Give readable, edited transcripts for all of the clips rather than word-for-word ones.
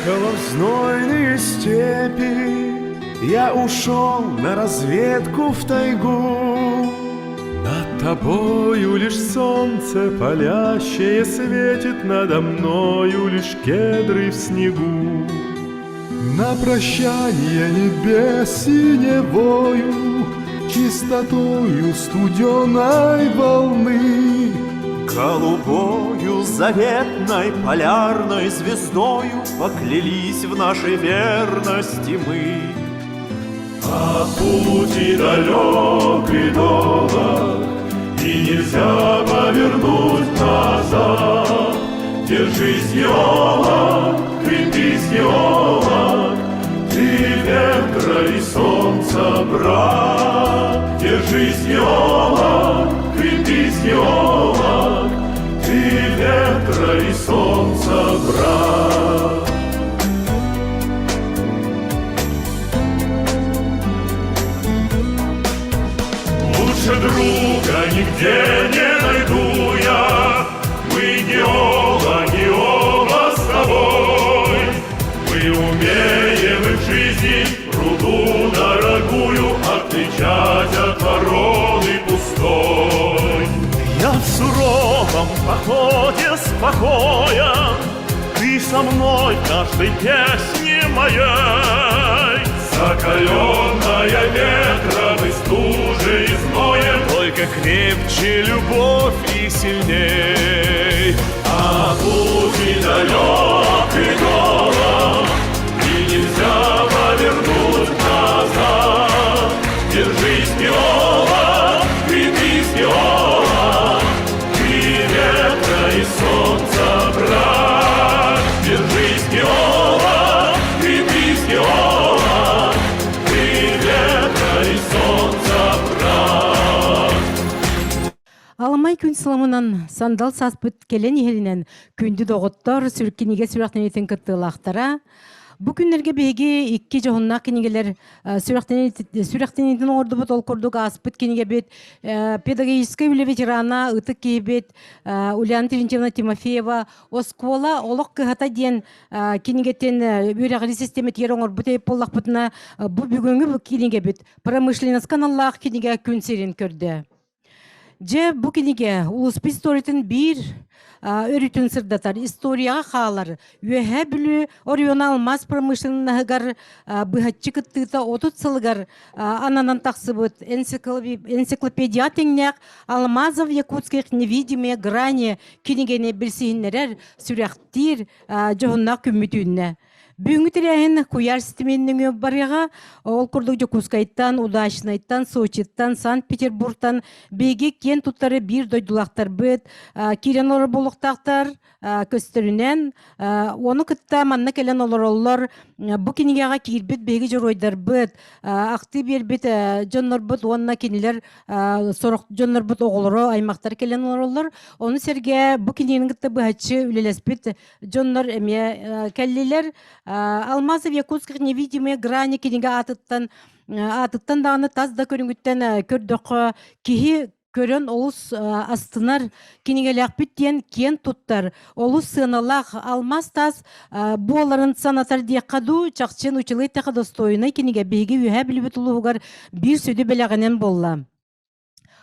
Уехала в знойные степи, Я ушел на разведку в тайгу. Над тобою лишь солнце палящее светит, Надо мною лишь кедры в снегу. На прощание небес синевою, Чистотою студеной волны. Голубою заветной полярной звездою Поклялись в нашей верности мы. А путь и далек и долог, И нельзя повернуть назад. Держись, геолог, крепись, геолог, Ты ветра и солнца брат. Держись, геолог, крепись, геолог, Ты ветра и солнца брат. Лучше друга нигде не найду я, Мы геологи оба с тобой. Мы умеем и в жизни руду дорогую Отличать от породы пустой. Я в суровом походе спокоен, Ты со мной в каждой песне моей. Закаленная ветром и стужей и зноем, Только крепче любовь и сильней. А путь и далек, и долог, И нельзя повернуть назад. Держись, геолог, крепись, геолог, Ты ветра и солнца брат. Держись, геолог, крепись, геолог, Ты ветра и солнца брат. Аламай күн сыламынан сандал сааспыт кэлэн иһэринэн күндү доҕоттор сүркинигэ сүрэхтэниитин кыттыылаахтара. Бу күннэргэ биһиги икки дьоһуннаах кинигэлэр сүрэхтэниитин оҥордубут ол курдук ааспыт кинигэбит педагогическай үлэ ветерана ытык киһибит Ульяна Терентьевна Тимофеева оскуола олох кыһата диэн кинигэтин үөрэҕирии систиэмэтигэр оҥорбут буоллахпытына бу бүгүҥҥү кинигэбит промышленноска аналлаах кинигэ күн сирин көрдө. Дьэ, бу кинигэ улууспут историятын биир өрүтүн сырдатар, историяҕа хаалар. Үөһээ Бүлүү оройуона алмаас промышленноһыгар быһаччы кыттыыта 30 сылыгар ананан тахсыбыт энциклопедия тэҥнээх «Алмазов якутских невидимые грани» кинигэни билсиһиннэрэр, сүрэхтиир дьоһуннаах күммүт үүннэ. Бүгүҥҥү тэрээһин куйаар ситимин нөҥүө барыаҕа. Ол курдук Дьокуускайтан, Удачнайтан, Сочиттан, Санкт-Петербургтан биһиги киэн туттары биир дойдулаахтарбыт киирэн олорор буолуохтаахтар көстөрүнэн. Ону кытта манна кэлэн олороллор бу кинигэҕэ киирбит биһиги дьоруойдарбыт, ахтыы биэрбит дьоннорбут уонна кинилэр сорох дьоннорбут оҕолоро, аймахтар кэлэн олороллор. Ону сэргэ бу кинигэни кытта быһаччы үлэлэспит дьоннор эмиэ кэллилэр. Алмазов Якутских невидимые грани кинигэ аатыттан аатыттан даҕаны тас да көрүҥүттэн көрдөххө киһи көрөн олус астынар кинигэлээхпит диэн киэн туттар олус сыаналаах алмаас таас буоларын санатар диэххэ дуу чахчы нууччалыы эттэххэ достойнай кинигэ биһиги үөһээ бүлүүбүт улууһугар биир сүдү бэлэҕинэн буолла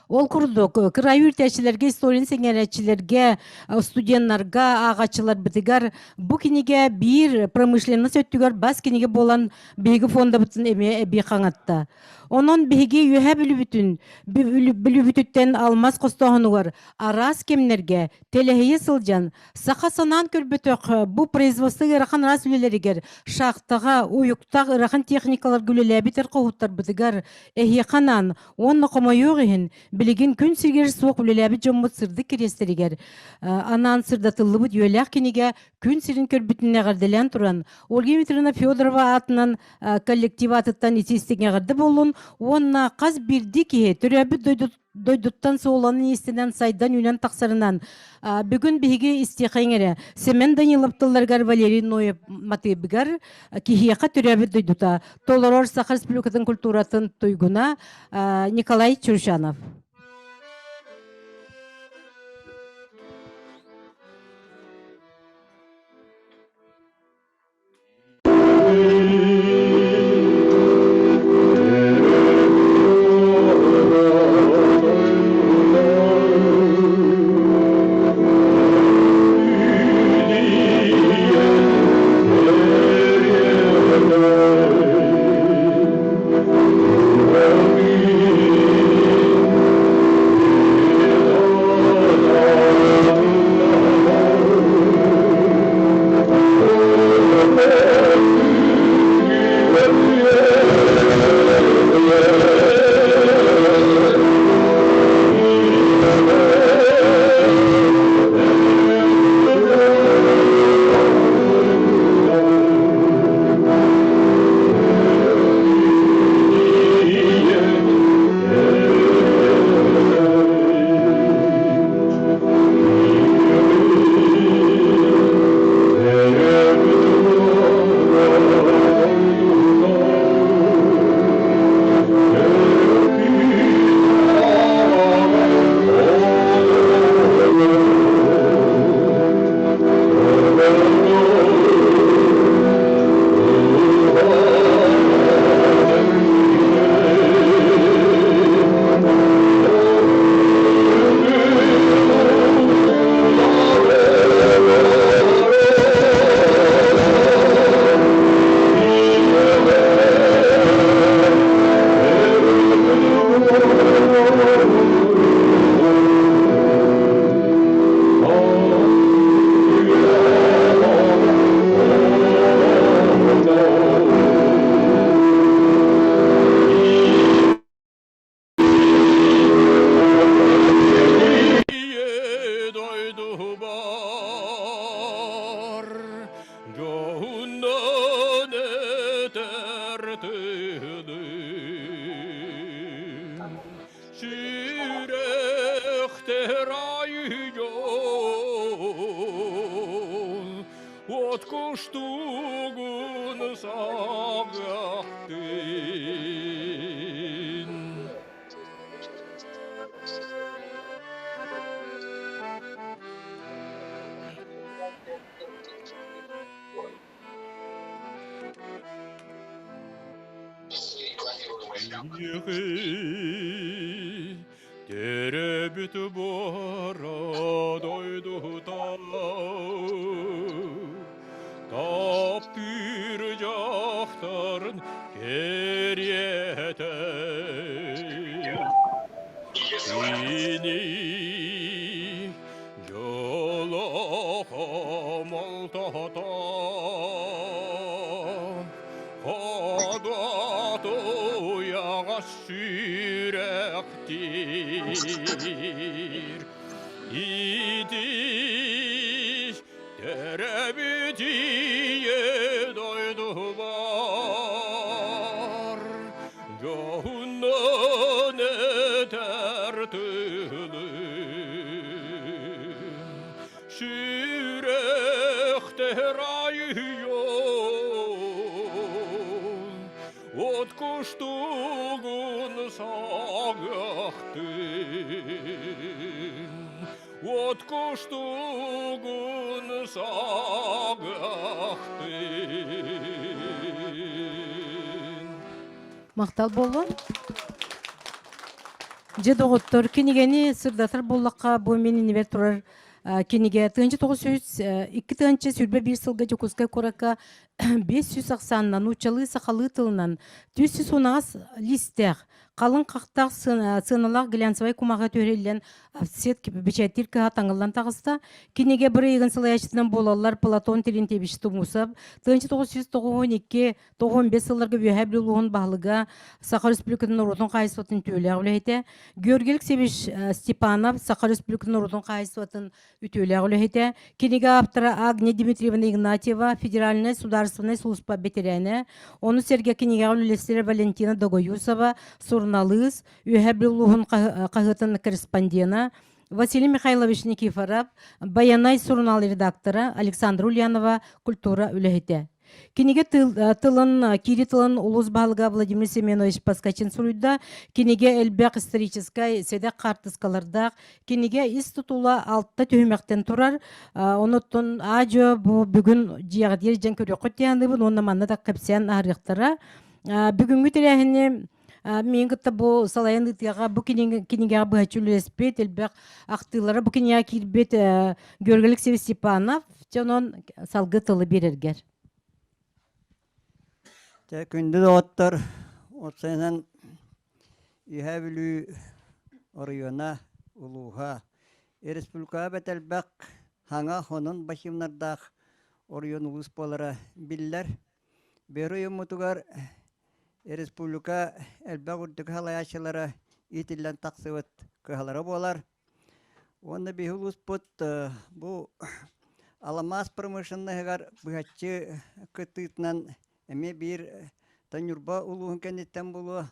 Ол курдук, кыраайы үөрэтээччилэргэ, историяны сэҥээрээччилэргэ, студеннарга, ааҕааччыларбытыгар бу кинигэ биир промышленность өттүгэр бас кинигэ буолан биһиги фондабытын эмиэ эбии хаҥатта. Онон биһиги Үөһээ Бүлүүбүтүн Бүлүүбүтүттэн алмаас хостооһунугар араас кэмнэргэ тэлэһийэ сылдьан Саха санаан көрбөтөх бу производство ыарахан араас үлэлэригэр шахтаҕа, уйуктаах ыарахан техникаларга үлэлээбит эр хоһуттарбытыгар эһиэхэ анаан уонна хомойуох иһин билигин күн сиригэр суох үлэлээбит дьоммут сырдык кириэстэригэр анаан сырдатыллыбыт үөлээх кинигэ күн сирин көрбүтүн эҕэрдэлээн туран Ольга Дмитриевна Федорова аатынан коллектив аатыттан итии-истиҥ эҕэрдэ буоллун уонна хас биирдии киһи төрөөбүт дойду дойдуттан суоланан-иистэнэн сайдан-үүнэн тахсарынан бүгүн биһиги истиэхэйиҥ эрэ Семен Данилов тылларыгар Валерий Ноев матыыбыгар киһиэхэ төрөөбүт дойдута толорор Саха Республикатын культуратын туйгуна Николай Чурчанов. Сүрэхтэр айыйон, от куштугун саҕахтын. Төрөөбүт буора дойдута таптыыр дьахтарын кэриэтэ Кини дьоло хомолтото Ходотуйаҕа сүрэхтиир Ити төрөбүт ийэ дойдубар Дьоһуннан этэр тылым Сүрэхтэр айыйон От кустугун саҕахтын От кустугун саҕахтын. Махтал буоллун. Дьэ, доҕоттор, кинигэни сырдатар буоллахха, бу мин иннибэр турар кинигэ 1902 сылга Дьокуускай куоракка 500 ахсаанынан нууччалыы сахалыы тылынан 418 лиистээх халыҥ хахтаах сыаналаах глянцевай кумаҕы түһэриллэн офсет бэчээттиир кыһа таҥыллан таҕыста. Кинигэ бырайыгын салайааччытынан буолаллар Платон Терентьевич Тумусов, 1992 95 сылларга Үөһээ Бүлүү улууһун баһылыга, Саха Республикатын норуотун хаһаайыстыбатын үтүөлээх үлэһитэ, Георгий Алексеевич Степанов, Саха Республикатын норуотун хаһаайыстыбатын үтүөлээх үлэһитэ, кинигэ ааптара Агния Дмитриевна Игнатьева, федеральнай судаарыстыбаннай сулууспа бэтэрээнэ, ону сэргэ кинигэҕэ үлэлэстэрэ Валентина Догоюсова, суруналыыс, Үөһээ Бүлүү улууһун хаһыатын корреспондена, Василий Михайлович Никифоров, Байанай сурунаал редактора, Александра Ульянова, культура үлэһитэ. Кинигэ тылын, киири тылын улуус баһылыга Владимир Семенович Поскачин суруйда. Кинигэ элбэх историческай сэдэх хаартыскалардаах. Кинигэ ис тутула алта түһүмэхтэн турар. Онуттан аа-дьуо бу бүгүн дьиэҕитигэр дьэн көрүөххүт диэн уонна манна да кэпсээн аһарыахтара. Бүгүҥҥү тэрээһини Миин кытта бу салайан ыытыаҕа бу кинигэҕэ быһаччы үлэлэспит, элбэх ахтыылара бу кинигэҕэ киирбит Георгий Алексеевич Степанов. Дьэ, онон салгыы тылы биэрэргэр. Дьэ, күндү доҕоттор, уопсайынан Үөһээ Бүлүү оройуона, улууһа, республикаҕа бэрт элбэх хаҥа хонун бачыымнардаах оройуон улуус буолара биллэр. Бөрө ойууммутугар республика элбэх үрдүк салайааччылара иитиллэн тахсыбыт кыһалара буолар. Уонна биһи улууспут бу аламаас промышленноһыгар быһаччы кыттыытынан эмиэ биир Ньурба улууһун кэнниттэн буолуо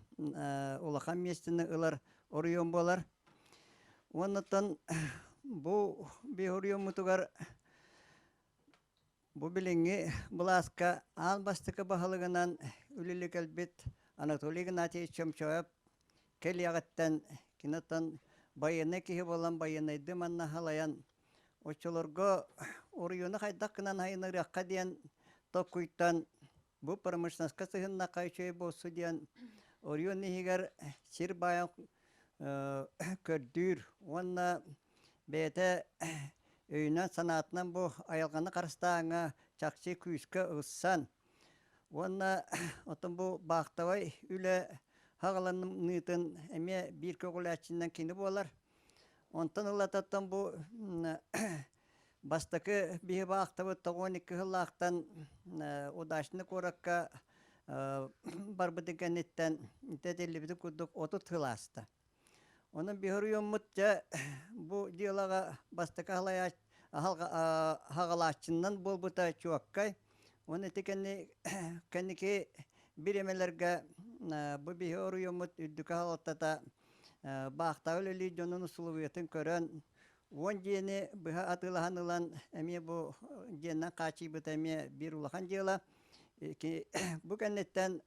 улахан миэстэни ылар оройуон буолар. Уоннаттан бу биһи оройуоммутугар Бу билиҥҥи былааска аан бастакы баһылыгынан үлэлии кэлбит Анатолий Игнатьевич Чомчоев кэлиэҕиттэн киноттан байыаннай киһи буолан байыаннайдыы манна халайан оччолорго оройуону хайдах гынан айынырыахха диэн толкуйтан бу промышленноска сыһыннахха үчүгэй буолсу диэн оройуон иһигэр сир баайын көрдүүр уонна бэйэтэ өйүнэн-санаатынан бу айылҕаны харыстааҥҥа чахчы күүскэ ылсан уонна оттон бу баахтабай үлэ хаҕаланыытын эмиэ биир көҕүлээччинэн кини буолар. Онтон ылататтан бу бастакы биһи баахтабыт 92 сыллаахтан Удачный куоракка барбытын кэнниттэн этиллибитин курдук 30 сыл ааста. Онон биһи оройуоммут дьэ бу дьыалаҕа бастакы хаҕалааччыннан буолбута чуоккай. Уонна ити кэнники бириэмэлэргэ бу биһи оройуоммут үрдүкү салалтата баахтаҕа үлэлиир дьонун усулуобуйатын көрөн 10 дьиэни быһа атыылаһан ылан эмиэ бу дьиэннэн хааччыйбыта эмиэ биир улахан дьыала. Бу кэнниттэн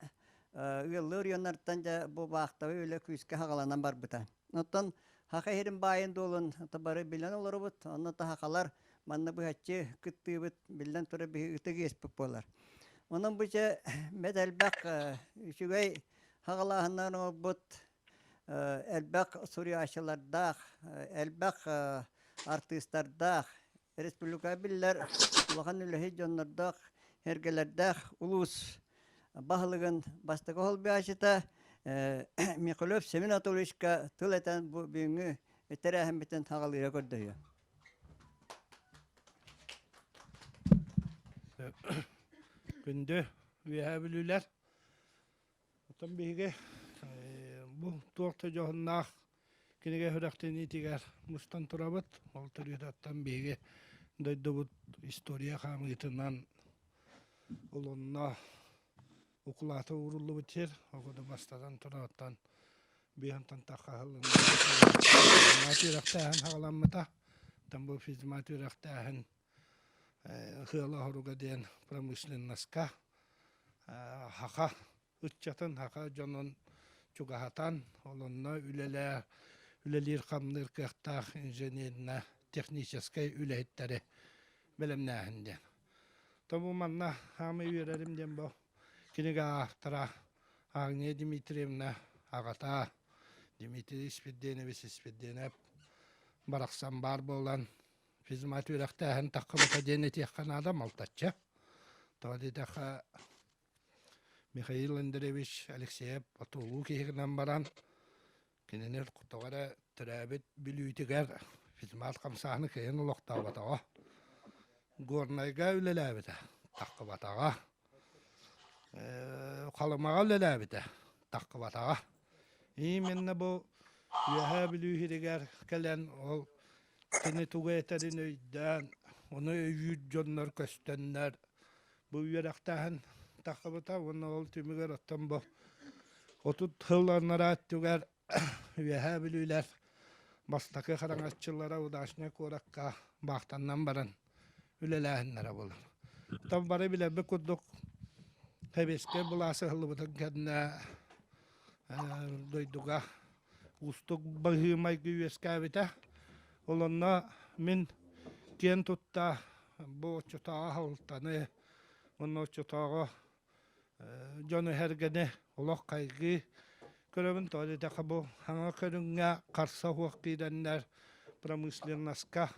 ыаллыы оройуоннартан дьэ бу баахтабай үлэ күүскэ хаҕаланан барбыта. Оттон Саха сирин баайын-дуолун бары билэн олоробут, онно сахалар манна быһаччы кыттыыбыт биллэн турар биһи ытык иэспит буолар. Онон бу дьэ бэт элбэх үчүгэй хаҕалааһыннарын оҥорбут элбэх суруйааччылардаах, элбэх артыыстардаах, республика биллэр улахан үлэһит дьоннордоох, эргэлэрдээх улуус баһылыгын бастакы холбооччута Михалев Семен Анатольевичка тыл этэн бу бүгүҥҥү тэрээһиммитин хаҕалыыра көрдөһүө. Күндү Үөһээ Бүлүүлэр, оттон биһиги бу туох да дьоһуннаах кинигэ сүрэхтэниитигэр мустан турабыт. Ол төрүөтүттэн биһиги дойдубут история хаамыытынан олонно укулаата ууруллубут сир. Ол бастатан туран биһантан таххаһыллын үөрэхтээһин хаҕаламмыта. Там бу физмат үөрэхтээһин ыала оһоруга диэн промышленноска хаха ыччатын хаха дьонун чугаһатан олонно үлэлээ үлэлиир-хамныыр кыахтаах инженерно-техническэй үлэһиттэри бэлэмнээһин диэн. Тобу манна хаамай үөрэрим диэн бу кинигэ автора Агния Дмитриевна аҕата Дмитрий Испирдиэнович Испирдиэнэп барахсан баар буолан физмат үөрэхтээһин таххыбыта диэн этиэххэ наада малтаччы. Тоҕо диэтэххэ Михаил Андреевич Алексеев отуулуу киһи гынан баран кинини тоҕо эрэ төрөөбүт Бүлүүтүгэр физмат хамсааһыны кыайан олохтооботоҕо. Горнайга үлэлээбитэ, таххыбатаҕа. Халымаҕа үлэлээбитэ, таххыбатаҕа. Именно бу Үөһээ Бүлүү сиригэр кэлэн ол кини тугу этэрин өйдөөн, ону өйүүр дьоннор көстөннөр бу үөрэхтээһин таххыбыта уонна ол түмүгэр оттон бу 30 сыл анараа өттүгэр Үөһээ Бүлүүлэр бастакы хараҥаччылара Удачнай куоракка баахтаннан баран үлэлээһиннэрэ буолар. Оттон бары билэрбит курдук сэбиэскэй былаас ыһыллыбытын кэннэ дойдуга уустук быһыы-майгы үөскээбитэ. Ол онно мин киэн тутта бу оччотооҕу аһылтаны уонна оччотооҕу дьону эһэргэни олох хайгыы көрөбүн. Тоҕо диэтэххэ бу саҥа көрүҥҥэ харса суох киирэннэр промышленноска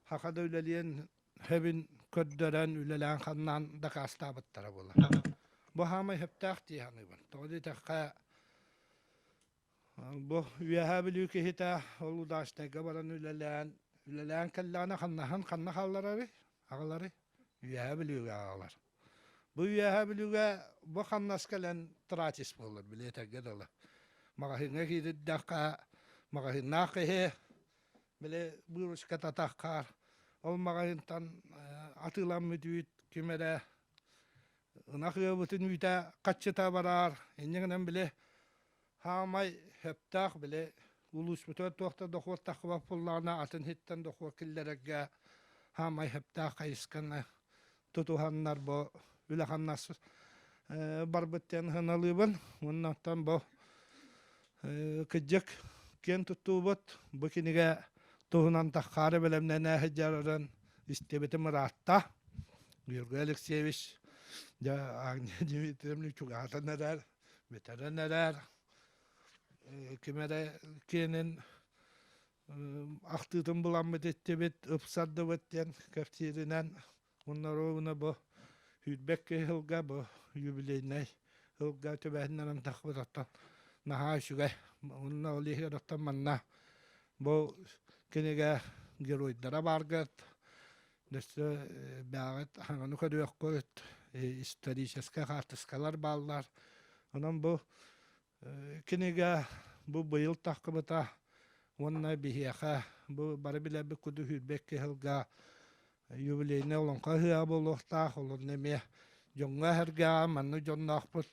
саха да үлэлиэн сөбүн көрдөрөн үлэлээн-хамнаан дакаастаабыттара буолар. Бу саамай сөптөөх дии саныыбын. Тоҕо диэтэххэ бу Үөһээ Бүлүү киһитэ ол Удачнайга баран үлэлээн, үлэлээн кэллэҕинэ ханнаһын ханна хаалларарый? Аҕаларый? Үөһээ Бүлүүгэ аҕалар. Бу Үөһээ Бүлүүгэ бу хамнас кэлэн тратис буолар, билиэтэргэ дылы. Маҕаһыыҥҥа киирдэххэ, маҕаһыыннаах киһи били выручката таххаар, ол маҕаһыынтан атыыламмыт үүт ким эрэ ынах ыабытын үүтэ хаччыта бараар, инньэ гынан били хаамай сөптөөх били улууспутугар туох да дохуот таххыбат буоллаҕына атын иһиттэн дохуот киллэрэргэ хаамай сөптөөх хайысханы тутуһаннар бу үлэ-хамнас барбыт диэн сыаналыыбын уонна оттон бу кырдьык киэн туттуубут бу кинигэ туһунан таххаары бэлэмнэнэ сылдьарын истибитим ыраатта. Георгий Алексеевич дьэ Агния Дмитриевна чугаһатан эрэр бүтэрэн эрэр ким эрэ киэнин ахтыытын буламмыт иттибит ыпсардыбыт диэн кэпсииринэн уонна ровно бу сүүрбэккэ сылга бу юбилейнай сылга түбэһиннэрэн тахпыт оттон наһаа үчүгэй уонна ол иһигэр оттон манна бу кинигэ геройдара бааргыт өссө бэҕэт хаҥаны көрүөххүт историческай хаартыскалар бааллар онон бу кинигэ бу быйыл таххыбыта уонна биһиэхэ бу бары билэрбит курдук 22 сылга юбилейнай олоҥхо ыһыаҕа буолуохтаах олорно эмиэ. Дьоҥҥо-сэргэҕэ маннык дьонноохпут,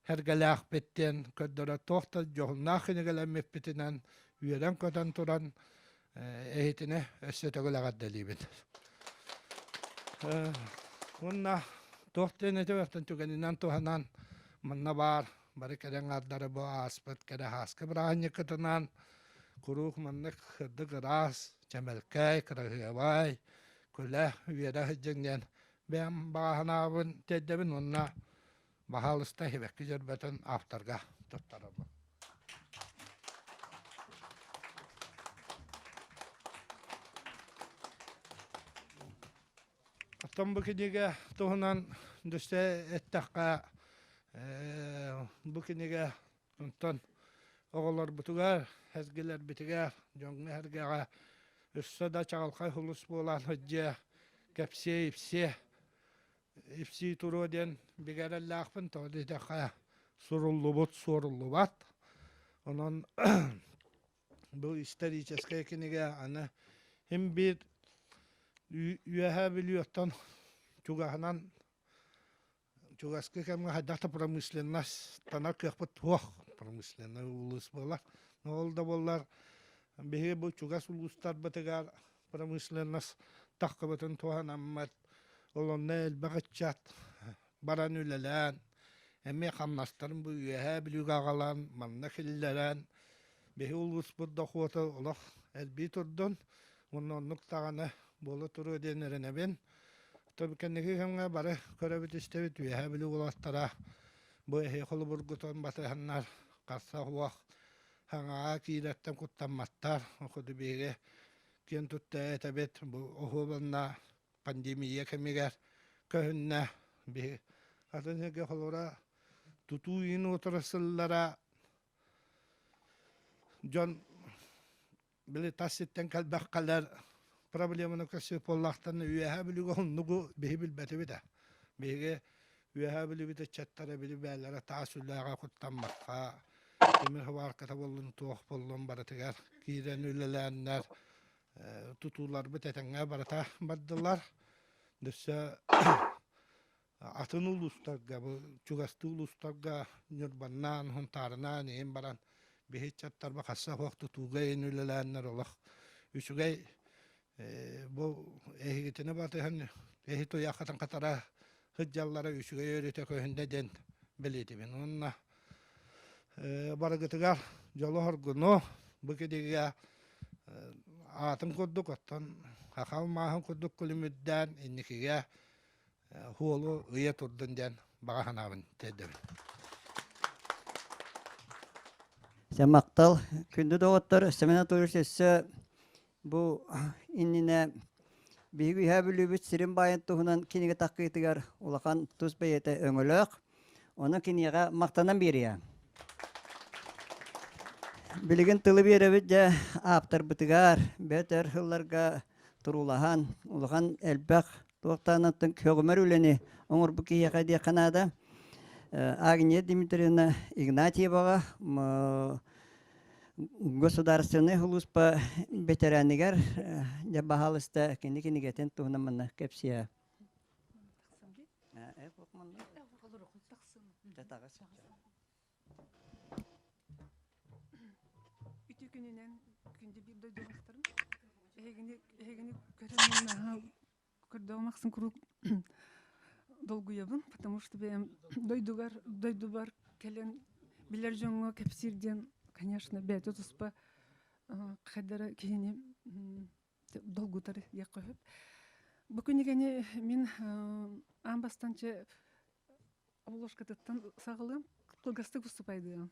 сэргэлээхпит диэн көрдөрө туох да дьоһуннаах кинигэлэммиппитинэн үөрэн-көтөн туран эһитини өссө төгүл эҕэрдэлиибин. Уонна туох диэн этибэттэн түгэнинэн туһанан манна баар бары кэрэ аҥаардары бу ааспыт кэрэ ааскы бырааһынньыккытынан куруук маннык сырдык ыраас, чэмэлкэй, кыраһыабай, күлэ, үөрэ сылдьыҥ диэн бэйэм баҕа санаабын тиэрдэбин уонна баһаалыста сибэкки дьөрбөтүн авторга туттарабын. Оттон бу кинигэ туһунан дөссө эттэххэ, бу кинигэ онтон оҕолорбутугар, эзгилэрбитигэр, дьоҥҥо-сэргэҕэ өссө да чаҕылхай сулус буолан сылдьыа, кэпсиэ-ипсиэ, ипсии туруо диэн бигэ эрэллээхпин, тоҕо диэтэххэ суруллубут суоруллубат. Онон бу историческай кинигэ аны син биир Үөһээ Бүлүү оттон чугаһынан чугаскы кэмҥэ хайдах да промышленность-танар кыахпыт суох промышленнай улуус буолар. Ол да буоллар биһиги бу чугас улуустарбытыгар промышленность таххыбытын туһанаммыт, ол онно элбэх ыччат баран үлэлээн, эмиэ хамнастарын бу Үөһээ Бүлүүгэ аҕалан, манна киллэрэн, биһи улууспут дохуота олох элбии турдун уонна оннук даҕаны буола туруо диэн эрэнэбин. Кэнники кэмҥэ бары көрөбүт-истэбит Үөһээ Бүлүү уолаттара бу эһиги холобургутун батыһаннар харса суох хаҥаҕа киирэртэн куттамматтар. Ол биһиги киэн тутта этэбит бу оһуобанна пандемия кэмигэр көһүннэ. Биһи атын сиргэ холобура тутуу иин отрасллара дьон били тас сиртэн кэлбэххэлэр проблеманы көрсүө буоллахтарына Үөһээ Бүлүүгэ оннугу биһи билбэтибит ээ. Биһиги Үөһээ Бүлүүбүт ыччаттара били бээлэрэ таас үлэҕэ куттаммакка тимир хыбаарката буоллун туох буоллун барытыгар киирэн үлэлээннэр тутууларбыт этэҥҥэ барыта бардылар. Өссө атын улуустарга, бу чугастыы улуустарга Ньурбаннаан, Хонтаарынаан иһин баран биһи ыччаттарба хасса суох тутууга иһин үлэлээннэр олох үчүгэй бу эһигитини батыһан эһи туйаххытын хатара сылдьаллара үчүгэй өрүтэ көһүндэ диэн бэлиэтибин. Уонна барыгытыгар дьолу-соргуну бу кинигэ аатын курдук оттон хахал мааһын курдук күлүмүрдээн инникигэ хуолу ыйа турдун диэн баҕа санаабын тиэрдэбин. Дьэ махтал. Күндү доҕоттор, Семен Анатольевич өссө бу иннинэ биһиги Үөһээ Бүлүүбүт сирин баайын туһунан кинигэ таххыытыгар улахан тус бэйэтэ өҥөлөөх. Ону киниэхэ махтанан биэриэ. Билигин тылы биэрэбит дьэ ааптарбытыгар, бэт өр сылларга туруулаһан, улахан элбэх туохтаанаттан көҕүмэр үлэни оҥорбут киһиэхэ диэххэ наада. Агния Дмитриевна Игнатьеваҕа государственнай сулууспа бэтэрээнигэр дьэ баһаалыста кини кинигэтин туһунан манна кэпсиэ. Үтүө күнүнэн күндү биир дойдулаахтарым. Эһигини эһигини көрөн наһаа көрдөҕүм ахсын куруук долгуйабын, потому что бэйэм дойдугар дойдубар кэлэн билэр дьоҥҥо кэпсиир диэн, конечно, бэйэтэ туспа хайдара киһини долгутар диэххэ сөп. Бу кинигэни мин аан бастаан обложкатыттан саҕалыам, кылгастык уступайдыам.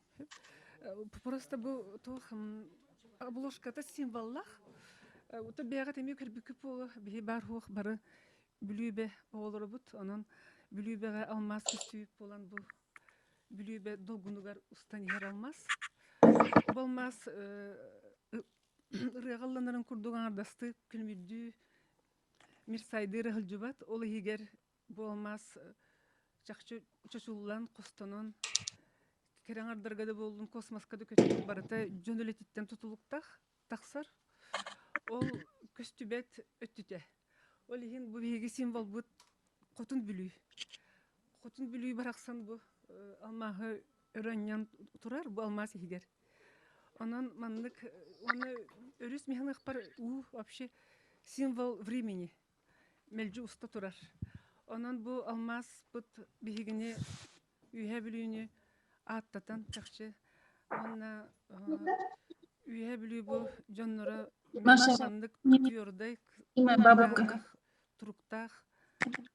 Просто бу туох обложката символлаах. Ото бэйэҕит эмиэ көрбүккүт буолуо, биһи баар суох бары Бүлүүбэ оҕолоробут, онон Бүлүүбэҕэ алмаас көстүүбүт буолан бу Бүлүүбэ долгунугар устан иһэр алмаас. Бу алмаас ырыаҕа ылланарын курдук аҥардастыы күлүмүрдүү мир сайдыыра сылдьыбат, ол иһигэр бу алмаас чахчы чочуллан, хостонон, кэрэ аҥардарга да буоллун, космоска да көтөн барыта дьон үлэтиттэн тутулуктаах тахсар. Ол көстүбэт өттүтэ. Ол иһин бу биһиги символбут Хотун Бүлүү. Хотун Бүлүү барахсан бу алмааһы өрө анньан турар, бу алмаас иһигэр. Онон маннык уонна өрүс миһаныахпар уу вообще символ времени мэлдьи уста турар. Онон бу алмааспыт биһигини Үөһээ Бүлүүнү ааттатан чахчы уонна Үөһээ Бүлүү бу дьонноро маннык твердой туруктаах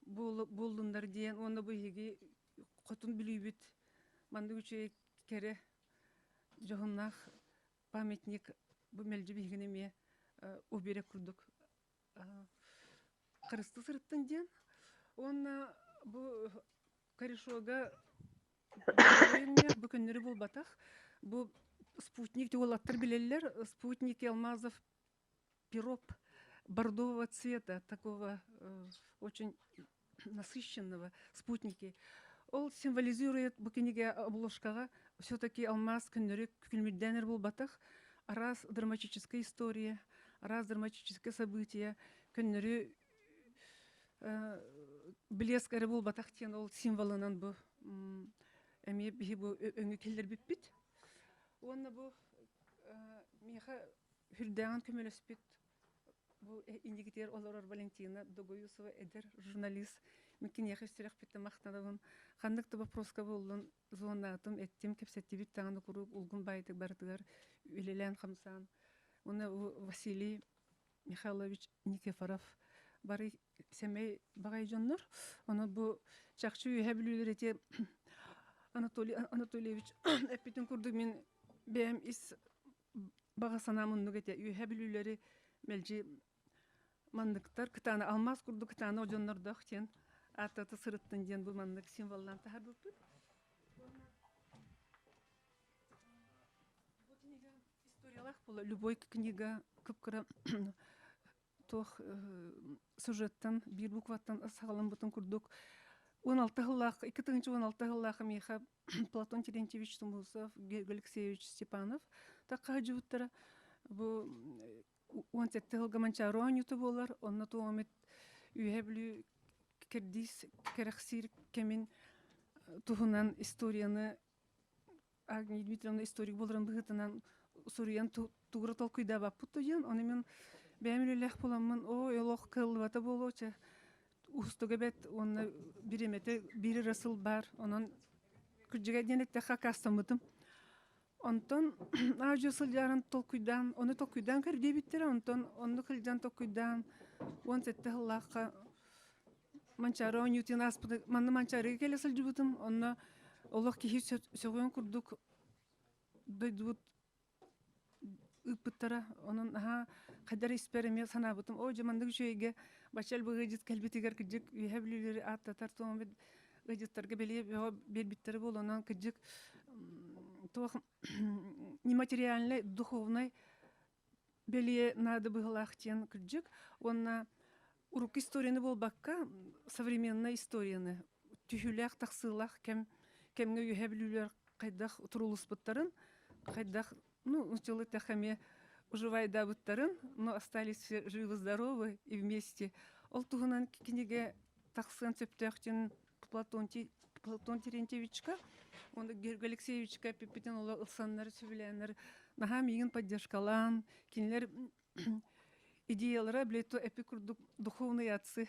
буоллуннар диэн уонна бу биһиги хотун Бүлүүбүт маннык үчүгэй кэрэ дьоһуннаах памятник бу мэлдьи биһигини эмиэ уберег курдук харыстыы сырыттын диэн. Уонна бу корешога бу күннэри булбатах. Бу спутник уолаттар билэллэр. Спутник алмазов пироп бордового цвета, такого очень насыщенного спутники. Ол символизирует бу кинигэ обложкаҕа все-таки алмаз күннэри күлмүрдээнэр булбатах араас драматическая история, араас драматическое событие күннэри блеск эрэ буолбатах диэн ол символынан бу эмиэ биһи бу өҥү киллэрбиппит. Уонна бу миэхэ үрдээҕин көмөлөспүт бу иннигитигэр олорор Валентина Догоюсова эдэр журналист. Мин киниэхэ сүрэхпиттэн махтанабын. Ханнык да вопроска буоллун звоннаатым, эттим, кэпсэттибит даҕаны куруук улгум баайдык барытыгар үлэлээн-хамсаан. Уонна Василий Михайлович Никифоров бары сэмэй баҕай дьоннор. Ону бу чахчы үөһэ бүлүүлэр ити Анатолий Анатольевич эппитин курдук мин бэйэм ис баҕа санаам оннук этэ. Үөһэ бүлүүлэри мэлдьи манныктар кытаана алмаас курдук кытаана дьоннордоох диэн ааттата сырыттын диэн бу маннык символлаан таһаарбыппыт. Бу книга историялаах буола. Любой книга кып-кыра туох сюжеттан биир букваттан саҕаламмытын курдук 16 сыллаах 2016 сыллаах миэхэ Платон Терентьевич Тумусов, Георгий Алексеевич Степанов такка бу 17 сылга Манчаары оонньуута буолар. Онно туомит Үөһэ Бүлүү кэрдиис кэрэхсиир кэмин туһунан историяны Агния Дмитриевна историк буоларын быһыытынан суруйан тугура толкуйдаабаппыт диэн. Ону мин бэйэм үлэлээх буоламмын, ой, олох кыаллыбата буолуо, чэ, уустуга бэт уонна бириэмэтэ биир эрэ сыл баар. Онон кырдьыга диэн эттэххэ аккаастаммытым. Онтон аа-дьуо сылдьарын толкуйдаан, ону толкуйдаан көрдүөбүттэрэ, онтон оннук сылдьан толкуйдаан 17 сыллаахха Манчаары оонньуутун ааспыты манна Манчаарыга кэлэ сылдьыбытым. Онно олох киһи сөҕүөн курдук дойдубут ыыппыттара. Онон наһаа хайдар испэр эмиэ санаабытым. Оо, дьэ маннык үчүгэйгэ бачча элбэх ыалдьыт кэлбитигэр кырдьык үөһэ бүлүүлэри ааттатар туом ыалдьыттарга бэлиэ бөҕө биэрбиттэрэ буолуонан кырдьык туох нематериальнай духовнай бэлиэ наада быһыылаах диэн кырдьык уонна урукку историяны буолбакка современная историяны түһүүлээх тахсыылаах кэм кэмҥэ үөһэ бүлүүлэр хайдах туруулуспуттарын хайдах ну нуччалыы эмиэ уживайдаабыттарын но остались все живы здоровы и вместе ол туһунан кинигэ тахсыан сөптөөх диэн Платон, Платон Терентьевичка уонна Георгий Алексеевичка эппиппитин оло ылсаннар сөбүлээннэр наһаа миигин поддержкалаан кинилэр идеялара блядь, то эпи курдук духовные отцы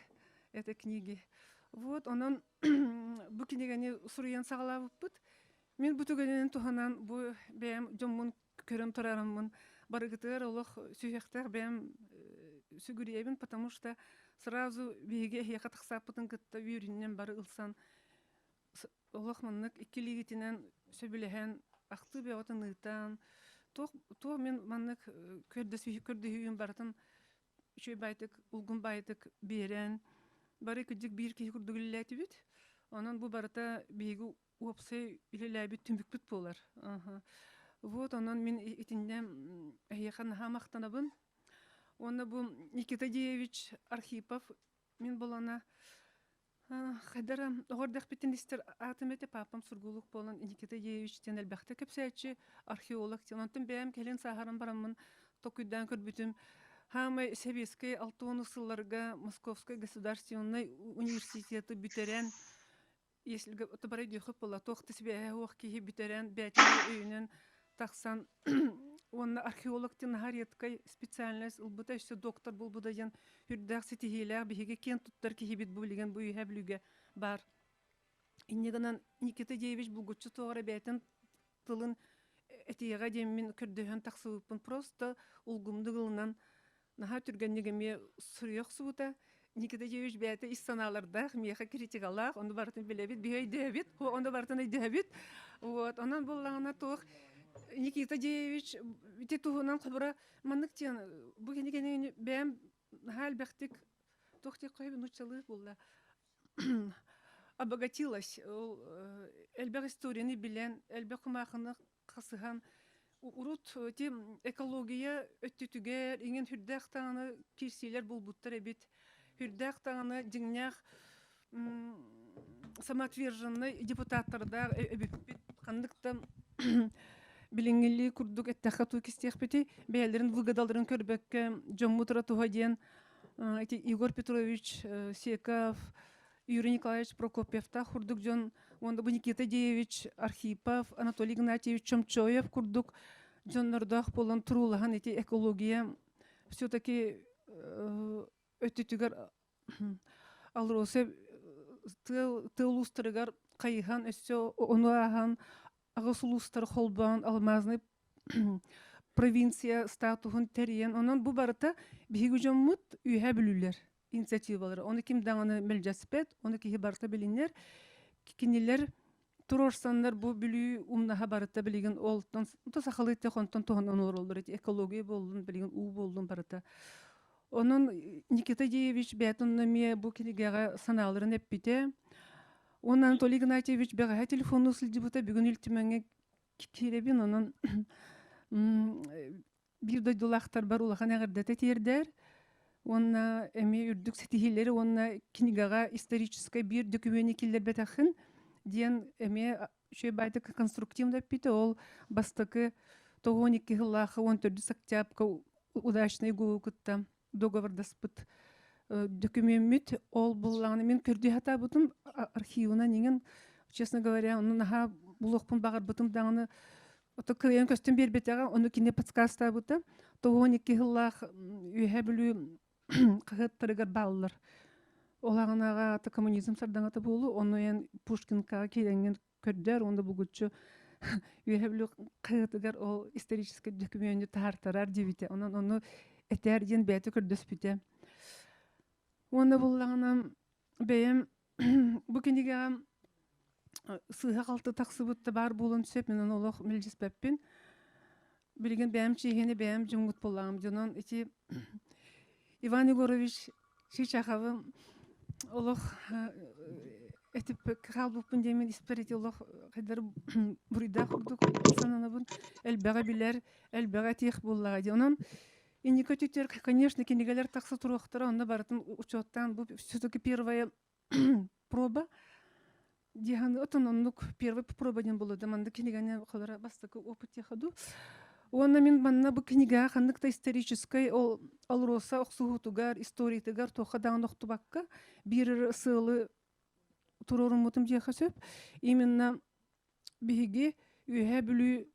этой книги. Вот онон бу кинигэни суруйан саҕалаабыппыт. Мин бу түгэнинэн туһанан бу бэйэм дьоммун көрөн турарыммын барыгытыгар олох сүһүөхтээх бэйэм сүгүрүйэбин, потому что сразу биһиги эһиэхэ тахсааппытын кытта үөрүүнэн бары ылсан олох маннык икки илиигитинэн сөбүлэһэн ахтыы бөҕөтүн ыытан туох туох мин маннык көрдөһүүм барытын үчүгэй баайтык улгум баайтык биэрэн бары кырдьык биир киһи курдук үлэлээтибит. Онон бу барыта биһиги уопсай үлэлээбит түмүкпүт буолар. Вот онон мин итиннэ эһиэхэ наһаа махтанабын. Уонна бу Никита Деевич Архипов мин булана хайдара оҕордохпитин истэр аатым этэ папам сургуулук буолан Никита Деевич диэн элбэхтэ кэпсээччи археолог диэн. Онтон бэйэм кэлин сааһаран бараммын токуйдаан көрбүтүм хаамай сэбиэскэй 60 сылларга Московскай государственнай университеты бүтэрэн. Если бары өйдүөххүт буолла, туох да сибээһэ суох киһи бүтэрэн, бэйэтин өйүнэн тахсан уонна археолог диэн наһаа редкай специальность ылбыта, өссө доктор буолбута диэн үрдээх ситиһиилээх биһиги киэн туттар киһибит бу билигин бу Үөһээ Бүлүүгэ баар. Инньэ гынан Никита Деевич булгуччу туох эрэ бэйэтин тылын этиэҕэ диэммин көрдөһөн тахсыбыппын просто улгумдук ылынан наһаа түргэнник эмиэ суруйа охсубута. Никита Деевич бэйэтэ ис санаалардаах, миэхэ критикалаах, ону барытын билэбит, биһи өйдөөбүт, ону барытын өйдөөбүт. Вот, онон буоллаҕына туох Никита Деевич ити туһунан хобура маннык диэн бу кинигэни бэйэм наһаа элбэхтик туох диэх хоһуйбун нууччалыы буолла обогатилась ол элбэх историяны билэн, элбэх кумаахыны хасыһан урут ити экология өттүтүгэр иҥин сүрдээх даҕаны киирсиилэр булбуттар эбит. Сүрдээх даҕаны дьиҥнээх самоотверженнай депутаттардаах эбиппит. Ханнык да билиҥҥилии курдук эттэххэ туу кистиэхпитий, бэйэлэрин выгодаларын көрбөккө дьоммут туһа диэн ити Егор Петрович Секов, Юрий Николаевич Прокопьевтаах курдук дьон уонна бу Никита Деевич Архипов, Анатолий Игнатьевич Чомчоев курдук дьоннордоох буолан туруулаһан ити экология все-таки өттүтүгэр АЛРОСА тыа улуустарыгар хайыһан өссө ону ааһан аҕыс улуустары холбоон алмазный провинция статуһун тэрийэн онон бу барыта биһиги дьоммут үөһэ бүлүүлэр инициативалары ону ким даҕаны мэлдьэспэт ону киһи барыта билинэр кинилэр туруорсаннар бу бүлүү умнаһа барыта билигин олтон сахалыы онтон туһанан олороллор ити экология буоллун билигин уу буоллун барыта онон Никита Деевич бэйэтин эмиэ бу кинигэҕэ санааларын эппитэ Уонна Анатолий Игнатьевич бэҕэһээ телефоннуу сылдьыбыта, бүгүн Ил Түмэҥҥэ киирэбин, онон биир дойдулаахтарбар улахан эҕэрдэтэ тиэрдэр. Уонна эмиэ үрдүк ситиһиилэри уонна кинигэҕэ историческай биир дөкүмүөнү киллэрбэтэххин диэн эмиэ үчүгэй баайдык конструктивно эппитэ. Ол бастакы 92 сыллаахха 14 октябрьга удачный ГУ кытта договордаспыт дөкүмүөммүт ол буллаҕына мин көрдүү сатаабытым архивынан иҥин честно говоря ону наһаа булуохпун баҕарбытым даҕаны ото кыайан көстөн биэрбэтэҕэ ону кини подсказтаабыта 92 сыллаах Үөһээ Бүлүү хаһыаттарыгар бааллар ол аҕынаҕа коммунизм сардаҥата буолуу ону эн Пушкинкаҕа киирэҥҥин көрдөр уонна булгуччу Үөһээ Бүлүү хаһыатыгар ол историческай докумуону таһаартарар диэбитэ. Онон ону этээр диэн бэйэтэ көрдөспүтэ. Уонна буллаҕына бэйэм бу кинигэҕэ сыыһа-халты тахсыбыт да баар буолуон сөп, мин ону олох мэлдьиспэппин. Билигин бэйэм чиэһини бэйэм дьоҥҥут буоллаҕым. Дьонон ити Иван Егорович Чичаховы олох этип хаалбыппын диэмин испэр ити олох хайдар буруйдаах курдук сананабын элбэҕи билэр элбэҕи этиэх буоллаҕа дии онон инники өттүгэр конечно кинигэлэр тахса туруохтара онно барытын учуоттаан бу все-таки первая проба Диһаны отон оннук первый проба диэн буолуо да маннык кинигэни холоро бастакы опыт диэхэ Уонна мин манна бу кинигэҕэ ханнык да историческай ол АЛРОСА охсуһуутугар, историятыгар туохха даҕаны охтубакка биир сыалы туруоруммутум диэхэ сөп. Именно биһиги Үөһээ Бүлүү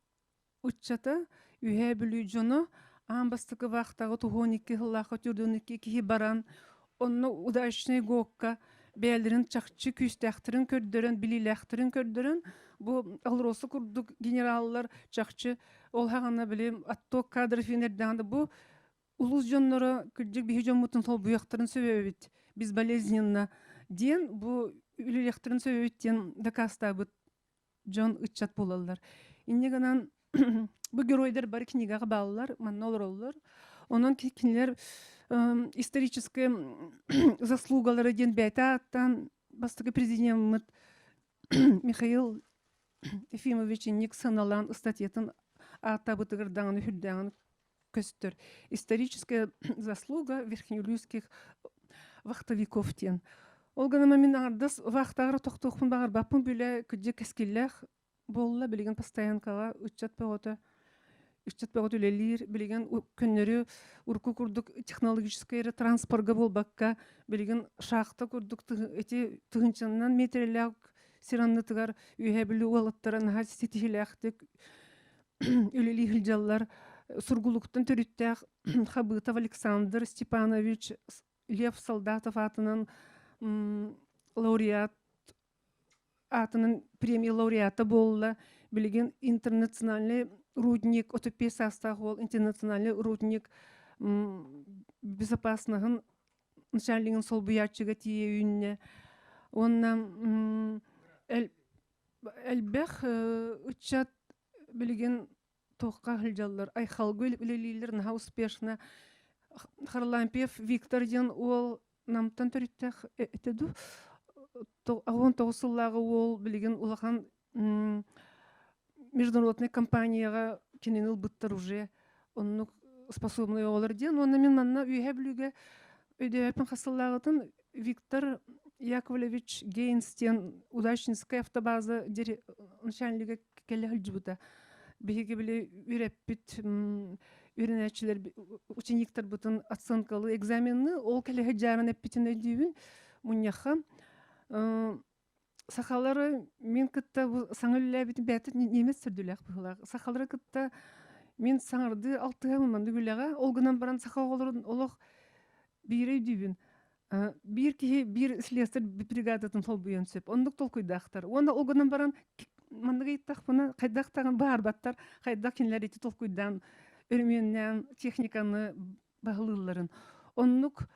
ыччата, Үөһээ Бүлүү дьоно аан бастакы вахтаҕа туһуон икки сыллаахха төрдүөн икки киһи баран, онно удачный ГОКка бэйэлэрин чахчы күүстээхтэрин көрдөрөн, билиилээхтэрин көрдөрөн, бу АЛРОСА курдук генераллар чахчы ол хаҕана били отток кадров эрдэҕинэ бу улуус дьонноро кырдьык биһи дьоммутун солбуйуохтарын сөбөбүт безболезненно диэн бу үлэлиэхтэрин сөбөбүт диэн дакаастаабыт дьон ыччат буолаллар. Инньэ гынан бу геройдар бары кинигэҕэ бааллар, манна олороллор. Онон кинилэр историческай заслугалара диэн бэйэтэ ааттаан бастакы президеммыт Михаил Ефимович инник сыаналаан ыстатыйатын ааттаабытыгар даҕаны сүрдээҕин көстөр. Историческая заслуга верхнеулюйских вахтовиков диэн. Ол гынан мин аҥардас вахтаҕар тохтуохпун баҕарбаппын бүлэ кырдьык кэскиллээх буолла билигин постоянкаҕа ыччат бөҕөтө ыччат бөҕөтө үлэлиир билигин көннөрү урукку курдук технологическай эрэ транспорга буолбакка билигин шахта курдук эти тыһыынчанан метрэлээх. Сир аннытыгар Үөһээ Бүлүү уолаттара наһаа ситиһиилээхтик үлэлии сылдьаллар. Сургулуктан төрүттээх Хабытов Александр Степанович Лев Солдатов аатынан лауреат аатынан премия лауреата буолла. Билигин интернациональный рудник, 35 саастаах уол интернациональный рудник безопасноһын начальнигын солбуйааччыга тиийэ үүннэ. Уонна элбэх ыччат билигин туохха сылдьаллар, айхалга үлэлииллэр наһаа успешно. Харлампьев Виктор диэн уол Намтан төрүттээх этэ дуу, 19 сыллааҕы уол билигин улахан международный компанияҕа кинини ылбыттар уже оннук способный оҕолор диэн. Уонна мин манна Үөһээ Бүлүүгэ өйдөөбөппүн хас сыллааҕытын Виктор Яковлевич Гейнс диэн Удачнинскай автобаза начальнига кэлэ сылдьыбыта. Биһиги били үөрэппит үөрэнээччилэр учениктарбытын оценкалыы экзаменны ол кэлэ сылдьаарын эппитин өйдүүбүн мунньахха. Сахалары мин кытта бу саҥа үлэлээбитим бэйэтэ немец сүрдүлээх быһыылаах. Сахалары кытта мин саҥардыы алтыһабын маннык үлэҕэ. Ол гынан баран саха оҕолорун олох биири өйдүүбүн. Биир киһи биир слесарь бригадатын солбуйуон сөп. Оннук толкуйдаахтар. Уонна ол гынан баран маннык ыйыттахпына хайдах даҕаны баарбаттар, хайдах кинилэр ити толкуйдаан өрөмүөннээн техниканы баһылыылларын. Оннук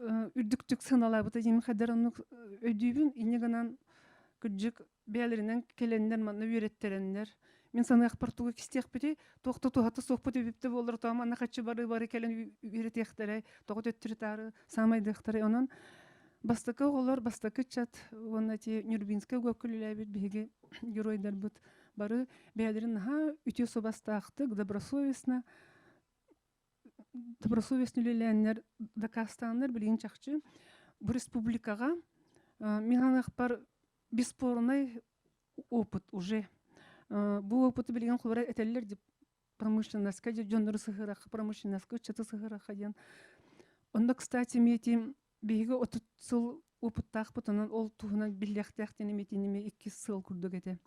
үрдүктүк сыаналаабыта диэн хайдар оннук өйдүүбүн. Инньэ гынан кырдьык бэйэлэринэн кэлэннэр манна үөрэттэрэннэр мин саныахпар тугу кистиэхпитий туох да туһата суохпут үбүптэ буоллар тоҕо манна хаччы бары бары кэлэн үөрэтиэхтэрэй тоҕо төттөрү-таары саамайдыахтарай онон бастакы оҕолор бастакы ыччат уонна ити Нюрбинскай угуопка үлэлээбит биһиги геройдарбыт бары бэйэлэрин наһаа үтүө суобастаахтык добросовестно добросовестно үлэлээннэр дакаастааннар билигин чахчы бу республикаҕа мин саныахпар бесспорный опыт уже бу опыты билигин холобура этэллэр дип промышленностька дьоннору сыһыарахха промышленностька ыччаты сыһыарахха диэн онно кстати метим биһиги 30 сыл опыттаахпыт онон ол туһунан биллиэхтээх диэн эмиэтиними иккис сыл курдук этэ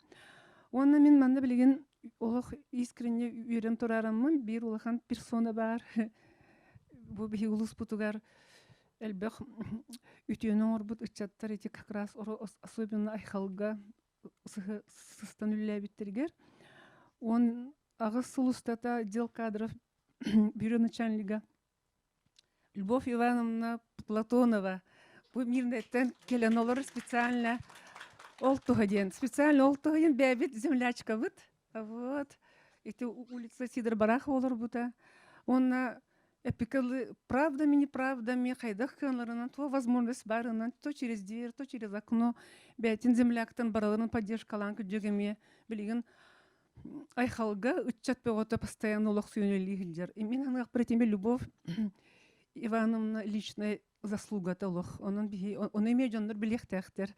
уонна мин манна билигин олох искренне үөрэн тураараммын биир улахан персона баар бу биһиги улууспутугар элбэх үтүөнү оҥорбут ыччаттар ити как раз особенно айхалга сыстан үлэлээбиттэригэр 18 сыл устата отдел кадров бюро начальнига Любовь Ивановна Платонова бу Мирнэттэн кэлэн олорор специально ол туһа диэн специально ол туһа диэн бэйэбит землячкабыт вот ити улица Сидор Барахова олорбута уонна эпикалы правдами неправдами хайдах кыалларынан то возможность барынан то через дверь то через окно бэйэтин земляктан бараларын поддержкалаан күдьүгэмиэ билигин Айхалга ыччат бөҕөтө постоянно олохсуйан үлэлии сылдьар. Мин саныахпар итими Любовь Ивановна личная заслугата олох. Онон биһи ону эмиэ дьоннор билиэхтээхтэр.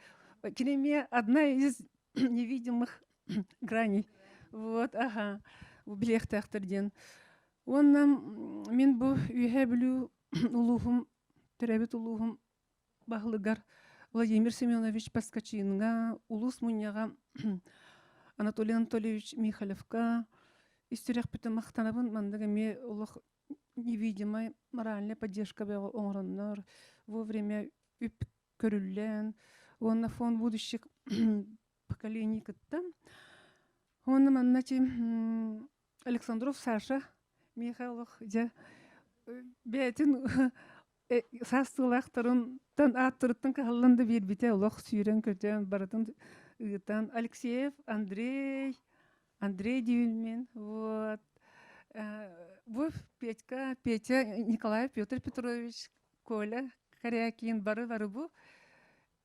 Кини эмиэ одна из невидимых граней. Вот, ага. Билиэхтээхтэр диэн. Уонна мин бу Үөһээ Бүлүү улууһум, төрөөбүт улууһум баһылыгар Владимир Семенович Поскачиҥҥа, улуус мунньаҕа Анатолий Анатольевич Михалевка ис сүрэхпитин махтанабын. Маннык эмиэ олох невидимай моральная поддержка бөҕө оҥороннор, вовремя үп көрүллэн уонна фонд будущих поколений кытта. Уонна манна Александров Саша Михайлов дьэ бэйэтин саастыылаахтарынтан ааттарыттан кыһаллан да биэрбитэ олох сүүрэн-көтөн барытын ыытан Алексеев Андрей Андрей диибин вот бу Петька Петя Николаев Петр Петрович Коля Корякин бары бары бу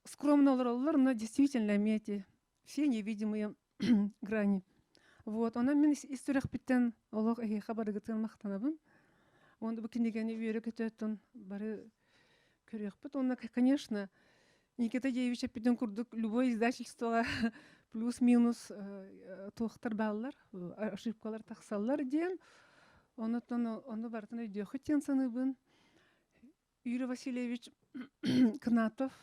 скромно олороллор но действительно эти все невидимые грани. Вот, онон мин ис сүрэхпиттэн олох эһиэхэ барыгытын махтанабын. Онда бу кинигэни үөрэ көтөөттөн бары көрүөхпүт. Онно, конечно, Никита Деевич эппитин курдук любой издательствоҕа плюс-минус туохтар бааллар, ошибкалар тахсаллар диэн. Онотон ону барытын өйдүөххүт диэн саныыбын. Юрий Васильевич Кнатов.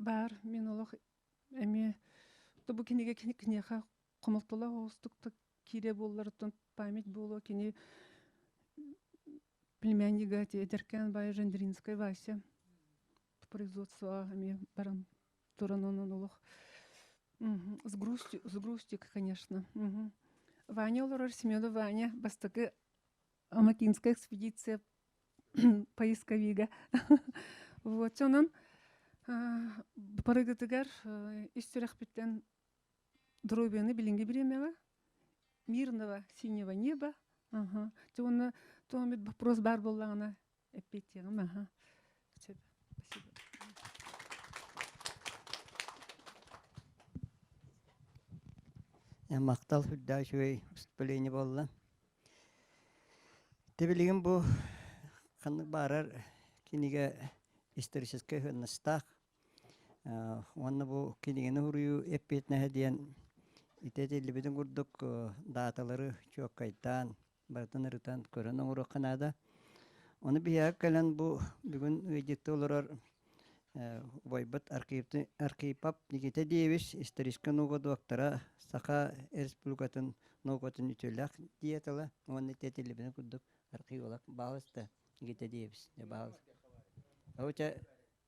Баар мин олох эмиэ бу кинигэ киниэхэ хомолтолоох оҕустук киирэ буолларыттан память буолуо кини племяннига эдэркээн баай Жендринская Вася производство эмиэ баран туран онон олох с грустью с грустью конечно Ваня олорор Семенов Ваня бастакы Амакинская экспедиция поисковига вот онон барыгытыгар ис сүрэхпиттэн доруобуйаны билиҥҥи бириэмэҕэ мирного синего неба ага уонна туох эмит вопрос баар буоллаҕына эппиэттиэҕим аха спасибо Махтал сүрдээх үчүгэй выступление буолла. Те билигин бу ханнык баарар кинигэ историческай сыаннастаах. Уонна бу кинигэни суруйуу эппиэтинэһэ диэн ити этиллибитин курдук дааталары чуоккайдаан, барытын ырытан көрөн оҥоруохха наада. Ону биһиэхэ кэлэн бу бүгүн ыалдьытта олорор убайбыт Архипов Никита Диевич историческай наука доктора, Саха Республикатын наукатын үтүөлээх диетала уонна тиэтиллибитин курдук археолог баалыста Никита Диевич баалыс. Оча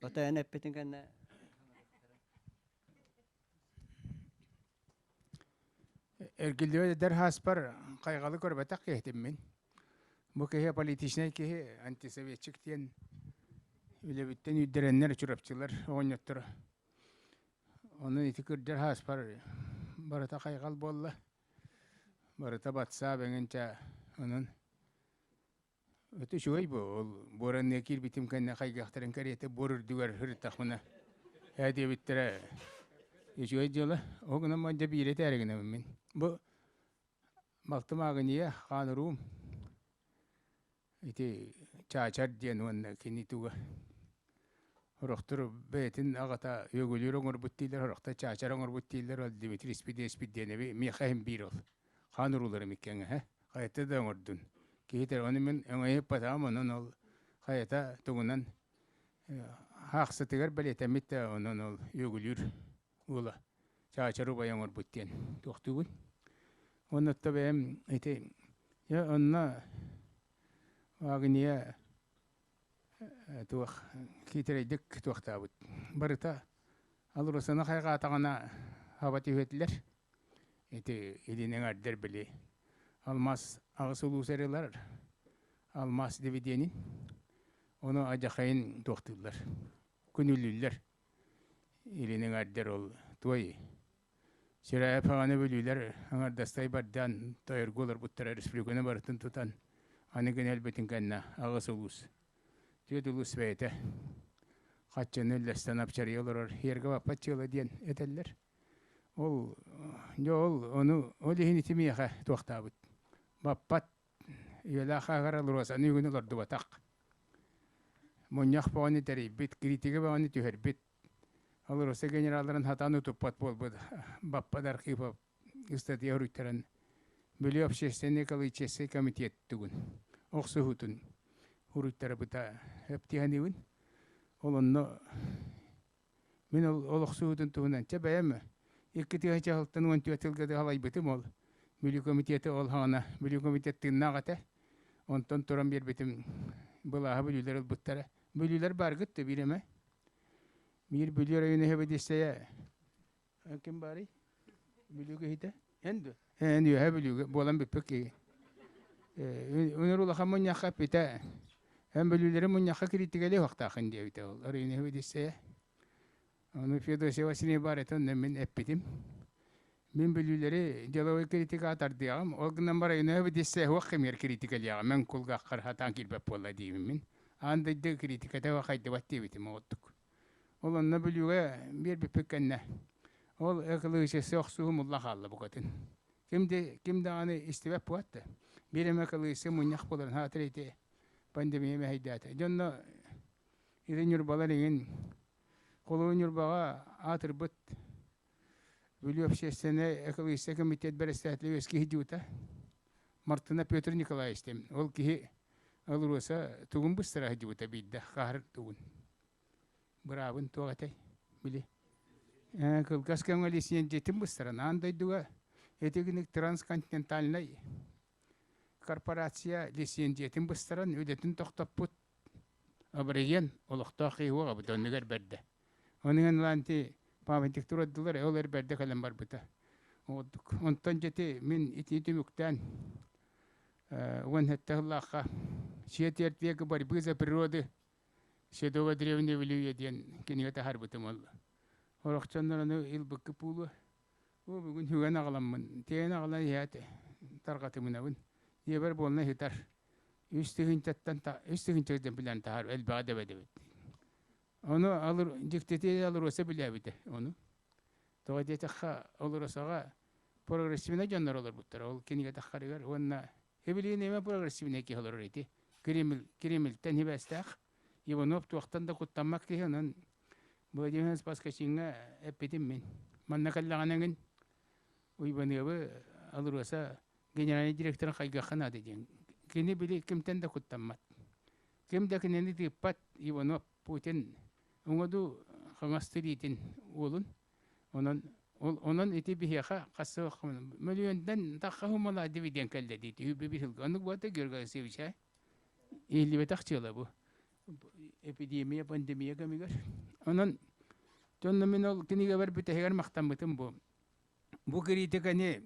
отойон эппитин кэннэ Эргиллибэт эдэр сааспар хайҕалы көрбөтөх киһитим мин. Бу киһи политичнай киһи, антисоветчик диэн үлэбиттэн үүрдэрэннэр чурапчылар оҕонньотторо. Онон ити кырдьар сааспар барыта хайҕал буолла. Барыта батсаап эҥин ча онон Өтө үчүгэй бу ол буоранныа киирбитим кэннэ хайгыахтарын кэриэтэ буор үрдүгэр сырыттахпына ээ диэбиттэрэ үчүгэй дьыала. Ол гынан баран дьэ биирэ этээри гынабын мин. Бу балтым Агния хаан-уруум ити Чаачар диэн уонна кини туга сорохтор бэйэтин аҕата Үөгүлүүр оҥорбут дииллэр, сорохтор Чаачар оҥорбут дииллэр, ол Дмитрий Спидеевич диэн эби миэхэ иһин биир ол. Хаан урууларым иккиэҥ хайата да оҥордун. Киһи ону мин өҥөйүппатаҕым, онон ол хайата тугунан хаахсытыгар бэлиэтэммит да онон ол үөгүлүүр уола Чаачар убай оҥорбут диэн туохтуубун. Онно бэйэм ити онно Агния туох киитэрэйдик туохтаабыт. Барыта Алросаны хайҕаатаҕына хаба түһүөтүлэр. Ити илин эҥэрдэр били алмаас аҕыс улуус эрилар алмаас дивиденин ону адьахайын туохтууллар күнүлүүллэр илин эҥэрдэр ол туой Сирээп аҕаны бүлүүлэр аҥардастай бардаан тойорго олорбуттара республиканы барытын тутан аны гына өлбүтүн кэннэ аҕыс улуус түөрт улуус бэйэтэ хаччыны үллэстэн апчарыйа олорор иэргэ баппат дьыала диэн этэллэр Ол дьэ ол ону ол иһин ити миэхэ туохтаабыт баппат үйэлээх ааҕар Алросаны үгүн олордубатах. Мунньах бөҕөнү тэрийбит, критика бөҕөнү түһэрбит. Алроса генералларын хатаан утуппат буолбут Баппат Архипов ыстатыйа суруйтаран Бүлүү общественный экологическай комитет тугун охсуһуутун суруйтарбыта эптиһаныбын. Ол онно Мин ол охсуһуутун туһунан чэ бэйэм икки тыһыынча сылтан 14 сылга халайбытым ол Бүлүү комитеты ол хаҕана Бүлүү комитет тыыннаах этэ. Онтон туран биэрбитим былааһы бүлүүлэр ылбыттара. Бүлүүлэр бааргыт да биир эмэ. Биир Бүлүү району сэбиэдиссэйэ ким баарый? Бүлүү киһитэ? Эн дуо? Эн үөһэ Бүлүүгэ буолан бүппүт киһи. Үнүр улахан мунньахха эппитэ, эн Бүлүүлэри мунньахха кириитикэлиэ уохтааххын диэбитэ ол Арина Сэбиэдиссэйэ. Ону Феодосия Васильевна баар этэ, онно мин эппитим. Мин Бүлүүлэри деловой критикаҕа тардыаҕым, ол гынан баран Арина Сэбиэдиссэйэ суох кэмигэр критикэлиэҕим, эн кулгааххар сатаан киирбэт буолла диибин мин. Аан дойду критиката хайдыбат диэбитим оҕуттук. Ол онно Бүлүүгэ биэрбиппит кэннэ ол экологическай охсуһуу мулла хаалла букатын. Ким да ким даҕаны истибэт буолла. Биир эмэ экологическай мунньах буоларын хаатыр ити пандемия мэһэйдээтэ. Дьонно ити Ньурбалар иҥин холобур Ньурбаҕа аатырбыт Бүлүү общественнай экологическай комитет бэрэссэдээтэлэ үөскэ сылдьыбыта. Мартына Петр Николаевич диэн. Ол киһи АЛРОСА тугун быстара сылдьыбыта биирдэ хаһар тугун. Быраабын туох этэй? Били кылгас кэмҥэ лиссиэндьийэтин быстаран аан дойдуга итигиник трансконтинентальнай корпорация лиссиэндьийэтин быстаран үлэтин тохтоппут абориген олохтоох киһи уоҕабыт оннугар бэрдэ. Онуган ылан ити памятник туруордулар, ол эр бэрдэ кэлэн барбыта. Онтон дьэти мин итини түмүктээн 17 сыллаахха Четверть века борьбы за природы Седого древнего Вилюя диэн кинигэ таһаарбытым ол. Сорох дьоннор ону ылбыкка буолуо. Оо, бүгүн сүгэн аҕаламмын, тиэйэн аҕалан иһээт тарҕатымынабын. Ийэбэр буолна сытар. Үс тыһыынчаттан үс тыһыынча билэн таһаар элбэҕи да эбэт. Ону алыр дьиктити Алроса билээбитэ ону. Тоҕо диэтэххэ, Алросаҕа прогрессивнай дьоннор олорбуттара. Ол кинигэ таххарыгар уонна Эбилиин эмэ прогрессивнай киһи олорор ити. Кремль, Кремльтэн хибээстээх. Иванов туохтан да куттаммат киһи, онон Владимир Спаскачиҥҥа эппитим мин. Манна кэллэҕинэ эҥин Уйбаныабы Алроса генеральный директорын хайгыахха наада диэн. Кини били кимтэн да куттаммат. Ким да кинини тыыппат Иванов Путин уҥа хаҥас тириитин уолун. Онон ол онон ити биһиэхэ хас мөлүйүөнтэн тахха хумалаа дивиденд кэллэ дии түһүбү бир сылга. Оннук буолта Георгий Алексеевич ээ. Иһиллибэтэх дьыала бу. Эпидемия, пандемия кэмигэр. Онон дьонно мин ол кинигэбэр бүтэһигэр махтаммытым бу. Бу кириитикэни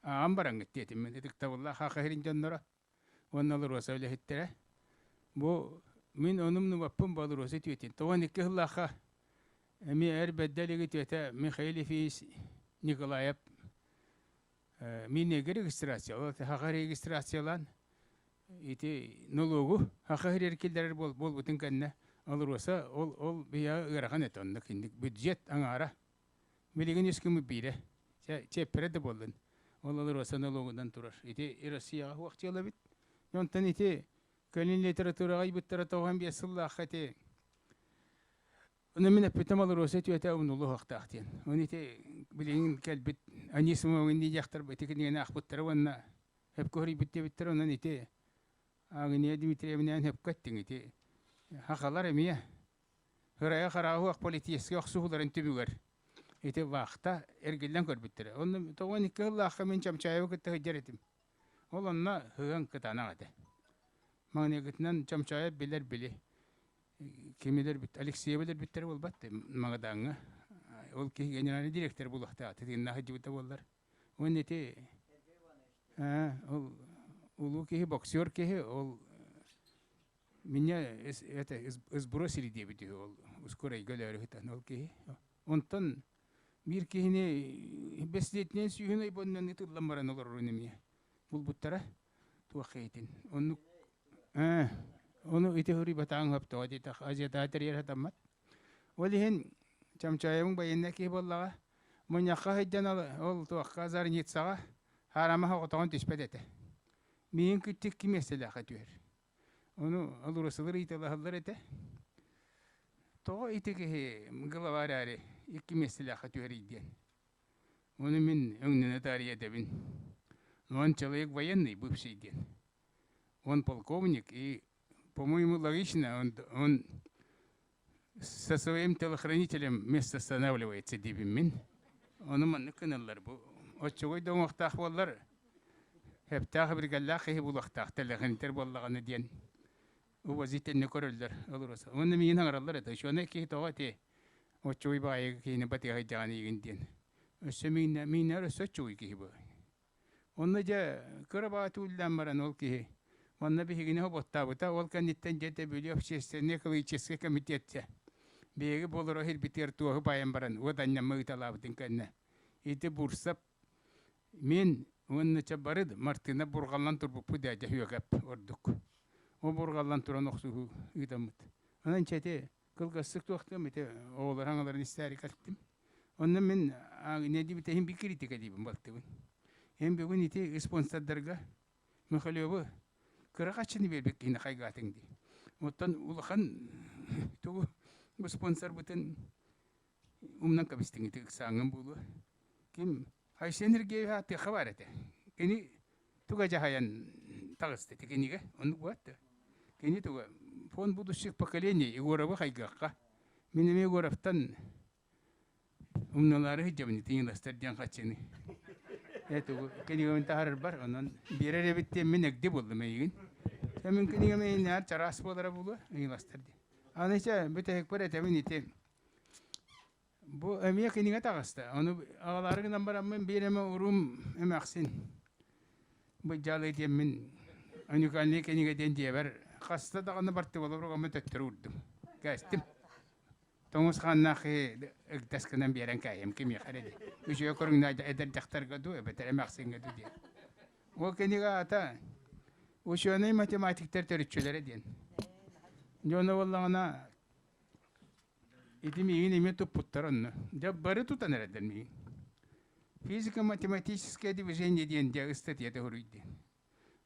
ааҕан бараҥҥыт диэтим мин ытыктабыллаах Саха сирин дьонноро уонна АЛРОСА үлэһиттэрэ. Бу мин ону умнубаппын бу АЛРОСА үтүөтүн. 92 сыллаахха эмиэ эр бэрдэ илиги үтүөтэ Михаил Ефимович Николаев минеге регистрация, ол саха регистрациялаан ити нолуогу саха сиригэр киллэрэр буолбутун кэннэ АЛРОСА ол ол биһиэхэ ыарахан этэ оннук инник бюджет аҥаара Билигин үс күммүт биирэ. Чэ, чиэппэрэ да буоллун. Ол АЛРОСА налогунан турар. Ити Россияҕа суох дьыала эбит. Онтон ити кэлин литератураҕа ыйбыттара 95 сыллаахха ити Ону мин эппитим АЛРОСА үтүөтэ умнуллуохтаах диэн. Оны ити билигин кэлбит Анисимова диэхтэр ити кинигэни аахпыттара уонна сөпкө хоруйбут диэбиттэр. Онон ити Агния Дмитриевнээн сөпкө эттиҥ ити хахалар эмиэ Ырайа харааһы политическай охсуһууларын түмүгэр ити вахта эргиллэн көрбүттэрэ. Онно 92 сыллаахха мин Чамчаевы кытта сылдьар этим. Ол онно сыһыан кытаанах этэ. Маҥнайгытынан Чамчаев билэр били кимилэр бит Алексеевы билэрбиттэрэ буолбат Магадаҥҥа. Ол киһи генеральный директор буолуохтаах тытыннаах сылдьыбыта буоллар. Уонна ити ол улуу киһи боксер киһи ол Меня это сбросили диэбит үһү ол ускурайга өлөөрү сытан ол киһи. Онтон биир киһини бэстилиэтинэн сүүһүн ойбонунан ытыллан баран олорорун эмиэ булбуттара туох киһитин. Оннук ону ити хоруйбатаҕыҥ сөптөөҕө диэтэх азиатаҕа тэрийэр сатаммат. Ол иһин Чамчаевыҥ байыаннай киһи буоллаҕа. Мунньахха сылдьан ол туохха Зарницаҕа хаарама соҕотоҕун түспэт этэ. Миигин кыттык ким миэстэлээххэ түһэр. Ону АЛРОСАлар ыйыталаһаллар этэ. Тоҕо ити киһи глава эрээри икки миэстэлээххэ түһэрий диэн. Ону мин өҥнөнө таарыйа этэбин. Он человек военный бывший диэн. Он полковник и, по-моему, логично, он со своим телохранителем место останавливается диибин мин. Ону маннык гыналлар бу. Оччоҕой да уҥуохтаах буоллар, Эптээх биргэллээх киһи булуохтаах телохранитель буоллаҕына диэн увозительно көрөллөр АЛРОСА. Уонна миигин аҥараллар этэ. Учуонай киһи тоҕо ити оччугуй баҕайы киһини батыһайдаҕын иигин диэн. Өссө мииннэ мииннэр өссө оччугуй киһи бу. Онно дьэ кыра баҕа түүллээн баран ол киһи манна биһигини хоботтаабыта. Ол кэнниттэн дьэ Бүлүү общественнай экологическай комитет биһиги болоро иһирбитигэр туоһу баайан баран уот анньамма ыыталаабытын кэннэ ити Бурсап Мин уонна чэ бары Мартына бурҕаллан турбуппут ээ дьөһүөкэп ордук. Ол бурҕаллан туран охсуһуу ыытаммыт. Онон чэ ити кылгастык туохтуом ити оҕолор аҥаларын истээри кэлтим. Онно мин не диэбит иһин биир критика диибин балтыбын. Эн бүгүн ити спонсордарга Михалевы кыра хаччыны биэрбит киһини хайгаатыҥ дии. Оттон улахан тугу бу спонсорбытын умнан кэбистиҥ ити ыксааҥҥын буолуо. Ким Айсен Сергеевич ааттыахха баар этэ. Кини туга дьаһайан таҕыста ити кинигэ. Оннук буолат да. Кини туга фонд будущих поколений Егоровы хайгыахха. Мин эмиэ Егоровтан умнулаары сылдьабын итиҥиластар диэн хаччыны. Этугу кинигэбин таһаарарбар, онон биэрэр эбит диэн мин эгди буоллум эйигин. Мин кинигэм эйинээр чараас буолара буолуо, ыҥыластар диэн. Аны чэ, бүтэһикпэр этэбин ити. Бу эмиэ кинигэ таҕыста. Ону аҕалаары гынан бараммын биир эмэ уруум эмээхсин быдьаалый диэммин уникальный кинигэ диэн дьиэбэр хаста даҕаны бартыбалар төттөрү уурдум. Кээстим. Тоҥус хааннаах киһи ыгдас гынан биэрэн кээһиэм кимиэхэ эрэ дии. Үчүгэй көрүҥнээх эдэр дьахтарга дуу, эбэтэр эмээхсиҥҥэ дуу диэн. Ол кинигэ аата «Ученый математиктар төрүччүлэрэ» диэн. Дьоно буоллаҕына ити миигин эмиэ туппуттар онно. Дьэ бары тутан эрэллэр миигин. Физико-математическое движение диэн дьэ ыстатыйата суруйдун.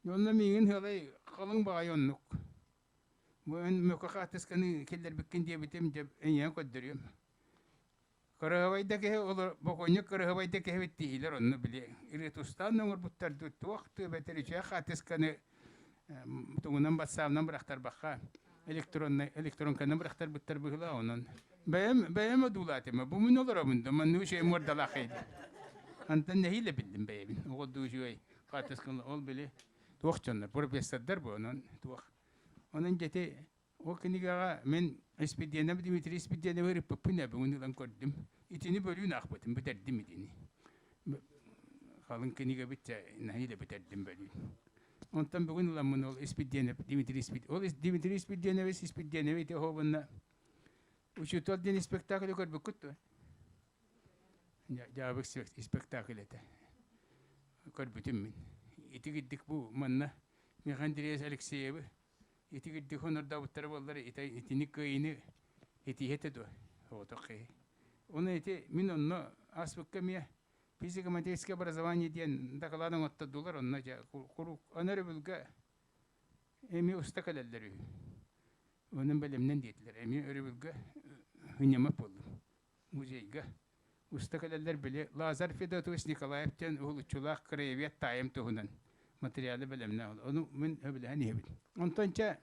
Онно миигин ыалай халыҥ баҕайы оннук. Бу эн мөкө хаартысканы киллэрбиккин диэбитим, дьэ эйиэхэ көрдөрүөм. Кыраһыбай да киһи олор бокуонньук кыраһыбай да киһибит дииллэр онно били ретустаан оҥорбуттар дуу туох дуу эбэтэр үчүгэй хаартысканы тугунан батсаабынан бырахтарбахха электроннай электронканы бырахтарбыттар быһыылаах онон бэйэм бэйэм одуулаатым бу мин олоробун да маннык үчүгэй муордалаах киһи антан нэһиилэ биллим бэйэбин оҕо дуу үчүгэй хаартысканы ол били туох дьоннор профессордар бу онон туох Онон дьэти ол кинигэҕэ мин Испирдиэнэп Дмитрий Испирдиэнэби ырыппыппын ээ бүгүн ылан көрдүм. Итини бөлүүн аахпытым, бүтэрдим итини. Халыҥ кинигэбит дьэ нэһиилэ бүтэрдим бөлүүн. Онтон бүгүн ыламмын ол Испирдиэнэп Дмитрий Испирдиэнэп ол Дмитрий Испирдиэнэбис Испирдиэнэби ити оһуобунна учуутал диэн спектаклы көрбүккүт дуо? Дьаабык спектакль этэ. Көрбүтүм мин. Итигирдик бу манна Михаил Андреевич Алексеевы итигирдик хонордообуттара буоллар итини кыайыыны итиһэ этэ дуо? Оҕотох киһи. Ону ити мин онно ааспыкка эмиэ физико-математическое образование диэн дакылаат оҥоттордулар онно дьэ куруук аны өрөбүлгэ эмиэ уста кэлэллэр үһү. Онон бэлэмнэн диэтилэр. Эмиэ өрөбүлгэ ынньаммат буоллум музейга. Уста кэлэллэр били Лазарь Федотович Николаев диэн уһулуччулаах краевед таайым туһунан материалы бэлэмнээх. Ону мин сөбүлэһэн иһэбин. Онтон чэ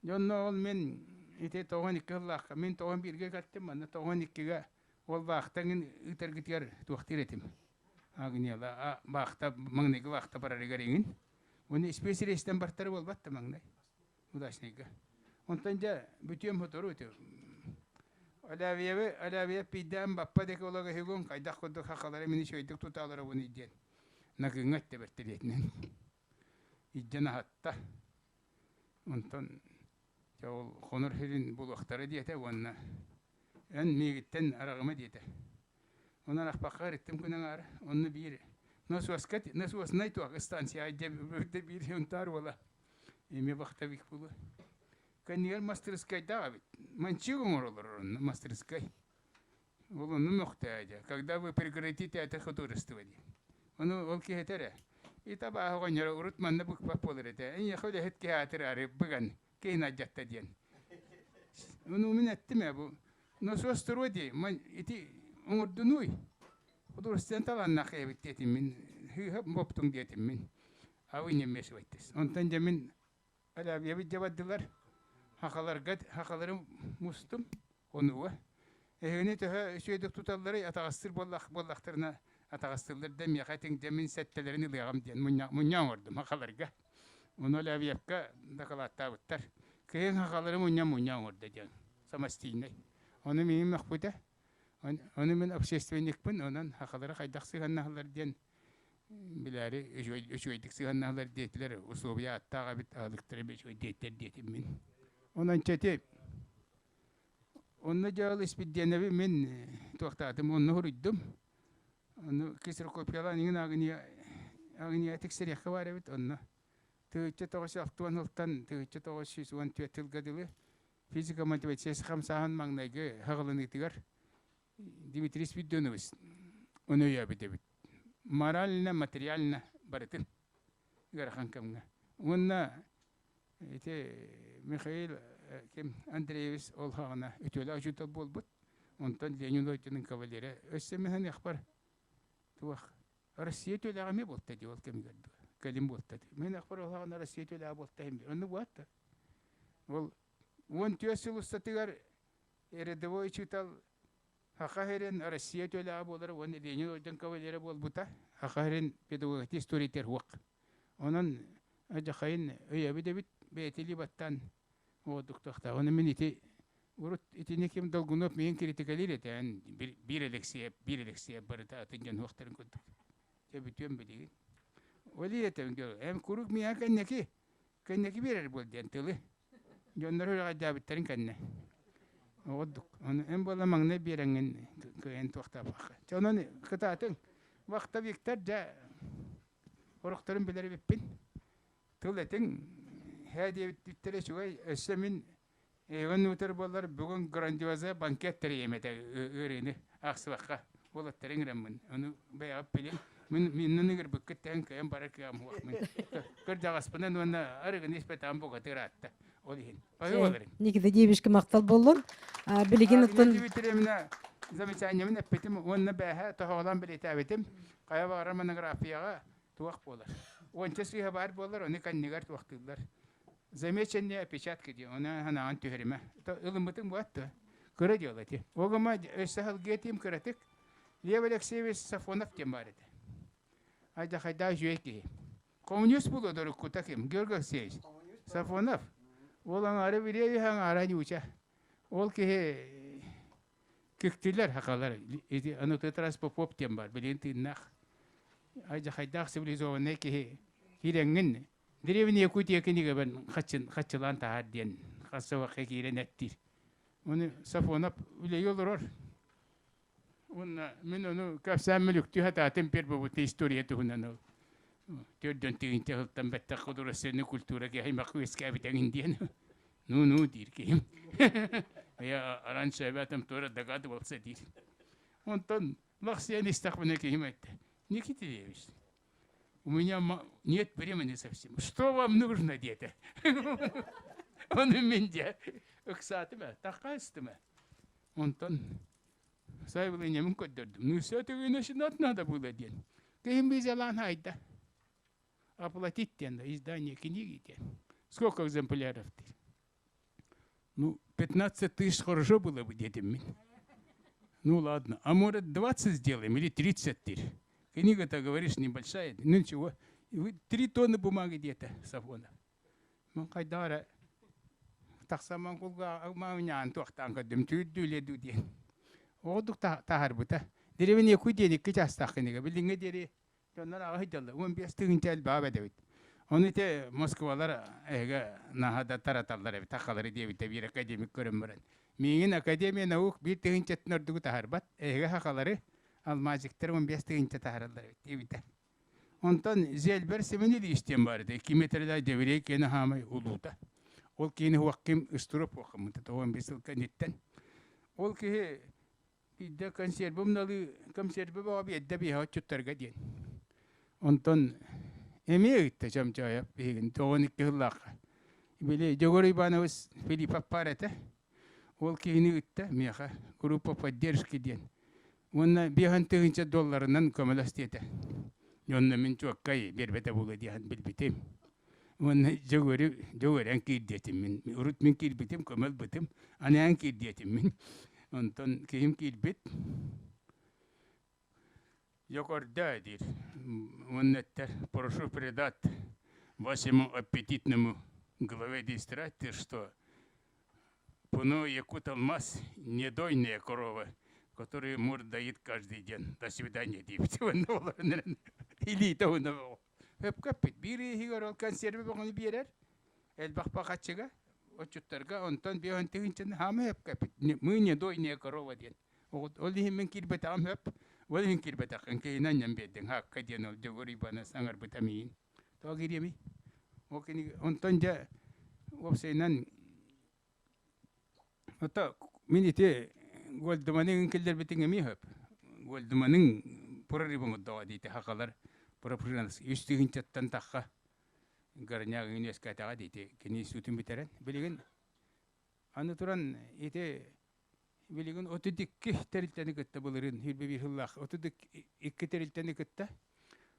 дьонно ол мин ити 92 сыллаахха мин 91-гэ кэлтим манна 92-гэ ол баахтаҥын ыытаргытыгар туохтуур этим. Агнияла баахта маҥнайгы баахта барарыгар иҥин. Уонна испиэсирээстэн бартары буолбат да маҥнай. Удачныйга. Онтон дьэ бүтүөм сотору ити. Алявиевы Алявиев пийдээн баппа диэки олоҕо хайдах курдук хахалары мин үчүгэйдик тутааларабын диэн Накыҥҥа эттэ бэртэлиэтинэн. Илдьэн аһатта. Онтон дьэ ол хонор сирин булуохтара диэтэ уонна эн миигиттэн араҕыма диэтэ. Онон арахпакка ыриттым күн аҥаара. Онно биир насоска насоснай туох станция дьэ биир унтаар уола Эмиэ вахтовик буолуо. Кэннигэр мастырыскайдаах эбит. Манчыык оҥороллор онно мастырыскай. Ол онну мөхтөө дьэ. Когда вы прекратите это художество диэн. Ону ол киһи этэр ээ. И табааһы оҕонньоро урут манна быкпат буолар этэ. Эйиэхэ үлэһит киһи аатыраары быган киһини алдьатта диэн. Ону мин эттим ээ бу насос туруо дии. Ити оҥордунууй. Художествен талааннаах эбит диэтим мин. Сыыһа боптуҥ диэтим мин. А вы не вмешивайтесь. Онтон дьэ мин Алябьебит дьэ бардылар. Хахаларга хахалары мустум онуга. Эһигини төһө үчүгэйдик туталларый атаҕастыыр буоллах буоллахтарына атаҕастыыллар да миэхэ этиҥ дьэ мин сэттэлэрин ылыаҕым диэн мунньа мунньа оҥордум хахаларга. Ону Алябьевка дакылааттаабыттар. Кыһын хахалары мунньа мунньа оҥордо диэн самостийнай. Ону миигин мөхпүтэ. Ону мин общественникпын, онон хахалары хайдах сыһыаннаһаллар диэн билээри үчүгэйдик сыһыаннаһаллар диэтилэр, усулуобуйа ааттаах эбит, аһылыктара үчүгэй диэттэр диэтим мин. Онон чэти онно дьаал Испирдиэнэби мин туохтаатым, онно суруйдум. Ону ксерокопиялаан иҥин агния агния тиксэриэххэ баар эбит онно. 1960 сылтан 1914 сылга дылы физико-математическай хамсааһын маҥнайгы хаҕылыныытыгар Дмитрий Спиридонович ону өйөөбүт эбит. Морально, материально барытын ыарахан кэмҥэ. Уонна ити Михаил ким Андреевич ол хаҕына үтүөлээх учуутал буолбут. Онтон Ленин орденын кавалера өссө мин туох Россия үтүөлээх эмиэ буолта дии ол кэмигэр дуо кэлин буолта дии. Мин ахпар ол хаҕына Россия үтүөлээх буолта иһин онну буолта. Ол 14 сыл устатыгар. Рядовой учуутал Саха сирин Россия үтүөлээҕэ буолара уонна Ленин орден кавалера буолбута. Саха сирин педагогическай историятыгар суох. Онон дьахайын өйөөбүт эбит, бэйэтилии баттаан оҕордуктуохтаах. Ону мин ити урут итини ким Долгунов миигин критикалиир этэ, эн биир Алексеев, биир Алексеев барыта атын дьон суохтарын курдук. Дьэ бүтүөм билигин. Ол этэ эн куруук миэхэ кэнники, кэнники биэрэр буол диэн тылы. Дьоннор үрэҕэйдээбиттэрин кэннэ. Оҕордук. Ону эн буола маҥнай биэрэҥҥин кыайан туохтаабакка. Чэ онон кытаатыҥ. Вахта Виктор дьэ Орохторун билэр эбиппин. Тыл этиҥ, һээ диэбиттэрэ үчүгэй. Өссө мин эйигин ыытар буоллар бүгүн грандиоза банкет тэрийиэм этэ ыарыыны аахсыбакка. Уолаттары ыҥыраммын. Ону бэйэҕит билиҥ. Мин миннэн ыҥырбыккыт тэҥ кыайан барар кыаҕым суох мин. Кырдьаҕаспынан уонна арыгыны испэтэҕим букатыыр аатта. Ол иһин. Баһыы Никита Дьиэбишке махтал буоллун. Билигин оттон Дмитриевна замечаниебын эппитим уонна бээһэ тоһоҕолоон бэлиэтээбитим. Хайа баҕарар монографияҕа туох буолар. Уонча сыыһа баар буолар, ону кэннигэр туохтууллар. Замечание опечатка диэн, ону санааҕын түһэримэ. Ылыммытыҥ буолат дуо? Кыра дьыала ити. Огома өссө салгыы этиим кыратык. Лев Алексеевич Сафонов диэн баар этэ. Айдахайдаах үчүгэй киһи. Коммунист буолуо доруккута ким? Георгий Алексеевич Сафонов. Ол аҥаара билиэ аҥаара ньууча. Ол киһи киктилэр хакалар. Ити Анатолий Попов диэн бар, билигин тыыннаах. Айдахайдаах цивилизованный киһи киирэҥҥин Деревня Якутия кинигэбин хаччылаан таһаар диэн хас киирэн эттиир. Оны Сафонов үлэйи олорор. Уонна мин ону кэпсээммин үктүү сатаатым первобытная история туһунан ол төрдөн тыһыынча сылтан бэттэх художественный культура киһи аймах үөскээбитэҥин диэн ну-ну диир киһим. Я раньше об этом тоже догадывался диир. Онтон лахсыйан истэхпинэ киһим этте. Никита Ильич, у меня нет времени совсем. Что вам нужно диэтэ. Ону мин дьэ ыксаатым ээ, таххаыстым ээ. Онтон Заявлениемын көрдөрдүм. Ну все-таки начинать надо было диэн. Киһим визалаан хайда. Оплатить диэн, издание книги диэн. Сколько экземпляров диир. Ну, 15 тысяч хорошо было бы диэтим мин. Ну ладно, а может 20 сделаем или 30 тысяч. Книга-то, говоришь, небольшая. Ну ничего, 3 тонны бумаги где-то Сафонов. Мин хайдах эрэ тахсаммын кулгааҕым туохтаан көрдүм түүрдүүлэ дуу диэн. Оҕодук таһаарбыта. Деревня Якутия диэн икки чаастаах кинигэ. Билиҥҥэ диэри дьоннор аҕа сылдьаллар. 15 тыһыынча элбэҕэ эбит. Ону ити Москвалар эһиги наһаа да тараталлар эбит, сахалары диэбитэ биир академик көрөн баран. Миигин Академия наук биир тыһыынчаттан ордугу таһаарбат. Эһиги сахалары алмазиктар 15 тыһыынча таһаараллар эбит диэбитэ. Онтон Зельбер Семен Ильич диэн баар этэ, 2 метрэлээх дьэбириэй киэнэ хаамай улуута. Ол киһини хуакким ыстуруп хуаккаммыта тоҕон биир сыл кэнниттэн. Ол киһи биирдэ консервы умналыы консервы бөҕө биэрдэ биһэ отчуттарга диэн. Онтон эмиэ ыытта Чомчоойоп биһигин 92 сыллаахха. Били Дьөгүөр Иванович Филиппов баар этэ. Ол киһини ыытта миэхэ группа поддержки диэн. Уонна биэһэн тыһыынча долларынан көмөлөс диэтэ. Онно мин чуоккай биэрбэтэ буолуо диэн билбитим. Уонна Дьөгүөрү Дьөгүөрэн киир диэтим мин. Урут мин киирбитим, көмө ылбытым. Аны эн киир диэтим мин. Онтон киһим киирбит. Йокордоо диир. Уонна эттэр, прошу передать вашему аппетитному главе администрации, что Пуну Якут алмаз не дойная корова, которую мур доит каждый день. До свидания диэбит. Илиитэ уонна Өпкөппүт. Биир иһигэр ол консервы бөҕөнү биэрэр. Элбэх бахаччыга, отчуттарга, онтон биэһэн тыһыынчаны хаама өпкөппүт. Мы не дойная корова диэн. Ол иһин мин киирбэтэҕим өп. Ол иһин киирбэтэххин киһинэн ньам биэрдиҥ. Хаакка диэн ол Дьөгүөр Уйбаана саҥарбыта миигин. Тоҕо киириэмий? Ол кини онтон дьэ уопсайынан ото мин ити Гольдманы киллэрбитиҥ эмиэ сөп. Гольдманың прорыв оҥордоҕо диити сахалар пропрынас үс тыһыынчаттан тахха горняк үөскээтэҕэ диити кини институтун бүтэрэн билигин аны туран ити билигин 32 тэрилтэни кытта былырыын 21 сыллаах 32 тэрилтэни кытта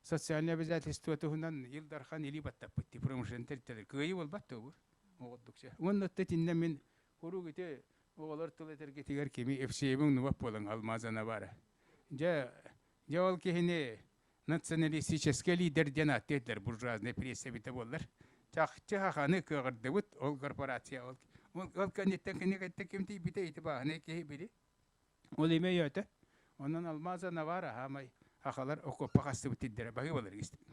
социальное обязательство туһунан Ил Дархан илии баттаппыт промышленный тэрилтэлэр кыайыы буолбат дуо бу оҕордукча уонна итиннэ мин куруук ити Оҕолор тыл этэргитигэр кими Евсеевиҥ нубап буолан алмаазана баара. Дьэ, дьэ ол киһини националистическай лидер диэн ааттыыллар буржуазнай пресса эбитэ буоллар. Чахчы хаханы кыаҕырдыбыт ол корпорация ол ол кэнниттэн кини кытта ким тиийбитэ ити бааһынай киһи били. Ол имэ өйөөтө. Онон алмааза Навара хаамай хахалар окуоппа хастыбыт тирдэрэ баһыы болар истибит.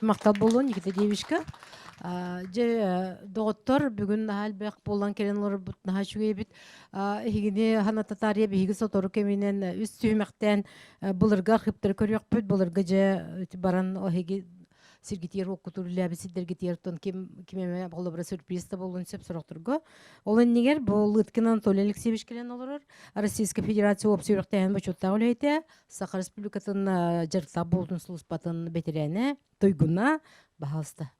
Махтал буолуон Никита Девичка. Дьэ, доҕоттор, бүгүн наһаа элбэх буолан кэлэн олорбут наһаа үчүгэй эбит. Эһигини Хана Татария биһиги сотору кэминэн үс түһүмэхтээн былыргы архыыптары көрүөхпүт. Былыргы дьэ баран эһиги сиргитиэр уоккутур үлээбит сирдэргитиэр тон ким ким эмэ холобура сюрприз да буолуон сөп сорохторго. Ол иннигэр бу Лыткин Анатолий Алексеевич кэлэн олорор. Российская Федерация уопсай үөрэхтээһин бочуоттаах үлэһитэ, Саха Республикатын дьарыктаах буолуутун сулууспатын бэтэрээнэ Туйгуна, баһаалыста.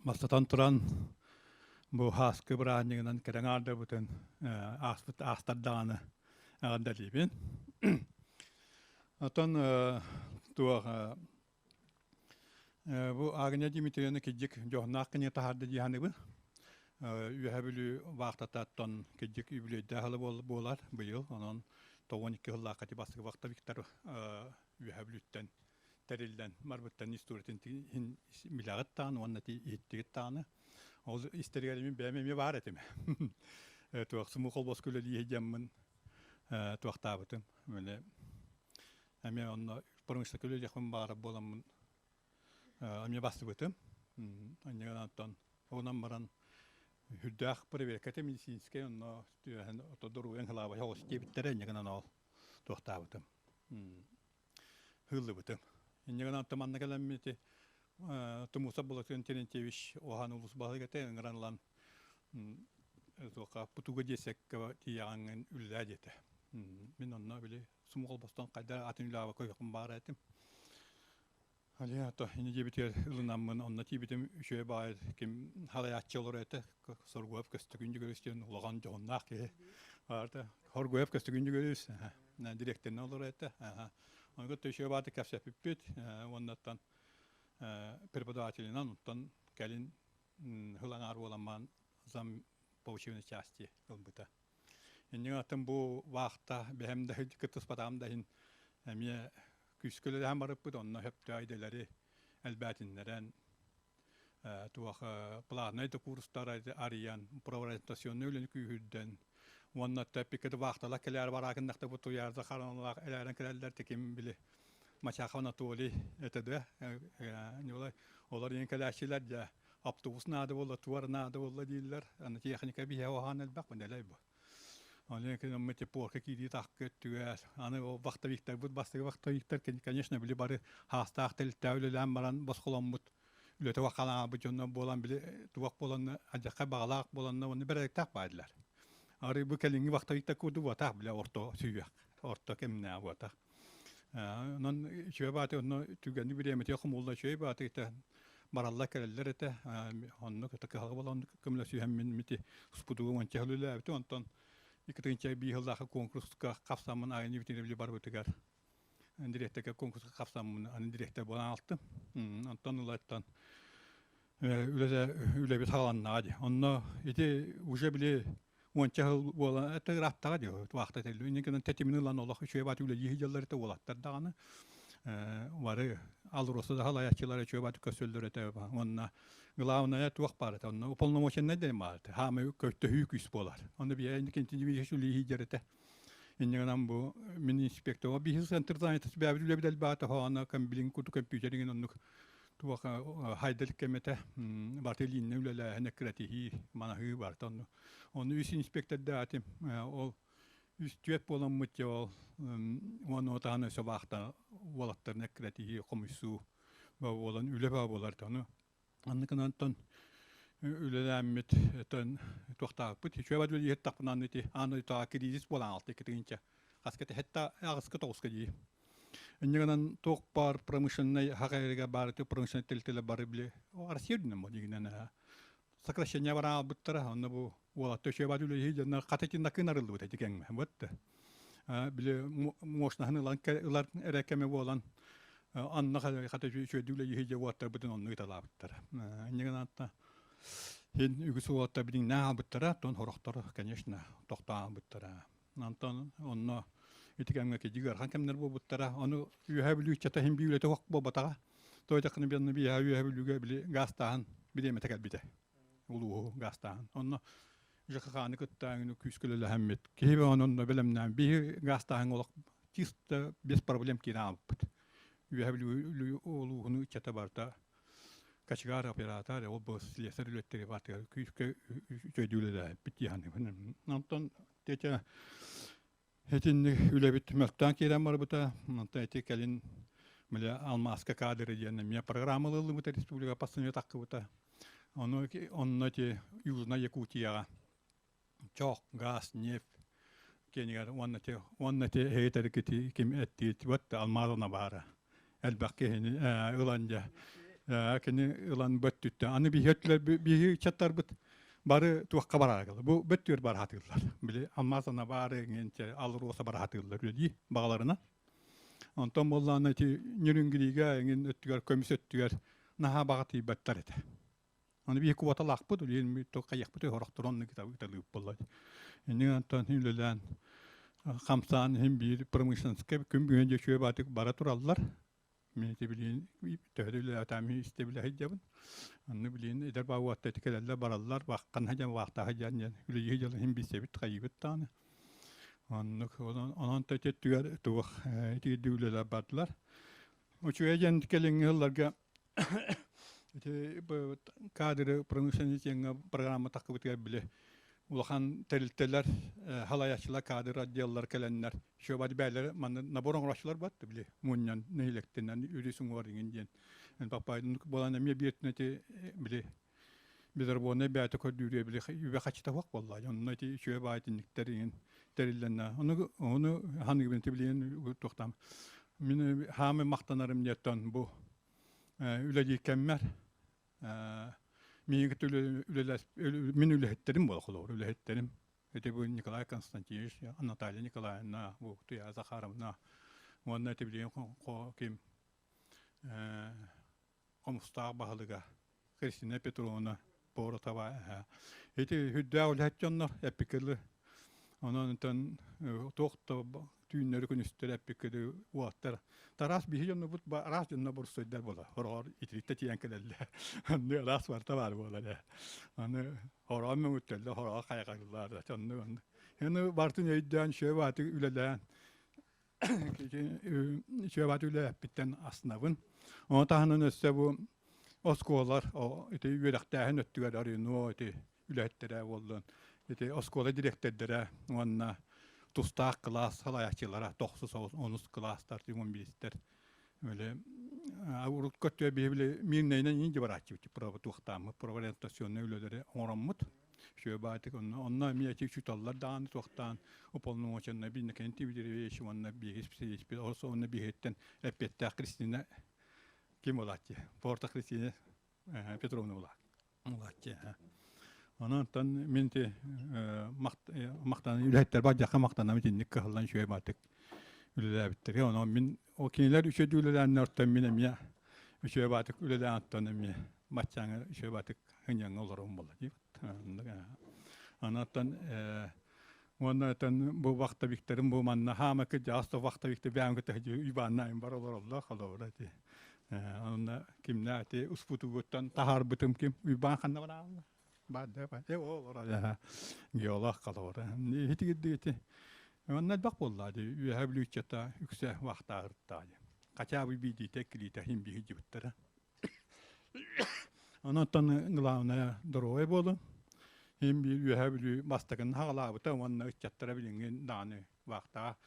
Бастатан туран, бу һааскы бырааһынньыгынан кэрэҥ аардабытын ааспыт аастардаҕаны эҕэрдэлиибин. Оттон туох бу Агния Дмитриевна кирдьик дьоһуннаах кинигэ таһаарда дии саныыбын. Үөһээ Бүлүү вахтататтан кирдьик үбүлүөйдээх ыла буолар быйыл. Онон 92 сыллаахха ити бастакы вахта Виктор Үөһээ Бүлүүттэн тэриллэн барбыттан историятын иһин билэҕит даҕаны уонна иһиттигит даҕаны. Ол истэригэр мин бэйэм эмиэ баар этим. Туох сумуу холбоско үлэлии сылдьаммын туохтаабытым. Мэлэ эмиэ онно промышленнай үлэлиэхпин баҕарар буоламмын эмиэ бастыбытым. Анньыгынан онон баран үрдээх проверката медицинскэй онно түөһэн ото доруобуйаҥ хылаабай оҕус диэбиттэрэ инньэ ол туохтаабытым. Ыыллыбытым. Инньэ гынан манна кэлэммит ити Тумусов Былатыан Терентьевич Уһаан улуус баһылыга этэ ыҥыран ылан туохха Путуга диэсэккэ тиийэҕиҥҥин үлэлээ диэтэ. Мин онно били сумук холбостон хайда атын үлэҕэ көйөхүм баара этим. Алиа то ини диэбитигэр ылынаммын онно тиийбитим үчүгэй баҕайы ким халайааччы олоро этэ Соргуев Көстөкүүн Дьөгүөрүс диэн улахан дьоһуннаах киһи баарта Хоргуев Көстөкүүн Дьөгүөрүс дириэктэринэн олоро этэ Ону кытта үчүгэй баҕайытык кэпсэппиппит уоннаттан преподавателинэн оттон кэлин сыл аҥаар буоламмаан зам по учебной части ылбыта. Инньэ атын бу вахта бэһэм да кыттыспатаҕым да иһин эмиэ күүскэ үлэлэһэн барыппыт, онно сөптөөх идэлэри элбээтиннэрэн туох платнай да курстары арыйан, профориентационнай үлэни күүһүрдэн уонна тэппиккэ вахталар кэлээр бараакыннахта бу туйаарда хараналаах элээрэн кэлэллэр тиким били Мачахов Анатолий этэ да олор иэн кэлээччилэр дьэ автобус наада буолла туар наада буолла дииллэр аны техника биһэ оһаан элбэх бу бу Оны кынаммыт порка киирии тахка өттүгэр аны ол вахтовиктарбыт бастакы вахтовиктар конечно били бары хаастаах тэрилтэҕэ үлэлээн баран босхоломмут үлэтэ вахалаабыт дьонно буолан били туох буоланна адьахха баҕалаах буоланна уонна бэрээдэктээх баайдылар. Ары бу кэлиҥҥи вахтовиктар курдук буотах биле орто сүйүөх орто кэмнээх буотах. Онон үчүгэй бааты онно түгэни бириэмэтигэр хомулла үчүгэй бааты итэ бараллар кэлэллэр этэ. Оннук это кыһалҕа буолан көмөлөсүһэммин мити спутугу уонча сыл үлэлээбитим. Онтон 2005 сыллаахы конкурска хапсаммын айны бүтүнэ барбытыгар дириэктэргэ конкурска хапсаммын аны дириэктэр буолан алтым. Онтон ылаттан үлэтэ үлэбит хааланнаҕа дии. Онно ити уже били уонча сыл буолан это ырааттаҕа дии вахта этэллэр. Инники тэтимин ылан олох үчүгэй баат үлэлии сылдьаллар этэ уолаттар даҕаны. Бары АЛРОСа да халайааччылар үчүгэй бааты көрсөллөр этэ. Уонна главное туох баар этэ. Онно уполномоченнай диэн баар этэ. Хаамай көтөһүү күүс буолар. Онно биэ инники үлэлии сылдьар этэ. Инньэ гынан бу мин инспектор биһи центр занятость бэйэбит үлэбит элбээтэ хоһооно билин курдук компьютер иҥин оннук туох хайдал кэмэтэ барыта илииннэ үлэлээһин эккирэтиһии манаһыы барыта онну ону үс инспектордаатым ол үс түөрт буоламмыт дьэ ол уонна таһан өссө баахта уолаттарын эккирэтиһии хомуйсуу буолан үлэ баа буолар ону Анныкынан оттон үлэлээммит оттон туохтаахпыт үчүгэй бат үлэлиир тахпынан ити аан дойдутааҕы кризис буолан алта икки хаска хетта аҕыска тоҕуска дии. Инньэ гынан туох баар промышленнай хакайрыга баар ити промышленнай тэрилтэлэр бары били Россия үрдүнэн бу дигинэн сокращение баран албыттара онно бу уолатта үчүгэй бат үлэлиир дьоннор хата ити накын арыллыбыт ити кэҥмэ вот. Били мощнаһын ылан ылар эрэ кэмэ буолан анна хата үчүгэйдик үлэлииһи дьэ уоттарбытын онно ыыталаабыттара. Инньэ гынан Һин үгүс уолаттар билиҥнээн хаалбыттара, оттон сорохтор, конечно, тохтоон хаалбыттара. Онтон онно ити кэмҥэ кидьик ыарахан кэмнэр буолбуттара. Ону Үөһээ Бүлүү ыччата иһин биир үлэтэ суох буолбатаҕа. Тоҕо диэтэххинэ биэнэ биһиэхэ Үөһээ Бүлүүгэ били гаастааһын бириэмэтэ кэлбитэ. Улууһу гаастааһын. Онно ЖКХ-ны кытта күүскэ үлэлэһэммит. Киһи бөҕөнү онно бэлэмнээн биһи гаастааһыҥҥа олох чисто без проблем киирэн хаалбыппыт. Үөһээ Бүлүү улууһун ыччата барыта кочегар оператор ол бу слесарь үлэттери баатыгар күүскэ үчүгэйдик үлэлээбиппит дии саныыбын. Онтон тетя итинник үлэбит мөлтөөн киирэн барбыта. Онтон ити кэлин бile алмааска кадры диэн эмиэ программа ылыллыбыта республика постановление таххыбыта. Ону онно ити Южная Якутияҕа чох, газ, нефть киэнигэр уонна ти уонна ти эһиги ким эттиит вот алмаазана баара элбэх киһини ылан дьэ кини ылан бөттүттэ аны биһи өттүлэр биһи ыччаттарбыт бары туохха бараагыл бу бөттүөр бар хатыыллар били алмаазана баары иҥинчэ алроса бар хатыыллар үлэлии баҕаларына онтон буоллаана ити ньүрүнгириигэ эҥин өттүгэр көмүс өттүгэр наһаа баҕа тиийбэттэр этэ Аны биһи кубаталаахпыт, үлээн хайыахпыт хорохтору оннук ыталыып буолла. Иннин онтон үлэлээн хамсаан иһин биир промышленскай күн бүгүн дьэ баатык бара тураллар. Мин ити билиин төһө да үлэлээтаам истэ билэ сылдьабын. Анны билиин эдэр баауатта ити кэлэллэр бараллар, баххан сылдьан ваахтаах сылдьан диэн үлэлии дьыл иһин билсэбит хайыыбыт даҕаны. Оннук онон та ити өттүгэр туох итигирдик үлэлэр бардылар. Үчүгэй диэн кэлиҥҥи сылларга Ити кадры промышленный диэҥҥэ программа таххыбытыгар били улахан тэрилтэлэр халайааччылар кадр отделлар кэлэннэр еще бээлэр манна набор оҥорооччулар бат били мунньан нэһилиэктэнэн үрүс уҥуор иҥин диэн паппайдын буолан эмиэ бииртин ити били безработный бэйэтэ көрдүүрүө били үбэ хачыта суох буолла онно ити үчүгэй баай тинниктэр иҥин тэриллэннэ ону ону ханыгыбын билиэн туохтаам мин хаамы махтанарым диэттэн бу үлэлиир кэммэр миигин үлэлэс мин үлэһиттэрим буола холобур үлэһиттэрим ити бу Николай Константинович Наталья Николаевна бу Туя Захаровна уонна ити билигин ким Хомустаах баһылыга Христина Петровна Поротова ити үрдээх үлэһит дьоннор эппиккэ Онон онтон туох да түүннэри күнүстэри эппиккэ уолаттар тараас биһи дьоннорбут араас дьонно бурсуйдар буола хороҕор итирикте тиийэн кэлэллэр онну араас барыта баар буолар ээ аны хороҕор мөҥүттэллэр хороҕор хайҕаллар оннук оннук аны барытын өйдөөн үчүгэй баатык үлэлээн үчүгэй баатык үлэлээппиттэн астынабын ону таһынан өссө бу оскуолалар ити үөрэхтээһин өттүгэр арыйынуо ити үлэһиттэрэ буоллун, ити оскуола дириэктэрдэрэ уонна тустаах кылаас салайааччылара тохсус онус кылаастар тимон биристэр били урут көттүө биһи били мирнэйинэн инди барааччыбыт туохтааммыт профориентационнай үлэлэри оҥороммут үчүгэй баатык онно онно эмиэ ити учууталлар даҕаны туохтаан уполномоченный Иннокентий Дмитриевич уонна биһиги специалиспит уонна биһиттэн эппиэттээх Кристина ким буолааччы Порта Кристина Петровна буолааччы Улааччы. Онон оттон мин ти махтана үлэһиттэр бардьахха махтанам итинник кыһаллан үчүгэй баатык үлэлээбиттэрэ. Онон мин ол кинилэр үчүгэй үлэлээннэр оттон мин эмиэ үчүгэй баатык үлэлээн оттон эмиэ баччааҥы үчүгэй баатык ыньаҥҥа олорон буолла диибит. Онон оттон уонна оттон бу вахтовиктерым бу манна хаама кырдьаҕас да вахтовиктер бэйэм кытта Иванна бар олороллор холобура ити Онно кимнээх ити успутугуттан таһаарбытым ким Уйбаан ханна бараалла? Баада ба. Э ол ора геолог холобура. Итигирдик ити. Онно элбэх буолла ди үөһэ бүлүүччата үксэ вахтааһыртаа. Хотя бы биидиитэ килиитэ хин биһи дьыбыттара. Онон главное здоровай буолун. Хин биир үөһэ бүлүү бастакын хаҕалаабыта уонна ыччаттара билиҥҥин даҕаны вахтаа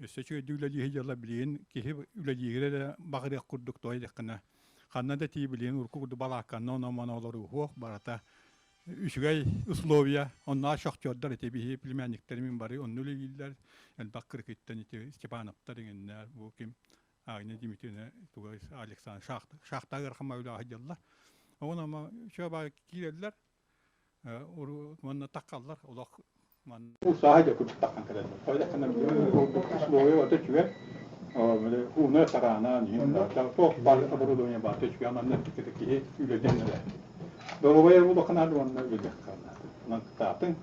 Өссө үчүгэйдик үлэлииһи дьыала билигин киһи үлэлиигэр эрэ баҕарыах курдук тоҕо диэххинэ ханна да тиий билигин урукку курдук балаакканна онон-манан олорууһуох барыта үчүгэй условия оннооҕор шахтердар ити биһи племянниктэрим мин бары онно үлэлииллэр элбэх кырыкыттан ити Степановтар иҥиннэр бу ким Агния Дмитриевна туга Александр шахта шахта ыарахан үлэҕэ сылдьаллар онон ама үчүгэй баҕайы киирэллэр уонна таххаллар олох. Сааһы дьэ курдуктаххан кэлэллэр. Хайдаххына условия ото үчүгэй. Ууна тараана иһин туох баар оборудование баар үчүгэй манна киһи үлэтин эрэ. Доруобай улахан уонна үлэлиэххэ Онон кытаатыҥ,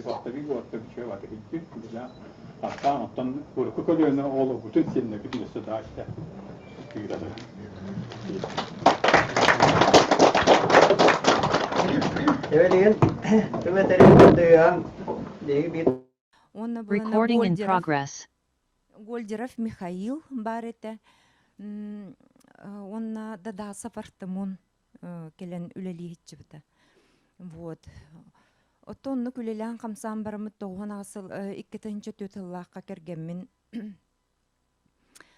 ортабик уотта үчүгэй бата килдьи, билэ аттаан оттон урукку көлүөнэ олорбутун сиэннэрбит өссө да истэ кыырары. Эвелин, тыл этэрин көрдөйөөн, Уонна булана Recording in Гольдеров, progress. Гольдеров Михаил баар этэ. Уонна Дадасов Артамон кэлэн үлэлииһиччибитэ. Вот. Оттон оннук үлэлээн хамсаан бараммыт тоҕуһун аҕыс сыл 2004 сыллаахха кэргэммин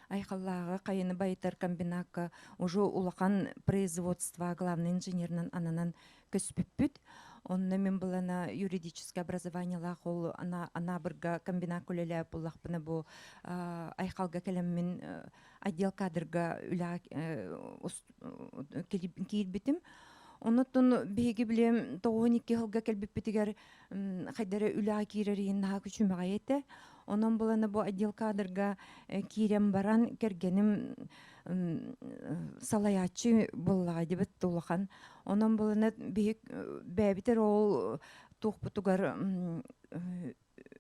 Айхаллааҕы хайыны байытар комбинакка уже улахан производство главный инженеринэн ананан көспүппүт. Онно мин былана юридическое образованиелаах ол Анаабырга комбинакка үлэлээбит буоллахпына бу Айхалга кэлэммин отдел кадрга үлэҕэ киирбитим. Оннуттан биһиги билиэм 92 сылга кэлбиппитигэр хайдара үлэҕэ киирэр иһин наһаа күчүмэҕэй этэ. Онон буланы бу отдел кадрга киирэн баран кэргэним салайааччы буоллаҕа дибит улахан. Онон буланы биһик бэйэбитэр ол туохпутугар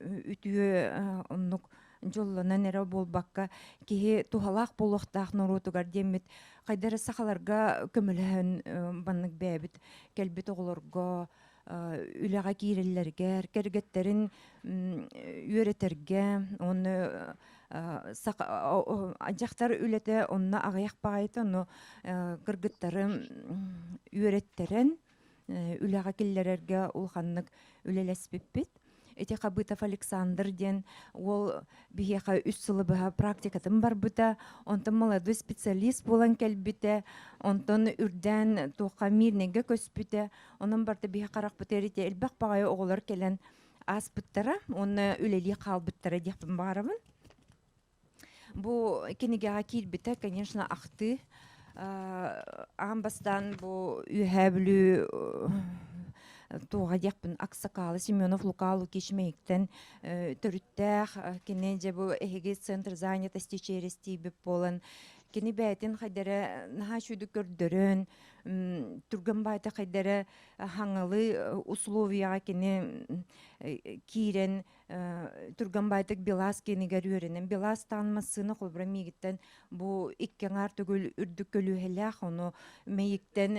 үтүө оннук дьоллонон эрэ буолбакка киһи туһалаах буолуохтаах норуотугар диэммит хайда эрэ сахаларга көмөлөһөн маннык бэйэбит кэлбит оҕолорго үлэҕэ киирэллэригэр кэргэттэрин үөрэтэргэ уонна дьахтар үлэтэ онно аҕыйах баҕайыта ону кыргыттары үөрэттэрэн үлэҕэ киллэрэргэ улаханнык үлэлэспиппит. Ити Хабытов Александр диэн уол биһиэхэ үс сылы быһа практикатын барбыта, онтон молодой специалист буолан кэлбитэ, онтон үрдээн туохха Мирнэйгэ көспүтэ, онон барыта биһи харахпыт эритэ элбэх баҕайы оҕолор кэлэн ааспыттара уонна үлэлии хаалбыттара диэхпин баҕарабын. Бу кинигэҕэ киирбитэ, конечно, ахтыы. Аан бастаан бу Үөһээ Бүлүү туоҕа диэхпин Аксакалы Семенов Лука Лукич Мэйиктэн төрүттээх кини дьэ бу эһиги центр занятости через тиийбит буолан кини бэйэтин хайдара наһаа үчүгүйдүк көрдөрөн түргэн баайта хайдара хаҥалы условияҕа кини киирэн түргэн баайтык Белаз киэнигэр үөрэнэн Белаз таан массыына холобура миигиттэн бу икки аҥаар төгүл үрдүк көлүөһэлээх ону мэйиктэн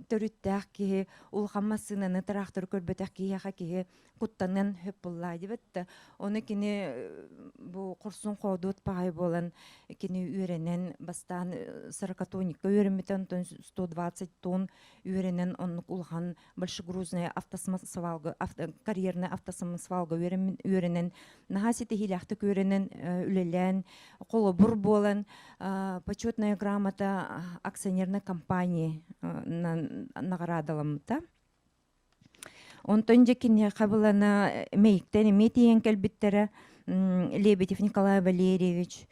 төрүттээх киһи улахан массыынаны тыраахтары көрбөтөх киһиэхэ киһи куттанан хөп буллаа диэбит да ону кини бу хорсун хоодуот паай буолан кини үөрэнэн бастаан сорокатонникка үөрэммитэ онтон 120 тонн үөрэнэн оннук улахан большегрузная автосамосвалга карьерная автосамосвалга үөрэнэн наһаа ситиһиилээхтик үөрэнэн үлэлээн холобур буолан почетная грамота акционерной компании наҕараадаламмыта. Онтон дьэ киниэхэ булана Мэйиктэн эмиэ тиийэн кэлбиттэрэ Лебедев Николай Валерьевич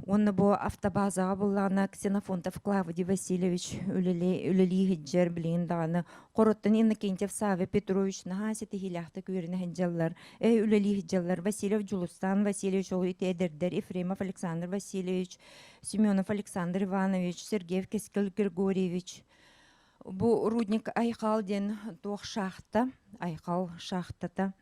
Уонна бу автобазаҕа буллаҕына Ксенофонтов Клавдий Васильевич үлэлии сылдьар билигин даҕаны Хороттон Иннокентьев Савва Петрович наһаа ситиһиилээхтик үөрэнэ сылдьаллар, үлэлии сылдьаллар. Васильев Дьулустаан Васильевич ол ити эдэрдэр Ефремов Александр Васильевич, Семенов Александр Иванович, Сергеев Кэскил Григорьевич. Бу рудник Айхал диэн туох шахта, Айхал шахтата.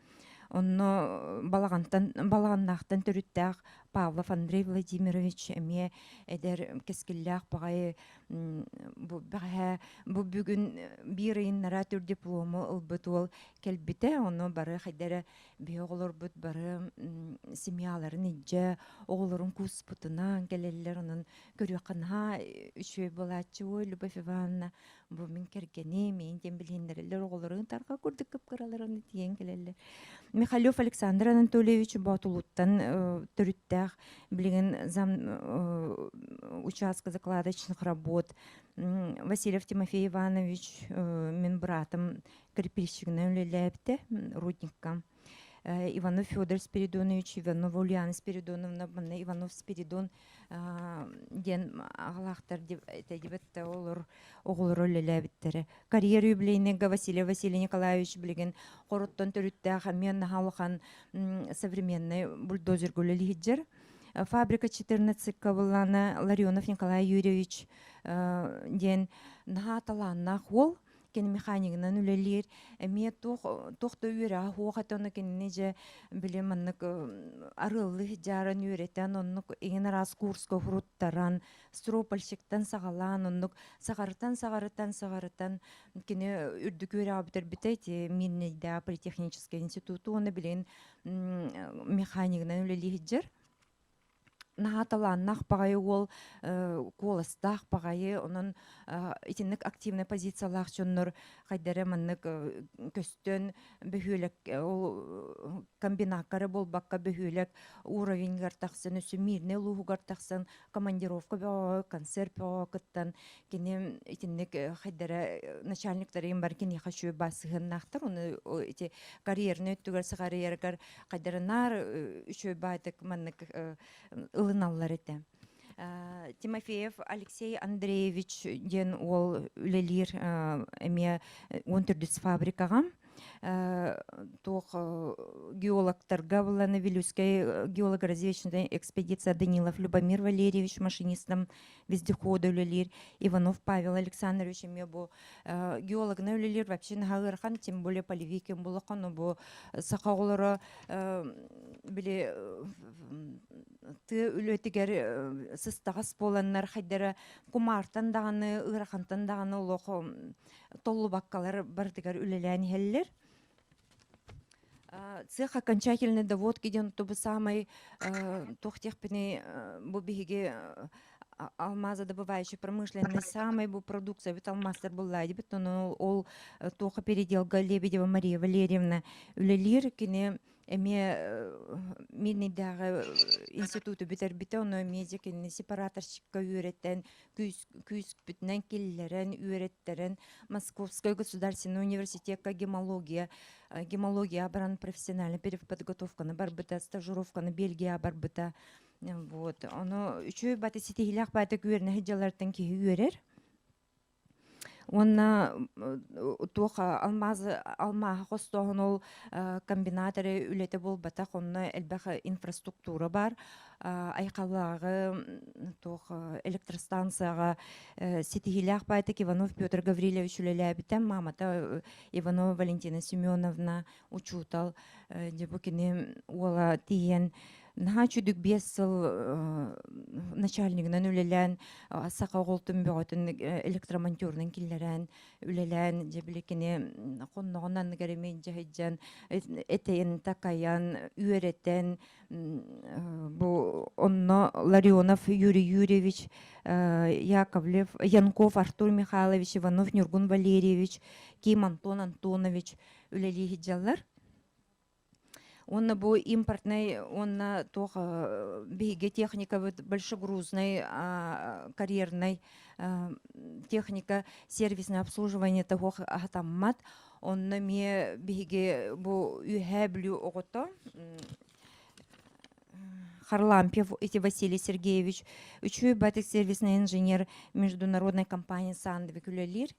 Онно балаҕантан балаҕаннаахтан төрүттээх Павлов Андрей Владимирович эмиэ эдэр кэскиллээх баҕайы бу бэҕэһээ бу бүгүн биир ыйыннара түр диплому ылбыт уол кэлбитэ. Ону бары хайда эрэ биһи оҕолорбут бары семьяларын илдьэ оҕолорун кууспутунан кэлэллэр. Онон көрүөххэ наһаа үчүгэй буолааччы ой Любовь Ивановна бу мин кэргэним миин диэн билиһиннэрэллэр оҕолорун тарҕа курдук кып-кыраларын тиийэн кэлэллэр Михалев Александр Анатольевич Боотулуттан төрүттээх билигин зам участка закладочных работ Васильев Тимофей Иванович мин быраатым кирпичигинэн үлэлээбитэ рудникка. Иванов Федор Спиридонович, Иванова Ульяна Спиридоновна, манна Иванов Спиридон диэн аҕалаахтар этэ олор оҕолоро үлэлээбиттэрэ. Карьера юбилейныйга Василий Василий Николаевич билигин хоруттан төрүттээх эмиэ наһаа улахан современный бульдозерга үлэлиһиджер. Фабрика 14 кабыллана Ларионов Николай Юрьевич диэн наһаа талааннаах уол кини механигынан үлэлиир эмиэ туох туох да үөрэҕэ суох этэ ону кинини дьэ били маннык арыаллыы сыдьааран үөрэтэн оннук иҥин араас курска уһуруттаран стропольщиктан саҕалаан оннук саҕарытан саҕарытан саҕарытан кини үрдүк үөрэҕи бүтэрбитэ ити Мирнэйдээх политехническай институту уонна билигин механигынан үлэлии сылдьар наһаа талааннаах баҕайы уол, куоластаах баҕайы, онон итинник активнай позициялаах дьоннор хайдары маннык көстөн бөһүөлэк ол комбинакка эрэ буолбакка бөһүөлэк уровеньгар тахсан өссө мирнэй улууһугар тахсан командировка бөҕө концерт бөҕө кыттан кини итинник хайдара начальниктарын бар киниэхэ үчүгэй баас сыһыаннаахтар ону ити карьерный өттүгэр сыҕарыйарыгар хайдарынаар үчүгэй баайтык маннык ылыналлар этэ. Тимофеев Алексей Андреевич диэн уол үлэлиир эмиэ 14 фабрикаҕа туох геологтарга булланы Вилюйскай геолого-разведочная экспедиция Данилов Любомир Валерьевич машинистом вездехода үлэлиир Иванов Павел Александрович эмиэ бу геологына үлэлиир вообще наһаа ыарахан тем более полевикин булахан бу саха оҕолоро били тыа үлэтигэр сыстаҕас буоланнар хайдара кумаартан даҕаны ыарахантан даҕаны олох толлубаккалар барытыгар үлэлээн иһэллэр Цех окончательной доводки диэн бу саамай туох диэхпиний бу биһиги алмазодобывающая промышленность самай бу продукция бит алмазтар буллаа дибит ону ол туоха переделга Лебедева Мария Валерьевна үлэлиир кини эмиэ Мирнэйдээҕи институту бүтэрбитэ ону эмиэ дьэ кинини сепараторщикка үөрэтэн күүспүтүнэн киллэрэн үөрэттэрэн Московскай государственный университекка гемология гемология баран профессиональный переподготовканы барбыта стажировканы Бельгия барбыта вот ону үчүгэй баты ситиһиилээх баата үөрэнэ сылдьаллартан киһи үөрэр Уонна туох алмаас алмааһы хостооһун ол комбинат эрэ үлэтэ буолбатах, онно элбэх инфраструктура баар. Айхаллааҕы туох электростанцияҕа ситиһиилээх баайтык Иванов Петр Гаврильевич үлэлээбитэ. Маамата Иванова Валентина Семеновна учуутал. Дьэ бу кини уола тиийэн наһаа үчүгдүк 5 сыл начальнигынан үлэлээн саха оҕолтун бөҕөтүн электромонтерунан киллэрэн үлэлээн дьэ били кини хонноҕун анныгар эмиэ дьаһайдьан этэн такайан үөрэтэн бу онно Ларионов Юрий Юрьевич Яковлев Янков Артур Михайлович Иванов Нюргун Валерьевич Ким Антон Антонович үлэлии сылдьаллар. Уонна бу импортнай уонна туох биһиги техникабыт большегрузный карьерный техника сервисное обслуживание туох аһатаммат. Онно эмиэ биһиги бу Үөһээ Бүлүү оҕото Харлампьев ити Василий Сергеевич үчүгэй батык сервисный инженер международной компании Сандвик үлэлиир.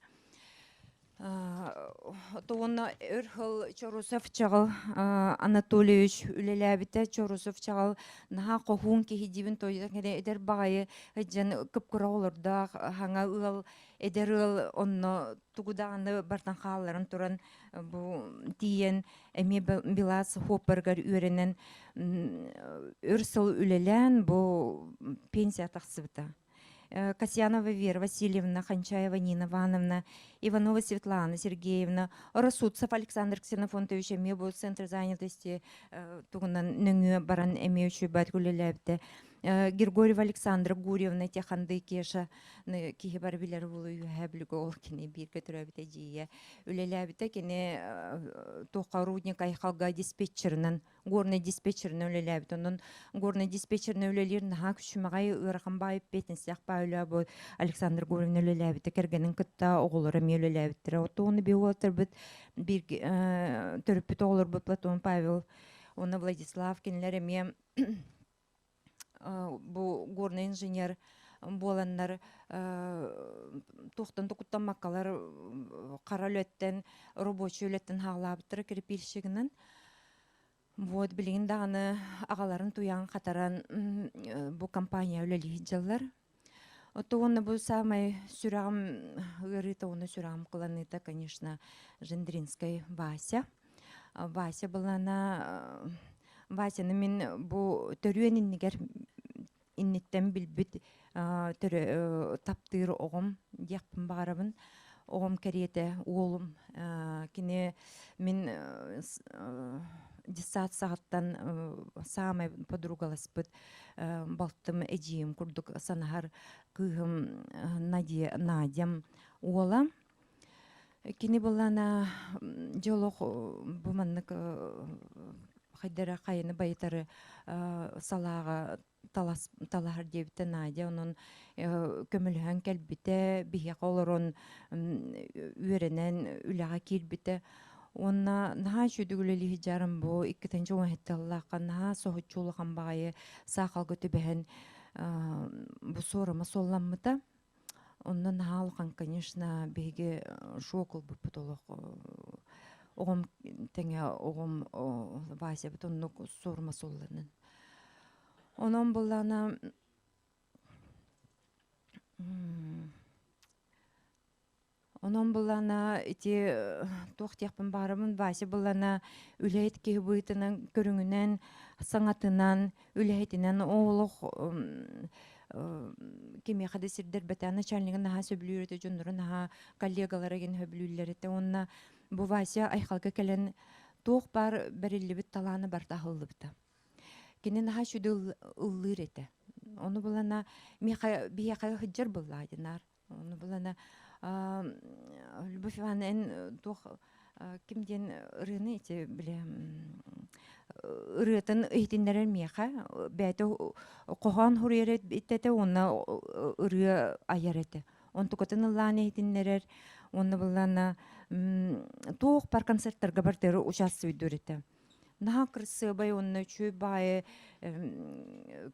Уонна өр сыл Чорусов Чаҕыл Анатольевич үлэлээбитэ. Чорусов Чаҕыл наһаа хоһуун киһи диибин тойон эдэр баҕайы дьон кып-кыра оҕолордоох хаҥа ыал эдэр ыал онно тугу даҕаны бартан хаалларан туран бу тиийэн эмиэ Белаз хоппарыгар үөрэнэн өр сыл үлэлээн бу пенсия тахсыбыта. Касьянова Вера Васильевна, Ханчаева Нина Ивановна, Иванова Светлана Сергеевна, Росудцев Александр Ксенофонтович эмиэ бу центр занятости тугунан нөҥүө баран эмиэ үчүгэй үлэлээбитэ. Григорьева Александра Гурьевна Теханды Кеша киһи бары билэр булу үөһээ бүлүгө ол кини бииргэ төрөөбүт эдьиийэ үлэлээбитэ кини туохха рудник айхалга диспетчерынан горнай диспетчеринэн үлэлээбит. Онон горнай диспетчеринэн үлэлиир наһаа күчүмэҕэй ыарахан баай эппиэтинэстээх баай үлэ бу Александр Гурьевна үлэлээбитэ кэргэнин кытта оҕолоро эмиэ үлэлээбиттэрэ. Оттон уонна биһи уолаттарбыт биир төрөппүт оҕолорбут Платон Павел. Уонна Владислав кинилэр эмиэ бу горный инженер буоланнар туохтан да куттаммаккалар хара үлэттэн рабочий үлэттэн хаалаабыттара кирпильщигынан. Вот билигин даҕаны аҕаларын туйаҕын хатаран бу компания үлэлии сылдьаллар. Оттон уонна бу саамай сүрэҕим ыарыыта уонна сүрэҕим кыланыыта, конечно, Жендринскай Вася. Вася былаана Васяны мин бу төрүөн иннигэр инниттэн билбит таптыыр оҕом диэхпин баҕарабын. Оҕом кэриэтэ уолум. Кини мин детсад саҕаттан саамай подругаласпыт балтым эдьиийим курдук санаһар кыыһым Надя Надям уола. Кини былаана дьэ олох бу маннык хайдара хайаны байытары салааҕа талас талаһар диэбитэ Надя онон көмөлөһөн кэлбитэ биһиэхэ олорон үөрэнэн үлэҕэ киирбитэ уонна наһаа үчүгэй үлэлии сылдьарым бу иккитинчи уҥа наһаа соһуччу улахан баҕайы саахалга түбэһэн бу суорума суолламмыта. Онно наһаа улахан, конечно, биһиги шок ылбыппыт олох. Оҕом тэҥэ оҕом Васябыт оннук суорума суолланан. Онон буллаана Онон буллаана ити туох диэхпин баарабын Вася буллаана үлэһит киһи быһыытынан көрүҥүнэн, саҥатынан, үлэһитинэн олох кимиэхэ да сирдэрбэтэ начальнигын наһаа сөбүлүүр этэ, дьоннору наһаа коллегалара гин сөбүлүүллэр этэ. Уонна бу Вася Айхалга кэлэн туох баар бэриллибит талаана барыта аһыллыбыта. Кини наһаа сүдү ыллыыр этэ. Ону булана миэхэ биһиэхэ сылдьар буоллаҕа динаар. Ону булана Любовь Ивановна эн туох ким диэн ырыаны ити били ырыатын иһитиннэрэр миэхэ бэйэтэ хоһоон суруйар этэ уонна ырыа айар этэ. Онтукатын ыллаан иһитиннэрэр уонна буллаана туох бар концерттарга бартыгар участвуйдуур этэ. Наһаа кырасыабай уонна үчүгэй баҕайы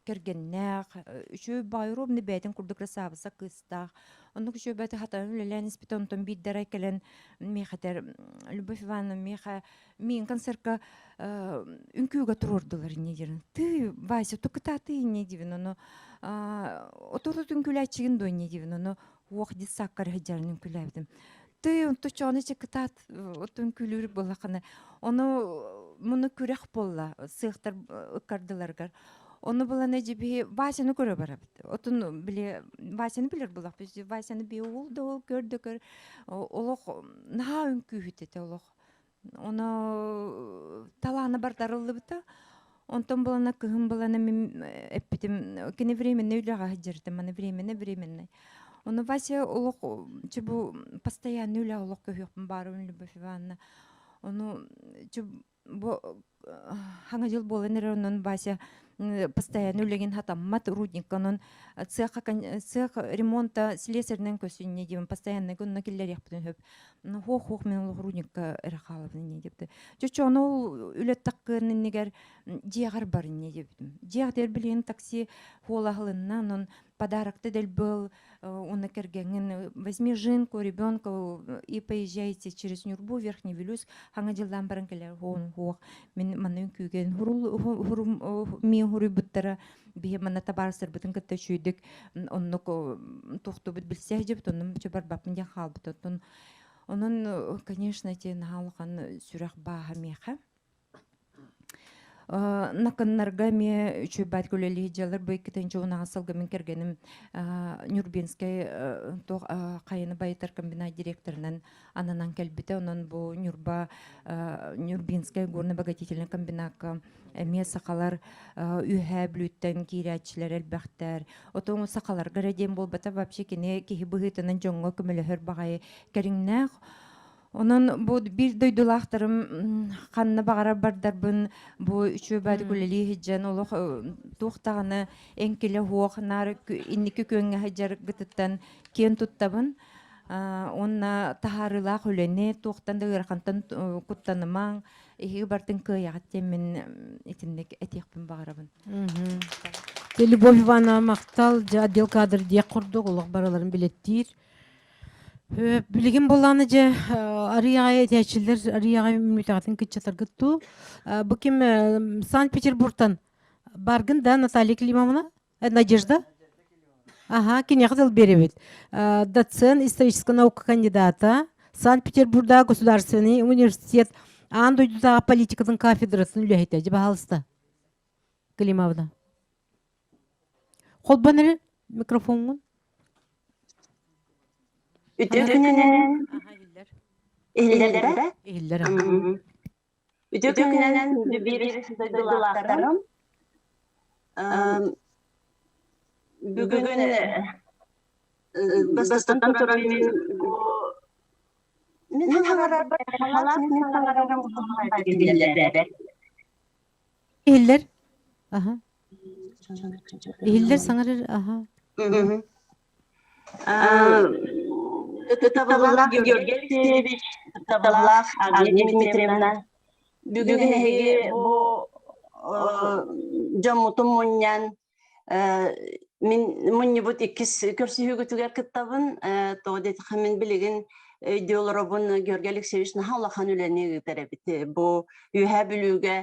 кэргэннээх, үчүгэй баҕайы ровно бэйэтин курдук красавица кыыстаах. Оннук үчүгэй бэйэтэ хатанан үлэлээн испитэ, онтон биирдэрэ кэлэн миэхэ этэр, Любовь Ивановна миэхэ миигин концертка үҥкүүгэ туруордулар инньэ диэн. Ты, Вася, тукытааты инньэ диибин, ону отурут үҥкүүлээччигин дуо инньэ диибин, ону уох детсакка эрэ сылдьарын үҥкүүлээбитим. Ты онтуччоҕуна чыкытаат отун күлүүр буоллаххына ону муну күрэх буолла сыахтар ыккардыларыгар ону булана дьибиһи Васяны көрө барабыт отун били Васяны билэр буоллахпыт Васяны би уул да ол көр да көр олох наһаа үҥкүүһүт этэ олох ону талаана бардарыллыбыта онтон булана кыһын булана мин эппитим кини временный үлэҕэ сылдьарытым маны временно временный Ону Вася олох чубу постоянный үлэ олох көһүөхпүн баарыбын Любовь Ивановна. Ону бу хаҥа дьыл буолан эрэр онон Вася постоянно үлэгин хатаммат рудникка онон цех цех ремонта слесарынан көсүнне диэн постоянно онно киллэриэхпитин сөп хуох хуох мен олох рудникка эрэ хаалабын инне диэбитэ чочо ону ол үлэттахкыан иннигэр дьиэҕэр бар инне диэбитим дьиэҕэр билигин такси хуолаһылынна онон подарокты дэлбыл уонна кэргэҥҥин возьми жинку ребенка и поезжайте через Нюрбу Верхний Вилюйск хаҥа дьыллаан баран кэлэр хуон хуох мин манна үҥкүүгэн миин хуруйбуттара биһи манна табаарыстарбытын кытта үчүйдүк оннук туохтубут билсэ дьыбыт оннум барбаппын диэн хаалбыт оттон онон конечно ити наһаа улахан сүрэх бааһа миэхэ. Накыннарга эмиэ үчүгэй үлэлии дьалар бу иккитинчи унаҕас сылга мин кэргэним Нюрбинскай туох хайаны байытар комбинат директорынан ананан кэлбитэ. Онон бу Нюрба Нюрбинскай горно-обогатительный комбинакка эмиэ сахалар үөһээ Бүлүүттэн киирээччилэр элбэхтэр. Отон сахаларга эрэ диэн буолбата вообще кини киһи быһыытынан дьоҥҥо көмөлөһөр баҕайы кэриҥнээх. Онон бу биир дойдулаахтарым ханна баҕарар бардарбын бу үчүгэй баайдык үлэлии сылдьан олох туох даҕаны эҥкилэ суох наар инники күөҥҥэ сылдьаргытыттан киэн туттабын. Уонна таһаарыылаах үлэни туохтан да ыарахантан куттанымаҥ, эһиги бартын кыайаҕыт диэн мин итинник этиэхпин баҕарабын. Любовь Ивановна махтал, дьэ отдел кадр диэх курдук олох барыларын билэттиир. Билигин буоллаҕына дьэ арыйаҕай этээччилэр арыйаҕай мүтэҕитин кыччатаргыт дуу. Бу ким Санкт-Петербургтан баргын да Наталья Климовна? Надежда? Ага, киниэхэ тыл биэрэбит. Доцент, историческая наука кандидата, Санкт-Петербургдааҕы государственный университет аан дойдутааҕы политикатын кафедратын үлэһитэ. Дьэ, баһаалыста, Климовна. Холбон эрэ микрофоҥҥун. Үтүө күнүнэн. Иһиллэр Иһиллэр. Үтүө күнүнэн биир дойдулаахтарым. Бүгүн бастатан туран мин бу мин хаҥарарбар халаат мин хаҥарарым биллэрбэт. Иһиллэр. Аха. Иһиллэр саҥарар. Аха. Ытыктабыллаах Георгий Алексеевич, ытыктабыллаах Агния Дмитриевна, бүгүн эһиги бу дьоммутун мунньан мин мунньубут иккис көрсүһүүгүтүгэр кыттабын. Тоҕо диэтэххэ мин билигин өйдүү олоробун Георгий Алексеевич наһаа улахан үлэни ыытар эбит. Бу Үөһээ Бүлүүгэ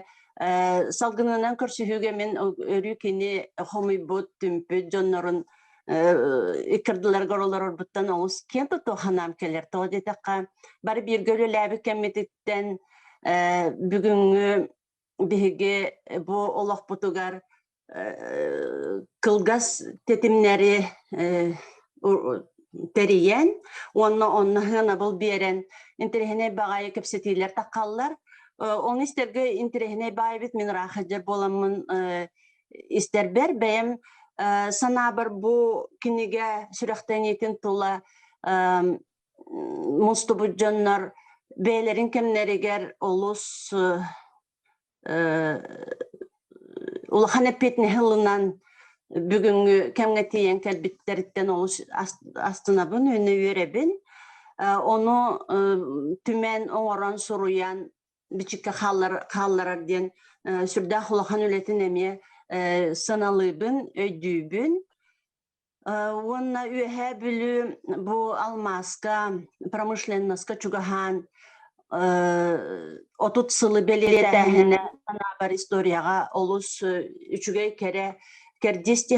салгынынан көрсүһүүгэ мин өрүү кини хомуйбут, түмпүт дьоннорун иккардыларыгар олорорбуттан олус киэн туттуох санаам кэлэр. Тоҕо диэтэххэ, бары бииргэ үлэлээбит кэммититтэн бүгүҥҥү биһиги бу олохпутугар кылгас тэтимнэри тэрийэн уонна онно сыанабыл биэрэн интэриэһинэй баҕайы кэпсэтиилэр таххаллар. Ону истэргэ интэриэһинэй баайбыт мин ыраах сылдьар буоламмын истэрбэр бэйэм санаабар бу кинигэ сүрэхтэниитин тула мустубут дьоннор бэйэлэрин кэмнэригэр олус улахан эппиэтинэһи ылынан бүгүҥҥү кэмҥэ тиийэн кэлбиттэриттэн олус астынабын уонна үөрэбин. Ону түмэн оҥорон суруйан бичиккэ хаалларар диэн сүрдээх улахан үлэтин эмиэ сыаналыыбын, өйдүүбүн. Уонна Үөһээ Бүлүү бу алмааска, промышленноска чугаһаан 30 сылы бэлиэтээһинэ санаабар историяҕа олус үчүгэй кэрэ кэрдиис дии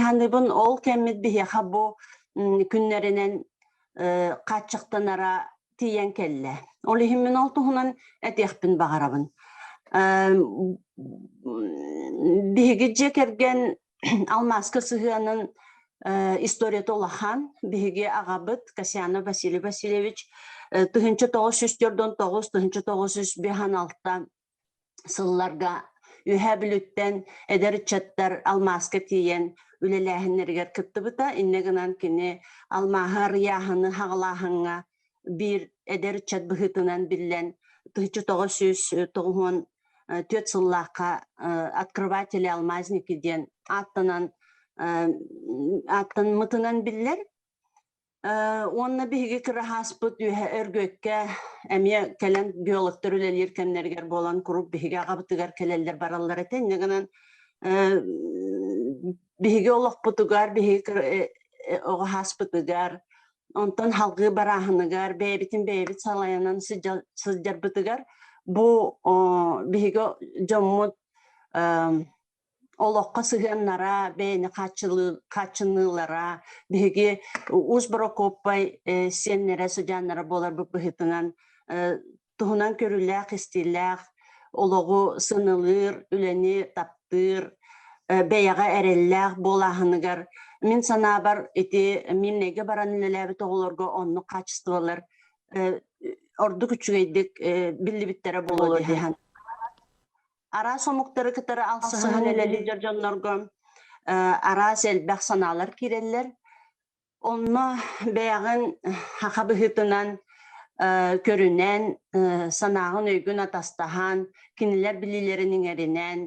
Ол кэммит биһиэхэ бу күннэринэн хааччахтанара тиийэн кэллэ. Ол иһин мин ол туһунан этиэхпин баҕарабын. Биһиги дьиэ кэргэн алмааска сыһыанын историята улахан. Биһиги аҕабыт Касьянов Василий Васильевич 1949-1956 сылларга Үөһээ Бүлүүттэн эдэр ыччаттар алмааска тиийэн үлэлээһиннэригэр кыттыбыта. Инньэ гынан кини алмааһы арыйааһыны хаҕылааһыҥҥа биир эдэр ыччат быһыытынан биллэн 1994 сыллаахха «Открыватели алмазники» диэн ааттанан ааттаммытынан биллэр. Уонна биһиги кыраһааспыт үөһэ Өргүөккэ эмиэ кэлэн биологтар үлэлиир кэмнэригэр буолан куруук биһиги аҕабытыгар кэлэллэр бараллар этэ. Инньэ гынан биһиги олохпутугар, биһиги оҕо сааспытыгар, онтон салгыы барааһыныгар, бэйэбитин бэйэбит салайынан сылдьарбытыгар бу биһиги дьоммут олоххо сыһыаннара, бэйэни хааччыныылара, биһиги Уус Борокуоппай сиэннэрэ, сыдьааннара буоларбыт быһыытынан туһунан көрүүлээх-истиилээх, олоҕу сыаналыыр, үлэни таптыыр, бэйэҕэ эрэллээх буолааһыныгар мин санаабар ити Мирнэйгэ баран үлэлээбит оҕолорго оннук хаачыстыбалар ордук үчүгэйдик биллибиттэрэ буолуо дии Араас омуктары кытары алтыһан үлэлиир дьоннорго араас элбэх санаалар киирэллэр. Онно бэйэҕин саха быһыытынан көрүнэн, санааҕын өйгүн атастаһан, кинилэр билиилэрин иҥэринэн,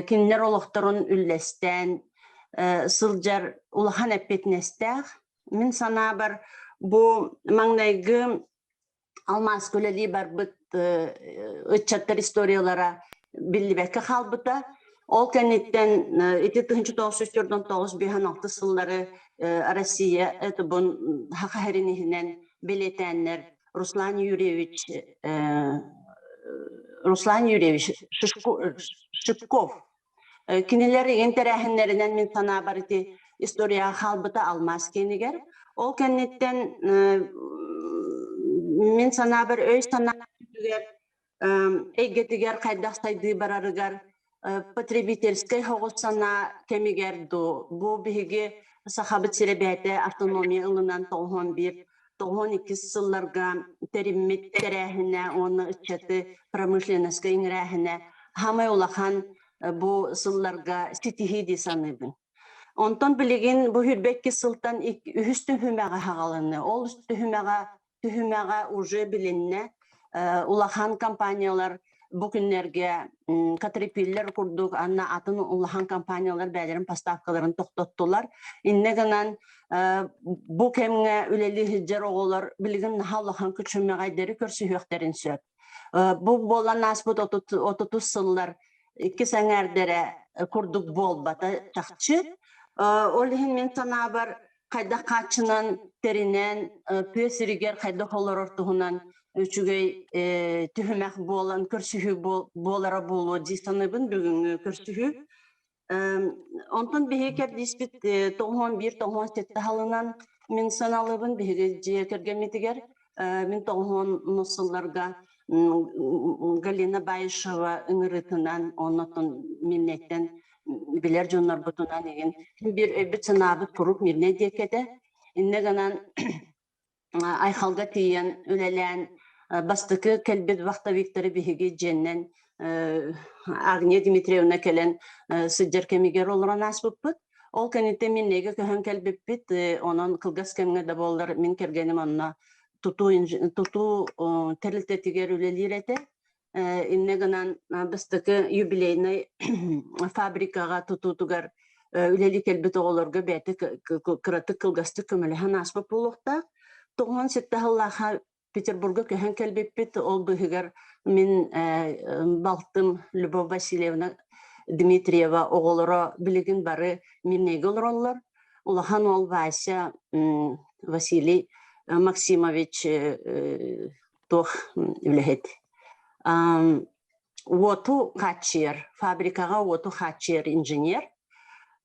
кинилэр олохторун үллэстэн сылдьар улахан эппиэтинэстээх. Мин санаабар, Бу маҥнайгы алмааска үлэлии барбыт ыччаттар историялара биллибэккэ хаалбыта. Ол кэнниттэн ити 1949-56 сыллары Россия этубун Саха сирин иһинэн бэлиэтээннэр Руслан Юрьевич Руслан Юрьевич Шипков Кинилэр игин тэрээһиннэринэн мин санаабар ити историяҕа хаалбыта алмаас киэнигэр. Ол кэнниттэн мин санаабар өй-санаа өттүгэр эйгэтигэр хайдах сайдыы барарыгар потребительскай соҕус санаа кэмигэр дуу бу биһиги Сахабыт сирэ бэйэтэ автономия ылынан 91 92 сылларга тэриммит тэрээһинэ уонна ыччаты промышленноска иҥэрээһинэ саамай улахан бу сылларга ситиһии дии саныыбын. Онтон билигин бу 22 сылтан үһүс түһүмэҕэ хаҕаланна. Ол түһүмэҕэ түһүмэҕэ уже билиннэ. Улахан компаниялар бу күннэргэ Caterpillar курдук анна атын улахан компаниялар бэйэлэрин поставкаларын тохтоттулар. Иннэ гынан бу кэмҥэ үлэлии сылдьар оҕолор билигин наһаа улахан күчүмэҕэйдэри көрсүһүөхтэрин сөп. Бу буолан ааспыт отутус сыллар иккис эҥээрдэрэ курдук буолбата чахчы. Ол иһин мин санаабар хайдах хааччынан тэринэн тыа сиригэр хайдах олорор туһунан үчүгэй түһүмэх буолан көрсүһүү буолара буолуо дии саныыбын бүгүҥҥү көрсүһүү. Онтон биһиги кэрдииспит 91-97 сылынан мин саналыыбын биһиги дьиэ кэргэммитигэр мин 90 сылларга Галина Баишева ыҥырыытынан оннотон миннэттэн билэр дьоннорбутунан игин биир өйбүт-санаабыт куруук мирнэй диэки этэ. Иннэ гынан Айхалга тиийэн үлэлээн бастакы кэлбит вахтовиктары биһиги дьиэннэн Агния Дмитриевна кэлэн сылдьар кэмигэр олорон ааспыппыт. Ол кэнниттэн Миннэйгэ көһөн кэлбиппит, онон кылгас кэмҥэ да буоллар мин кэргэним онно тутуу тутуу тэрилтэтигэр үлэлиир этэ. Иннэ гынан бастакы юбилейнай фабрикаҕа тутуутугар үлэлии кэлбит оҕолорго бэйэтэ кыратык кылгастык көмөлөһөн ааспыт буолуохтаах. 97 сыллаахха Петербурга көһөн кэлбиппит. Ол быыһыгар мин балтым Любовь Васильевна Дмитриева оҕолоро билигин бары Миннэйгэ олороллор. Улахан уол Вася Василий Максимович туох үлэһит уоту хааччыйар фабрикаҕа уоту хааччыйар инженер.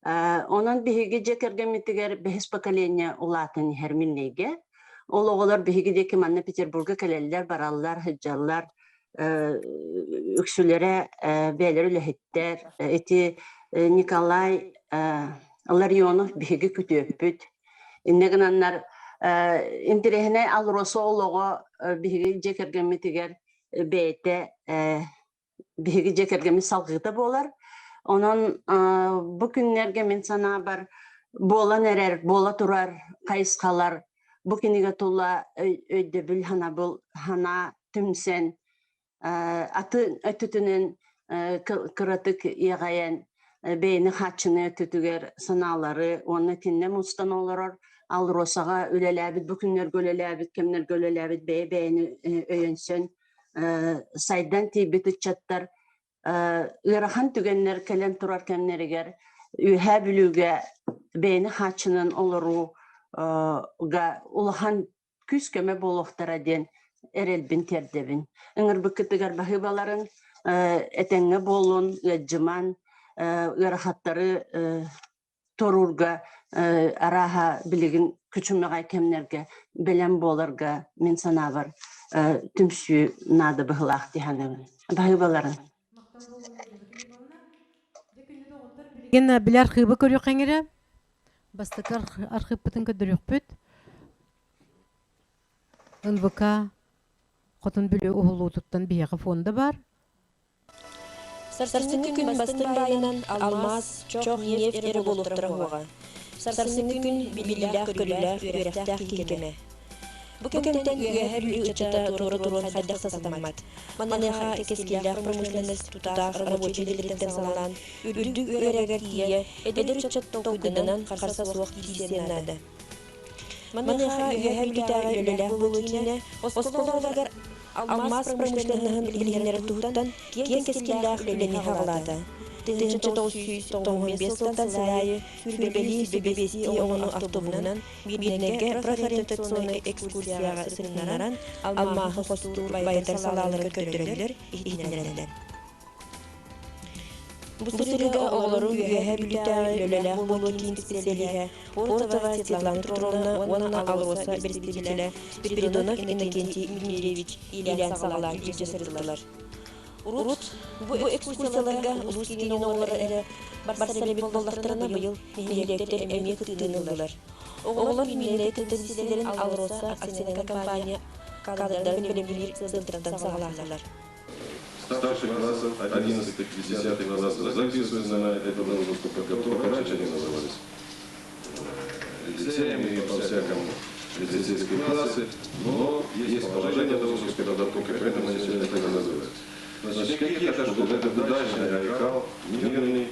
Онон биһиги дьиэ кэргэммитигэр бэһис поколение улаатан иһэр Миннэйгэ. Ол оҕолор биһиги диэки манна Петербурга кэлэллэр, бараллар, сылдьаллар. Үксүлэрэ бэйэлэрэ үлэһиттэр. Ити Николай Ларионов биһиги күтүөппүт. Иннэ гынаннар интэриэһинэй АЛРОСА олоҕо биһиги дьиэ кэргэммитигэр бэйэтэ биһиги дьиэ кэргэммит салҕыыта буолар. Онон бу күннэргэ мин санаабар буолан эрэр, буола турар хайысхалар бу кинигэ тула өйдөбүл ханабыл ханаа түмсэн аты өттүтүнэн кыратык иэҕэйэн бэйэни хааччыныы өттүтүгэр санаалары уонна итиннэ мустан олорор АЛРОСАҕа үлэлээбит бу күннэргэ үлэлээбит кэмнэргэ үлэлээбит бэйэ-бэйэни өйөнсөн сайдан тиийбит ыччаттар ыарахан түгэннэр кэлэн турар кэмнэригэр Үөһээ Бүлүүгэ бэйэни хааччынан олорууга улахан күүс-көмө буолуохтара диэн эрэлбин тиэрдэбин. Ыҥырбыккытыгар баһыыбаларын этэҥҥэ буолун, ыалдьыман, ыарахаттары туоруурга арааһа билигин күчүмэҕэй кэмнэргэ бэлэм буоларга мин санаабар түмсүү наада быһыылаах дии саныыбын. Баһыыбаларын. Билигин били архыыбы көрүөххэ эрэ. Бастакы архыыппытын көрдөрүөхпүт. НВК Хотун Бүлүү уһулуутуттан биһиэхэ фонда бар. Сарсыҥҥы күн бастыҥ баайынан алмаас, чох, нефть эрэ буолуохтара суоҕа. Сарсыҥҥы күн билиилээх-көрүүлээх, үөрэхтээх киһи кэмэ. Бу кэмтэн Үөһээ Бүлүү ыччата туора туруон хайдах да сатаммат. Маныаха кэскиллээх промышленность тутаах рабочай идэлэриттэн саҕалаан үрдүк үөрэгэр тиийэ эдэр ыччат толкуйданан харса суох киирсиэн наада. Маныаха Үөһээ Бүлүүтээҕи үлэлээх буолуу киинэ оскуолаларыгар алмаас промышленноһын билиһиннэрэр туһуттан киэҥ кэскиллээх үлэни саҕалаата. 1995 сылтан сыл аайы сүүрбэлии сүүрбэбиэстии оҕону автобуһунан Миирнэйгэ профориентационнай экскурсияҕа сырытыннаран, алмааһы хостуур байытар салаалары көрдөрөллөр, иһитиннэрэллэр. Бу сырыыга оҕолору Үөһээ Бүлүүтээҕи үлэлээх буолуу киин специалиһэ Портова Светлана Петровна уонна АЛРОСА представителэ Спиридонов Иннокентий Дмитриевич иилээн-саҕалаан илдьэ сырыттылар. Урут бу экскурсияларга улуус киинин оҕолоро эрэ барсар эбит буоллахтарына быйыл нэһилиэктэр эмиэ кыттыыны ыллылар. Оҕолор мииннэри кытта билсэллэрин АЛРОСА акционернай компания кадрдарын бэлэмниир центртан саҕалаатылар. Старших классов 11-10 классов записываются на эту должность подготовку. Раньше они назывались лицеями и по-всякому лицейские классы, но есть положение должностной подготовки, поэтому они сегодня так и называются. Значит, какие это школы? Это Удачный, Айкал, Мирный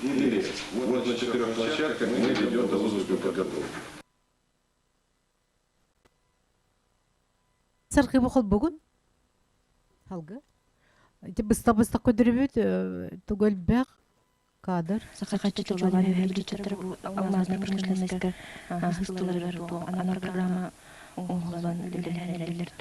и Лес. Вот на четырех площадках мы ведем довузовскую подготовку. Сархыбы холбугун Халгы. Ити быстах-быстах көдөрүбүт тугу элбэх кадр. Сахаччы чолоон үһэ бу алмазная промышленностька ыстыларыгар бу анал программа оҥоһуллан үлэлэһэн эрэллэр.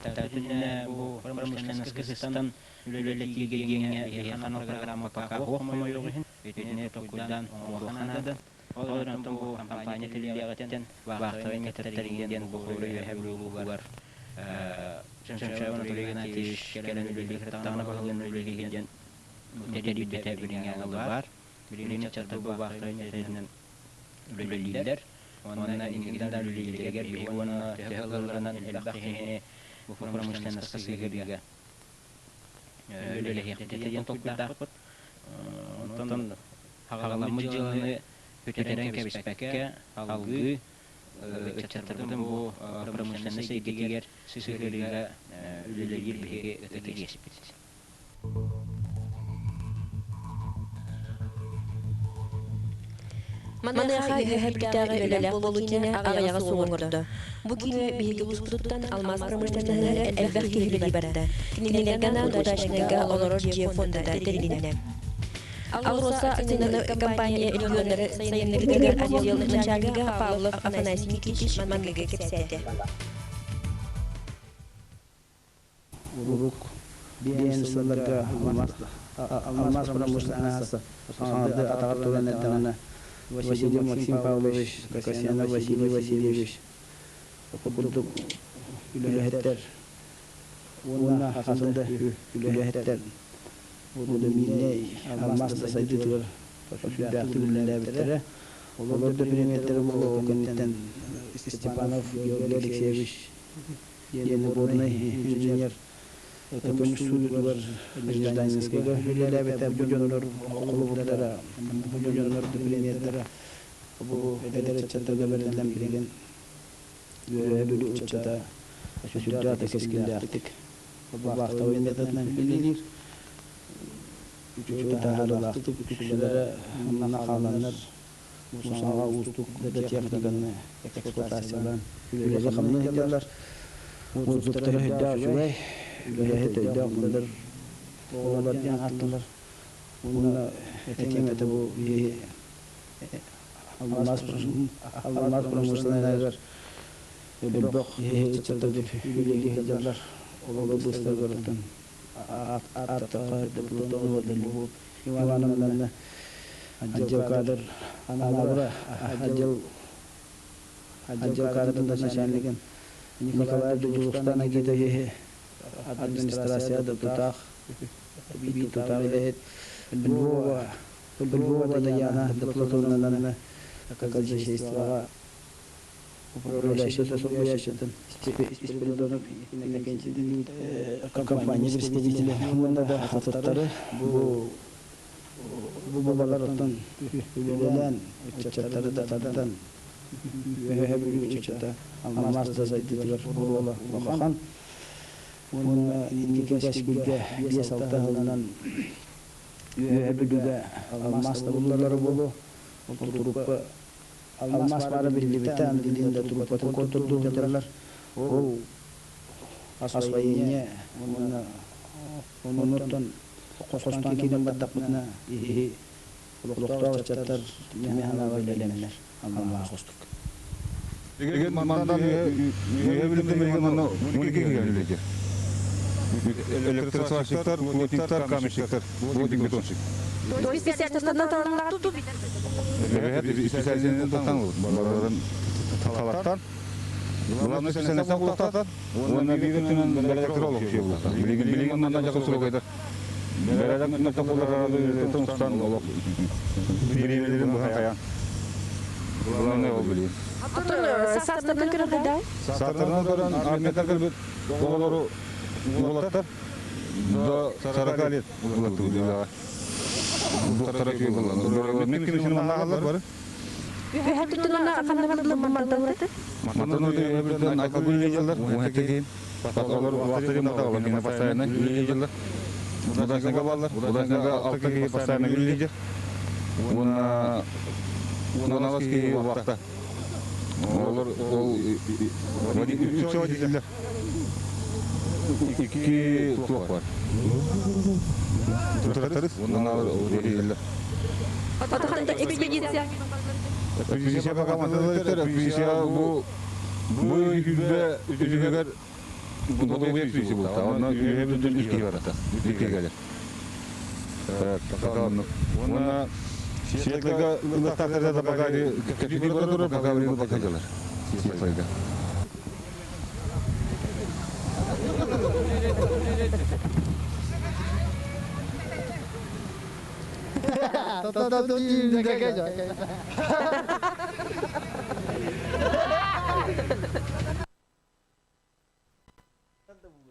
Татына бу промышленностька сыстан үлэлэтиигэ анал программа пока хомойуох иһин итини токуйдаан оҥоруохха наада. Ол эрэн бу компания тиллиэҕиттэн вахтовый методтарыгын диэн бу үөһэ улууһугар Чемчаев Анатолий Игнатьевич кэлэн үлэлии сырыттаҕына баһылыын үлэлииһи диэн тэрийбитэ билиҥҥи баар. Билигин ыччаттар бу вахтовый методынан үлэлииллэр. Уонна инникитин да үлэлииллэригэр биһиги уонна төһө кыалларынан элбэх киһини бу промышленноска сыһыарыыга үлэлэһиэхпит диэн толкуйдаахпыт. Онтон хаҕаламмыт дьыаланы бүтэрэн кэбиспэккэ, салгыы ыччаттарбытын бу промышленность эйгэтигэр сыһыарыыга үлэлиир биһиги ытык иэспит. Маныаха Үөһээ Бүлүүтээҕи үлэлээх буолуу киинэ аҕыйаҕы суох оҥордо. Бу киинэ биһиги улууспутуттан алмаас промышленноһыгар элбэх киһи үлэлии барда. Кинилэргэ анаан удачнайга олорор дьиэ фондата тэрилиннэ. АЛРОСА акционернай компания регионнары сайыннарыытыгар отдел начальнига Павлов Афанасий Никитич манныгы кэпсээтэ. Урук биэн сылларга алмаас промышленноһа саҥарды атаҕар туран эрдэҕинэ Василий Максим Павлович, Касьянов Василий Васильевич курдук үлэһиттэр уонна хасан да үлэһиттэр Удуминнэй алмаас да сайдыытыгар сүрдээхтик үлэлээбиттэрэ. Олор да премьердэрэ буолуо кэнниттэн Степанов Георгий Алексеевич диэн горнай инженер көмүс суутугар Нежданинскайга үлэлээбитэ. Бу дьоннор холобурдара, бу дьоннор премьердэрэ бу эдэр ыччаттарга бэриллэн билигин Үөһээ Бүлүү ыччата сүрдээх да кэскиллээхтик вахтовый методынан үлэлиир. Үчүгэй таһаарыылаахтык үксүлэрэ манна хааланнар саҥа уустук да техниканы эксплуатациялаан үлэлии-хамныы сылдьаллар. Уустуктара сүрдээх үчүгэй, үлэһит өйдөөх мындыр оҕолор диэн ааттыыллар. Уонна этиэм этэ бу биһи Алмаас промышленноһыгар элбэх киһи ыччаттар үлэлии сылдьаллар. Олор быыстарыттан ааттахха Платонова Любовь Ивановна отдел кадр Анаабыра отдел отдел кадрын начальнигын Николай Дьулустан Агитовиһы администрация тутаах биир тутаах үлэһит Львова Львова Даяна Платоновна казначействоҕа управляющай солбуйааччытын Спиридонов Иннокентий компания представителэ уонна да атыттары бу бу балар оттон үлэлээн ыччаттары да тардан Үөһээ Бүлүү ыччата алмаас да сайдыытыгар оруола улахан уонна инники кэскилгэ 5-6 сылынан Үөһээ Бүлүүгэ алмаас да буллалара буолуо, ол турукка Алмаас баара биллибитэ, аны билигин да трубатын куоттурдуу сылдьаллар. Ол освоение уонна оннуттан хостоон киирэн бардахпытына иһи олохтоох ыччаттар эмиэ санаабар бэлэмнэр алмаас хостук. Эгер мандан үөһэ билим билигин манна мунике киһи Электросварщиктар, плотниктар, каменщиктар, плотник бетонщик. То есть специальностьтан таланнар Эбэһэт специализированный тан барарын талаттан. Главный специальность булуктатан. Уонна биир өттүнэн электроолог киһи булуктан. Билигин билигин манна жакын сурукайдар. Бэрээдэк мөтө устан олох бириэмэлэрин быһан хайаан. Главное ол билигин. Оттон саастарынан көрөр хайдай? Саастарынан көрөн армията кэлбит оҕолору уолаттар до 40 лет улаттыбыт Доктора күйе боллар. Мен ким маннагалар бары. Үһә түттүнна ханна бардылар мантан ураты? Мантан ураты үһә алкоголь лежалар, уһәтте кийин. Олар вахта мата кине постоянно лежалар. Удачныга баллар, удачныга алты киһи постоянно лежер. Уонна уон киһи вахта. Олар ол үксэ водителлер. Икки туох бар. Тракторист, уонна водителлер. Отоханта экспедиция. Экспедиция пока маталыктар, экспедиция бу бу үһүбэ үһүгэр бодобуй экспедиция булта. Онно үһүбэ бүтүн икки барата. Икки келер. Уонна Светлыга ылыктаахтарда да пока кэпсэтии бара турар, пока время пока дьалар. Светлыга.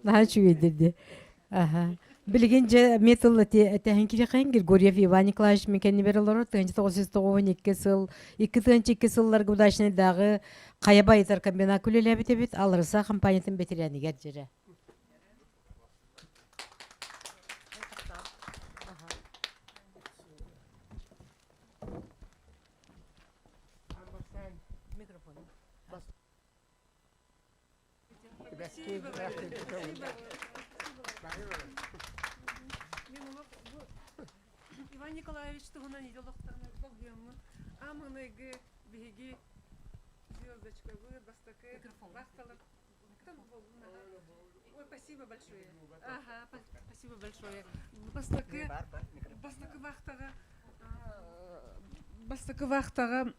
Наһаа үчүгэйдирди. Аха. Билигин дьэ метал этэһин кирихэйин Григорьев Иван Николаевич мин кэннибэр олорор 1992 сыл 2 сылларга удачнайдааҕы хайа байытар комбинат үлэлээбит эбит Алроса компаниятын бэтэрээнигэр дьэрэ. Иван Николаевич туһунан идеологтарына болгуйаммын. Амыныгы биһиги звездочкабыт бастакы вахталар Ой, спасибо большое. Ага, спасибо большое. Бастакы бастакы вахтаға бастакы вахтаға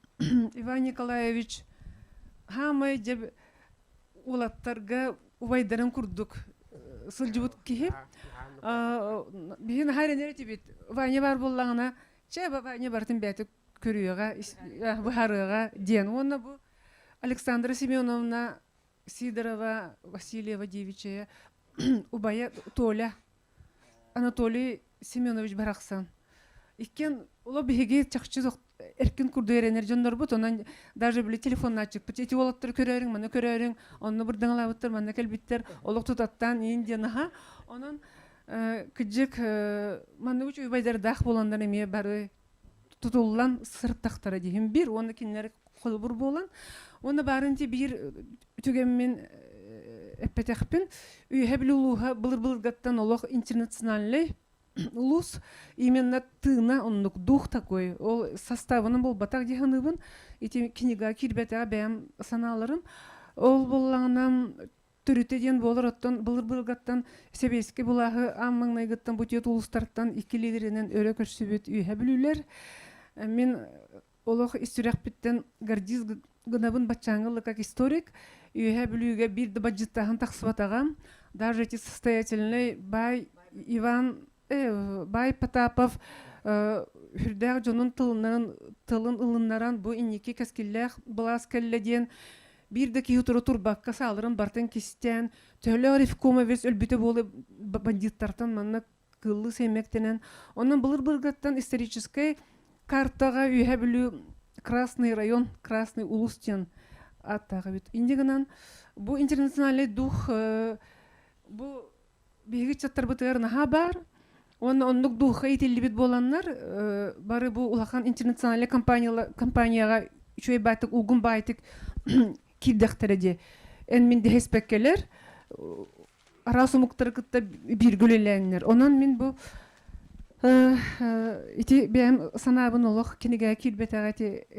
Иван Николаевич хаамай дьэ уолаттарга убайдарын курдук сылдьыбыт киһи. Биһи наһаа эрэнэр этибит. Ваня баар буоллаҕына, чэ, Ваня барытын бэйэтэ көрүөҕэ, быһаарыаҕа диэн. Уонна бу Александра Семеновна Сидорова Васильева девичья убайа Толя Анатолий Семенович барахсан. Иккен оло биһиги чахчы эркин курду эрэнэр дьоннорбут, онон даже били телефоннааччыкпыт эти уолаттары көрөөрүҥ, маны көрөөрүҥ, онно бырдаҥалаабыттар, манна кэлбиттэр, олох тутаттаан иин диэн аха. Онон кыдьык маннык үчүгэй буоланнар эмиэ бары тутуллан сырыттахтара диһим бир уонна кинилэр холобур буолан уонна баарын ти биир үтүгэммин эппэтэхпин үөһэ били улууһа былыр былыргаттан олох интернациональный улуус именно тыына оннук дух такой ол составынан буолбатах дии саныыбын ити книга киирбэтэҕэ бэйэм санааларым ол буоллаҕына төрүтэ диэн буолар оттон былыр-былыргаттан сэбиэскэй былааһы аан маҥнайгыттан бу түөрт улуустартан иккилиилэринэн өрө көрсүбүт үөһэ бүлүүлэр мин олох ис сүрэхпиттэн гордист гынабын баччааҥҥы как историк үөһэ бүлүүгэ биир да бадьыттааһын тахсыбатаҕа даже эти состоятельный бай Иван бай Потапов үрдээх дьонун тылынан тылын ылыннаран бу инники кэскиллээх былаас кэллэ диэн биир да киһи утары турбакка сааларын бартын кистээн төһөлөөх ревкомовец өлбүтэ буола бандиттартан манна кыыллыы сэмэктэнэн онон былыр былыргаттан историческай картаҕа Үөһэ Бүлүү Красный район Красный улус диэн ааттаах эбит инде гынан бу интернациональный дух бу биһиги ыччаттарбытыгар наһаа баар уонна оннук духа иитиллибит буоланнар бары бу улахан интернациональный компанияҕа. үчүгэй баайтык улгум баайтык киирдэхтэрэ дии. Эн мин дэһиспэккэлэр араас омуктары кытта бииргэ үлэлээннэр. Онон мин бу ити бэйэм санаабын олох кинигэҕэ киирбэтэҕэ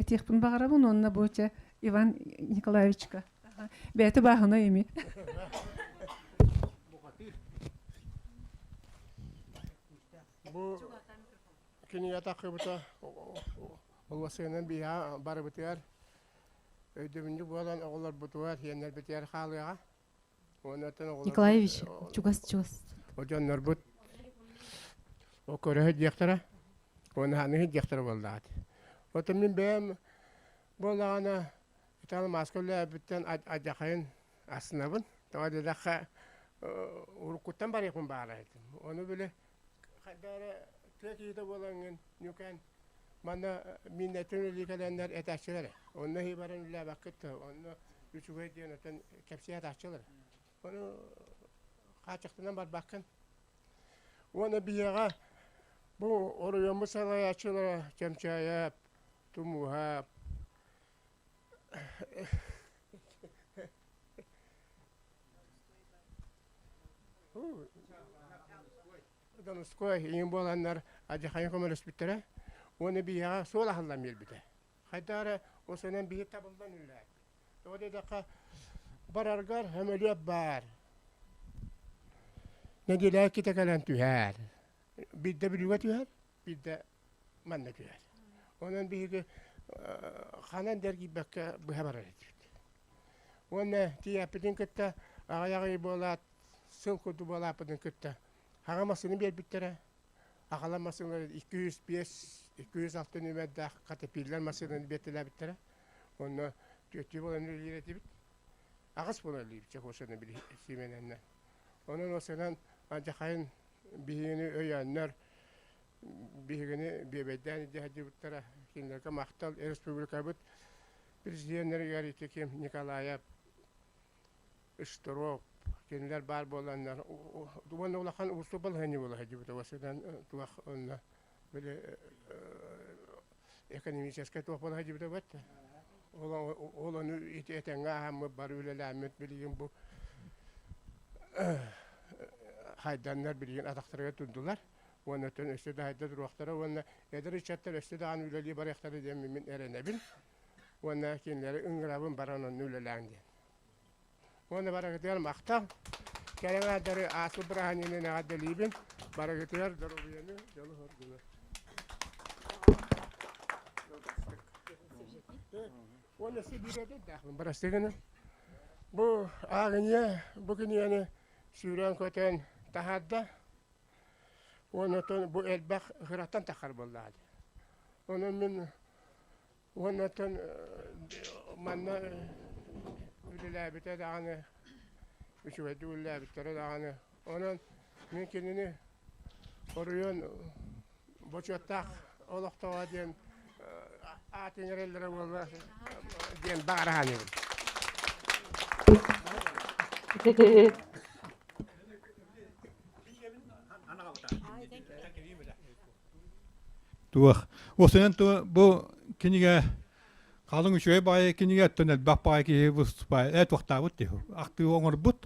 этиэхпин баҕарабын уонна бу чэ Иван Николаевичка бэйэтэ бааһынай ими. Бу кинигэ таххыбыта олуосыгынан биһиэхэ барыбытыгар өйдөбүнньүк буолан оҕолорбутугар, сиэннэрбитигэр хаалыаҕа. Николаевич, чугас-чугас. Дьоннорбут о көрө диэхтэрэ, уонна ханыһы диэхтэрэ буоллаҕат. Отон мин бэйэм буоллаҕына итал маска үлээбиттэн адьахайын астынабын. Тоҕо диэтэххэ уруккуттан барыахпын баара этим. Ону били хайда эрэ тыа киһитэ буолаҥҥын ньукэн манна миннэтин үлэлии кэлэннэр этээччилэр. Онно иһи баран үлэлээбэккит да, онно үчүгэй диэн отон кэпсии атааччылар. Ону хааччахтанан барбаккын. Уонна биһиэхэ бу оройуоммут салайааччылара Чэмчээйэп, Тумууһап, Донускуой иҥин буоланнар адьахайын көмөлөспүттэрэ уонна биһиэхэ суол аһыллан биэрбитэ. Хайдах эрэ осонон биһи табыллан үлэлээбит. Тоҕо диэтэххэ, бараргар сөмөлүөт баар. Нэдиэлэ иккитэ кэлэн түһэр. Биирдэ Бүлүүгэ түһэр, биирдэ манна түһэр. Онон биһиги ханан да эргийбэккэ быһа барар этибит. Уонна тиийээппитин кытта аҕыйах ый буолаат, сыл курдук буолааппытын кытта хаҥа массыына биэрбиттэрэ. Аҕалар массыыналар 205, 206 нүөмэрдээх катапиллар массыынаны биэртэлээбиттэрэ. Онно түөртүү буолан үлэлиир этибит. Аҕыс буолан үлэлиибит Чехошаны били сиимэнэннэ. Онон осынан алдьархайын биһигини өйөөннөр, биһигини биэбэйдээн илдьэ сылдьыбыттара. Кинилэргэ махтал республикабыт президеннэригэр ити ким Николаев Штыров кинилэр баар буоланнар уонна улахан уустук балаһыанньа буола сылдьыбыта уосынан туох онно били экономическай туох буола сылдьыбыта бэрт ол ону ити этэҥҥэ ааһаммыт бары үлэлээммит билигин бу хайданнар билигин атахтарыгар турдулар уонна өттүн өссө да хайда туруохтара уонна эдэр ыччаттар өссө даҕаны үлэлии барыахтара диэн мин эрэнэбин уонна кинилэри ыҥырабын баран онно үлэлээҥ диэн Уонна барыгытыгар махтал. Кэрэ аҥаардары ааспыт бырааһынньыгынан эҕэрдэлиибин. Барыгытыгар доруобуйаны, дьолу-соргуну. Уонна сибиирээдэрдээхпин бырастыы гынан. Бу ааҕынньа бу кинигэни сүүрэн-көтөн таһаарда. Уонна оттон бу элбэх ыраттан таххар буоллаҕа дии. Онон мин Уонна оттон манна үлэлээбитэ даҕаны, үчүгэйдик үлэлээбиттэрэ даҕаны. Онон мин кинини оройуон бочуоттаах олохтооҕо диэн аат иҥэрэллэрэ буолла диэн баҕара саныыбын. Туох. Осунан бу кинигэ халыҥ үчүгэй баайы кинигэ оттон элбэх баайы киһи выступай э туохтаабыт дии ахтыы оҥорбут.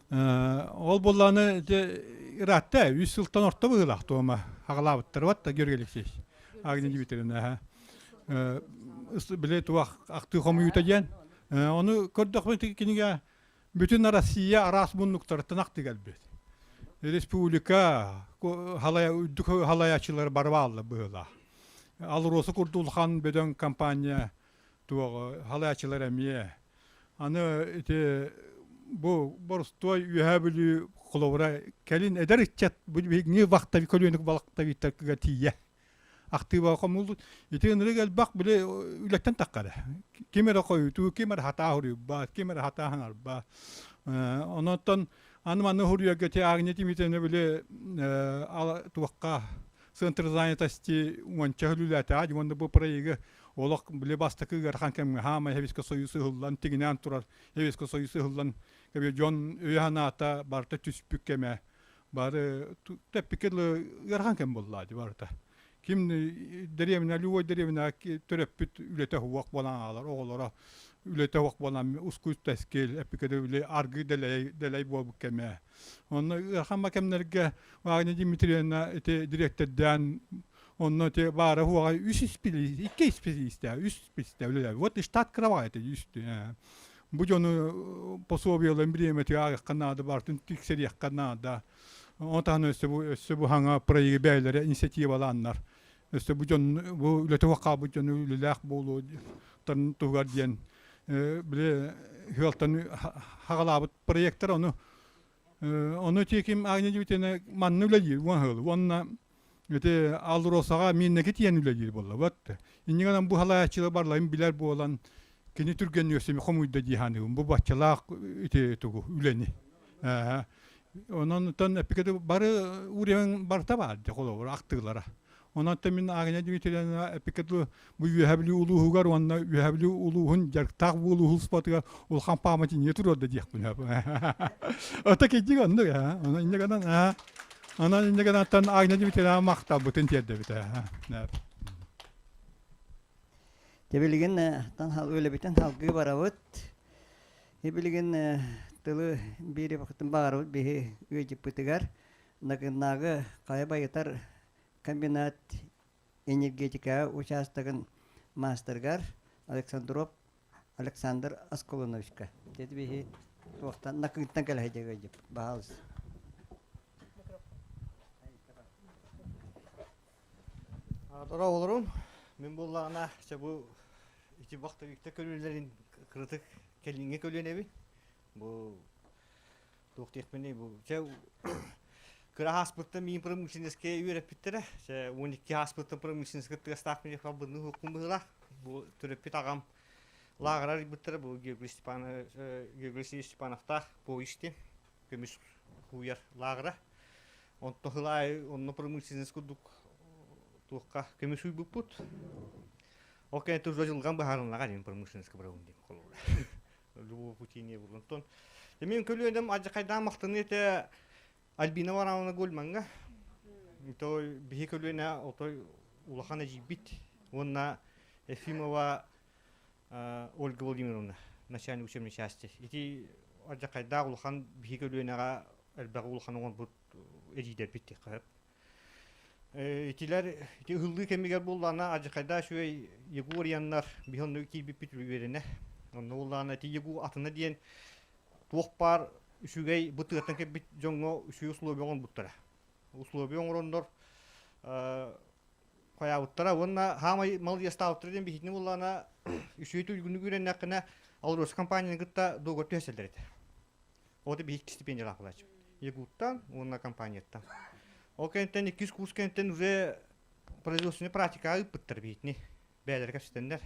Ол буоллаҕына ити ыраатта үс сылтан орто быһыылаах туома аҕалаабыттар вот Георгий Алексеевич Агния Дмитриевна били туох ахтыы хомуйуута диэн ону көрдөхпүнэ ити кинигэ Бүтүн Россия араас муннуктарыттан ахтыы кэлбит. Республика үрдүк халайааччылары бары бааллар быһыылаах. Алроса курдук улахан бөдөҥ компания туох халайааччылар эмиэ. Аны ити бу боростуой Үөһээ Бүлүү холобура кэлин эдэр ыччат бу биһиги вахтовик көлүөнүк балыктавиттарга тиийэ Актыыба хомуллут. Ити ынырык элбэх били үлэттэн таххара. Ким эрэ хойутуу, ким эрэ хатаа хуруйбат, ким эрэ хатаа хаҥарбат. Ононтон аны маны хуруйарга ти Агния Тимитовна били туохха центр занятости уонча үлэлээтэҕэ уонна бу проегы олох били бастакы ыарахан кэмҥэ хаамай Советскай Союз ыһыллан тигинээн турар Советскай Союз ыһыллан дьон өйө-санаата барыта түспүт кэмэ бары тэппиккэ дылы ыарахан кэм буолла дии барыта. Ким дэриэбинэ, любой дэриэбинэ төрөппүт үлэтэ суох буолан аалар, оҕолоро үлэтэ суох буолан ускуй тэскил, эпикэдэ үлэ аргы дэлэй, дэлэй буолбут кэмэ. Онно ыарахан кэмнэргэ Агния Дмитриевна ити дириэктэрдээн онно ити баара хуаҕа үс испилиис, икки испилиистээх, үс испилиистээх үлэлээбит. Вот штат кровать үс. Бу дьону пособиеларын бириэмэтигэр ааҕыахха наада, барытын тиксэриэххэ наада. Онтон өссө бу өссө бу хаҥа проегы бэйэлэрэ инициативалааннар өссө бу дьон бу үлэтэ суох хаалбыт дьону үлэлээх буолуо туһугар диэн били ыалтан хаҕалаабыт проектар ону ону тиэким Агния Дмитриевна манна үлэлиир уон сыл уонна ити Алросаҕа мииннэки тиийэн үлэлиир буолла вот иннигэнэн бу халааччылар барларын билэр буолан кини түргэнник өссө хомуйда дии саныыбын бу баччалаах ити тугу үлэни Онон эппикэти бары уровень барыта баар дии холобур ахтыылара. Онон мин Агния Дмитриевна эппикэти бу Үөһэ Бүлүү улууһугар уонна Үөһэ Бүлүү улууһун дьарыктаах буолуу улахан пааматынньыгы туруорда диэхпин сөп. Ото кирдик оннук ээ. Онон инньэ гынан онон инньэ гынантан Агния Дмитриевна махталбытын тиэрдэбит ээ. Дьэ билигин үлэбитин салгыы барабыт. Билигин тылы биир баҕарабыт биһи ыалдьыппытыгар Накыннааҕы хайа байытар комбинат энергетика учаастагын маастарыгар Александров Александр Асколоновичка. Деді биһи туохтан Накыҥтан кэлэ сылдьар ыалдьыппыт. Баһаалыс. Дорообо олорун. Мин буоллаҕына, чэ бу ити бахтавикта көлүөлэрин кырытык кэлиҥҥи көлүөнэбин. Бу туох диэхпиний бу чэ кыра ааспыттан миин промышленноска үөрэппиттэрэ. Чэ 12 ааспыттан промышленноска тыастаах мин халбынны хууккун быһыылаах. Бу төрөппүт аҕам лааҕырар ыйбыттара бу Георгий Степанов Георгий Степановтаах поисти көмүс кууйар лааҕыра. Онто хылаай онно промышленность курдук туохха көмүс уйбуппут. Ол кэнниттэн уже дьылҕам быһаарыллаҕа диэн промышленностька барабын диэн холобура. Любого пути не было. Онтон мен көлүөнэм адьакайдаан махтаныы этэ Альбина Варановна Гольмаҥҥа. Той биһи көлүөнэ отой улахан эдьиийбит уонна Ефимова Ольга Владимировна, начальник учебной части. Ити алдьархайдаах улахан биһи көлүөнэҕэ элбэх улахан оҥорбут эдьиийдэрбит диэххэ сөп. Итилэр ити ыһыллыы кэмигэр буоллаҕына алдьархайдаах үчүгэй Егор Яннар биһи онно киирбиппит үөрэнэ. Онно буоллаҕына ити Егор атына диэн туох баар үчүгэй бу тыаттан кэлбит дьоҥҥо үчүгэй условия оҥорбуттара. Условия оҥороннор хайаабыттара уонна хаамай мал иэстаабыттара диэн биһитини буоллаҕына үчүгэй туйгуннук үөрэннэххинэ Алроса компанияны кытта договор түһэсэллэр этэ. Ол биһик стипендиялаах буолааччы. Егуттан уонна компанияттан. Ол кэнниттэн иккис курс кэнниттэн уже производственный практикаҕа ыыппыттар биһитини. Бэйэлэрэ кэпсэтэннэр.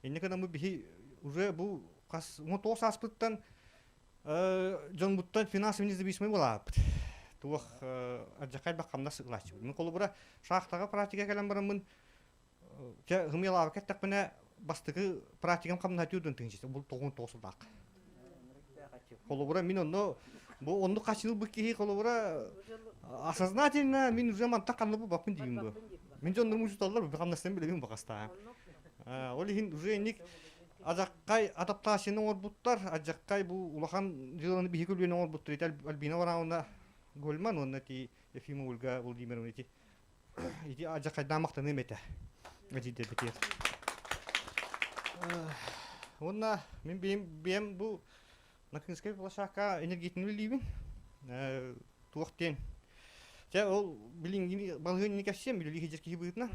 Инники гынан бу биһи уже бу хас 19 ааспыттан дьонбуттан финансовый независимый буолааппыт. Туох алдьархай баххамнас ылааччыбыт. Мин холобура шахтаҕа практика кэлэн бараммын чэ ымыйалаабакка эттэхпинэ бастакы практикам хамнаһа түүрдүн тыһынчы бу 99 сылдаах. Холобура мин онно бу оннук хачылбыт киһи холобура осознательно мин уже мантан ханна бу баппын диибин бу. Мин дьоннорум учуталлар бу хамнастан билэбин бакастаан. Ол иһин уже инник Адьаккай адаптацияны оҥорбуттар. Адьаккай бу улахан дьыаланы биһиги көлүөнэ оҥорбуттар. Ити Альбина Варановна Гольман уонна ити Ефимова Ольга Владимировна ити ити адьаккайдаан махтаныам этэ. Эдьиийдэрбитигэр. Уонна мин бэйэм бэйэм бу Накынскай площадка энергетин үлэлиибин. Туох диэн. Чэ ол билиҥҥи балаһыанньаны кэпсиэм үлэлии сылдьар киһи быһыытынан.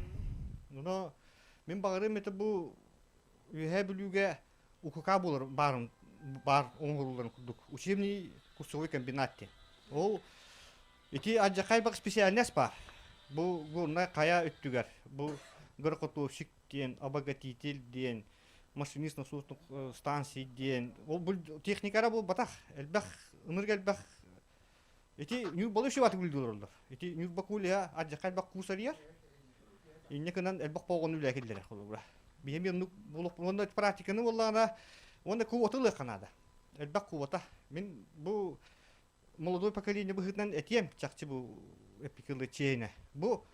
Но мин баҕарыам этэ бу Үөһээ Бүлүүгэ УКК буолар баарын баар оҥоһулларын курдук учебный курсовой комбинат диэн. Ол ити алдьархай бак специальность баар. Бу горнай хайа өттүгэр бу горокотовщик диэн, обогатитель диэн, машинист насосных станций диэн. Ол бу техникара буолбатах. Элбэх, ынырык элбэх Ити Ньурбалы үчүгэй үлэлии олороллор. Ити Ньурба куулуйа алдьархай элбэх куус арыйар. Инньэ гынан элбэх оҕону үлэ киллэрэр холобура. Биһиэми оннук буолуох уонна практиканы буоллаҕына уонна квота ылыахха наада. Элбэх квота. Мин бу молодой поколение быһыытынан этиэм чахчы бу эпикылы чиэһинэ. Бу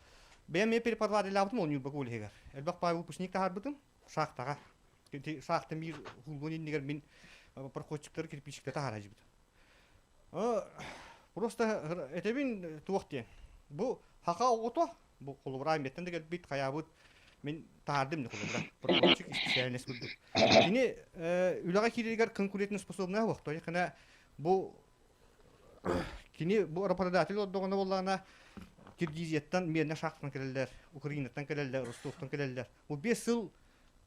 Бэйэм эмиэ преподавателлаабытым ол Ньурба коллеһыгар. Элбэх баай выпускник таһаарбытым шахтаҕа. Шахта биир хулгун иннигэр мин проходчиктары кирпичикте таһаара дьибитим. Просто этэбин туох диэн. Бу хака оҕото, бу холобура меттен да кэлбит хайаабыт мин таһаардым да холобура. Проходчик специальность курдук. Кини үлэҕэ киирэригэр конкурентно способная буолуохта. Яхана бу Кини бу работодатель олордоҕуна буоллаҕына Киргизияттан миэнэ шахтан кэлэллэр, Украинаттан кэлэллэр, Ростовтан кэлэллэр. Бу 5 сыл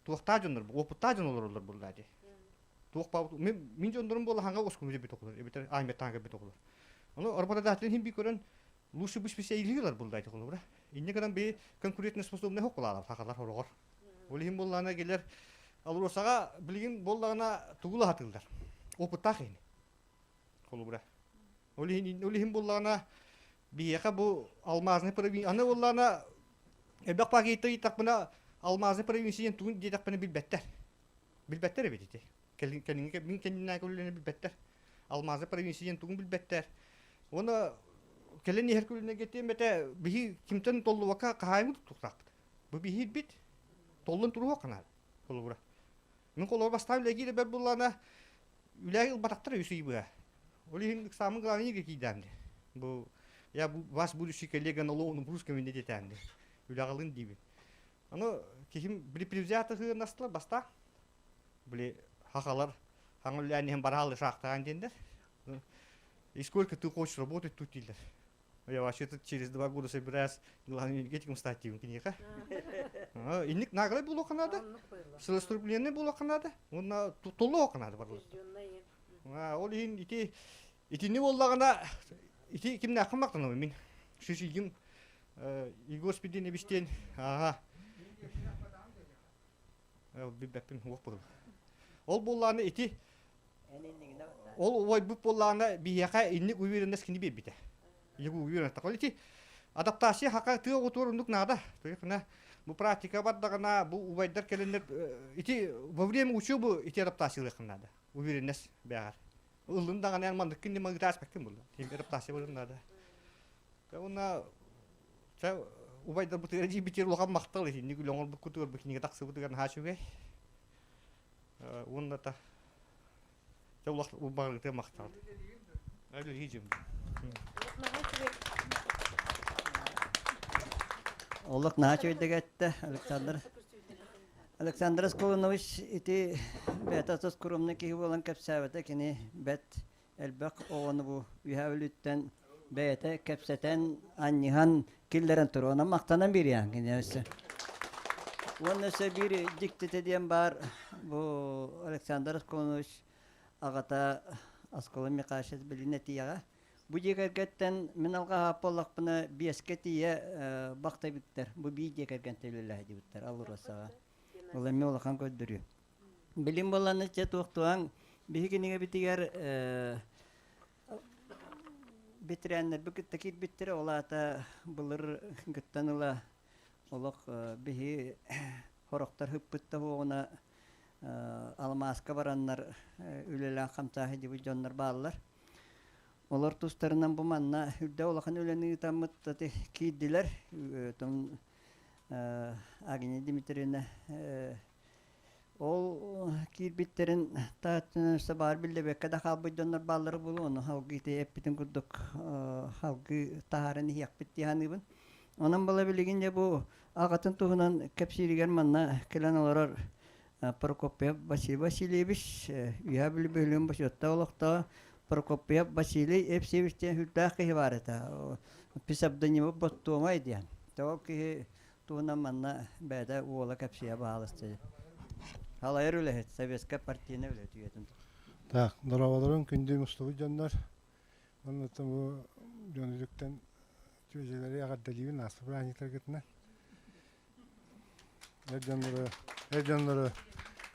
туохтаах дьоннор, опыттаах дьон олороллор буоллаа дии. Туох мин, мин дьоннорум буолла хаҥа оскуолу бит оҕолор, эбэтэр айметтаан кэлбит оҕолор. Ону работодатель хин би көрөн лучше бы специалист буоллаа дии холобура. Инне гынан би конкурентно способный хоккулаалар хахалар хороҕор. Ол иһин буоллаҕына келер Алросаҕа билигин буоллаҕына тугу лаһатыыллар. Опыттаах ини. Холобура. Ол иһин, ол иһин буоллаҕына биһиэхэ бу алмазный провинция аны буоллаҕына элбэх пакеттар ыйыттахпына алмазный провинция диэн тугун диэтэхпинэ билбэттэр. Билбэттэр эбит ити. Кэлиҥҥи мин кэннинээки үлэни билбэттэр. Алмазный провинция диэн тугун билбэттэр. Уонна кэлэн иһэр күлүнэргэ этиэм этэ биһи кимтэн толлубакка хаһаайыммыт туттуохтаахпыт. Бу биһиирбит толлон туруох наада. Холобура. Мин холобура бастаан үлэлиир эбэр буоллаҕына Үлэ ылбатахтар үс ый быһа. Ол иһин самый главный киирдээн Бу я ваш будущий коллега на лоуну русском диэтээм Үлэҕалын диибин. Аны киһим били предвзято сыһыаннастылар баста. Били хахалар хаҥа үлээн иһин бараалы шахтаан диэннэр. И сколько ты хочешь работать тут дииллэр. Я вообще тут через 2 года собираюсь главным энергетиком стать диибин киниэхэ. Инник награда буолуохха наада. Целеустремленный буолуохха наада. Уонна толлуохха наада барылар. Ол иһин ити итини буоллаҕына ити кимнээххин мактанабын мин. Шишигин Егор Спидиновичтен ага билбэппин уох буолла. Ол буоллаҕына ити Ол убайбыт буоллаҕына биһиэхэ инник уверенность кини биэрбитэ. Егу уверенность. Ол ити адаптация хака тыа оҕотугар оннук наада. Тыйыхына бу практика бардаҕына бу убайдар кэлэннэр ити во время учебы ити адаптациялыаххын наада. Уверенность бэҕэр. Ыллын даҕаны эн манныккын диэн ыытааспаккын булла. Адаптация барыан наада. Уонна убайдарбытыгар дьиибитигэр улахан махтал итинник үлэ оҥорбуккутугар бу кинигэ тахсыбытыгар наһаа үчүгэй. Уонна та дьэ улах убаҕыргытыа махтал. Үлэлиһи Олох наһаа үчүгэйдик Александр. Александр Асколонович ити бэйэтэ скромный киһи буолан кэпсээбэтэ кини бэт элбэх оҕону бу үһээ өлүттэн бэйэтэ кэпсэтэн, анньыһан киллэрэн туруона махтанан бириэн кини өссө. Уонна өссө биир дьиктитэ диэн баар бу Александр Асконович аҕата Аскола Михайлович билин этиэҕэ. Бу дьиэ кэргэттэн мин алҕаһаап буоллахпына биэскэ тиийэ бахтайбыттар. Бу биир дьиэ кэргэнтэн үлэлэһэ дибиттэр Аллурасаҕа. Ол эмиэ улахан көрдөрүү. Билим буолланы чэ туохтуаҥ биһи кинигэбитигэр ветераннарбыт кытта киирбиттэрэ ол аата былыр гыттан ыла олох биһи хорохтор ыппыт да буоҕуна алмааска бараннар үлэлээн хамсааһы дьибит дьоннор бааллар. Олор тустарынан бу манна үрдэ улахан үлэни ыытаммыт киирдилэр. Агния Дмитриевна Ол киирбиттэрин тааттан өссө баар биллибэккэ да хаалбыт дьоннор бааллара буолуо, ону салгыы ити эппитин курдук салгыы таһааран иһиэхпит дии саныыбын. Онон була билигин дьэ бу аҕатын туһунан кэпсииригэр манна кэлэн олорор Прокопьев Василий Васильевич, Үөһээ Бүлүү бөһүөлэгин бочуоттаах олохтооҕо Прокопьев Василий Евсеевич диэн сүрдээх киһи баар этэ. Псевдонима Боттуомай диэн. Ол киһи туһунан манна бэйэтэ уола кэпсиэ баһаалыста. Халайар үлэһит, советскай партийнай үлэһит үйэтин. Так, дорооболорун күндү мустубут дьоннор. Оннуттан бу дьон үтүктэн түөжэлэри эҕэрдэлиибин ааспыт бырааһынньыктаргытынан. Эр дьоннору, эр дьоннору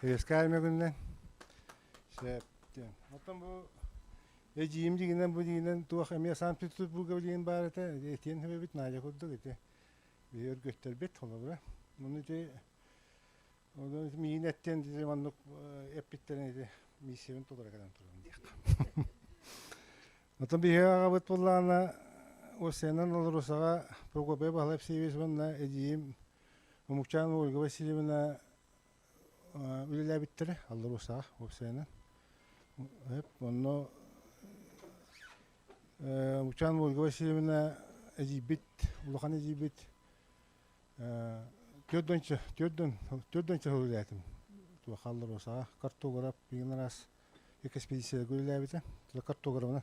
советскай армия күнүнэн. Сөп диэн. Оттон бу эдьиийим дьиҥинэн бу дьиҥинэн туох эмиэ Санкт-Петербурга билигин баар этэ, этиэн сөбөбүт Надя курдук ити. Биһи өргөттөрбүт холобура. Ону ити онон миин эттен ити маннык эппиттэрин ити миссиябын толоро кэлэн турабын диэх. Отон биһиги аҕабыт буоллаҕына Осенан Алросаҕа Прокопий Баһылай Евсеевич уонна эдьиийим Омукчаан Ольга Васильевна үлэлээбиттэрэ Алросаҕа уопсайынан. Онно Омукчаан Ольга Васильевна эдьиийбит, улахан эдьиийбит Төрдөнчө, төрдөн, төрдөнчө сыл үлэлээтим. Туох Алросаҕа картограф билигин араас экспедицияларга үлэлээбитэ. Картографынан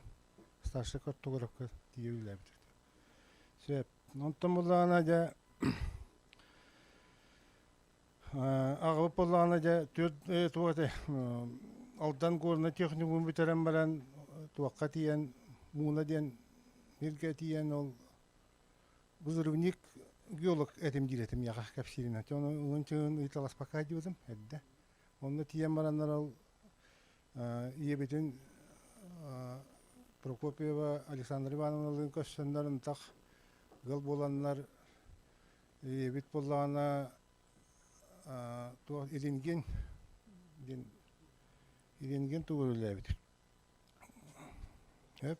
старшай картографка тиийэ үлэлээбитэ. Сөп. Онтон буллаҕына дьэ аҕабыт буоллаҕына дьэ түөрт туох этэй Алдан горнай техникумун бүтэрэн баран туохха тиийэн Мууна диэн сиргэ тиийэн ол взрывник геолог этим диир этим миэхэ кэпсииринэн. Ону ылын чыгын ыйыталаспакка диэбитим эрдэ. Онно тиийэн бараннар ол ийэбитин Прокопьева Александра Ивановналыын көрсөннөр ынтах ыал буоланнар ийэбит буоллаҕына туох Ирингин диэн Ирингин тугу үлэлээбит Өп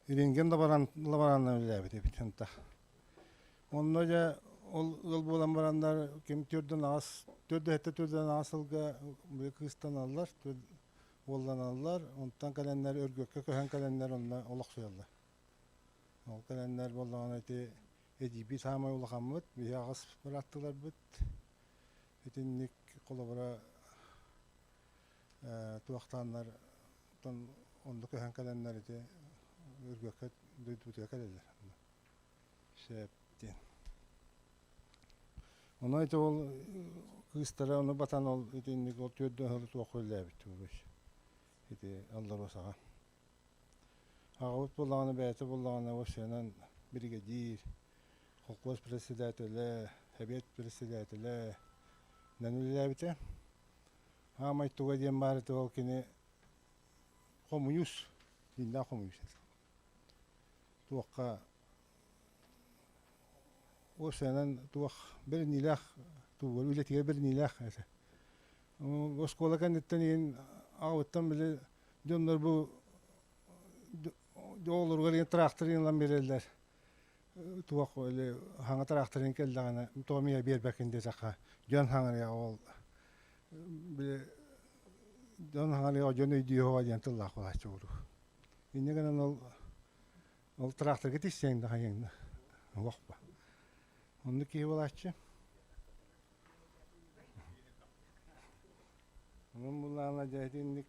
Ирингин лаборанынан үлэлээбит эбит ынтах Онно дьэ ол ыал буолан бараннар ким төрдүн аҕас төрдүһэттэ төрдүн аҕас сылга бу кыыстаналлар, уолланаллар, онтон кэлэннэр Өргөккө көһөн кэлэннэр онно олохсуйаллар. Ол кэлэннэр буоллаҕына ити эдьиийбит саамай улахаммыт, биһи аҕыс бырааттыыларбыт. Итинник холобура туохтааннар онно көһөн кэлэннэр ити Өргөккө дойдубутугар кэлэллэр. Сөп диэн. Ону ити ол кыыстара ону батан ол итинник ол түөрдөн сылы туох үлэлээбит ити Алларосаҕа. Аҕабыт буоллаҕына бэйэтэ буоллаҕына вообще биригэдьиир, холкуос председателэ, сэбиэт председателэ нэн үлэлээбитэ. Аамай туга диэн баар ити ол кини хомуйус, дьиҥнээх хомуйус этэ. Туохха уопсайынан туох бэриниилээх тугар үлэтигэр бэриниилээх этэ. Оскуола кэнниттэн иһин аҕабыттан били дьоннор бу оҕолоругар иһин тыраахтар ылан биэрэллэр. Туох или хаҥа тыраахтарын кэллэҕинэ тоҕо миэ биэрбэккин диэтэххэ дьон хаҥарыйа ол били дьон хаҥарыйа дьон өйдүөҕэ диэн тыллаах буолааччы уруу. Инньэ гынан ол ол тыраахтарга тиссэҥ да хайыаҥ да олох ба. Оннук киһи буолааччы. Онон буллаҕына дьэ итинник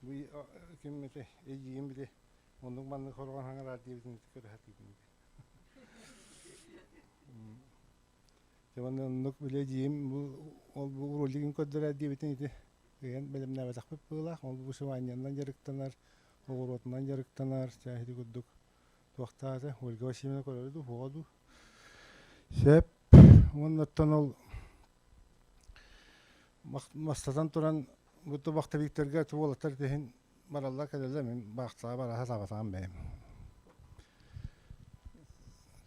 бу ким этэй эдьиийим били оннук маннык хороҕон хаҥараар диэбитин көрө сатыыбын. Дьэ уонна оннук били эдьиийим бу ол бу ролигын көрдөрөр диэбитин ити ыйан бэлэмнээбэтэхпит быһыылаах. Ол бу вышиваниенан дьарыктанар, оҕуруотунан дьарыктанар, чэ ити курдук туохтаата Ольга Васильевна көрөрө дуу, суоҕа дуу. Сөп. Уонна оттон ол бастатан туран бу вахтовиктарга уолаттар иһин бараллар кэлэллэр мин баахтаҕа бара сатаабатаҕым бэйэм.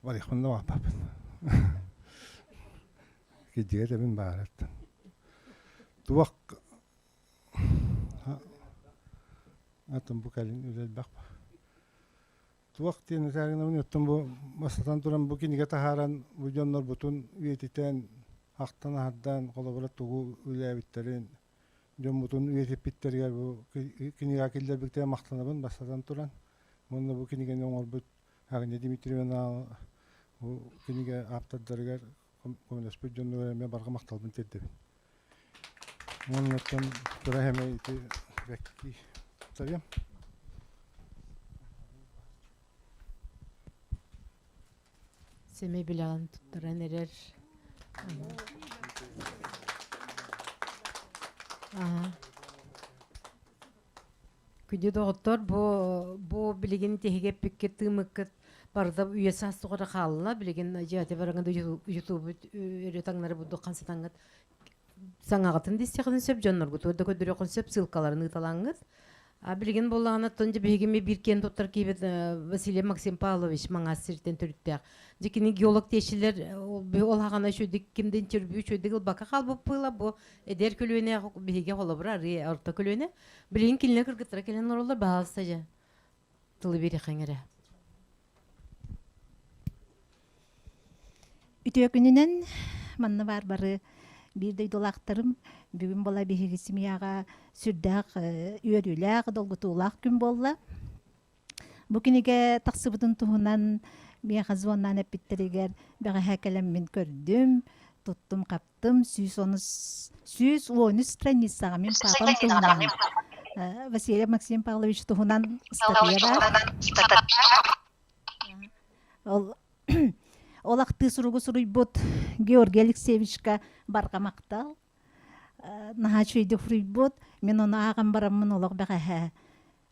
Барыахпын да баҕарбаппын. Кирдьигэ этэбин баараттан. Туох атын бу кэлин үлэ элбэх Туох диэн этэринэбин оттон бу бастатан туран бу кинигэ таһааран бу дьоннорбутун үйэтитэн ахтан аһардан холобура тугу үлээбиттэрин дьоммутун үйэтиппиттэригэр бу кинигэ киллэрбиттэрэ махтанабын бастатан туран уонна бу кинигэни оҥорбут Агния Дмитриевна бу кинигэ ааптардарыгар көмөлөспүт дьоннорго эмиэ барҕа махталбын тиэрдэбин. Уонна оттон тура эмэ ити бэкки туттарыам. Сэмэй билэҕин туттаран эрэр. Күндү доҕоттор, бу бу билигин тиһигэ эппиккит тыымыккыт барыта үйэ саас тухары хаалла. Билигин дьиэти бараҥын ютубут өрө таҥнары бурдук хансатаҥҥыт саҥаҕытын да истиэххитин сөп, дьонноргутугар да көрдөрүөххүн сөп, ссылкаларын ыыталаҥҥыт. А билигин буоллаҕына, оттон дьэ биһиги эмиэ биир киэн туттар киһибит Василий Максим Павлович Маҥаас сириттэн төрүттээх. Дьэ кини геолог тиэччилэр ол хаҕана үчүгдүк ким да интервью үчүгдүк ылбакка хаалбыппыла бу эдэр көлүөнэ биһиги холобура арыы орто көлүөнэ. Билигин кинилэр кыргыттара кэлэн олороллор, баһаалыста дьэ тылы биэриэххиҥ эрэ. Үтүө күнүнэн манна баар бары биир дойдулаахтарым бүгүн була биһиги семьяҕа сүрдээх үөрүүлээх, долгутуулаах күн буолла. Бу кинигэ тахсыбытын туһунан миэхэ звоннаан эппиттэригэр бэҕэһээ кэлэммин көрдүм, туттум-хаптым, 113 страницаҕа мин папам туһунан Василий Максим Павлович туһунан ыстатыйа баар. Ол ол ахтыы суругу суруйбут Георгий Алексеевичка барҕа махтал. Наһаа үчүгэйдик суруйбут. Мин ону ааҕан бараммын олох бэҕэһээ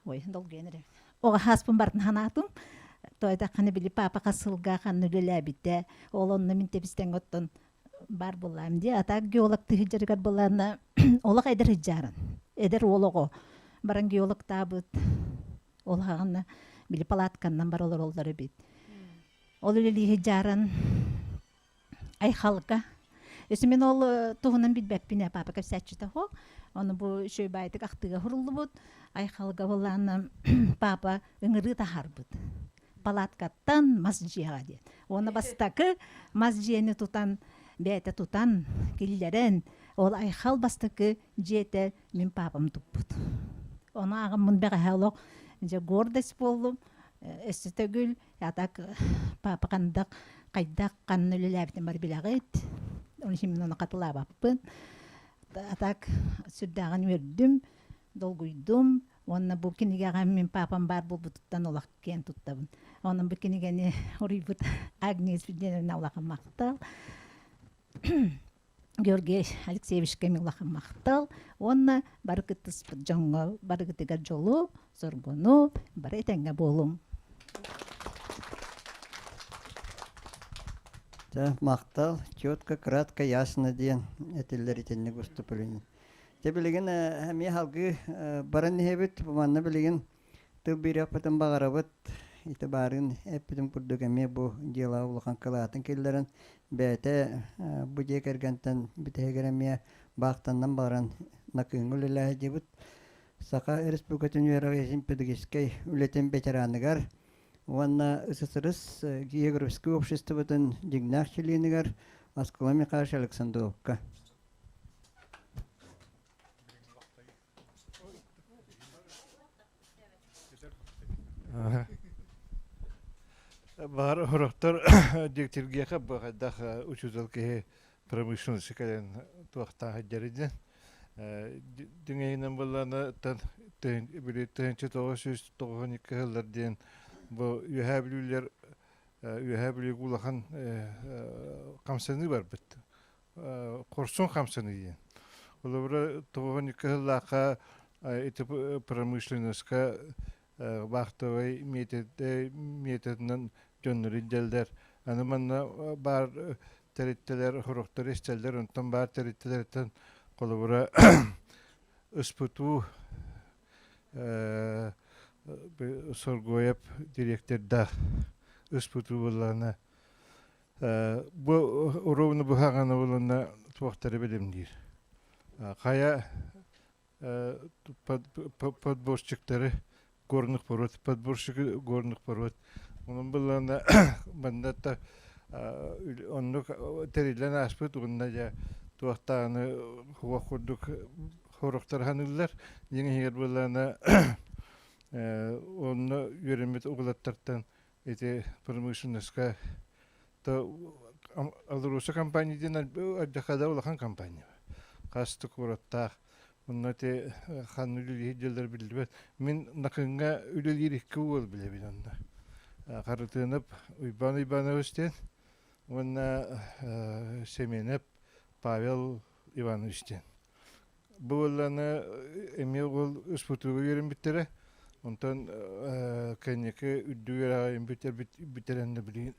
ой долгуйан эрэ оҕо хааспын бартын ханаатым. Тоойдаххына били папа хас сылга ханна үлэлээбитэ. Ол онно мин тэбистэҥ оттон бар буллаам дии. А так геолог тыһыдьарыгар былаана олох эдэр ыдьааран. Эдэр уол оҕо баран геологтаабыт. Ол хаҕына били палатканнан бар олороллор эбит. Ол үлэлии дьааран Айхалга. Өссө мин ол туһунан билбэппин ээ, папа кэпсээччитэ хо. Ону бу үчүгэй баайдык ахтыыга суруллубут. Айхалга буоллаҕына папа ыҥырыы таһаарбыт. Палаткаттан мас дьиэҕэ диэн. Уонна бастакы мас дьиэни тутан, бэйэтэ тутан, киллэрэн, ол Айхал бастакы дьиэтэ мин папам туппут. Ону ааҕаммын бэҕэһээ олох дьэ гордость буоллум. Өссө төгүл а так папа хандах хайдах ханна үлэлээбитин бары билэҕит. Оны мин ону хатылаабаппын. А так сүрдээҕин үөрдүм, долгуйдум. Уонна бу кинигэҕэ мин папам баар буолбутуттан олох киэн туттабын. Онон бу кинигэни уруйбут Агния Свидетельевна улахан махтал. Георгий Алексеевичка улахан махтал уонна бары кыттыспыт дьоҥҥо барыгытыгар дьолу, соргуну, бары этэҥҥэ буолуҥ. Дьэ, махтал, четко, кратко, ясно диэн этиллэр итинник выступление. Дьэ, билигин эмиэ салгыы баран иһэбит. Бу манна билигин Тыл биэриэхпитин баҕарабыт. Ити баарыын эппитим курдук эмиэ бу дьыалаҕа улахан кылаатын киллэрэн, бэйэтэ бу дьиэ кэргэнтэн бүтэһигэр эмиэ баахтаннан баран Накыыҥҥа үлэлээһи дьыбыт. Саха Республикатын үөрэҕин педагогическай үлэтин ветераныгар уонна СССР географическай обществотын дьиҥнээх чилиэнигэр Аскала Михайлович Александровка. Баар орохтор диэктиргиэхэ бу хайдах учуутал киһи промышленность кэлэн туохтаах дьэридин дьиҥэйинэн буоллаҕына били 1992 сыллар диэн бу Үөһээ Бүлүүлэр Үөһээ Бүлүүгэ улахан хамсаныы барбыт хорсун хамсаныы диэн. Холобура, 92 сыллаахха ити промышленноска вахтовай методынан дьоннору илдьэллэр. Аны манна баар тэрилтэлэр, сорохтор истэллэр, онтон баар тэрилтэлэртэн холобура СПТУ Соргоев директордаах СПТУ буоллаҕына Бу уруубуну быһаҕаны булунна туохтары билимниир. Хайа подборщиктары горных пород, подборщик горных пород. Онон буллаҕына манна оннук тэриллэн ааспыт уонна дьэ туохтааны хуох курдук хорохтор ханыыллар. Дьиҥ иһигэр буоллаҕына онно үөрэммит угулаттартан ити промышленноска то Алроса компания диэн ардьакада улахан компания хас да куораттаах онно ити ханна үлэлиир дьыллар биллибэт мин Накыҥҥа үлэлиир икки уол билэбин онно Харытыынап Уйбаан Уйбанович диэн уонна Семенов Павел Иванович диэн Бу буоллаҕына эмиэ уол СПТУ-га үөрэммиттэрэ. Онтон кэнники үрдүк үөрэҕи бүтэрэн билигин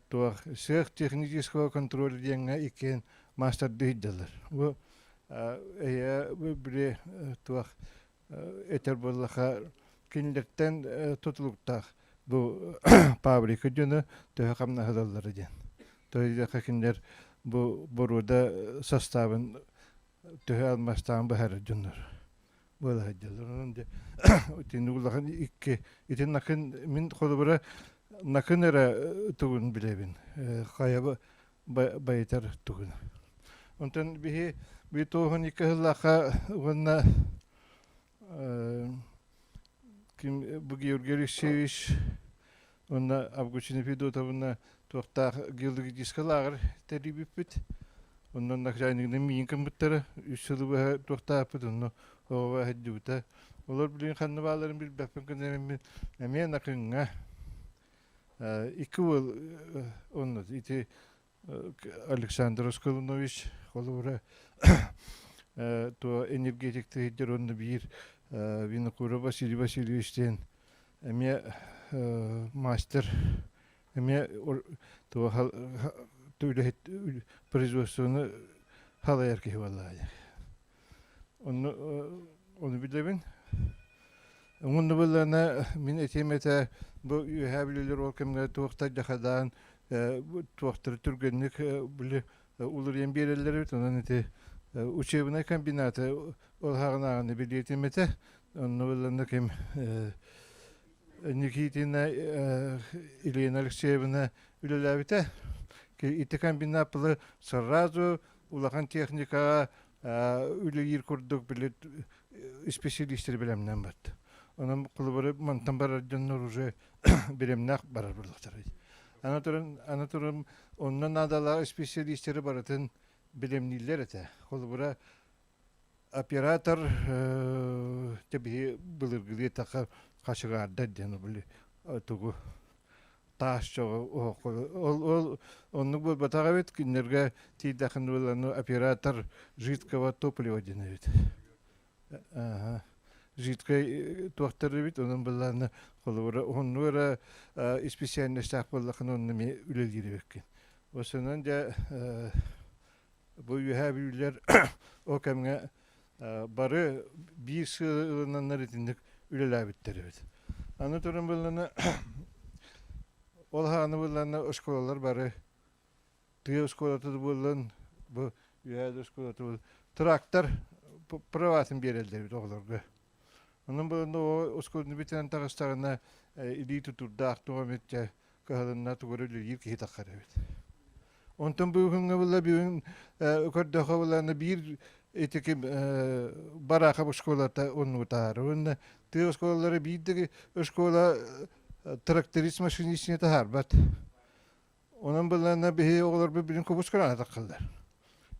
туох сыах технического контроля диэҥҥэ иккиэн маастардыы сылдьаллар. Бу эйэ били туох этэр буоллаха кинилэртэн тутулуктаах бу фабрика дьоно төһө хамнаһылаллара диэн. Тоҕо кинилэр бу боруода састаабын төһө алмаастаан быһаарар дьоннор буола сылдьаллар. Онон дьэ итини улахан икки ити накын мин холобура накын эрэ тугун билэбин. Хайа байытар тугун. Онтон биһи би туоһун икки сыллаахха уонна ким бу Георгий Алексеевич уонна Августина Федотовна туохтаах геологическай лааҕыр тэрийбиппит. Онно начальнигынан миин кыммыттара, үс сылы быһа туохтаахпыт, онно оҕоҕо сылдьыбыта. Олор билигин ханна баалларын билбэппин гынан эмиэ Накыҥҥа икки уол онно ити Александр Осколунович холобура туо энергетик тыһыйдыр онно биир Винокуров Василий Васильевич диэн эмиэ мастер эмиэ туо үлэһит производствоны халайар киһи буоллаҕа. Онну ону билэбин. Уонна быллана мин этиэм этэ бу үөһээ бүлүүлэр ол кэмҥэ туохтар дьахадаан туохтары түргэнник били уларыйан биэрэллэр эбит. Онон ити учебнай комбинаты ол хаҕынааҕыны билиэтим этэ. Онно быллана ким Никитина Елена Алексеевна үлэлээбитэ. Ити комбинат было сразу улахан техникаҕа үлэлиир курдук били исписэлиистэри бэлэмнээн барда. Онон холобура мантан барар дьоннор уже бэлэмнээх барар буоллахтар. Аны туран, аны туран онно наадалаах исписэлиистэри барытын бэлэмнииллэр этэ. Холобура оператор тэбиһи былыргылыы эттэххэ хачыгаардар диэн били тугу таас чоҕу ол ол оннук буолбатах эбит кинилэргэ тиийдэххинэ буоллану оператор жидкого топлива диэн эбит жидкай туохтар эбит онон былаана холобура уһуннук эрэ исписээлинэстээх буоллаххына онно эмиэ үлэлиир эбиккин осонон дьэ бу үөһээ бүлүүлэр ол кэмҥэ бары биир сыалы ылынаннар итинник үлэлээбиттэр эбит. Аны туран быллана ол хааны быллана оскуолалар бары тыа оскуолата буоллун бу үөһээ оскуолата трактор праватын биэрэллэр эбит оҕолорго. Онон быллана оскуоланы бүтэрэн таҕыстаҕына илии тутурдаах туох эмит дьэ кыһалынна тугу эрэ үлэлиир киһи таххар эбит. Онтон бүгүҥҥэ була бүгүн көрдөхө буланы биир ити ким Барахов школата оннутаары уонна тыа оскуолалара биир да школа тракторист машинистini таһаарбат. Онон булана биһи оҕолорбут билин кубус кыраана таххаллар.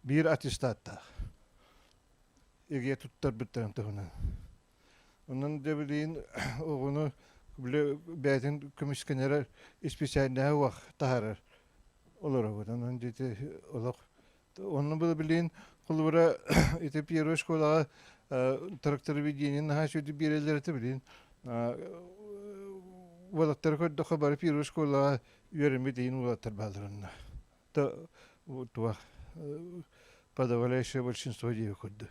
Биир аттестаттаах. Эге туттарбыттарын туһунан. Онон дьэ билигин оҕону били бэйэтин көмүскэнэрэ исписээлинэһэ уох таһаарар олоробут. Онон дьити олох онно было билигин холобура ити первой школаҕа трактороведение наһаа үчүгэй биэрэллэр этэ билигин уолаттары көрдөххө бары первой школаҕа үөрэммит иһин уолаттар бааллар онно. Туох подавляющее большинство диэби курдук.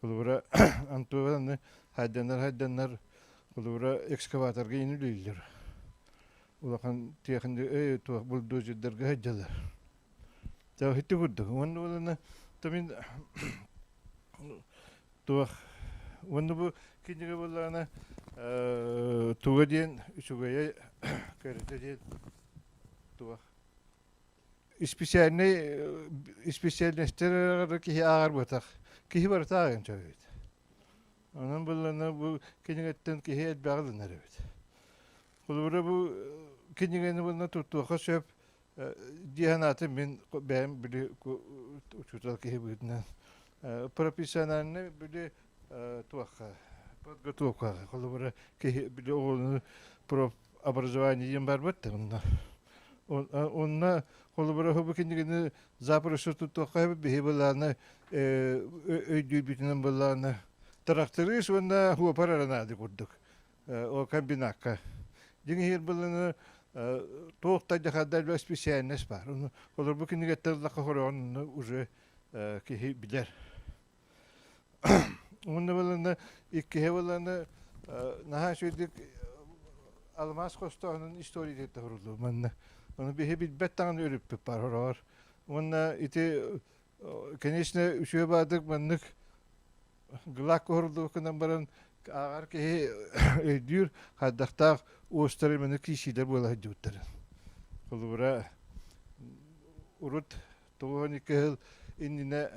Холобура, Антуеваны хайданнар-хайданнар, холобура, экскаваторга иин үлэлииллэр. Улахан тиэхиньик туох бульдозердарга сылдьаллар. Ити курдук. Уонна буолана мин туох уонна бу кинигэ буоллаҕына туга диэн үчүгэйэ кэрэтэ диэн туох Исписээлинэй исписээлинэстэр киһи ааҕар буотах. Киһи барыта ааҕыан сөп эбит. Онон буллана бу кинигэттэн киһи элбэҕи ылынар эбит. Холобура бу кинигэни булна туттуохха сөп дии санаатым мин бэйэм били учуутал киһи быһыытынан профессиональный били туохха подготовкаҕа холобура киһи били оҕону проф образование диэн барбыт онно онно холобура бу кинигини запросто туттуохха биһи былааны өйдүүрбүтүнэн былааны тракторист уонна хуопар эрэ наада курдук ол комбинакка дьиҥ иһир былааны туох да дьахардар специальность бар олор бу кинигэттэн ыллахха хороҕон уже киһи билэр Уонна буоллаҕына иккиһэ буоллаҕына наһаа үчүгэйдик алмаас хостооһунун историятыгар тоһоруллуу манна. Ону биһи билбэт даҕаны өрүппүт баар хороҕор. Уонна ити конечно үчүгэй баардык маннык глак оһоруллубуккунан баран ааҕар киһи өйдүүр хайдахтаах уостары маннык киирсиилэр буола сылдьыбыттарын. Холобура урут. 92 сыл иннинэ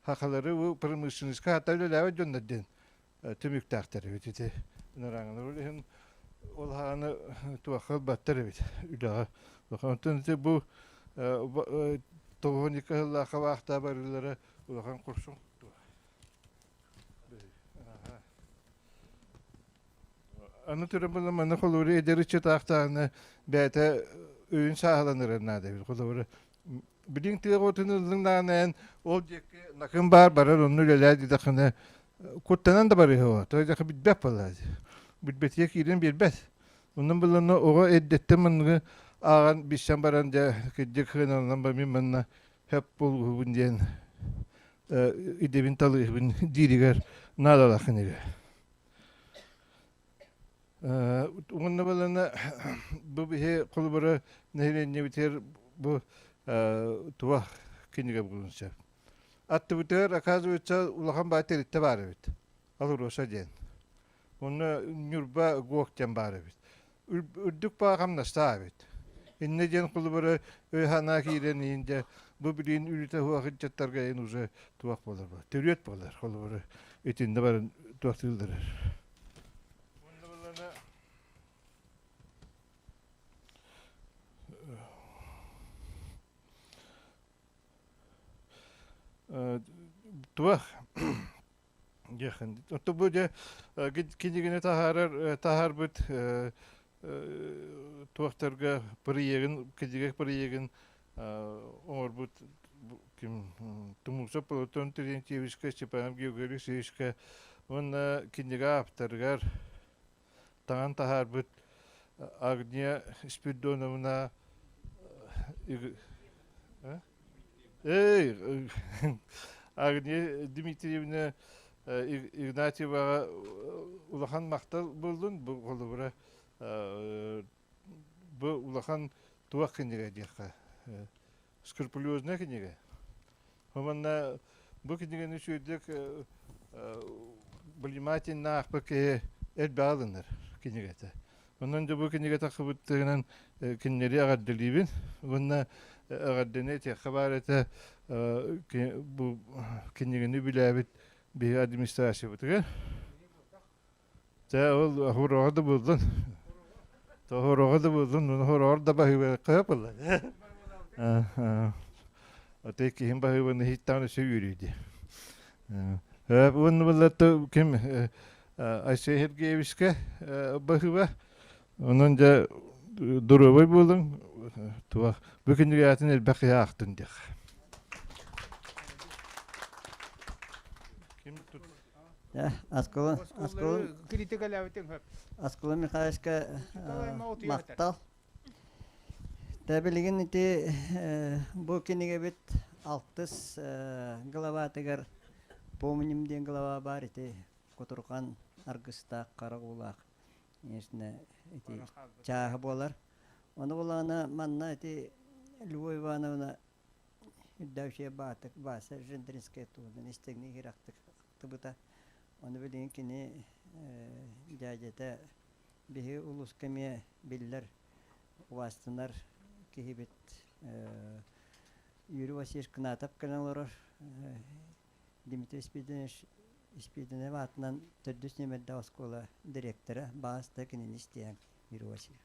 хахалары бу промышленноска хата үлэлээбит дьоннор диэн түмүктээхтэр эбит ити ынараҥалар ол иһин ол хааны туохха ылбаттар эбит үлэҕэ онтон ити бу 92 сыллаахха баахтаа барыылара улахан курсун Аны туран була манна холобура эдэр ыччатаахтааны бэйэтэ өйүн сааһыланырар наада эбит. Холобура билиҥ тыа оҕотун ыллыҥ даҕаны ол диэки накын баар барар онно үлэлээ диэтэххинэ куттанан да барыһыа тоҕо диэххэ билбэт буоллаа билбэтигэр киирэн биэрбэт. Онон буллана оҕо эрдэттэн манныгы ааҕан билсэн баран дьэ кырдьык хыаналанан ба мин манна хөп буолуһубун диэн идэбин талыыһыбын дииригэр наадалаах кинигэ. Уонна балана бу биһи холобура нэһилиэнньэбитигэр бу туох кинигэ буолуон сөп. Аттыбытыгар, оказывается, улахан баай тэрилтэ баар эбит. Алроса диэн. Онно Ньурба ГОК диэн баар эбит. Үрдүк баа хамнастаах эбит. Иннэ диэн холобура өй-санаа киирэн иһин дьэ бу билигин үлүтэ суох ыччаттарга иһин уже туох буолар бу төрүөт буолар холобура итиннэ баран туохтууллар. Туох Оттон бу дьэ кинигини таһаарар таһаарбыт туохтарга проегын кинигэ проегын оҥорбут ким Тумусов Платон Терентьевичка, Степан Георгиевичка уонна кинигэ ааптарыгар таҥан таһаарбыт Агния Спиридоновна Эй, Агния Дмитриевна Игнатьеваҕа улахан махтал буоллун. Бу холобура бу улахан туох кинигэ диэххэ скрупулезная кинигэ. Манна бу кинигэни үчүгэйдик внимательно аахпыт киһи элбэҕи ылынар кинигэтэ. Онон дьэ бу кинигэ тахсыбыттарынан кинилэри эҕэрдэлиибин уонна эҕэрдэни этиэххэ баар этэ бу кинигэни үбүлээбит биһиги администрациябытыгар. Чэ ол хуроҕа да буоллун. Хуроҕа да буоллун, хуроҕор да баһыыбакка буолла. Аты киһим баһыыбаны иһиттэҕин өссө үөрүү дии. Уонна буолла ким Айсен Сергеевичка баһыыба. Онон дьэ доруобай буолуҥ. Туох бу кинигээтин элбэх киһи аахтын диэх. Аскылы, Аскылы, Аскылы Михайловичка махтал. Тэ билигин ити бу кинигэбит алтыс главатыгар помним диэн глава баар ити кутурҕан аргыстаах хара уулаах ити чааһы буолар. Ону булаана манна ити Льва Ивановна Үрдээвчиэ Баатык Вася Жендринская туһунан истиҥник иһирэхтик ахтыбыта. Ону билигин кини дьээдьэтэ биһи улууска эмиэ биллэр убаастанар киһибит Юрий Васильевич Кынатов кэлэн олорор. Дмитрий Спиридонович Спиридонов аатынан төрдүс нүөмэрдээх оскуола дириэктэрэ баас да кинини истиэҥ Юрий Васильевич.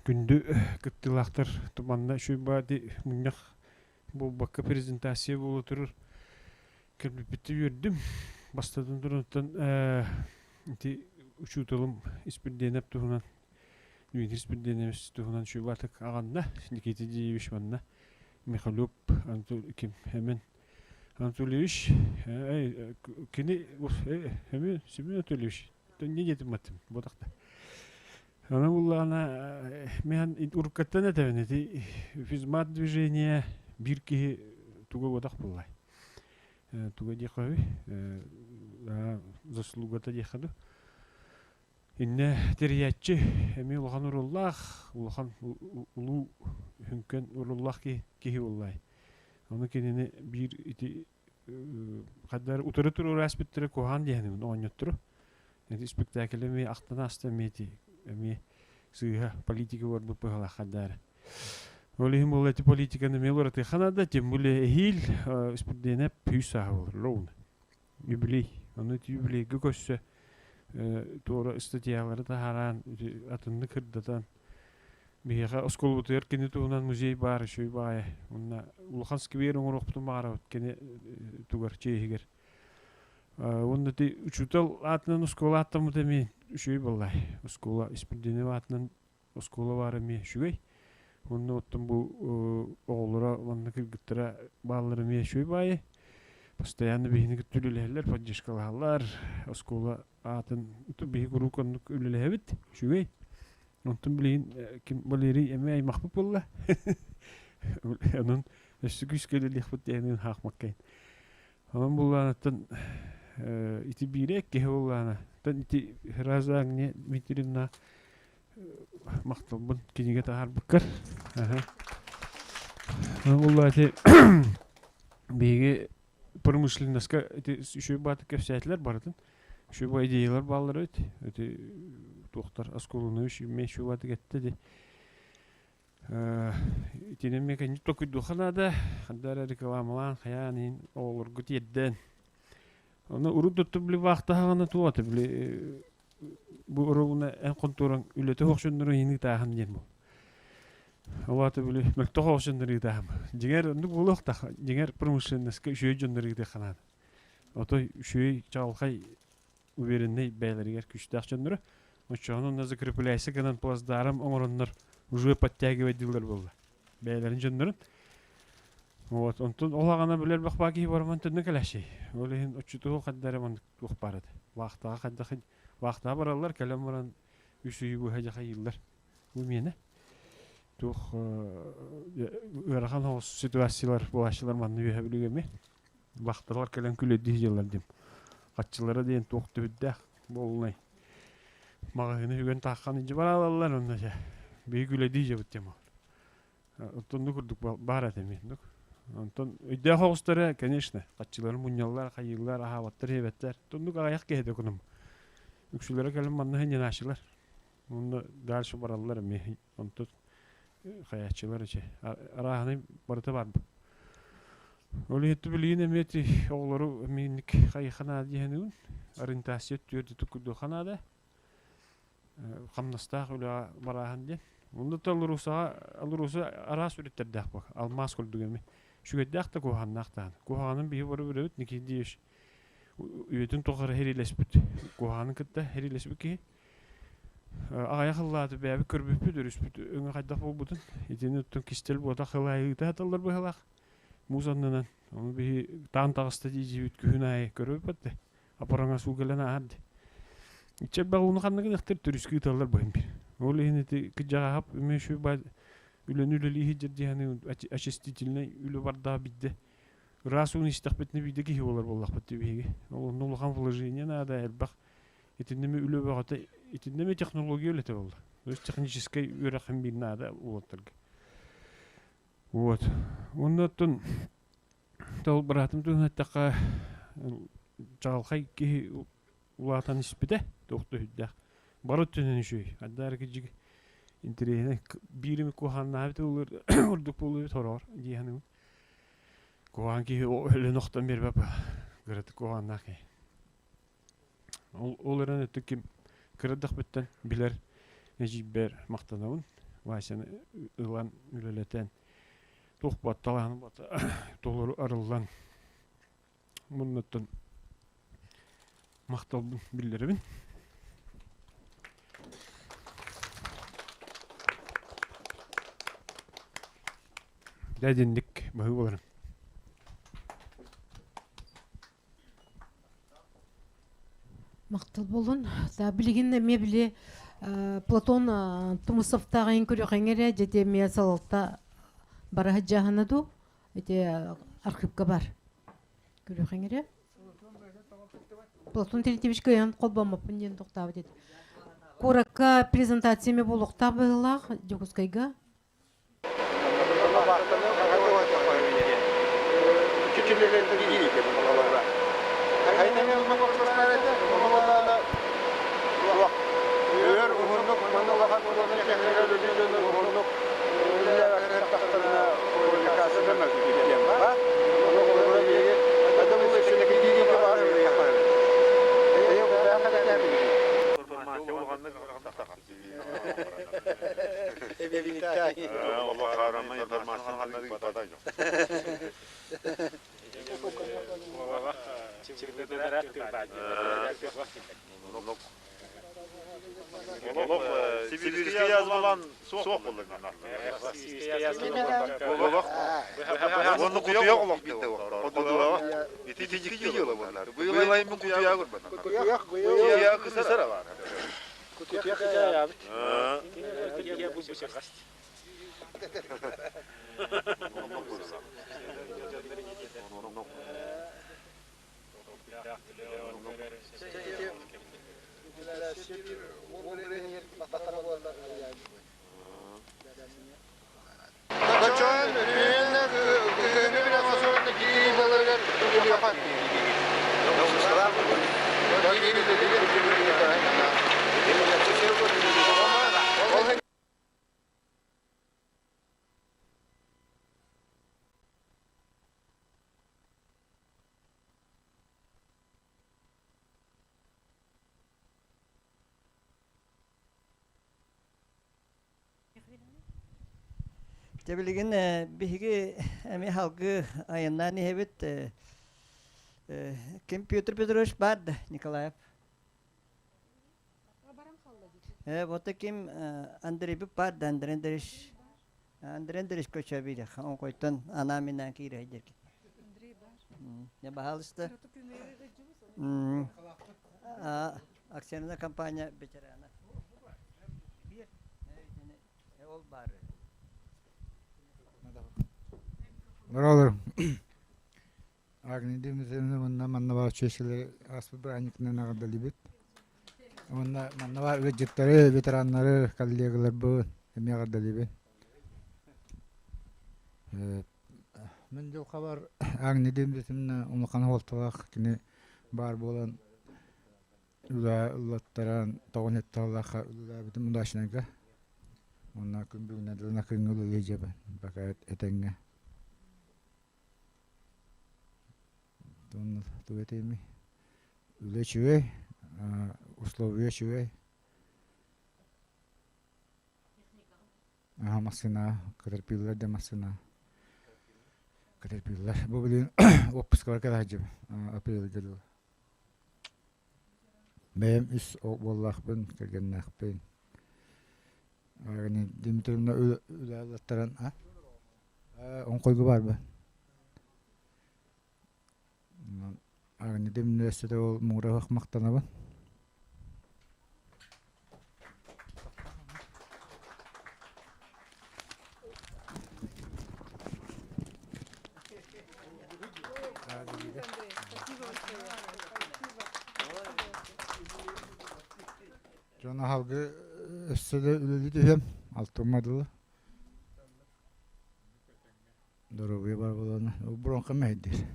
Күндү кыттыылаахтар туманна үчүгэй мунньах буолбакка презентация буола турар кэлбиппиттэн үөрдүм. Бастатан туран ити учууталым Испирдиэнэп туһунан Дмитрий Испирдиэнэбис туһунан үчүгэй аҕанна Никита Диевич манна Михалев ким Эмин Анатольевич кини Эмин Семен Анатольевич не диэтим маттым ботахта Аны буллаҕына мен уруккаттан этэбин ити физмат движение биир киһи туга бодах буллай туга диэххэ заслугата диэххэ ду Иннэ тэрийээччи эмиэ улахан урууллаах, улахан улуу хүҥкэн урууллаах киһи буоллай. Ону кинини биир ити хаддар утары туруораспыттара куһаҕан диэһинибин оонньоттору. Ити спектакль эмиэ ахтан ааста эмиэ ити эмиэ сыыһа политика барбыт быһалаахха даары. Ол иһин буолла ити политиканы эмиэ уларытыахха наада, тем более эһиил Испирдиэнэп үс сааһа буолар ровно. Юбилей. Ону ити юбилейга көрсө туора статьялары таһааран, атыннык кырдатан биһиэхэ оскуолабытыгар кини туһунан музей баар үчүгэй баҕайы. Уонна улахан сквер оҥоруохпутун баҕарабыт кини тугар чиэһигэр. Уонна ити учуутал аатынан оскуола ааттаммыта эмиэ үчүгэй буоллай. Оскуола Испирдиэнэп аатынан оскуола баара эмиэ үчүгэй. Уонна оттон бу оҕолоро уонна кыргыттара бааллара эмиэ үчүгэй баайы. Постоянно биһини кытта үлэлэһэллэр, поддержкалаһаллар. Оскуола аатын биһи куруук оннук үлэлэһэбит. Үчүгэй. Онтон билигин ким Валерий эмиэ аймахпыт буолла. Онон өссө күүскэ үлэлиэхпит диэн хаахмаккайын. Онон буллаанаттан ити биирэ киһи буллаана. Тан ити Раза Агния Дмитриевна махталбын кинигэ таһаарбыккар. Онон ити биһиги промышленноска ити үчүгэй бааты кэпсээтилэр барытын. Үчүгэй идеялар бааллар эбит. Ити туохтар оскуоланы үчүгэй үчүгэй бааты кэтте ди. Итини эмиэ кэнники токуйдуохха наада. Ханна эрэ рекламалаан, хайаан иһин оҕолорго тиэрдэн. Ону урут да били баахтаһаҕына туох ата били бу оруобуна эн хонтуораҥ үлэтэ суох дьоннору иһин ыытааһын диэн бу. Ол аата били мөлтөх оҕо дьоннору ыытааһын. Дьиҥэр оннук буолуохтаах. Дьиҥэр промышленноска үчүгэй дьоннору ыытыахха наада. Отой үчүгэй чаҕылхай увереннай бэйэлэригэр күүстээх дьонноро. Оччоҕуна онно закрепляйся гынан плацдарм оҥороннор уже подтягивать дииллэр буолла. Бэйэлэрин дьоннорун. Вот, онтон ол аҕана билэр бахпаа киһи бараман төннө кэлээччи. Ол иһин оччутугу хадда эрэ маннык туох баар этэ. Вахтаҕа хайдах вахтаҕа бараллар, кэлэн баран үс ыйы быһа дьахайыыллар. Бу миэнэ. Туох ыарахан соҕус ситуациялар буолааччылар манна үөһэ бүлүүгэ эмиэ. Вахталар кэлэн күлэдии дьыллар диэн. Хаччылара диэн туох түбүрдээх буолунай. Маҕаһыыны үгэн тааххан илдьэ бараалаллар онно дьэ. Биһи күлэдии дьэбит диэн буолар. Оттон курдук баар этэ эмиэ. Онтон өйдөөх оҕустара, конечно, хаччыларын мунньаллар, хайыыллар, аһаабаттар, иһэбэттэр. Тоннук аҕыйах киһи да кунум. Үксүлэрэ кэлэн манна сынньанааччылар. Онно дальше бараллар эмиэ. Онтон хайааччылар эчи арааһынай барыта бар. Ол иһитти билигин эмиэ ити оҕолору эмиинник хайыха наада диэһэниун ориентация түөрдүтүк курдуха наада. Хамнастаах үлэҕэ барааһын диэн. Онно да Алрусаҕа Алруса араас үрүттэрдээх буо. Алмаас курдук эми. Үчүгэйдээх да куһаҕаннаах даҕаны. Куһаҕанын биһи бары билэбит Никитич үйэтин тухары хэриилэспит. Куһаҕанын кытта хэриилэспит киһи. Аҕыйах ыллааты бэйэбит көрбүппүт, өрүспүт өҥө хайдах буолбутун. Итини оттон кистэл буотах ылайыыта саталлар быһалаах. Муус аннынан. Ону биһи таан таҕыста дии күһүн аайы көрөбүт да. Апараҥа суу кэлэн ааһар дии. Иччэ элбэх ууну ханна гыныахтар төрүскэ ыыталлар быһын бир. Ол иһин ити кыдьаҕаһап эмиэ үчүгэй баа үлэни үлэлии сылдьар дии очистительнай үлэ бардаҕа биирдэ ыраас ууну истэхпитинэ биирдэ киһи буолар буоллахпыт дии биһиги. Ол онно улахан вложение наада элбэх итиннэ үлэ бөҕөтө итиннэ технология үлэтэ буолла. То есть техническэй үөрэх биир наада уолаттарга. Вот. Уонна оттон ол быраатым туһунан эттэххэ чаҕылхай киһи улаатан испитэ туох да сүрдээх. Бары өттүнэн үчүгэй. Ардаар кырдьык интэриэһинэй биир эмит куһаҕаннаабыт ордук буолуо эбит сороҕор дии саныыбын. Куһаҕан киһи өлөн охтон биэрбэт кыратык куһаҕаннаах киһи. Ол, ол эрэн өттүк ким кырадахпыттан билэр эдьиийбэр махтанабын. Васяны ылан үлэлэтэн туох батталаһан толору арыллан муннуттан махталбын биллэрэбин. Дядинник баһыы боларым. Махтал буолун. Да, билигин эмиэ били Платон Тумусовтааҕын көрүөхэҥ эрэ дьэ эмиэ салалта бара сылдьаһына дуу ити архыыпка бар. Көрүөхэҥ эрэ. Платон Терентьевич кыайан холбоммоппун диэн тохтообут этэ. Куоракка презентация эмиэ буолуохтаах быһыылаах Дьокуускайга. Туох өр уһуннук манна улахан улахан техника үлэлиир дьону уһуннук үлэлээбэттахтарына квалификация мөлтүүр ба. Ону холобура биһиги это было еще кредитке баар Сибирская язвалан суох болар. Оны кутуя олох битте олох. Ити тижикти жыла болар. Быйыл айымын кутуя көрбөт. Кутуя кысасара бар. Кутуя кытая бит. Дьэ билигин биһиги эмиэ халгыы айаннаан иһэбит. Ким Петр Петрович баар да Николаев? Вот ким Андрейбит баар да Андрей Андреевич Андрей Андреевич көчөбире оҥкойтон анааминаан киирэ дерки. Андрей бар. Не баһаалыста. Акционерная компания ветерана. Ол бар. Быралар. Агни Дмитриевна манна манна бар чөсөлөр аспыт бырааникынан аҕардалыбыт. Уонна манна бар ыалдьыттары, ветераннары, коллегаларбын эмиэ аҕардалыбын. Мин дьылҕабар Агни Дмитриевна улахан суолталаах кини баар буолан үлэ ыллаттаран тоҕун етталлаахха үлэлээбитим удачнайга. Уонна күн бүгүнэ дылына күҥҥэ үлэлии дьэбин пока этэҥҥэ. Уонна тугу этиэмий? Үлэ үчүгэй, условия үчүгэй. Аха массыына, катерпиллар да массыына. Катерпиллар. Бу билигин отпускабар кэлэ сылдьабын апрельгэ дылы. Бэйэм үс уоллаахпын, кэргэннээхпин. Дмитриевна үлэ ылаттаран оҥхойго баарбын. Агни Дмитриевна ол муҥура махтанабын. Дьон аһалгы өссө да үлэлии түһүөм, алтыма дылы. Доруобуйа бар буолана. Бронха мэһэйдиир.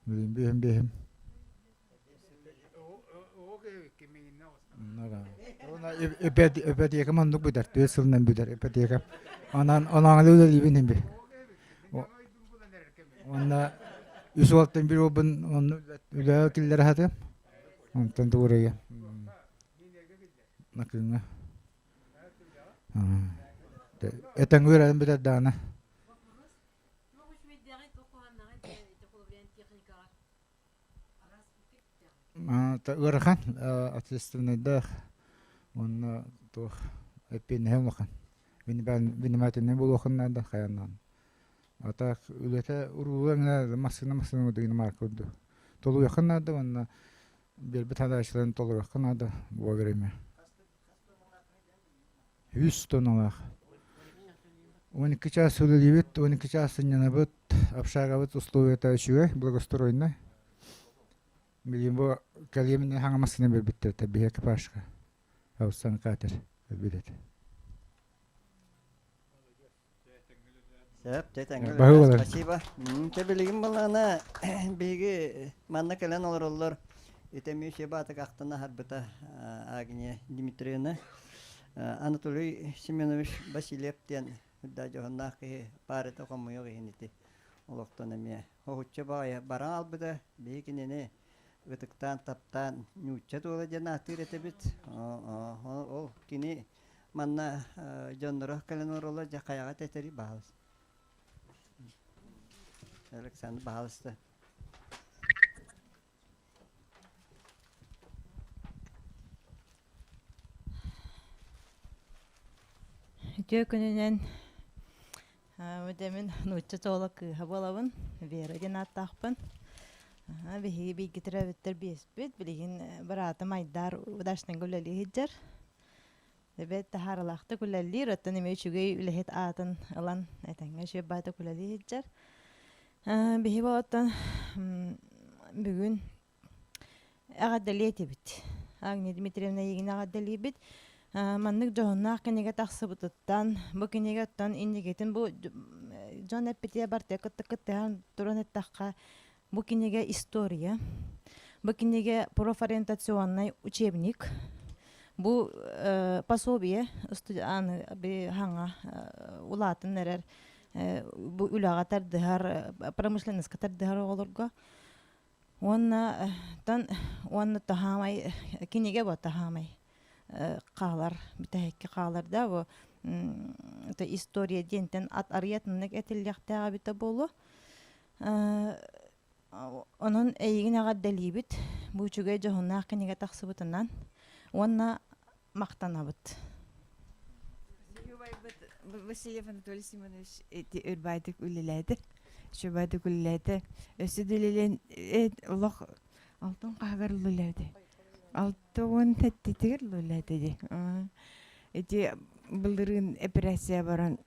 Билин биэһим биэһим. Ипотека маннык бүтэр, түөрт сылынан бүтэр ипотека. Онон оноҥолуу үлэлиибин иһин би. Уонна үс уолтан биир уолбун онно үлэҕэ киллэрэ сатыам. Онтон тугуруйа. Накыҥҥа. Этэҥҥэ үөрэнэн бүтэр даҕаны. Ыарахан ответственнайдаах уонна туох эппиэннэһэ улахан. Внимательный буолуоххун наада хайаан А так үлэтэ уруула эҥинэ массыына массыына курдук иномарка курдук. Толуйуохха наада уонна биэрбит задачаларын толоруохха наада вовремя. Үс тонналаах. 12 чаас үлэлиибит, 12 чаас сынньанабыт, общагабыт условията үчүгэй, благоустроенный. Билигин бу кэлиэминэ хаҥа массыына биэрбиттэр, биһиэхэ экипажка. Алсан катер билет. Сөп, тэҥҥэ Баһыыбалар. Спасибо. Чэ билигин балаана биһиги манна кэлэн олороллор. Итеми Шебатык ахтан аһарбыта Агния Дмитриевна. Анатолий Семенович Васильев диэн үрдэ дьоһуннаах киһи баар этэ хомуйуох иһин ити олохтон эмиэ хоһуччу баҕайы баран албыта. Биһи кинини ытыктаан, таптаан ньуучча туола диэн ааттыыр этибит. Ол кини манна дьонноро кэлэн олороллор дьэ хайаҕа тэтэрий баһалыс. Александр баһалыста. Үтүө күнүнэн Мин нуучча тооло кыыһа буолабын, Вера диэн ааттаахпын. Биһиги бииргэ төрөөбүттэр биэспит. Билигин быраатым Айдар удачнайга үлэлии сылдьар. Эбэт таһаарылаахтык үлэлиир, оттон эмиэ үчүгэй үлэһит аатын ылан этэҥҥэ үчүгэй баайтык үлэлии сылдьар. Биһиги оттон бүгүн эҕэрдэлиэ этибит. Агния Дмитриевна эйигин эҕэрдэлиибит. Маннык дьоһуннаах кинигэ тахсыбытыттан, бу кинигэ оттон инникитин бу дьон эппитигэр барытыгар кытта кыттыһан туран эттэххэ, бу кинигэ история, бу кинигэ профориентационный учебник, бу пособие аны хаҥа улаатан эрэр бу үлэҕэ тардыһар, промышленноска тардыһар оҕолорго Уонна тан уонна таһаамай кинигэ бу таһаамай хаалар бүтэһикки хаалар да бу это история диэнтэн ат арыйатыннык этиллиэхтээх эбитэ буолуо. Онон эйигин эҕэрдэлиибит бу үчүгэй дьоһуннаах кинигэ тахсыбытынан уонна махтанабыт. Васильев Анатолий Симонович ити үрбаайтык үлэлээтэ. Үчүгэйдик үлэлээтэ. Өссө да үлэлээн олох алтан хаһыгар үлэлээбитэ. 60 сэттэтигэр үлэлээтэ дии. Ити былырыын операция баран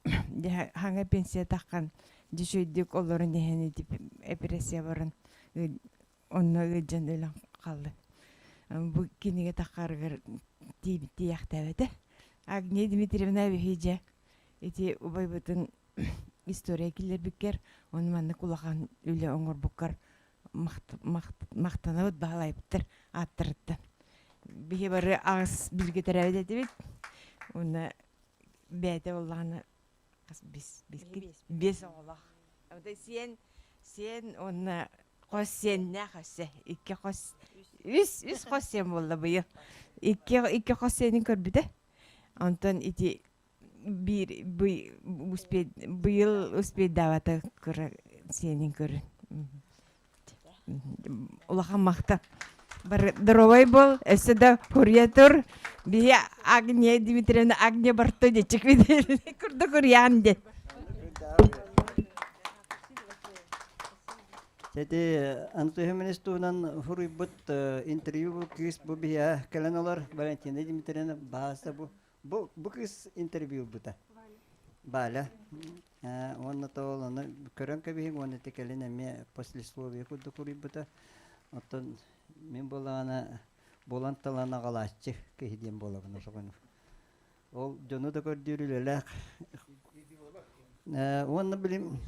хаҥа пенсия таххан дьүчүйдүк олорон иһэн ити операция баран онно ыалдьан өлөн хаалла. Бу кинигэ таххарыгар тиийэхтээбэтэ. Агния Дмитриевна биһи дьэ ити убайбытын история киллэрбиккэр, ону маннык улахан үлэ оҥорбуккар махтанабыт баһылайбыттар ааттарыттан. Биһи бары аҕыс бииргэ төрөөбүт этибит. Уонна бэйэтэ буоллаҕына хас бис биэс оҕолоох. Сиэн сиэн уонна хос сиэннээх өссө икки хос үс үс хос сиэн буолла быйыл. Икки икки хос сиэнин көрбүтэ. Онтон ити биир быйыл успейдаабата кыра сиэнин көрөн. Улахан махтал. Бары здоровай бол, өссө да хуруйа тур. Биһи Агния Дмитриевна Агния Барто дечик курдук уруйаан де. Эти Анатолий туһунан хуруйбут интервью бу кыыс бу биһиэ кэлэн олор Валентина Дмитриевна бааса бу бу бу кыыс интервью ылбыта. Валя. Уонна тоол ону көрөн кэбиһиҥ уонна ити кэлин эмиэ послесловие курдук уруйбута. Оттон мин буоллаҕына буолан талан аҕалааччы киһи диэн буолабын ошоҕону. Ол дьону да көрдүүр үлэлээх. Уонна билим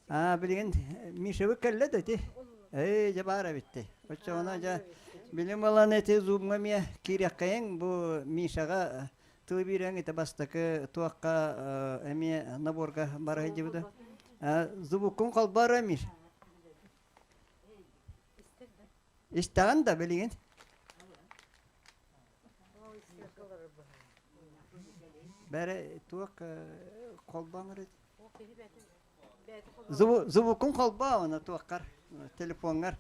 Аа билигин Мишабыт кэллэ да ити. Ээ дьэ баар эбитти. Оччоҕуна дьэ билим ылан ити зумҥа эмиэ киириэххэйиҥ бу Мишаҕа тыл биэрэҥ ити бастакы туохха эмиэ наборга бара сылдьыбыта. Зубуккун холбоор Миш. Истэҕин да билигин? Бэрэ туох холбооҥ Звукун холбоо оны туоххар телефоҥҥар.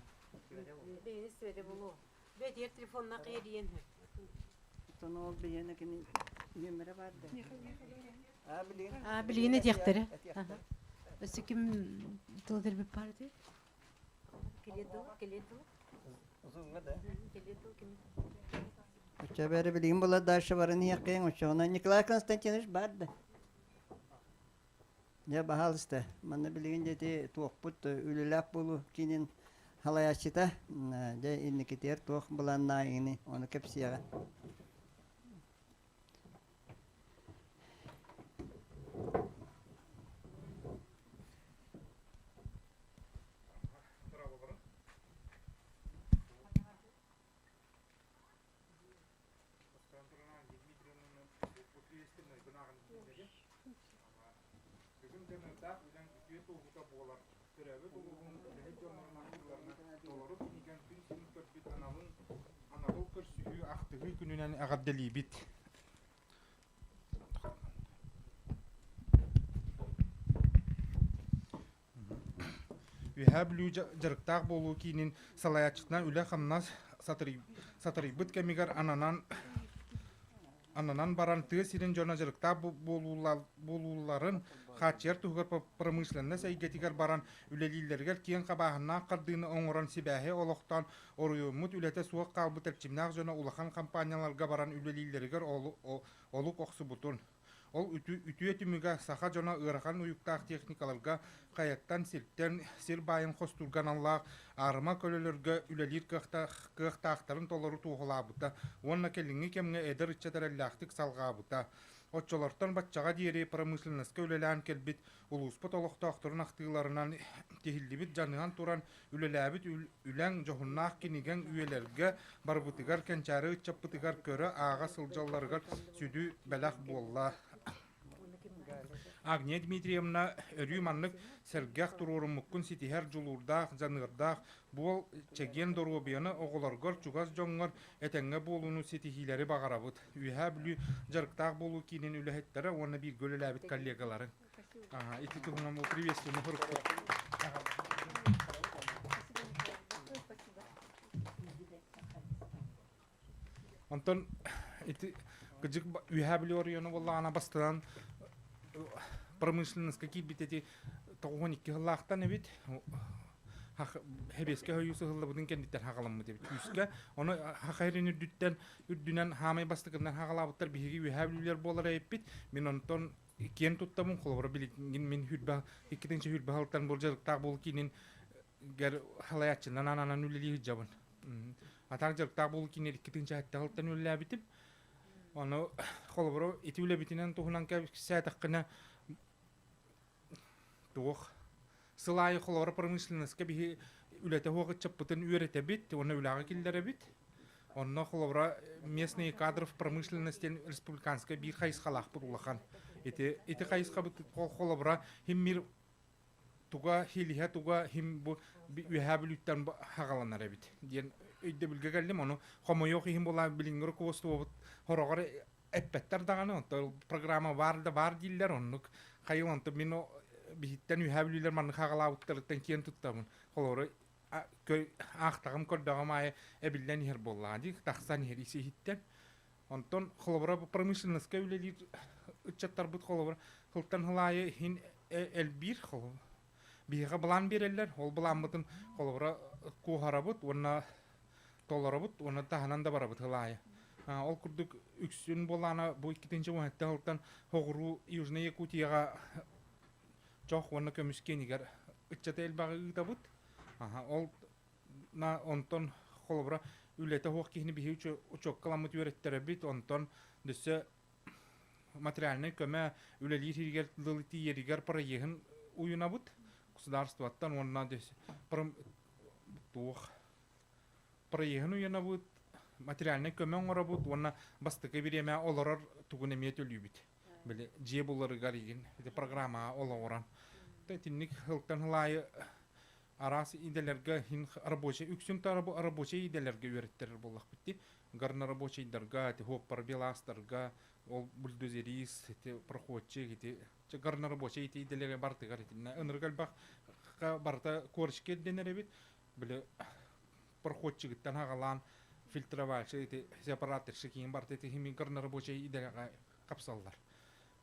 Бэйэтигэр телефонна кириэн. Оттон ол биһиэнэ кини нүөмэрэ баар да. А билигин этиэхтэрэ. Өссө ким тыл этэрбит баар этэй? Кэлиэ дуу, кэлиэ дуу. Узуҥҥа да. Кэлиэ дуу ким? Оччо бэри билигин була дальше баран иһиэххэйиҥ оччоҕуна Николай Константинович баар да. Дьэ, баһаалыста, манна билигин дьэ ити туохпут үлэлээх буолуу киинин салайааччыта, дьэ инникитигэр туох былааннаах ону кэпсиэҕэ. туоһута буолар. Төрөөбүт улууһун үлэһит дьоннорун ахтыыларынан толору кинигэн күн сирин көрбүт аналын анабыл көрсүһүү ахтыһыы күнүнэн эҕэрдэлиибит. Үөһээ Бүлүү дьарыктаах буолуу киинин салайааччытынан үлэ-хамнас сатарыйбыт кэмигэр ананан ананан баран тыа сирин дьоно дьарыктаах буолууларын хааччыйар туһугар промышленность эйгэтигэр баран үлэлииллэригэр киэҥ хабааһыннаах хардыыны оҥорон сибээһи олохтоон оройуоммут үлэтэ суох хаалбыт эрчимнээх дьоно улахан хампаанньаларга баран үлэлииллэригэр олук охсубутун Ол үтүө түмүгэ саха дьоно ыарахан уйуктаах техникаларга хайаттан, сиртэн, сир баайын хостуурга аналлаах аарыма көлөлөргө үлэлиир кыахтаахтарын толору туоһулаабыта уонна кэлиҥҥи кэмҥэ эдэр ыччат эрэллээхтик салҕаабыта. Оччолортон баччаҕа диэри промышленноска үлэлээн кэлбит улууспут олохтоохторун ахтыыларынан тиһиллибит дьаныһан туран үлэлээбит үлэҥ дьоһуннаах кинигэҥ үйэлэргэ барыбытыгар кэнчээри ыччаппытыгар көрө-ааҕа сылдьалларыгар сүдү бэлэх буолла. Агния Дмитриевна өрүү маннык сэргэх туруоруммуккун ситиһэр дьулуурдаах, дьаныардаах буол, чэгиэн доруобуйаны оҕолоргор, чугас дьоҥҥор этэҥҥэ буолууну ситиһиилэри баҕарабыт. Үөһээ Бүлүү дьарыктаах буолуу киинин үлэһиттэрэ уонна бииргэ үлэлээбит коллегаларыҥ. Ага, ити туһунан бу приветствие хурукпут. Онтон ити кыдьык Үөһээ Бүлүү оройуона буоллаҕына бастаан промышленноска киирбит эти 92 сыллаахтан эбит Хэбиэскэ хойуу сыһыллыбытын кэнниттэн хаҕаламмыт эбит күүскэ. Ону хаха эрин үрдүттэн үрдүнэн хаамай бастакынан хаҕалаабыттар биһиги үөһээ бүлүүлэр буолар эбиппит. Мин онтон киэн туттабын холобура билигин мин хүрбэ иккитинчи хүрбэ сылтан бу дьарыктаах буол киинин гэр халайааччынан ананан үлэлии сылдьабын. Атаак дьарыктаах буол киинин иккитинчи сэттэ сылтан үлэлээбитим. Ону холобура ити үлэбитинэн туһунан кэпсээтэххинэ туох сыл аайы холобура промышленноска биһи үлэтэ суох ыччаппытын үөрэтэбит уонна үлэҕэ киллэрэбит. Онно холобура местные кадры в промышленности республиканскай биир хайысхалаахпыт улахан. Ити ити хайысхабыт холобура хим туга хилиһэ туга хим бу үөһээ бүлүүттэн хагаланар эбит диэн өйдөбүлгэ кэллим. Ону хомойуох иһин була билиҥҥи руководствобут хороҕор эппэттэр даҕаны онто программа баар да баар дииллэр оннук хайыл онто мин биһиттэн үөһээ бүлүүлэр маннык хагалаабыттарыттан киэн туттабын. Холобура аахтаҕым көрдөҕүм аайы эбиллэн иһэр буоллаҕа дии тахсан иһэр ис-иһиттэн. Онтон холобура промышленноска үлэлиир ыччаттарбыт холобура сылтан сыл аайы иһин элбиир холобура. Биһиэхэ былаан биэрэллэр, ол былааммытын холобура куоһарабыт уонна толоробут уонна таһынан да барабыт сыл аайы. Ол курдук үксүн буоллаҕына бу иккитинчи уонча сылтан соҕуруу Южная Якутияҕа чох уонна көмүс киэнигэр ыччаты элбэҕи ыытабыт. Аха, ол на онтон холобура үлэтэ суох киһини биһи учуоккаламмыт үөрэттэрэбит, онтон дөссө материальнай көмө үлэлиир иһигэр дылы тиийэригэр проеһын уйунабыт государствоттан уонна туох проеһын уйунабыт, материальнай көмө оҥоробут уонна бастакы бириэмэ олорор тугун эмиэ төлүүбүт. Били дьиэ буларыгар игин ити программаҕа олоҕуран. Итинник сылтан сыл аайы араас идэлэргэ иһин рабочий үксүн рабочий идэлэргэ үөрэттэрэр буоллахпыт дии. Горнорабочийдарга, ити хуоппар беластарга, ол бульдозерист, ити проходчик, ити горнорабочий ити идэлэргэ бартыгар итиннэ ынырык элбэх барыта корочка ирдэнэр эбит. Били проходчигыттан хагалаан фильтровальщик ити сепараторщик иин барыта ити химин горнорабочий идэлэҕэ хапсаллар.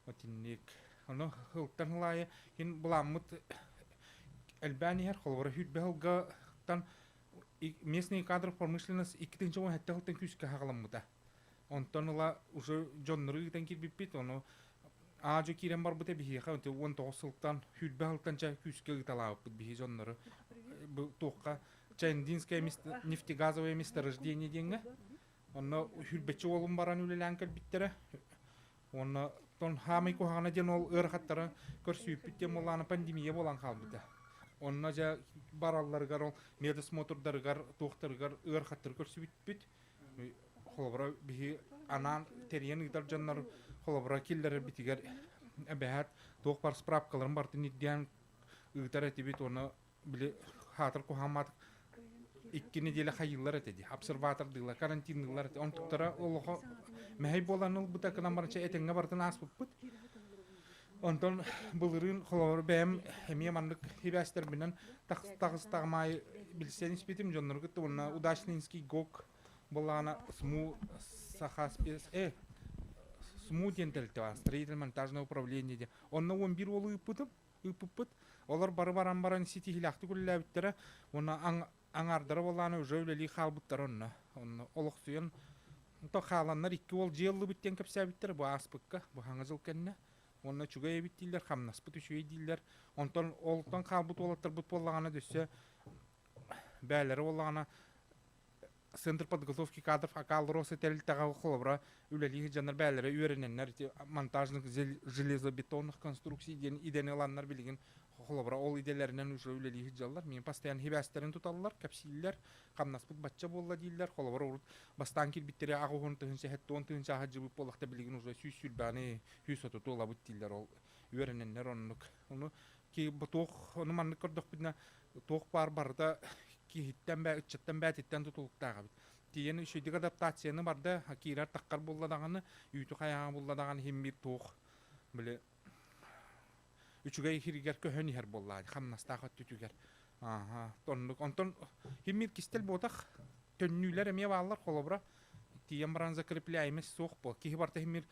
Итинник. Ону сылтан сыл аайы иһин былааммыт элбээн иһэр. Холобура, сүүрбэ сылгаттан местный кадр промышленность 2017 сылтан күүскэ хаҕаламмыта. Онтон ыла уже дьоннору ыытан киирбиппит, ону аадьа киирэн барбыта биһиэхэ 19 сылтан, сүүрбэ сылтан ча күүскэ ыыталаабыппыт биһи дьоннору. Бу туохха Чайндинское нефтегазовое месторождение диэҥҥэ. Онно сүүрбэччэ уолум баран үлэлээн кэлбиттэрэ. Уонна тон хаамай куһаҕана диэн ол ыарахаттары көрсүүппүт диэн буоллаҕына пандемия буолан хаалбыта. Онно дьэ баралларыгар ол медосмотрдарыгар туохтарыгар ыарахаттары көрсүбүппүт. Холобура биһи анаан тэрийэн ыытар дьоннор холобура киллэрэрбитигэр эбэһээт туох бар справкаларын барытын ирдээн. ыытар этибит уонна били хаатыр куһааммат икки неделя хайыыллар этэ дии обсерватордыылар карантинныыллар этэ онтуктара олохо мэһэй буолан ылбыта кынан барыча этэҥҥэ барытын ааспыппыт онтон былырыын холобур бэйэм эмиэ маннык хибээстэрбинэн таҕыстаҕым аайы билсэн испитим дьоннору кытта уонна удачнинский гок Былаана СМУ Саха э СМУ диэн тэрилтэ баар, строительно-монтажное управление диэн. Онно 11 уолу ыыппытым, ыыппыппыт. Олор бары баран баран ситиһиилээхтик үлэлээбиттэрэ. Уонна аҥаардара буоллаҕына уже үлэлии хаалбыттара онно. Онно олохсуйан то хааланнар икки уол дьиэ ыллыбыт диэн кэпсээбиттэрэ бу ааспыкка, бу хаҥа дьыл кэннэ. Уонна үчүгэй эбит дииллэр, хамнаспыт үчүгэй дииллэр. Онтон олтон хаалбыт уолаттарбыт буоллаҕына өссө бээлэрэ буоллаҕына Центр подготовки кадров АК-АЛРОСА тэрилтэҕэ холобура үлэлии сылдьаннар бэйэлэрэ үөрэнэннэр ити монтажных железобетонных конструкций диэн идэни ыланнар билигин холобура ол идэлэринэн уже үлэлии сылдьаллар. Мин постоянно хибээстэрин туталлар, кэпсииллэр, хамнаспыт бачча буолла дииллэр. Холобура урут бастаан киирбиттэрэ аҕыс тыһыынча сэттэ тыһыынча аһа буоллахта билигин уже 120-ни 130 ылабыт дииллэр ол үөрэнэннэр оннук. Ону ки туох ону маннык көрдөхпүтүнэ туох баар барыта киһиттэн бээ ыччаттан бээтиттэн тутулуктаах эбит. Тиийэн үчүгэйдик адаптацияны барда киирэр таххар булла даҕаны, үүтү хайаҕа булла даҕаны иһин туох били үчүгэй иһиригэр көһөн иһэр буоллаа хамнастаах өттүтүгэр. Ааха, оннук. Онтон химмир кистэл буотах төннүүлэр эмиэ бааллар холобура тиийэн баран закрепляемость суох буол. Киһи барыта химмир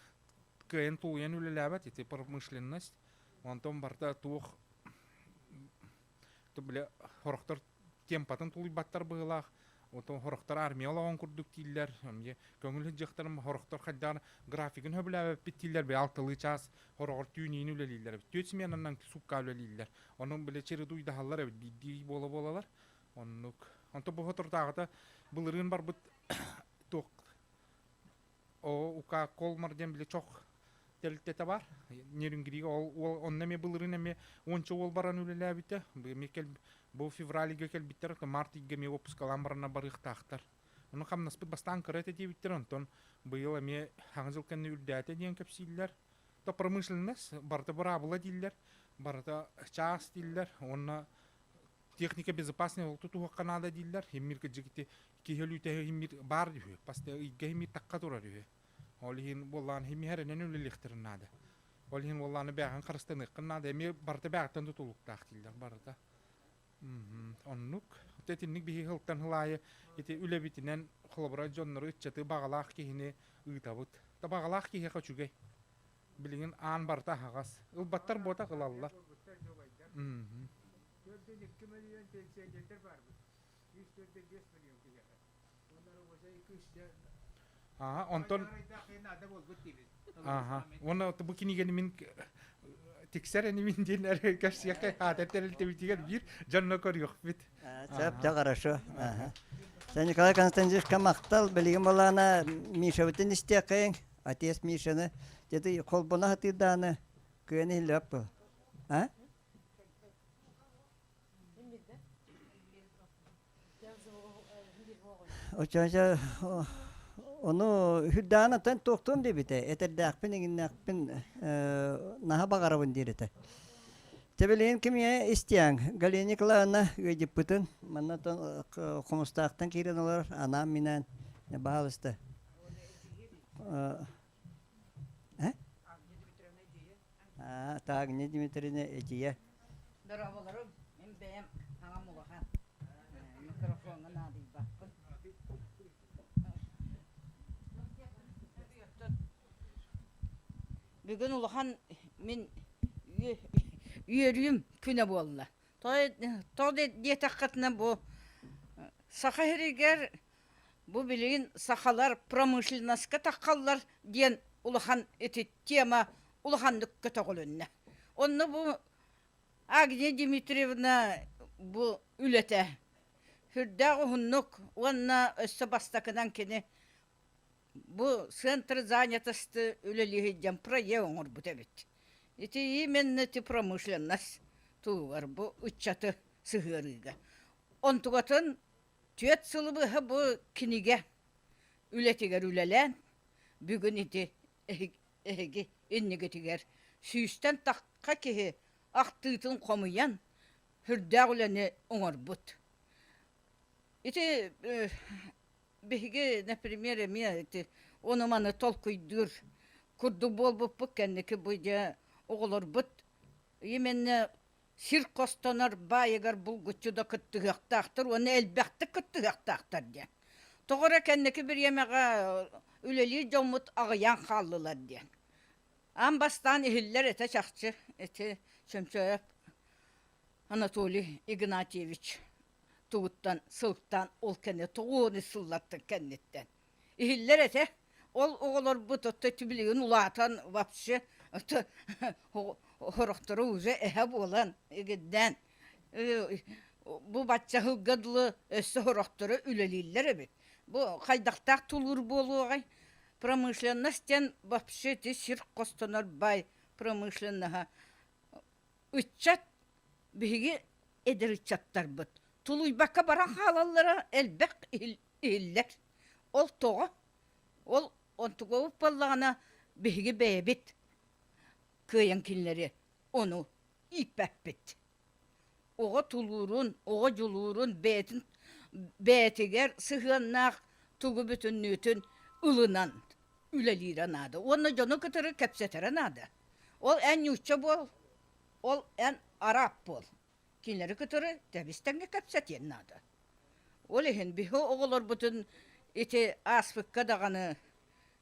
кыайан тулуйан үлэлээбэт ити промышленность. Онтон барыта туох бile хорохтор темпатын тулуйбаттар быһыылаах. Отон хорохтор армия олоҕун курдук дииллэр. Көҥүл сылдьыахтарын хорохтор хайдаар графигын хөбүлээбэппит дииллэр. Бе алтылыы чаас хороҕор түүн үлэлииллэр эбит. Түөрт сменанан сукка үлэлииллэр. Онон бile чередуйдаһаллар эбит биирдии буола-буолалар. Оннук. Онто бу соторутааҕыта былырыын барбыт туох О УК Колмар диэн били чох тэрилтэтэ бар. Нерюнгрига ол онно эмиэ былырыын эмиэ уонча уол баран үлэлээбитэ. Бу кэл бу февралига кэлбиттэр, март ыйга эмиэ выпускалаан барана барыахтаахтар. Ону хамнаспыт бастаан кыра этэ диэбиттэр, онтон быйыл эмиэ хаҥа дьыл кэннэ үрдээтэ диэн кэпсииллэр. То промышленность барыта быраабыла дииллэр, барыта чаас дииллэр уонна техника безопасный ол тутуһуохха наада дииллэр. Химмир кырдьык ити киһи өлүүтэ химмир баар үһү. Баста ыйга химмир тахха турар үһү. Ол иһин буоллаан химиһэринэн үлэлиэхтэрин наада. Ол иһин буоллааны бээҕин харыстаныаххын наада. Эмиэ барыта бээҕиттэн тутулуктаах дииллэр барыта. Оннук. Итинник биһи сылтан сыл аайы ити үлэбитинэн холобура дьоннору ыччаты баҕалаах киһини ыытабыт. Та баҕалаах киһиэхэ үчүгэй. Билигин аан барыта аһаҕас. Ылбаттар буотах ылаллар. 402 миллион пенсионердар баарбыт. 345 миллион киһиэхэ. Ага, онтон Ага. Уонна бу кинигэни мин тиксэр энимин диэн эрэ кэпсиэххэ хаата тэрилтэбитигэр биир дьонно көрүөхпүт. Сөп, да хорошо. Ага. Николай Константиновичка махтал. Билигин балаана Мишабытын истиэххэйиҥ. Отец Мишаны. Дьэ холбоно сатыырдааны кыайан иһиллибэт буол. А? Оччоҕо ону үрдэҕин оттон туохтуом диэбитэ, этэрдээхпин иҥиннээхпин наһаа баҕарабын диир этэ. Дьэ билигин кимиэ истиэҥ, Галина Николаевна ыалдьыппытын манна оттон Хомустаахтан киирэн олорор анаан-минээн баһаалыста. Э? Агния Дмитриевна эдьиийэ. Дорооболорум, мин бэйэм аҕам улахан. Микрофоҥҥа наадыйбаппын. Бүгүн улахан мин үөрүүм күнэ буолла. Тоҕо диэтэххитинэ бу Саха сиригэр бу билигин сахалар промышленноска таххаллар диэн улахан ити тема улаханнык көтөҕүлүннэ. Онно бу Агния Дмитриевна бу үлэтэ сүрдээх уһуннук уонна өссө бастакынан кини бу центр занятости үлэлии сылдьан проект оҥорбут эбит. Ити именно ити промышленность туһугар бу ыччаты сыһыарыыга. Онтугатын түөрт сылы быһа бу кинигэ үлэтигэр үлэлээн бүгүн ити эһиги иннигитигэр сүүстэн тахха киһи ахтыытын хомуйан. Хүрдээх үлэни оҥорбут. Ити биһиги, например, эмиэ ити ону-маны толкуйдуур курдук буолбуппут кэнники бу дьэ оҕолорбут именно сир хостонор баайыгар булгуччу да кыттыһыахтаахтар уонна элбэхтик кыттыһыахтаахтар диэн. Тоҕо эрэ кэнники бириэмэҕэ үлэлиир дьоммут аҕыйаан хааллылар диэн. Аан бастаан иһиллэр этэ чахчы ити Чөмчөөп Анатолий Игнатьевич тугуттан сылтаан ол кэннэ тоҕуону сыллартан кэнниттэн иһиллэр этэ. Ол оҕолорбут отто билигин улаатан вообще сорохторо уже эһэ буолан игирдээн бу бачча сылга дылы өссө сорохторо үлэлииллэр эбит. Бу хайдахтаах тулуур буолуоҕай? Промышленность диэн вообще ити сир хостонор баай промышленноһа ыччат биһиги эдэр ыччаттарбыт тулуйбакка баран хаалаллара элбэх иһиллэр. Ол тоҕо? Ол онтугабыт буоллаҕына биһиги бэйэбит кыайан кинилэри ону ииппэппит. Оҕо тулуурун, оҕо дьулуурун бэйэтин бэйэтигэр сыһыаннаах тугу бүтүннүүтүн ылынан үлэлиирэ наада уонна дьону кытары кэпсэтэрэ наада. Ол эн ньуучча буол, ол эн араап буол. Кинилэри кытары тэбис-тэҥҥэ кэпсэтиэн наада. Ол иһин биһи оҕолорбутун ити ааспыкка даҕаны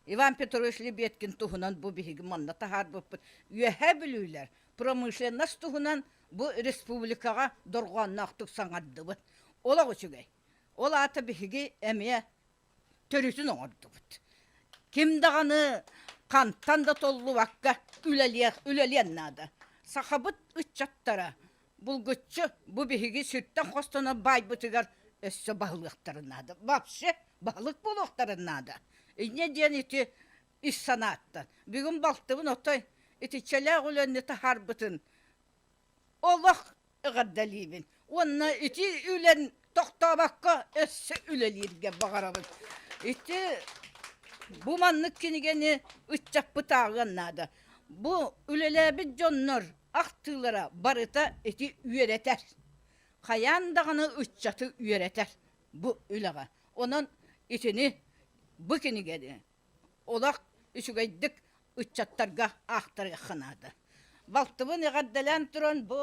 Иван Петрович Лебедкин туһунан бу биһиги манна таһаарбыппыт. Үөһээ Бүлүүлэр промышленность туһунан бу республикаҕа дорҕоонноохтук саҥардыбыт. Олох үчүгэй. Ол аата биһиги эмиэ төрүтүн оҥордубут. Ким даҕаны хантан да толлубакка үлэлиэх үлэлиэн наада. Сахабыт ыччаттара булгуччу бу биһиги сүртэн хостонор баайбытыгар өссө баһылыахтарын наада. Вообще баһылык буолуохтарын наада. Инньэ диэн ити ис санааттан. Бүгүн балтыбын отой итиччэлээх үлэни таһаарбытын олох эҕэрдэлиибин уонна ити үлэн тохтообокко өссө үлэлииргэ баҕарабын. Ити бу маннык кинигэни ыччаппыт ааҕыан наада. Бу үлэлээбит дьоннор ахтыылара барыта ити үөрэтэр. Хайаан даҕаны ыччаты үөрэтэр бу үлэҕэ. Онон итини бу кинигэни олох үчүгэйдик ыччаттарга аахтарыахха наада. Балтыбын эҕэрдэлээн туран бу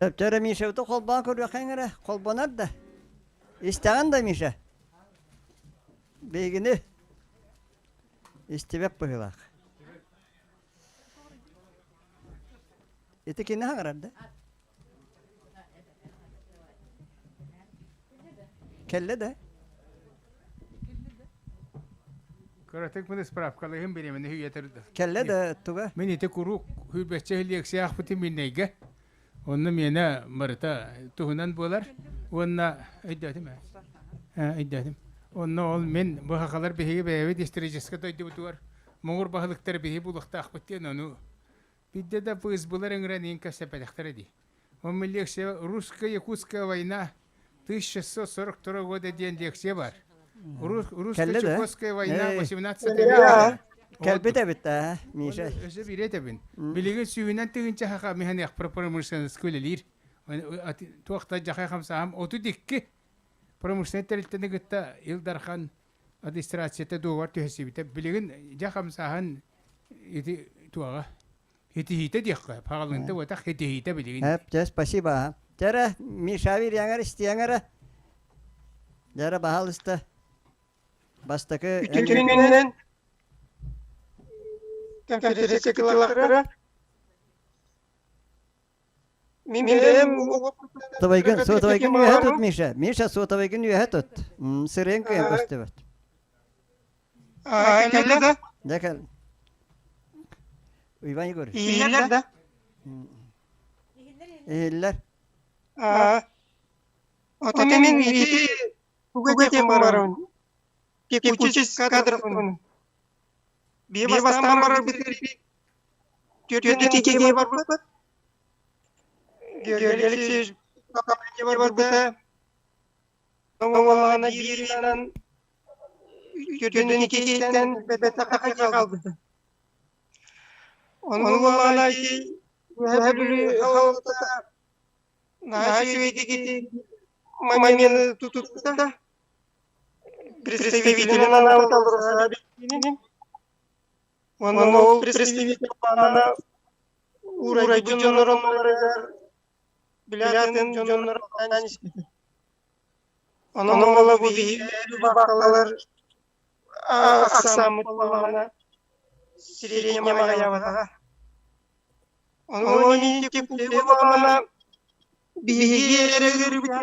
Өптөөрө Мишабыты холбоон көрүөххүн эрэ, холбонор да. Истэҕин да, Миша? Биһигини истибэт быһыылаах. Ити кини хаҥырар да? Кэллэ да? Кыратык мин справкалыһым бириэмэни үйэтэр да. Кэллэ да туга? Мин ити куруук хүрбэччэ лекция аахпытым Миннэйгэ. Онно миэнэ барыта туһунан буолар. Уонна өйдөөтүм ээ. Өйдөөтүм. Онно ол мин бу хахалар биһиги бэйэбит историческай дойдубутугар муҥур баһылыктар биһи булуохтаахпыт диэн ону Биирдэ да ФСБ-лар ыҥыран иһин кэпсэппэтэхтэрэ дии. Онно лекция «Русско-якутская война 1642 года» диэн лекция бар. Русско-чукотская война 18 века. Кэлбит эбит ээ, Миша. Өссө биир этэбин. Билигин сүүһүнэн тыһыынча хаха миһаниах промышленностка үлэлиир. Туохта дьахай хамсаһам 32 промышленнай тэрилтэни кытта Ил Дархан администрацията дуогар түһэсибитэ. Билигин дьэ хамсааһын ити туоҕа хитиһиитэ диэххэ хаалынта буотах хитиһиитэ билигин. Эп, дьэ, спасибо. Дьэрэ, Миша бириэҥэр истиэҥ эрэ. Дьэрэ, баһаалыста. Бастакы Үтүнүнэн конференция кытыллара Сотовайгын, сотовайгын үөһэ тут, Миша. Миша, сотовайгын үөһэ тут. Сырыын кыйан көстүбэт. Кэллэ да? Дьэ кэл. Иван Егорович. Иһиллэр да? Иһиллэр. Ото мин ити тугу этиэм барабын. Текучесть кадров. Биһи бастаан барарбытыгар түөртүн барбыппыт. Георгий Алексеевич барбыта. Оҥолоҕуна биир ыйынан түөртүн иккиттэн бэтэххэ хаалбыта. Ону буоллаҕына ити Үөһээ Бүлүү салалтата наһаа үчүгэйдик ити момены тутуста. Представителин анаабыт Уонна ол представитель ана уурайбыт дьоннор оннуларыгар билээтин дьоннор испитэ. Онон ола бу биһиги баахталар ахсааммыт буоллаҕына средняя маҕайабатаҕа. Онон ити буоллаҕына биһиги эрэ ыарыыбыт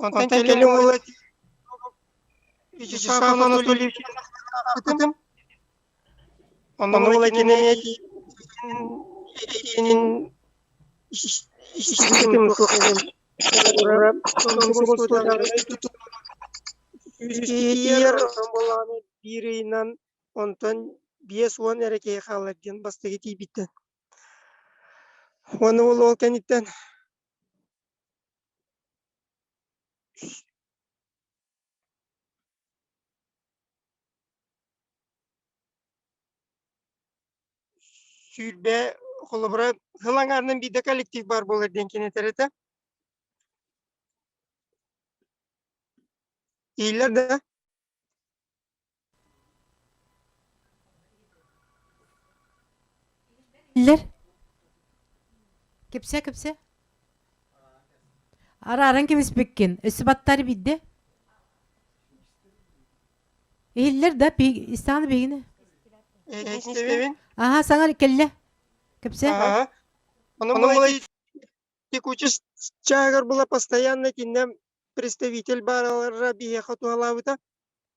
Онтон кэлин уола Вячеслав Анатольевич аахпытым. Онон уола кини этиитин истибитим биир ыйынан онтон 50 эрэ киһи хаалар диэн бастакы тиийбиттэн. Уонна ол ол кэнниттэн Сүүрбэ холобура сыл аҥаарынан биирдэ коллектив баар буолар диэн кини этэр этэ. Ииллэр да? Иллэр. Кэпсэ, кэпсэ. Арааран кэбиспиккин. Өссө баттар бидде. Иһиллэр да, истааны бигини. Истэбин. Аха, саҥар кэллэ. Кэпсэ. Аха. Ону текучий чаагар была постоянно кинне представитель бааралара биһиэхэ туһалаабыта.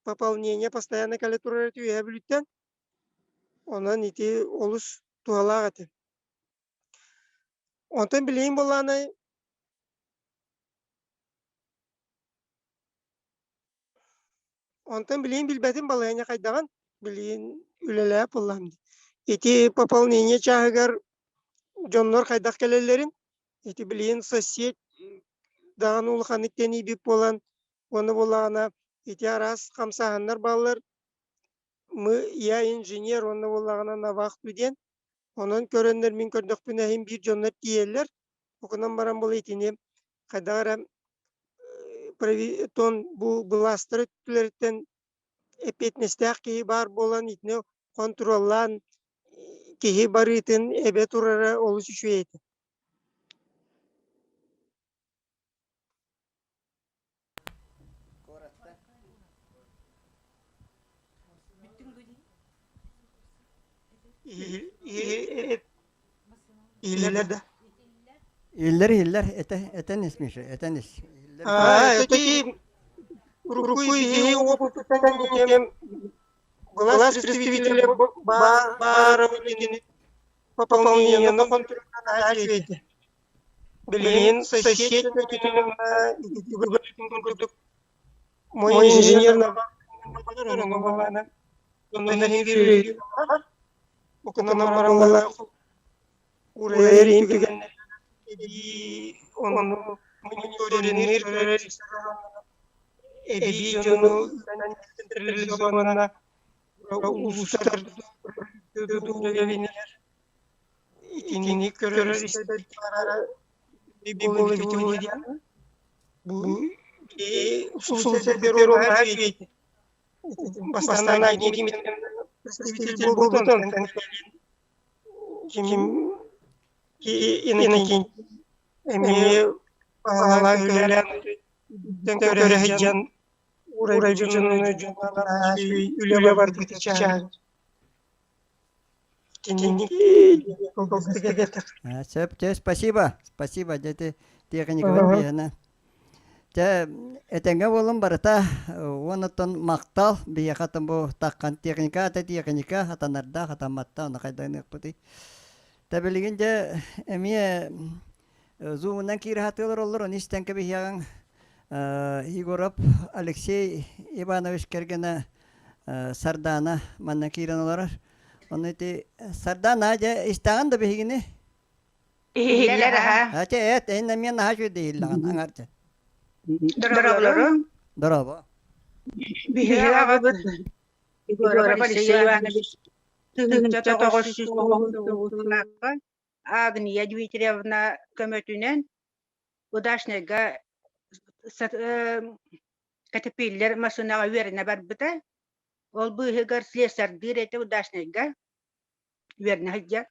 Пополнение постоянно кэлэ турар этэ үөһэ Бүлүүттэн. Онон ити олус туһалаах этэ. Онтон билигин буоллаҕына Онтон билигин билбэтим балаһыанньа хайдаҕын, билигин үлэлээп буоллаҕым дии. Ити пополнение чааһыгар дьоннор хайдах кэлэллэрин, ити билигин сосед даҕаны улаханнык тэнийбит буолан, уонна буоллаҕына ити араас хамсааһыннар бааллар. Мы, я инженер уонна буоллаҕына на вахту диэн. Онон көрөннөр мин көрдөхпүнэ иһин биир дьоннор тиийэллэр. Окунан баран була итини хайдах эрэ тон бу былаастар өттүлэриттэн эппиэтинэстээх киһи баар буолан итини хонтуруоллаан киһи барыытын эбэ турара олус үчүгэй этэ. Иһиллэр да? Иһиллэр иһиллэр этэ этэн ис Миша этэн ис. А, это урукку иһи опытыттан кем глаз представителя баара пополнение контроль Билигин сосед курдук мой инженер эбии дьону Итини көрөр истэр бу Бастаан представитель ким эмиэ көрө сылдьан үлэ барбыт Сөп, чэ, спасибо, спасибо, дьэ тиэхиньикэбэр биһиэнэ. Чэ, этэҥҥэ буолун барыта, уонна оттон махтал биһиэхэ оттон бу таххан техника ата техника хатанардаах хатамматтаах ону хайданыахпытый. Тэ билигин дьэ эмиэ зумунан киирэ сатыылар оллор, ону истэн кэбиһиэҕиҥ Егоров Алексей Иванович кэргэнэ. Сардаана манна киирэн олорор. Ону ити Сардаана дьэ истэҕин да биһигини? Иһиллэр аһа. Ате эт эн эмиэ наһаа үчүгэй иһиллэҕин аҥарчы. Дорооболору. Дорообо. Биһиги аҕабыт Егоров Алексей Иванович 1999 Агния Дмитриевна көмөтүнэн Удачнайга Катапиллер массыынаҕа үөрэнэ барбыта. Ол быыһыгар слесарьдыыр этэ Удачнайга үөрэнэ сылдьар.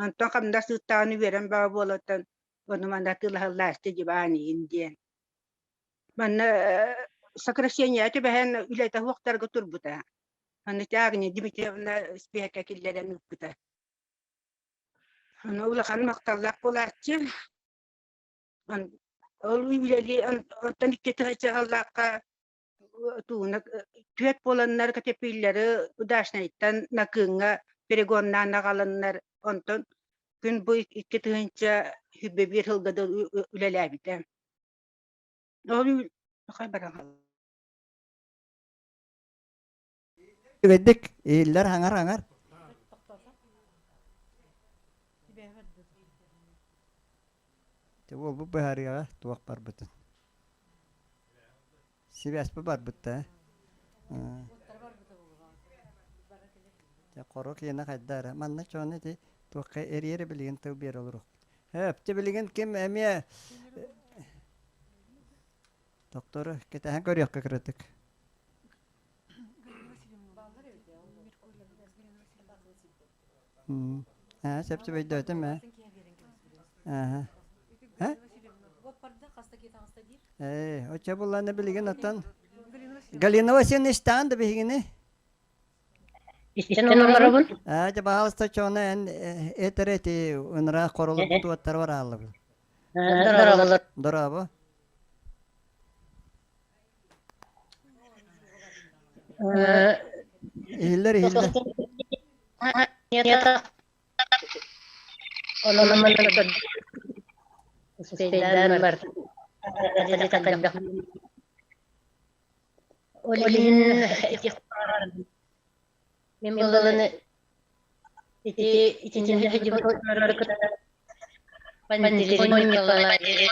Онтон хамнас ыыттаҕына үөрэн баҕа буолартан ону манна атыылаһаллаасты диван иин диэн. Манна сокращение түбэһэн үлэтэ суохтарга турбута. Аны Агния Дмитриевна испиэһэккэ киллэрэн ыыппыта. Ону улахан махталлаах буолааччы. Ол үлэлии онтон икки тыһыынчалаахха тууна түөрт буоланнар катепиллары Удачнайтан Накыыҥҥа перегоннаан аҕаланнар онтон күн бу 2021 сылга дылы үлэлээбитэ. Ол баран Үчүгэйдик иһиллэр хаҥар-хаҥар. Дьэ буолбут быһаарыаҕа туох барбытын. Сибээспэ барбыт да. Дьэ хоро киэнэ хайда эрэ. Манна чону ити туохха эриэри билигин тыл биэрэ олоруохпут. Өп, билигин ким эмиэ Доктору кэтэһэн көрүөххэ кыратык. Аа, сөп сөп өйдөөтүм ээ. Ааха. Э? Ээ, оччо буллаана билигин оттон Галина Васильевна истэҕин да биһигини? Истэн олоробун. Аа, дьэ баһаалыста чоҕуна эн этэр эти ыныраах хоролорбут уоттар барааллыбын. Дорооболор. Дорообо. Иһиллэр иһиллэр. Ол иһин мин булаланы ити итиннэ Пантелеймон Николаевич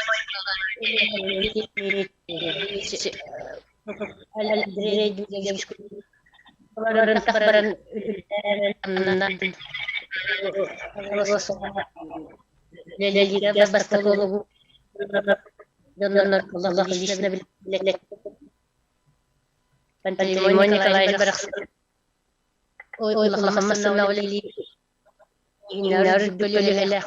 Андрей Дмитриевич баран Пантелеймон Николаевич барахсан улахан массыына үлэлиир көлүөһэлээх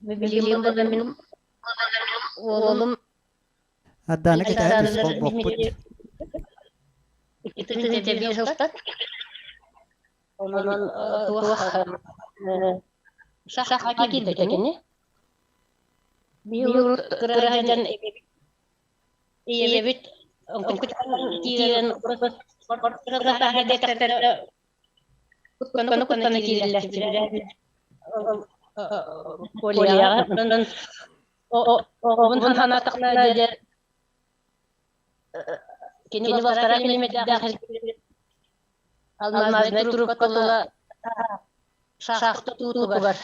Билигин мин уолум Ардааны кэтэһэ түс холбуохпут. Онон туох саха киирбитэ кини. Биир кыраһыйдан ийэбит киирэн куттана киирэллэр. Колияҕа оҕобун санаатахпына дьэ кини балтараа километрдаах алмазнай трубка тула шахта туутугар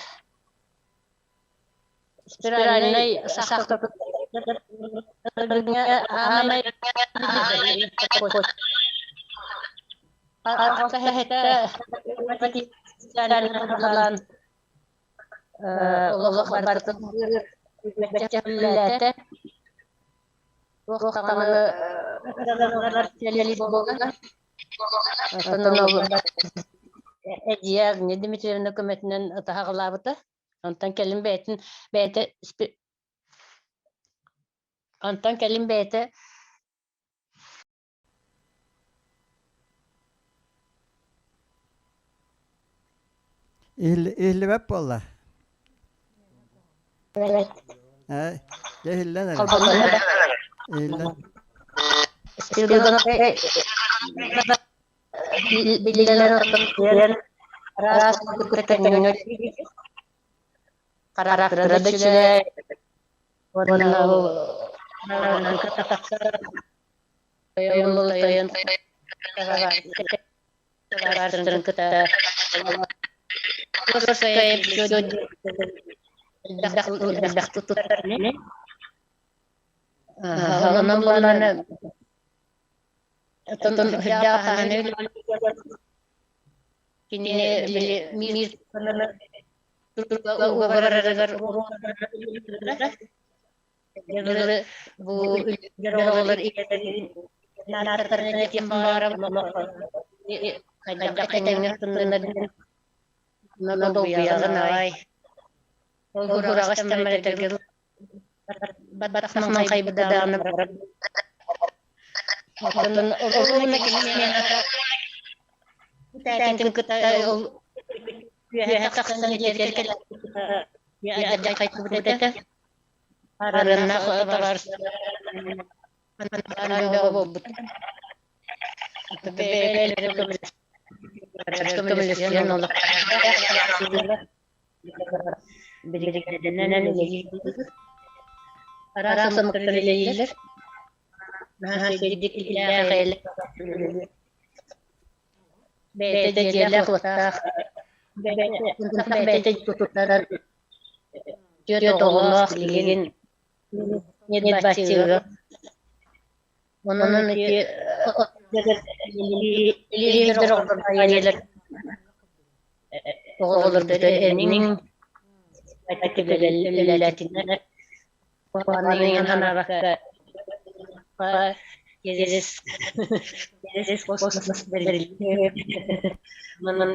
спиральнай шахта аамай олох барытын Туох даҕаны Эдьиийэ Агния Дмитриевна көмөтүнэн ытаһаҕалаабыта. Онтон кэлин бэйэтин бэйэтэ онтон кэлин бэйэтэ Иһиллибэт буолла. Ээ, дьэ иһиллэн эрэ. Иһиллэн. Харахтара да үчүгэй. Уонна ол Тойон тойон табаарыстарын кытта элбэх туттар Онон буолан оттон үрдээх хаһаны кини били мир угарарыгар бу оҕолор хайдах этэҥҥэ долгуйаҕын аҕай ол ураҕас баттахман хайбыдааны Оттон оруна кини кытта ол үөһэ тахсан дьиэтигэр кэлэн адьахайбыт этэ. Арыаннаах табаар буолбут. Көмөлөсүөн олох Билигинэн араас омуктар үлэлииллэр. Наһаа үчүгэйдик иллээх бэйэтэ дьиэлээх-уоттаах, бэйэтэ тутар түөрт оҕолоох билигин медбаччыга. Онон ити лидер оҕолор оҕолорбут эниҥ үлэлээтиннэр санаабакка через через космос манан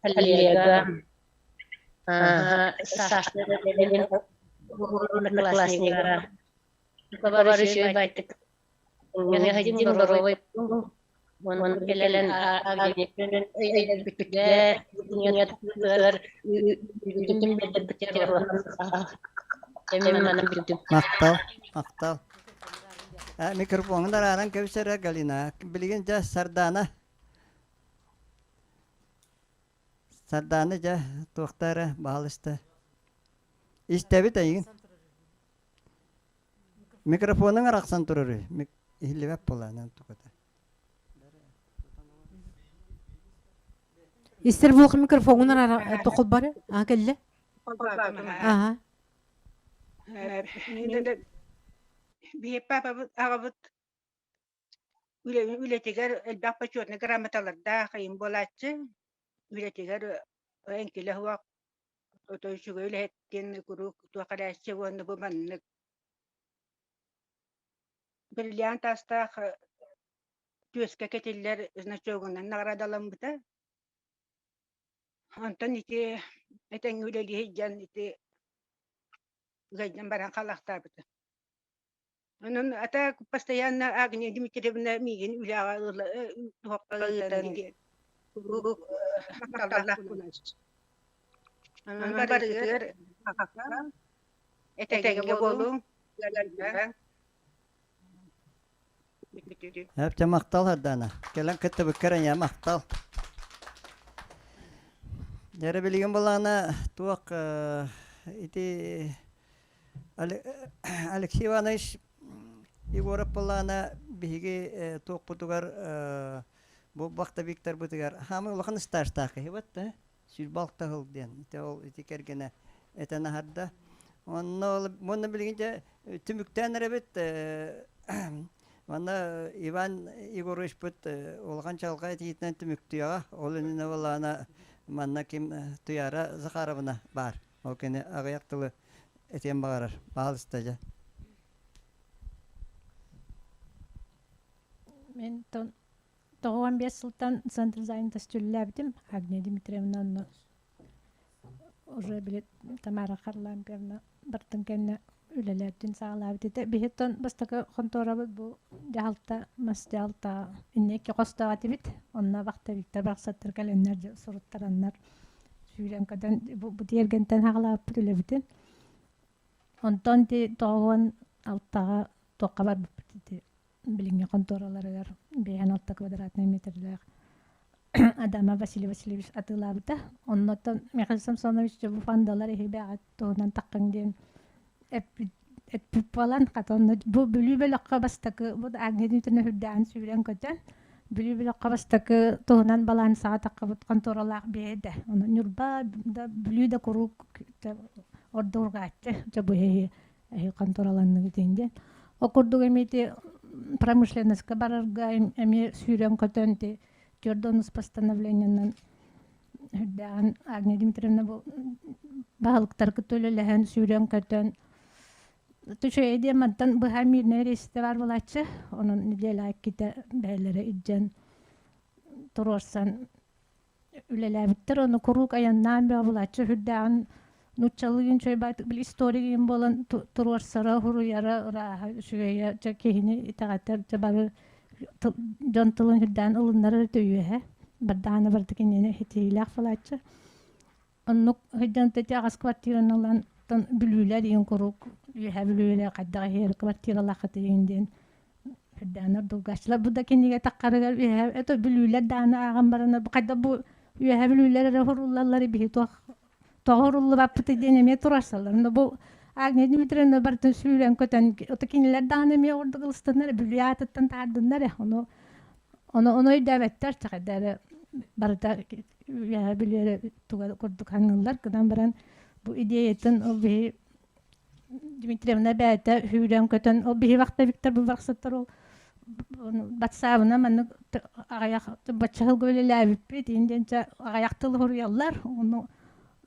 Коллега, Саша однокласснигара. Махтал, махтал. Микрофоҥун арааран кэбисэрэ Галина. Билигин дьэ Сардаана. Сардаана дьэ туохта эрэ баһалыста. Истэбит эйигин. Микрофонуҥ арахсан турар үһү. Иһиллибэт буолаанан туката. Истер буолуох микрофоҥун арара тохолбары. Аа кэллэ. Аха. Биһи папабыт аҕабыт үлэтигэр элбэх почетный грамоталардаах ыйым буолааччы. Үлэтигэр эҥкилэ суох отой үчүгэй үлэһиттин куруук туох эрээччи уонна бу маннык бриллиант таастаах түөскэ кэтиллэр значогунан наҕараадаламмыта. Онтон ити этэҥҥэ үлэлии сылдьан ити ыалдьан баран халахтаабыта. Онон а так постоянно Агния Дмитриевна миигин үлэҕэ туһахха ыытан куруук махталлаах буолааччы. Онон барытыгар этэҥҥэ буолуҥ, Эптэ махтал Сардаана. Кэлэн кыттыбыккар эйэ махтал. Дьэрэ билигин былаана туох ити Алексей Иванович Егоров былаана биһиги туохпутугар бу Бахта Викторбытыгар хаамый улахан стажтаах киһи батта 26 сыл диэн ити ол ити кэргэнэ этэн аһарда. Онно ол уонна билигин дьэ түмүктээн эрэбит манна Иван Егоровичпыт улахан чалҕа этиитинэн түмүктүөҕэ. Ол иннинэ буоллаҕына манна ким Туяра Захаровна баар. Ол кини аҕыйах тылы этиэн баҕарар. Баһаалыста дьэ. Мен 95 сылтан Центр занятости үлэлээбитим. Агния Дмитриевна онно уже били Тамара Харлампьевна. бартын кэннэ үлэлээбитин саҕалаабыт этэ. Биһиттэн бастакы хонтуорабыт бу дьаһалта, мас дьаһалта инники хостоох этибит. Онно вахтовиктар барахсаттар кэлэннэр суруттараннар сүүрэн көтөн бу, бу тиэргэнтэн саҕалаабыппыт үлэбитин. Онтон ити 96-ҕа туохха барбыппыт ити билиҥҥи хонтуораларыгар 56 квадратнай метрлээх Адама Василий Васильевич атыылаабыта. Оннуттан Михаил Самсонович дьэ бу фондалар иһибээҕит туһунан таххыҥ диэн эппит эппит буолан хата онно бу Бүлүү бөлөххө бастакы бу Агния Дмитриевна үрдээн сүүрэн көтөн Бүлүү бөлөххө бастакы туһунан балаансаҕа таххыбыт хонтуоралаах биэдэ. Ону Ньурба да Бүлүү да куруук ордургааччы дьэ бу эһи эһи хонтуораланныгыт диэн. Ол курдук эмиэ ити промышленноска барарга эмиэ сүүрэн көтөн ити Твердонус постановлениенан үрдээҕин Агния Дмитриевна бу баһылыктар кытта үлэлэһэн сүүрэн-көтөн Үчүгэй диэн мантан быһа мирнэй рейстэ баар буолааччы. Онон нэдиэлэ иккитэ бэйэлэрэ илдьэн туруорсан үлэлээбиттэр. Ону куруук айаннаан бөҕө буолааччы. Сүрдээҕин нууччалыы үчүгэй баайтык били история буолан туруорсара, суруйара ырааһа үчүгэйэ дьэ киһини итэҕэтэр дьэ бары дьон тылын үрдээн ылыннарар үтүөһэ. Бардаана барыта кинини ситиһиилээх буолааччы. Оннук сылдьан ити аҕас квартираны ылан Бүлүүлэр ийин куруук Үөһээ Бүлүүлэр хайдах иһэр квартиралааххытый диэн үрдээн ордургааччылар. Бу да кинигэ таххарыгар үөһээ это Бүлүүлэр даҕаны ааҕан баран хайдах бу Үөһээ Бүлүүлэр эрэ уһуруллаллар биһи туох тоҕо уһуруллубаппытый диэн эмиэ турарсаллар. Но бу Агния Дмитриевна барытын сүүрэн көтөн ото кинилэр даҕаны эмиэ ордук ылыстыннар Бүлүү аатыттан таардыннар э ону ону ону өйдөөбөттөр чахайда эрэ барыта үөһэ Бүлүү туга курдук хаҥыллар гынан баран бу идеятын ол биһи Дмитриевна бэйэтэ сүүрэн-көтөн ол биһи вахтовиктар бу барахсаттар ол батсаабына маннык аҕыйах бачча сылга үлэлээбиппит иин диэн аҕыйах тыл суруйаллар ону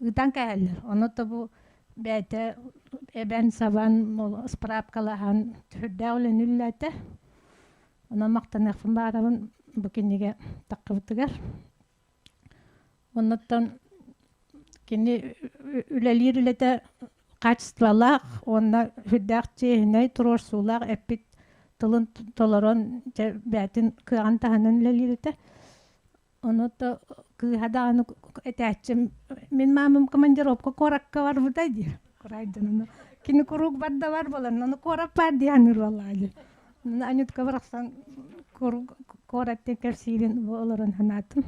ыытан кээһэллэр ону то бу бэйэтэ эбэн-сабан справкалаһан сүрдээх үлэни үллээтэ онон махтаныахпын баҕарабын бу кинигэ таххыбытыгар Оннуттан кини үлэлиир үлэтэ качестволаах уонна сүрдээх чиэһинэй, туруорсуулаах эппит тылын толорон дьэ бэйэтин кыаҕын таһынан үлэлиир этэ. Ону то кыыһа даҕаны этээччим мин маамам командировка куоракка барбыта диир. Курайдын кини куруук барда бар буолан ону куорат баар дии саныыр буоллаҕа дии. Анютка барахсан куорат диэн кэпсиирин бу олорон санаатым.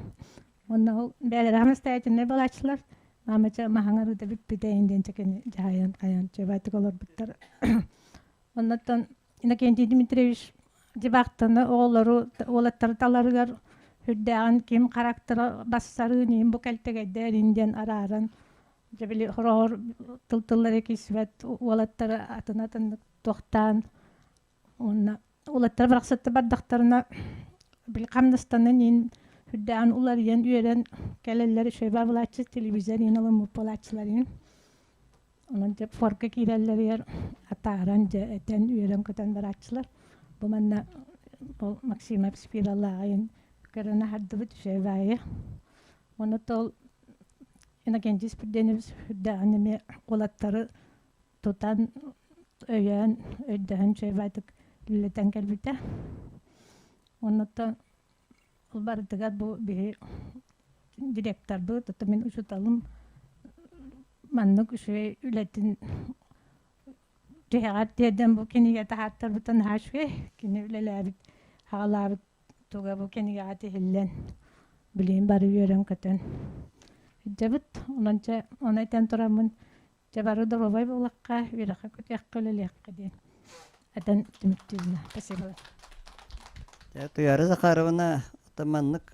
Уонна ол бэйэлэрэ самостоятельнай балааччылар. Маамача маһаҥар ыта бүппүтэ диэн чэкини дьаһайан хайан чөбөтүк олорбуттар. Оннуттан Иннокентий Дмитриевич дебактаны оҕолору уолаттары таларыгар үрдээҕин ким характера бассарыын иһин бу кэлтэгэйдэрин диэн арааран дьэ били хороҕор тыл тыллары киирсибэт уолаттары атын атыннык туохтаан уонна уолаттар барахсатта бардахтарына били хамнастанан иин үрдээн уларыйан үөрэн кэлэллэр үчүгэй баабылааччы телевизор иин ылыммыт буолааччылар иин онон дьэ форка киирэллэригэр атааран дьэ этэн үөрэн-көтөн барааччылар бу манна ол Максимов Спиралааҕын көрөн аһардыбыт үчүгэй баайы уонна ол Иннокентий Спирденович үрдээҕин эмиэ уолаттары тутан, өйөөн, өйдөһөн үчүгэйбаайдык үлэлэтэн кэлбитэ. Оннуттан ол барытыгар бу биһи директорбыт, ото мин учууталым маннык үчүгэй үлэтин түһэҕэр тиэрдэн бу кинигэ таһааттарбыта наһаа үчүгэй. Кини үлэлээбит, аҕалаабыт туга бу кинигэҕэ тиһиллэн билигин бары үөрэн-көтөн сылдьабыт. Онон чэ, ону этэн тураммын Дьэ бары доруобай буолуохха, үөрэххэ көтүөххэ, үлэлиэххэ диэн этэн түмүктүүбүн. Спасибо. Туяра Захаровна оттон маннык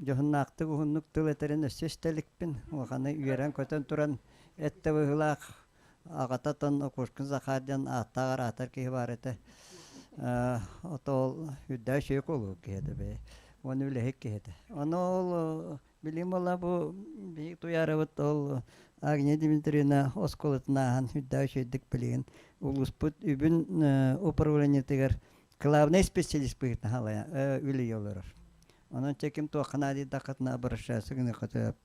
дьоһуннаахтык уһуннук тыл этэрин өссө истэ иликпин. Улаханы үөрэн-көтөн туран эттэ быһыылаах аҕата тон Окушкин Захар диэн ааттаах араатар киһи баар этэ. Ото ол үрдээх үчүгэй куолуһук киһи этэ бэйэ. Уонна үлэһит киһи этэ. Ону ол Билим ыла бу биһиги туйаарыбыт ол Агния Дмитриевна оскуолатын ааһан үрдээх үчүгэйдик билигин улууспут үбүн управлениетыгар главный специалист быһыытынан халайа үлэлии олорор. Онон чэ ким туохха наадыйдаххытына обращаться гыныахха сөп.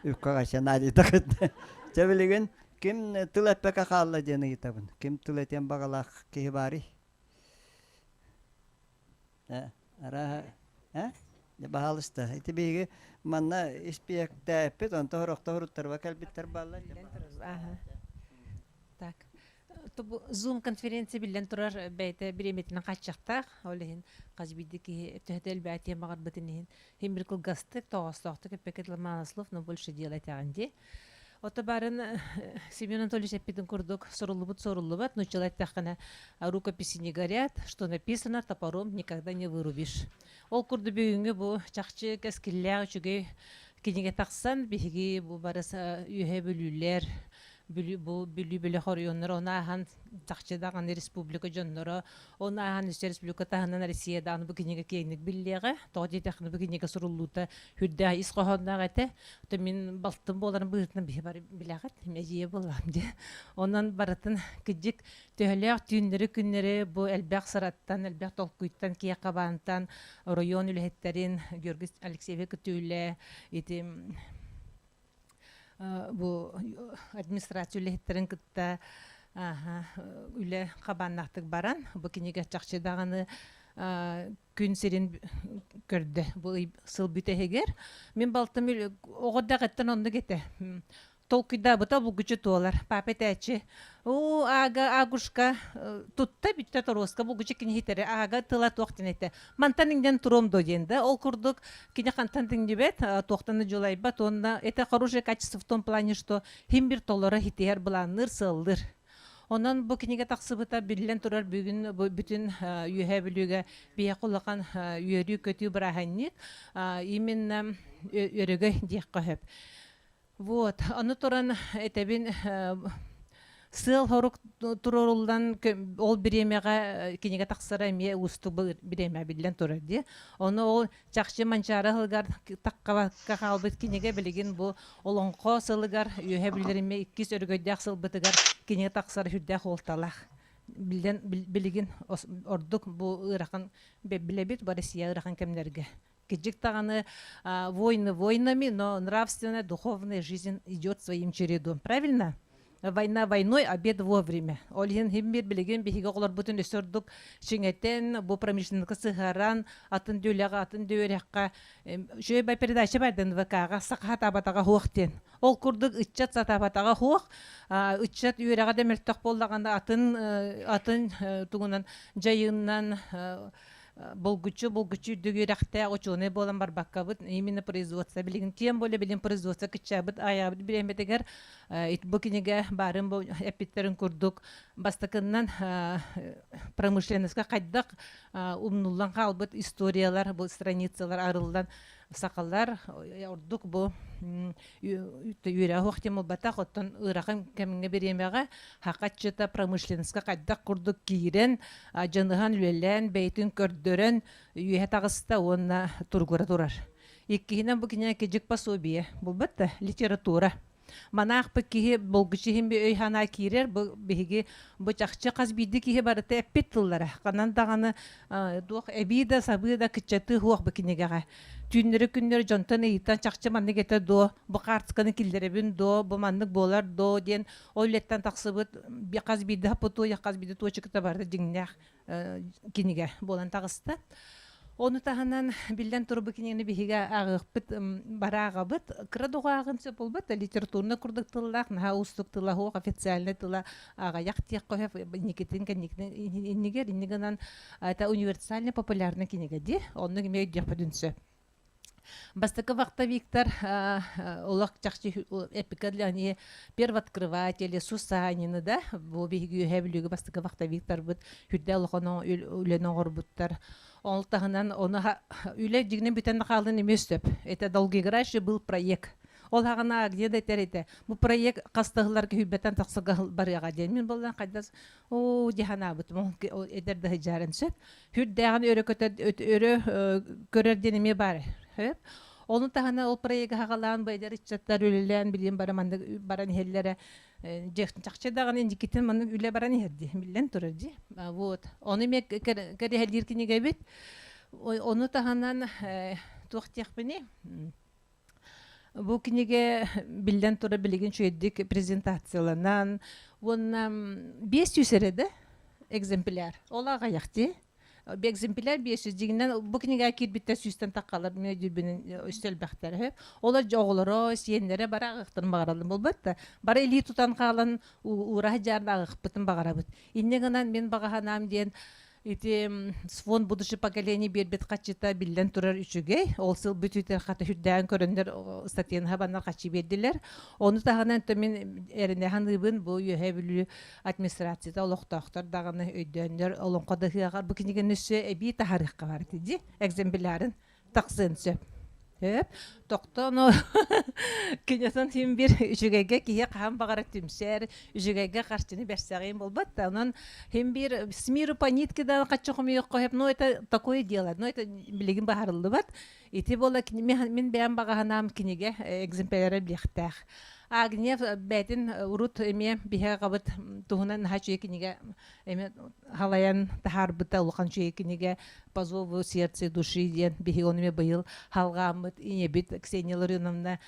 Үпкэ наадыйдаххытына. Чэ билигин ким тыл эппэккэ хаалла диэн ыйытабын. Ким тыл этиэн баҕалаах киһи баарый? Арааһа, э? Баһаалыста. Ити биһиги манна испиэктээппит, онто сорохто суруттарба кэлбиттэр бааллар. Так. Zoom конференция биллэн турар бэйэтэ бириэмэтинэн хааччахтаах. Ол иһин хас биирдии киһи төһөтө элбээтиэн баҕарбытын иһин иһин бир кылгастык, тоҕоостоохтук эппэккэ мало слов, но больше дела этэҕин дии. Ото барын Семен Анатольевич эппитин курдук суруллубут суруллубат, нууччалыы эттэххинэ рукописи не горят, что написано топором никогда не вырубишь. Ол курдук бүгүҥҥү бу чахчы кэскиллээх үчүгэй кинигэ тахсан биһиги бу бары үөһэ бүлүүлэр Бүлүү бу Бүлүү бөлөх оройуоннара ону ааһан чахчы даҕаны республика дьонноро ону ааһан өссө республика таһынан Россия даҕаны бу кинигэ киэҥник биллиэҕэ. Тоҕо диэтэххинэ бу кинигэ суруллуута сүрдээх ис хоһоонноох этэ. Оттон мин балтым буоларын быһыытынан биһи бары билэҕит, эдьиийэ буоллаҕым дии. Онон барытын кырдьык төһөлөөх түүннэри-күннэри бу элбэх сыраттан, элбэх толкуйтан, киэҥ хабаантан оройуон үлэһиттэрин Георгий Алексеевич Кытүүлэ ити бу администрация үлэһиттэрин кытта үлэ хабааннаахтык баран бу кинигэ чахчы даҕаны күн сирин көрдө бу сыл бүтэһигэр мин балтым оҕо дэҕиттэн оннук этэ толкуйдаабыта булгуччу туолар папа этээччи уу аага агушка тутта бүттэ торуоска булгуччу кини иһитэрэ аага тыла туох диэн этэ мантан иҥнэн туруом дуо диэн да ол курдук кини хантан иҥнибэт туохтан да дьулайбат уонна это хорошее качество в том плане что хим бир толоро хитиһэр былаанныыр сыаллыыр Онон бу кинигэ тахсыбыта биллэн турар бүгүн бу бүтүн Үөһээ Бүлүүгэ биһиэхэ улахан үөрүү-көтүү бырааһынньык именно өрөгөй диэххэ сөп. Вот, ону туран этэбин сыал-сорук туруоруллан ол бириэмэҕэ кинигэ тахсара эмиэ уустук бириэмэ биллэн турар дии. Ону ол чахчы Манчаары сылыгар таххабакка хаалбыт кинигэ билигин бу Олоҥхо сылыгар үөһэ биллэримэ иккис өрөгөйдөөх сылбытыгар кинигэ тахсара сүрдээх суолталаах. Билэн билигин ордук бу ыарахан билэбит бу Россия ыарахан кэмнэргэ. Кырдьык даҕаны войны войнами, но нравственная, духовная жизнь идет своим чередом. Правильно? Война войной, обед вовремя. Ол иһин химмир билигин биһиги оҕолорбутун өссө ордук чиҥэтэн, бу промышленнокка сыһыаран, атын дүлэҕэ, атын үөрэххэ үчүгэй бай передача бардын ВК-ҕа саха сатаабатаҕа суох диэн. Ол курдук ыччат сатаабатаҕа суох, ыччат үөрэҕэ да мөлтөх буоллаҕына атын атын тугунан дьайыынан булгуччу булгуччу үрдүк үөрэхтээх учуонай буолан барбаккабыт именно производство билигин тем более билин производство кыччаабыт аайаабыт бириэмэтигэр бу кинигэ баарын бу эппиттэрин курдук бастакыннан промышленностька хайдах умнуллан хаалбыт историялар бу страницалар арыллан сахалар ордук бу үөрэх уох буолбатах оттон ыарахан кэмҥэ бириэмэҕэ хахаччыта промышленностька хайдах курдук киирэн дьаныһан үлэлээн бэйэтин көрдөрөн үөһэ таҕыста уонна туругура турар иккиһинэн бу кинигэ кижик пособие булбат да литература Манаахпыт киһи булгуччу иһин өй-санаа киирэр, бу биһиги бу чахчы хас биирдии киһи барыта эппит тыллара. Ханан даҕаны туох эбии да сабыы да кыччатыы суох бу кинигэҕэ. Түүннэри-күннэри дьонтон ыйытан чахчы маннык этэ дуо, бу хаартысканы киллэрэбин дуо, бу маннык буолар дуо диэн ол үлэттэн тахсыбыт хас биирдии хаппытуойа, хас биирдии туочуката барыта дьиҥнээх кинигэ буолан таҕыста. Ону таһынан биллэн турар бу кинигэни биһиги ааҕыахпыт бары ааҕабыт. Кыра доҕо ааҕын сөп буолбат да литературнай курдук тыллаах, наһаа уустук тыла суох, официальнай тыла аҕыйах диэххэ сөп инникитин кэнникитин иннигэр инни гынан это универсальный популярный кинигэ дии. Оннук эмиэ өйдүөхпүтүн сөп. Бастакы вахта Виктор олох чахчы эпика для они первооткрыватели, Сусанины да бу биһиги үөһээ Бүлүүгэ бастакы вахта Викторбыт үрдэ улахан үлэни оҥорбуттар. Ол таһынан ону үлэ дьиҥинэн бүтэн хаалан эмиэ сөп. Это долгоиграющий был проект. Ол хаҕана где да этэр этэ. Бу проект хастаһыларга хүббэтэн тахсыга барыаҕа диэн. Мин боллан хайдас оо дии санаабытым. Эдэр да сыдьааран сөп. Хүрдээҕин өрө көтөр өрө көрөр диэн эмиэ баар. Сөп. Ону таһынан ол проегы хаҕалаан бу эдэр ыччаттар үлэлээн билигин бары маннык баран иһэллэрэ чахчы даҕаны инникитин маннык үлэ баран иһэр дии биллэн турар дии. Вот. Ону эмиэ кэрэһэлиир кинигэбит. Ону таһынан туох диэхпиний? Бу кинигэ биллэн турар билигин үчүгэйдик презентацияланан уонна 500 эрэ да экземпляр. Ол аҕыйах дии. Экземпляр 500 дьиҥинэн бу кинигэ киирбиттэр сүүстэн таххалар мен өйдүүрбүнэн өссө элбэхтэр үһү. Олор оҕолоро, сиэннэрэ бары аҕыахтарын баҕараллар буолбат да. Бары илии тутан хаалан уураһ дьаарын аҕыахпытын баҕарабыт. Инньэ гынан мин баҕа санаам диэн Ити фонд будущих поколений биэрбит хаччыта биллэн турар үчүгэй. Ол сыл бүтүүтэ хата үрдээн көрөннөр статьяны хабаннар хаччы биэрдилэр. Ону таһынан мин эрэнэ саныыбын бу Үөһээ Бүлүү администрацията олохтоохтор даҕаны өйдөөннөр олоҥхо да ыһыаҕар бу кинигэни өссө эбии таһаарыахха баар ди экземплярын тахсыан сөп. Сөп. Тохтоону кинетон син бир үчүгэйгэ киһи хаһан баҕара түмсэр, үчүгэйгэ харчыны бэрсэҕин буолбат да. Онон хим бир с миру по нитке да хаччы хомуйуохха сөп. Но это такое дело. Но это билигин баһарыллыбат. Ити буола мин бэйэм баҕаһынаам кинигэ экземпляры билиэхтээх. Агния бэйтин урут эмиэ биһиги аҕабыт туһунан наһаа үчүгэй кинигэ эми халайан таһаарбыта улахан үчүгэй кинигэ «По зову сердца и души» диэн биһиги ону эмиэ быйыл халҕааммыт ийэбит Ксения Ларионовна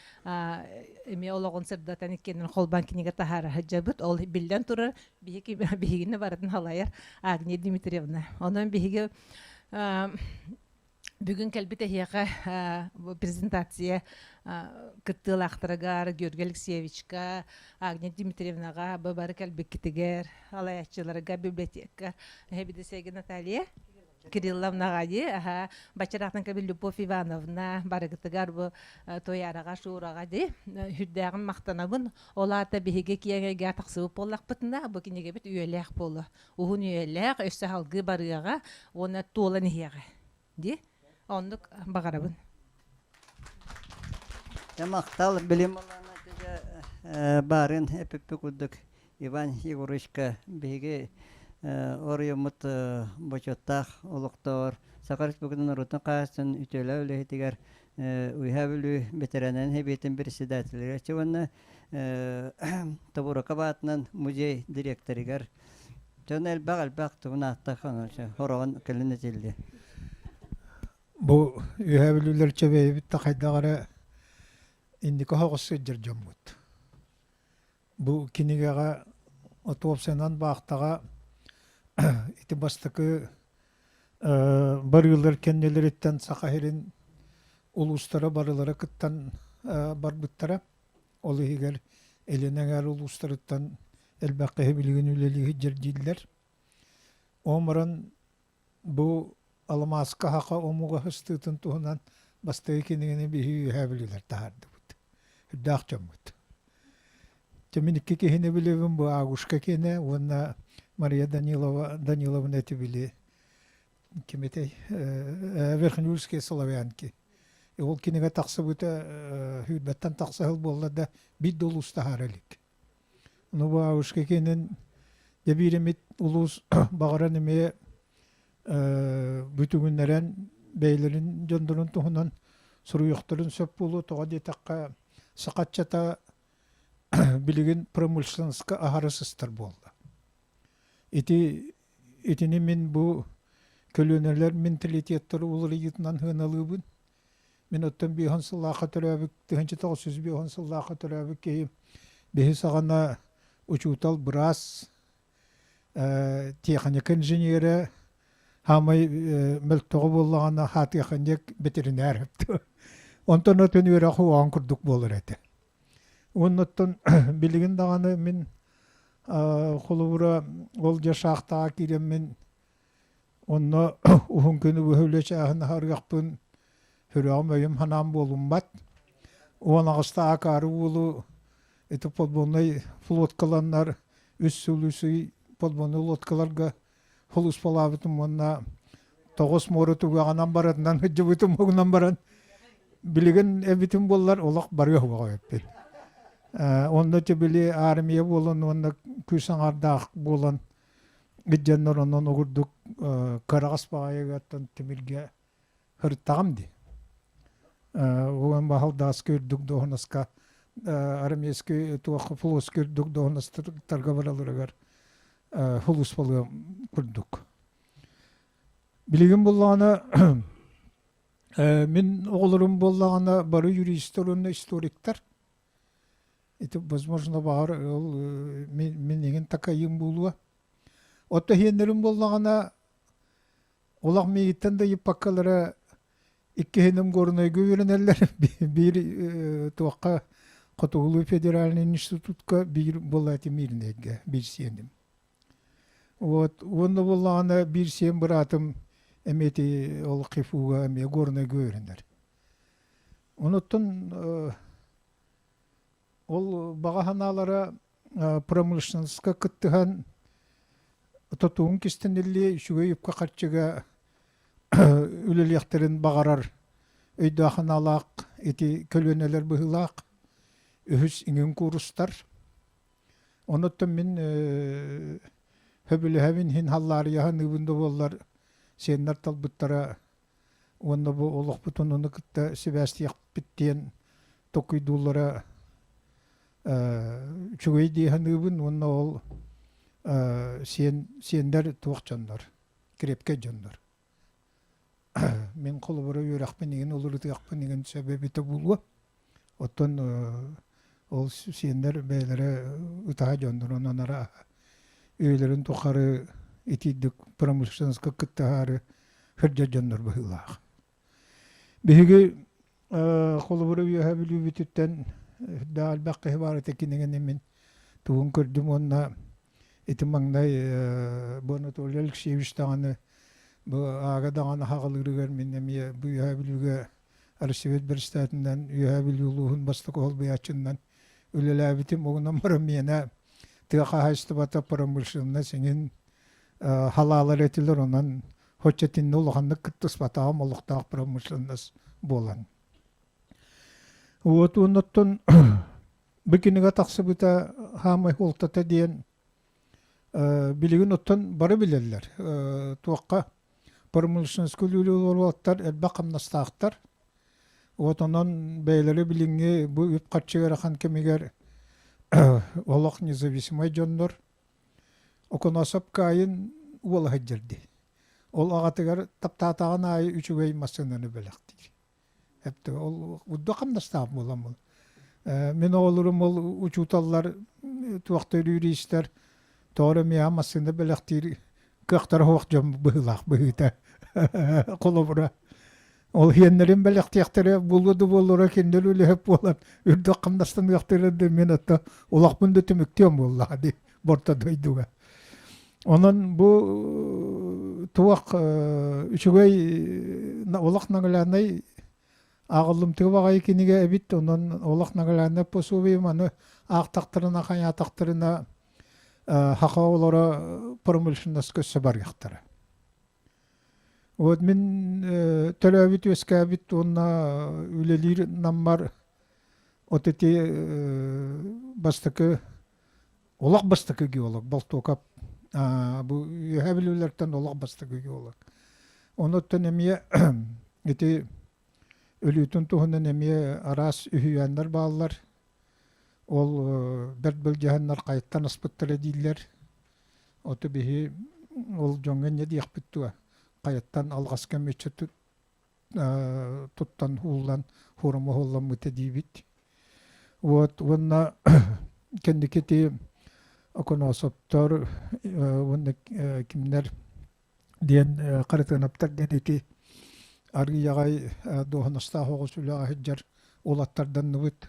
эмиэ олоҕун сырдатан иккиэннэрин холбоон кинигэ таһаара сылдьабыт. Ол биллэн турар биһиги биһигини барытын халайар Агния Дмитриевна. Онон биһиги Бүгүн кэлбит эһиэхэ презентация кыттыылаахтарыгар Георгий Алексеевичка, Агния Дмитриевнаҕа бу бары кэлбиккитигэр, алаяччыларга, библиотека эһэбидисэги Наталья Кирилловнаҕа дии, аха, бачараахтан кэлбит Любовь Ивановна барыгытыгар бу Туйаараҕа, Шураҕа дии, үрдээҕин махтанабын. Ол аата биһиги киэҥ эйгэҕэ тахсыбыт буоллахпытына, бу кинигэбит үйэлээх буолуо. Уһун үйэлээх, өссө салгыы барыаҕа уонна туолан иһиэҕэ. Дии? Оннук баҕарабын. Дьэ махтал билим баарын эпиппи курдук Иван Егоровичка биһиги оройуоммут бочуоттаах олохтооҕор Саха Республикатын норуотун хаһаайыстыбатын үтүөлээх үлэһитигэр Үөһээ Бүлүү бэтэрээннэрин сэбиэтин председателигэр уонна Тобуруокап аатынан музей дириэктэригэр дьон элбэх-элбэх тугун ааттаах хороҕон кэлин этиллиэ. Бу Үөһээ Бүлүүлэр чэбэйэбит да хайдах эрэ инники оһоҕос сылдьар дьоммут. Бу кинигэҕэ отуопсайынан баахтаҕа ити бастакы барыылар кэннилэриттэн Саха сирин улуустара барылара кыттан барбыттара. Ол иһигэр Илин эҥээр улуустарыттан элбэх киһи билигин үлэлии сылдьар дииллэр. Ол баран бу Аламааска саха омуга сыстыытын туһунан бастакы кинигэни биһиги Үөһээ Бүлүүлэр таһаардыбыт. Үрдээх дьоммут. Дьэ мин икки киһини билэбин бу Агушка киэнэ уонна Мария Данилова Даниловна эти били ким этэй Верхнеульские славянки. Ол кинигэ тахсыбыта сүүрбэттэн тахса сыл буолла да биир да улуус таһаара илик. Ну бу Агушка киэнин дьэ биир эмит улуус баҕаран эмиэ бүтүгүннэрэн бэйэлэрин дьоннорун туһунан суруйуохтарын сөп буолуо тоҕо диэтэххэ сахаччата билигин промышленноска аһара сыстар буолла. Ити итини мин бу көлүөнэлэр менталитеттары уларыйыытынан сыаналыыбын. Мин оттон биэһэн сыллаахха төрөөбүт, 1905 сыллаахха төрөөбүт киһи биһи саҕана учуутал, быраас, техника инженерэ, хаамай мөлтөҕө буоллаҕына хаатыаханньык ветеринар. Онтон отун үөрэх уоҕан курдук буолар этэ. Уонна оттон билигин даҕаны мин холобура ол дьэ шахтаҕа киирэммин онно уһун күнү быһа үлэ чааһын аһарыахпын сүрэҕим өйүм санаам буолуммат. 18 акаары уолу ити подводнай флоткаланнар үс сыл үс ый подводнай лодкаларга сулууспалаабытым уонна тоҕус муора түгэҕинэн барытынан сылдьыбытым угунан баран билигин эбитим буоллар олох барыа суоҕа эбиппин. Онно били армия буолан уонна күүс аҥаардаах буолан илдьэннэр онон угурдук кыраҕас баҕайыгаттан тимиргэ сырыттаҕым дии. Уон баһылдааска үрдүк дуоһунаска армейский туох флотский үрдүк дуоһунастарга бараларыгар сулууспалыам курдук. Билигин буллаҕына. Мин оҕолорум буоллаҕына бары юристар уонна историктар. Ити возможно баҕар ол мин мин эҥин такайыым буолуо. Отто иһиэннэрим буоллаҕына олох миигиттэн да ыйыппаккалара иккиһиним Горнайга үөрэнэллэр биир туохха Хотугулуу федеральный институтка биир буолла Мирнэйгэ биир сиэним. Вот уонна буоллаҕына биир сиэн быраатым эмиэ ити ол ХИФУга эмиэ Горнайга үөрэнэр. Онуттан ол баҕа санаалара промышленноска кыттыһан тотуун кистэниллиэ үчүгэй үпкэ-харчыга үлэлиэхтэрин баҕарар өйдөөх санаалаах ити көлүөнэлэр быһыылаах үһүс иҥин куурустар. Онуттан мин сөбүлэһэбин иһин халлаарыйаһан ыыбын да буоллар сиэннэр талбыттара уонна бу олохпутун ону кытта сибээстиэхпит диэн толкуйдууллара үчүгэй дии саныыбын уонна ол сиэн сиэннэр туох дьоннор крепкэй дьоннор мин холобура үөрэхпин игин уларытыахпын игин сөп эбитэ буолуо оттон ол сиэннэр бэйэлэрэ ытаһа дьоннор онон арааһа үйэлэрин тухары итиирдик промышленноска кыттыһаары сылдьар дьоннор быһыылаах. Биһиги холобура Үөһээ Бүлүүбүтүттэн да элбэх киһи баар этэ кинигэни мин тугун көрдүм уонна ити маҥнай бу Анатолий Алексеевич даҕаны бу аага даҕаны хаҕалыырыгар мин эмиэ бу Үөһээ Бүлүүгэ Россия бэрэстээтинэн Үөһээ Бүлүү улууһун бастакы холбуйааччыннан үлэлээбитим. Угунан баран миэнэ тыа хаһаайыстыбата промышленность иҥин халаалар этилэр онон Хоччо итиннэ улаханнык кыттыспатаҕым олохтоох промышленность буолан. Вот оннуттан бу кинигэ тахсыбыта хаамай хуолтата диэн билигин оттон бары билэллэр. Туохха промышленностька үлэлиир элбэх хамнастаахтар. Вот онон бэйэлэрэ билиҥҥи бу үп-харчы ыарахан кэмигэр олох независимай дьоннор Оконосов Каин уола сылдьар дии. Ол аҕатыгар таптаатаҕын аайы үчүгэй массыынаны бэлэхтиир. Эптэ ол урдук хамнастаах буоламмын. Мин оҕолорум ол учууталлар туохта юристар тоҕо эрэ миэхэ массыына бэлэхтиир кыахтара суох дьон быһыылаах быһыыта. Холобура ол иһиэннэрин бэлэхтиэхтэрэ буолуо да буоллара кинилэр үлэһит буолан үрдүк хамнастаныахтара да мин отто улахпын да түмүктүөм буоллаҕа дии борто дойдуга. Онон бу туох үчүгэй олох нагляднай ааҕыллымтыга баҕайы кинигэ эбит. Онон олох нагляднай пособие маны аахтахтарына хайаатахтарына хаха олоро промышленностка өссө барыахтара. Вот мин төрөөбүт үөскээбит уонна үлэлиир наммар от ити бастакы олох бастакы геолог Болтуокап бу Үөһээ Бүлүүлэртэн олох бастакы геолог. Онуттан эмиэ ити өлүүтүн туһунан эмиэ араас үһүйээннэр бааллар. Ол бэрт былдьаһаннар хайаттан аспыттара дииллэр. Оту биһи ол дьоҥҥо инньэ диэхпит дуо, хайаттан алҕаска мүччү туттан ууллан хуорума уһулламмыта диибит. Вот уонна кэнники ити Оконосовтор уонна кимнэр диэн Харытыанаптар диэн ити арыый аҕай дуоһунастаах оҕус үлэҕэ сылдьар уолаттарданныбыт.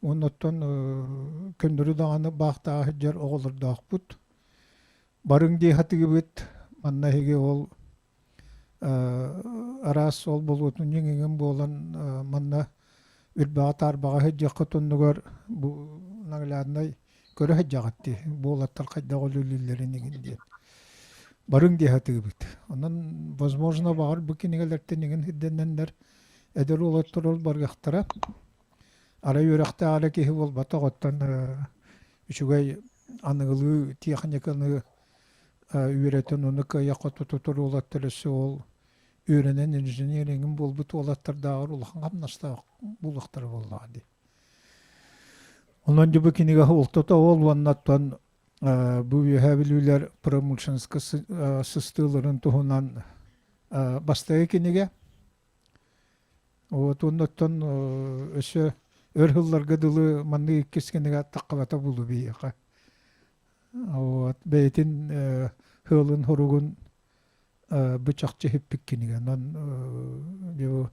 Уонна оттон көннөрү даҕаны баахтаах сылдьар оҕолордоохпут. Барыҥ дии сатыыбыт. Манна эһиги ол араас ол болуотун иҥиҥин буолан манна үрбэҕэ-таарбаҕа сылдьыаххыт оннугар бу нагляднай көрө сылдьаҕыт дии буолаттар хайдах үлэлииллэрин иҥин диэн барыҥ дии сатыыбыт. Онон возможно баҕар бу кинигэлэртэн иҥин сирдэннэннэр эдэр уолаттар ол барыахтара. Арай үөрэхтээх эрэ киһи буолбатах оттон үчүгэй аныгылыы техниканы үөрэтэн ону кыайа-хото тутар уолаттар өссө ол үөрэнэн инженерингин буолбут уолаттардааҕар улахан хамнастаах буолуохтара буоллаҕа дии. Онон дьэ бу кинигэ уолтата ол уонна оттон бу Үөһээ Бүлүүлэр промышленноска сыстыыларын туһунан бастакы кинигэ. Вот оннуттан өссө өр сылларга дылы маннык иккис кинигэ таххабата буолуо биһиэхэ. Вот бэйэтин сыалын хоругун бу чахчы иһиппит кинигэ. Онон бу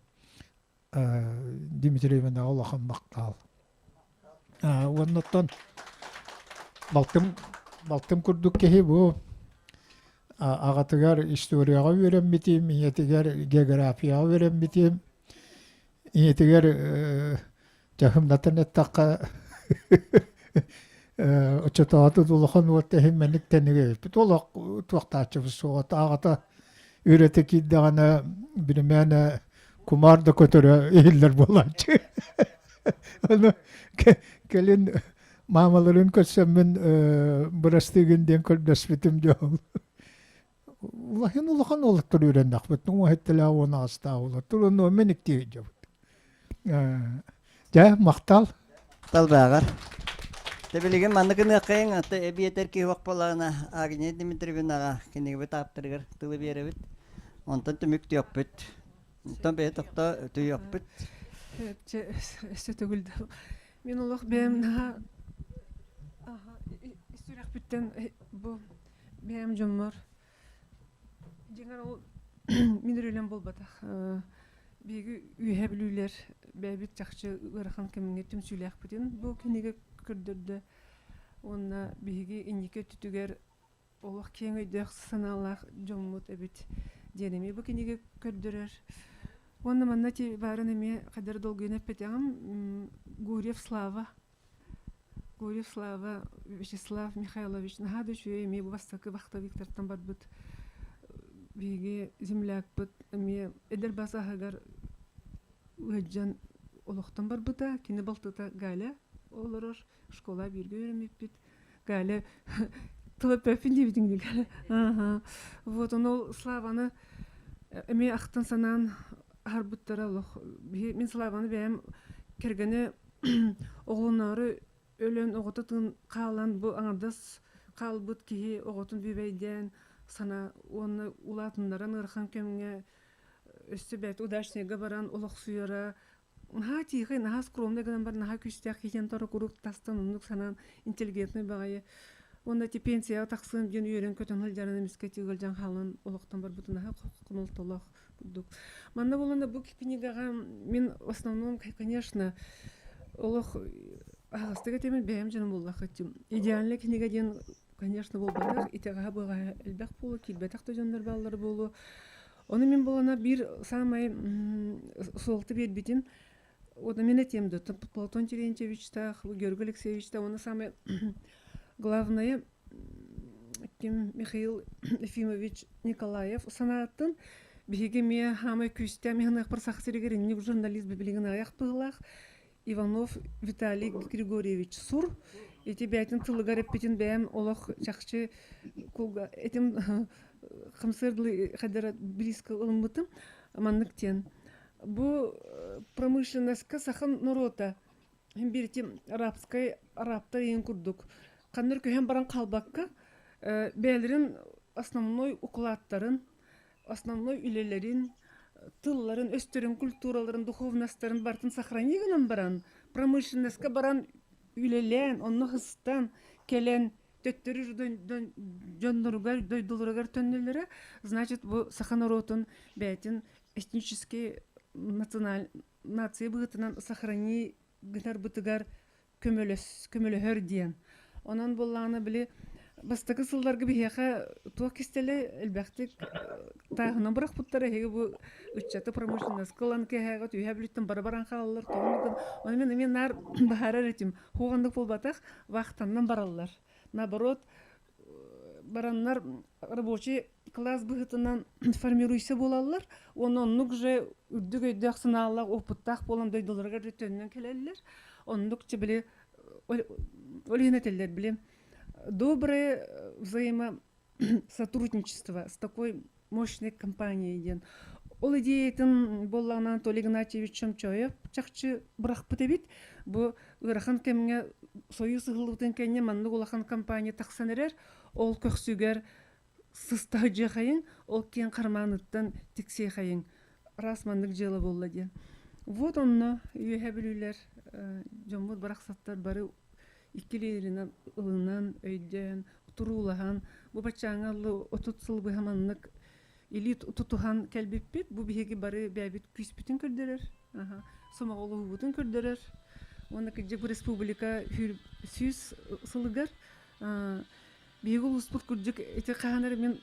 Дмитрий Иванович улахан махтал. Уоннаттан балтым балтым курдук киһи бу аҕатыгар историяҕа үөрэммитим, ийэтигэр географияҕа үөрэммитим. Ийэтигэр дьаһымнатан эттэххэ оччотооҕу улахан уот иһин мэник тэнигэйпит олох туохтааччыбыт суоҕа аҕата үрэтэ киирдэҕинэ биримээнэ кумаар да көтөрө иһиллэр буолааччы ону кэлин маамаларын көрсөммүн бырастыыгын диэн көрдөспүтүм дьол улахан улахан уолаттар үөрэннэхпит уҥа уон аҕыстаах уолаттар онно мен иктии дьабыт дьэ махтал Талбааҕар. Тэ билигин маннык ыныаххайыҥ, аты эбиэтэр киһи буоллаҕына Агния Дмитриевнаҕа кинигэбит ааптарыгар тылы биэрэбит. Онтон түмүктүөхпүт. Онтон бэйэ тохто түһүөхпүт. Өссө төгүл Мин олох бэйэм наһаа сүрэхпиттэн бу бэйэм дьоммор дьиҥэр ол мин үлэм буолбатах. Биһиги үөһэ бүлүүлэр бэйэбит чахчы ыарахан кэмҥэ түмсүүлээхпитин бу кинигэ көрдөрдө. Уонна биһиги инники өттүтүгэр олох киэҥ өйдөөх санаалаах дьоммут эбит диэн эмиэ бу кинигэ көрдөрөр. Уонна манна ти баарын эмиэ хайдары долгуйан эппэтэҕим Гурьев Слава Гурьев Слава Вячеслав Михайлович наһаа да үчүгэй эмиэ бу бастакы вахтовиктартан барбыт биһиги землякпыт эмиэ эдэр бас аһыгар ыалдьан олохтон барбыта. Кини балтыта Галя олорор школа бииргэ үөрэммиппит. Галя тыл эппэппин диэбитиҥ дии Галя. Вот ону Славаны эмиэ ахтан санаан аһарбыттара олох. Мин Славаны бэйэм кэргэнэ оҕолоноору өлөн оҕото тыын хаалан бу аҥардас хаалбыт киһи оҕотун бүбэйдээн сана уонна улаатыннаран ыарахан кэмҥэ өссө бэрт удачныйга баран олохсуйара наһаа тихий, наһаа скромный гынан бар, наһаа күүстээх киһи торо куруук тастан оннук санаан интеллигентный баҕайы. Уонна ти пенсияҕа тахсыам диэн үөрэн-көтөн сылдьарын эмискэ ыалдьан хаалан олохтон барбытын наһаа хомолтолоох курдук. Манна буолан бу книгаҕа мин в основном, конечно, олох аһаҕастык этэмин бэйэм дьоном буоллах этим. Идеальный книга диэн, конечно, буолбатах, итэҕэһэ быаҕаһа элбэх буолуо, киирбэтэх да дьоннор бааллара буолуо. Ону мин буолана биир саамай суолта биэрбитим, вот мин этиэм да, Платон Терентьевичтаах, Георгий Алексеевичтаах, уонна самое главное, ким Михаил Ефимович Николаев санаатын биһиги эмиэ хаамай күүстээх миһаныахпар саха сиригэр инник журналист билигин аҕыйах быһыылаах Иванов Виталий Григорьевич Сур ити бэйэтин тылыгар эппитин бэйэм олох чахчы кулга этим хамсыыр дылы хадара близко ылыммытым маннык диэн бу промышленностька саха норуота биир арабскай арабтар иһин курдук ханнар көһөн баран хаалбакка бэйэлэрин основной укладтарын основной үлэлэрин, тылларын, өстөрүн, культураларын, духовностарын барытын сохрани гынан баран, промышленностька баран үлэлээн, онно хыстан, кэлэн төттөрү дьонноругар, дойдуларыгар төннөллөрө, значит, бу саха норуотун бэйэтин этнический националь нация быһыытынан сохрани гынарбытыгар көмөлөс, көмөлөһөр диэн. Онон буоллаҕына били бастакы сылларга биһиэхэ туох кистэлэ элбэхтик тааһынан бырахпыттара эһиги бу ыччаты промышленноска ылан кэһээҕит үөһээ бүлүүттэн бары баран хаалаллар тоҕо Ону мин эмиэ наар баһаарар этим хуоҕаннык буолбатах вахтаннан бараллар наоборот бараннар рабочий класс быһыытынан формируйся буолаллар уонна оннук же үрдүк өйдөөх санаалаах опыттаах буолан дойдуларыгар төннөн кэлэллэр оннук били ол иһин этэллэр били доброе взаимосотрудничество с такой мощной компанией диэн ол идеятын буоллаҕына Анатолий Игнатьевич Чомчоев чахчы бырахпыт эбит бу ыарахан кэмҥэ союз ыһыллыбытын кэннэ маннык улахан компания тахсан эрэр ол көхсүгэр сыстаһыдьыахайыҥ ол киэҥ хармааныттан тиксиэхэйиҥ раз маннык дьыала буолла диэн. Вот онно Үөһэ Бүлүүлэр дьоммут барахсаттар бары иккилииринэн ылынан, өйдөөн, туруулаһан, бу баччааҥҥа 30 сыл быһа маннык илии тутуһан кэлбиппит. Бу биһиги бары бэйэбит күүспүтүн көрдөрөр, сомоҕолоһуубутун көрдөрөр. Уонна кырдьык бу республика 100 сылыгар биһиги улууспут кырдьык ити хаһан эрэ мин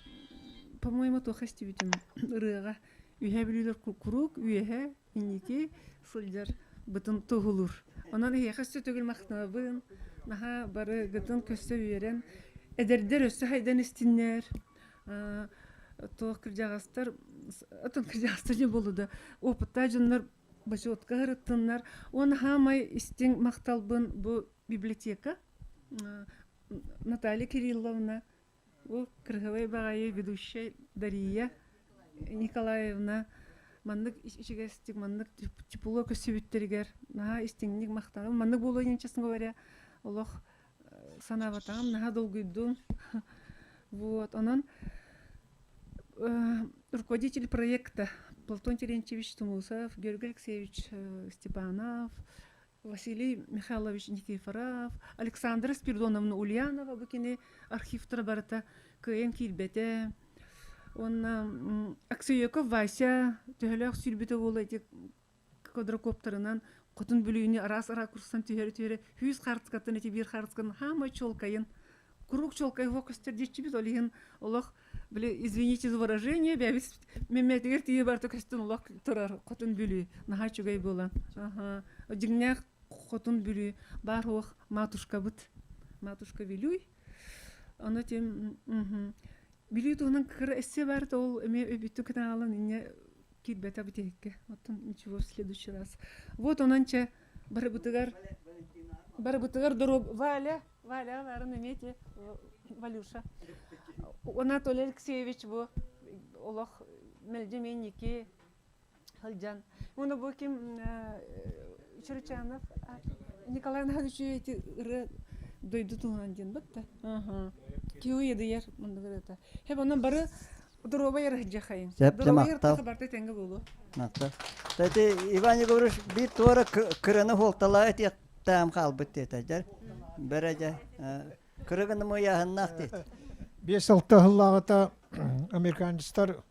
по-моему туох истибитим ырыаҕа Үөһээ Бүлүүлэр куруук үөһэ инники сылдьар бытын туһулуур. Онон эһиэхэ өссө төгүл махтанабын. Наһаа бары гытын көстө үөрэн, эдэрдэр өссө хайдан истиннэр. Туох кырдьаҕастар, отон кырдьаҕастар дьэ буолла да, опыттаах дьоннор бочуотка ырыттыннар. Уонна хаамай истиҥ махталбын бу библиотека Наталья Кирилловна Бу кырыһыбай баҕайы ведущай Дария Николаевна маннык ичигэстик, маннык тепло көссүбүттэригэр наһаа истиҥник махтанабын. Маннык буолуо диэн, честно говоря, олох санаабатаҕым, наһаа долгуйдум. Вот, онон руководитель проекта Платон Терентьевич Тумусов, Георгий Алексеевич Степанов, Василий Михайлович Никифоров, Александра Спиридоновна Ульянова бу кини архивтара барыта кыайан киирбэтэ. Уонна Аксееков Вася төһөлөөх сүүрбүтэ буола ити квадрокоптерынан Хотун Бүлүүнү араас ракурстан түһэрэ-түһэрэ сүүс хаартыскаттан ити биир хаартысканы хаамай чуолкайын куруук чуолкай уһук көстөр диэччибит ол иһин олох били извините за выражение бэйэбит мэммэтигэр тиийэ барыта көстөн олох турар Хотун Бүлүү наһаа үчүгэй буолан дьиҥнээх Хотун Бүлүү баар суох матушкабыт матушка Вилюй ону тим Бүлүү туһунан кыра эссе баар ол эмиэ өйбүттүн кытаалан инньэ киирбэтэ бүтүһүккэ оттон ничего в следующий раз вот онон чэ барыбытыгар барыбытыгар доруоб Валя Валя баарын эмиэ ити Валюша Анатолий Алексеевич бу олох мэлдьи эмиэ сылдьан уонна бу ким Чуручанов Николай Иванович эти ырыа дойду туһунан диэн батта киһи уйадыйар мындыгыр это хэп онон бары доруобай арыһдьахайын доруобай ыртаха барта тэҥҥэ буолуо Махтал. Кстати, Иван Егорович биир туора кыраны хуолталаа этиэхтээн хаалбыт диэтэ дьэр. Бэрэ дьэ. Кыра гына мыйааһыннаах диэт. 5-6 сыллааҕыта американецтар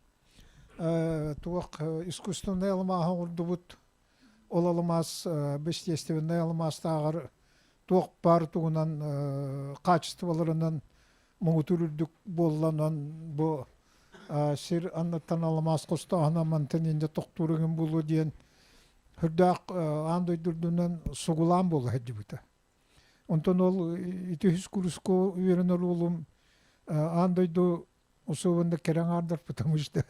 туох искусственнай алмааһы оҥордубут. Ол алмаас естественнай алмаастааҕар туох баар тугунан хаачыстыбаларынан муҥутуур үрдүк буолланан бу сир анныттан алмаас хостооһуна мантан инде тохтуур ыгым буолуо диэн үрдээх аан дойду үрдүнэн сугулаан буола сылдьыбыта. Онтон ол ити үһүс курска үөрэнэр уолум аан дойду усуобунда кэрэ аҥаардар потому что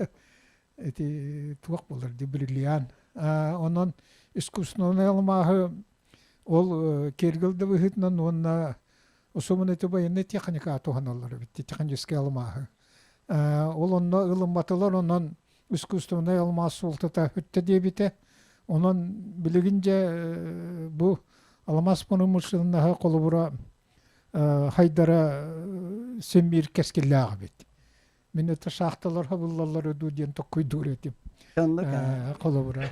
ити туох буолар ди бриллиант. Онон искусственнай алмааһы ол киэргэл да быһыытынан уонна Особенно это военная техника туһаналлар эбит, технический алмааһы. Ол онно ылымматылар, онон искусственнай алмаас суолтата бүттэ диэбитэ. Онон билигин дьэ бу алмаас промышленноһа холобура хайдара син биир кэскиллээх эбит. Мин это шахталар хабыллаллар дуу диэн токкуйдуур этим. Холобура.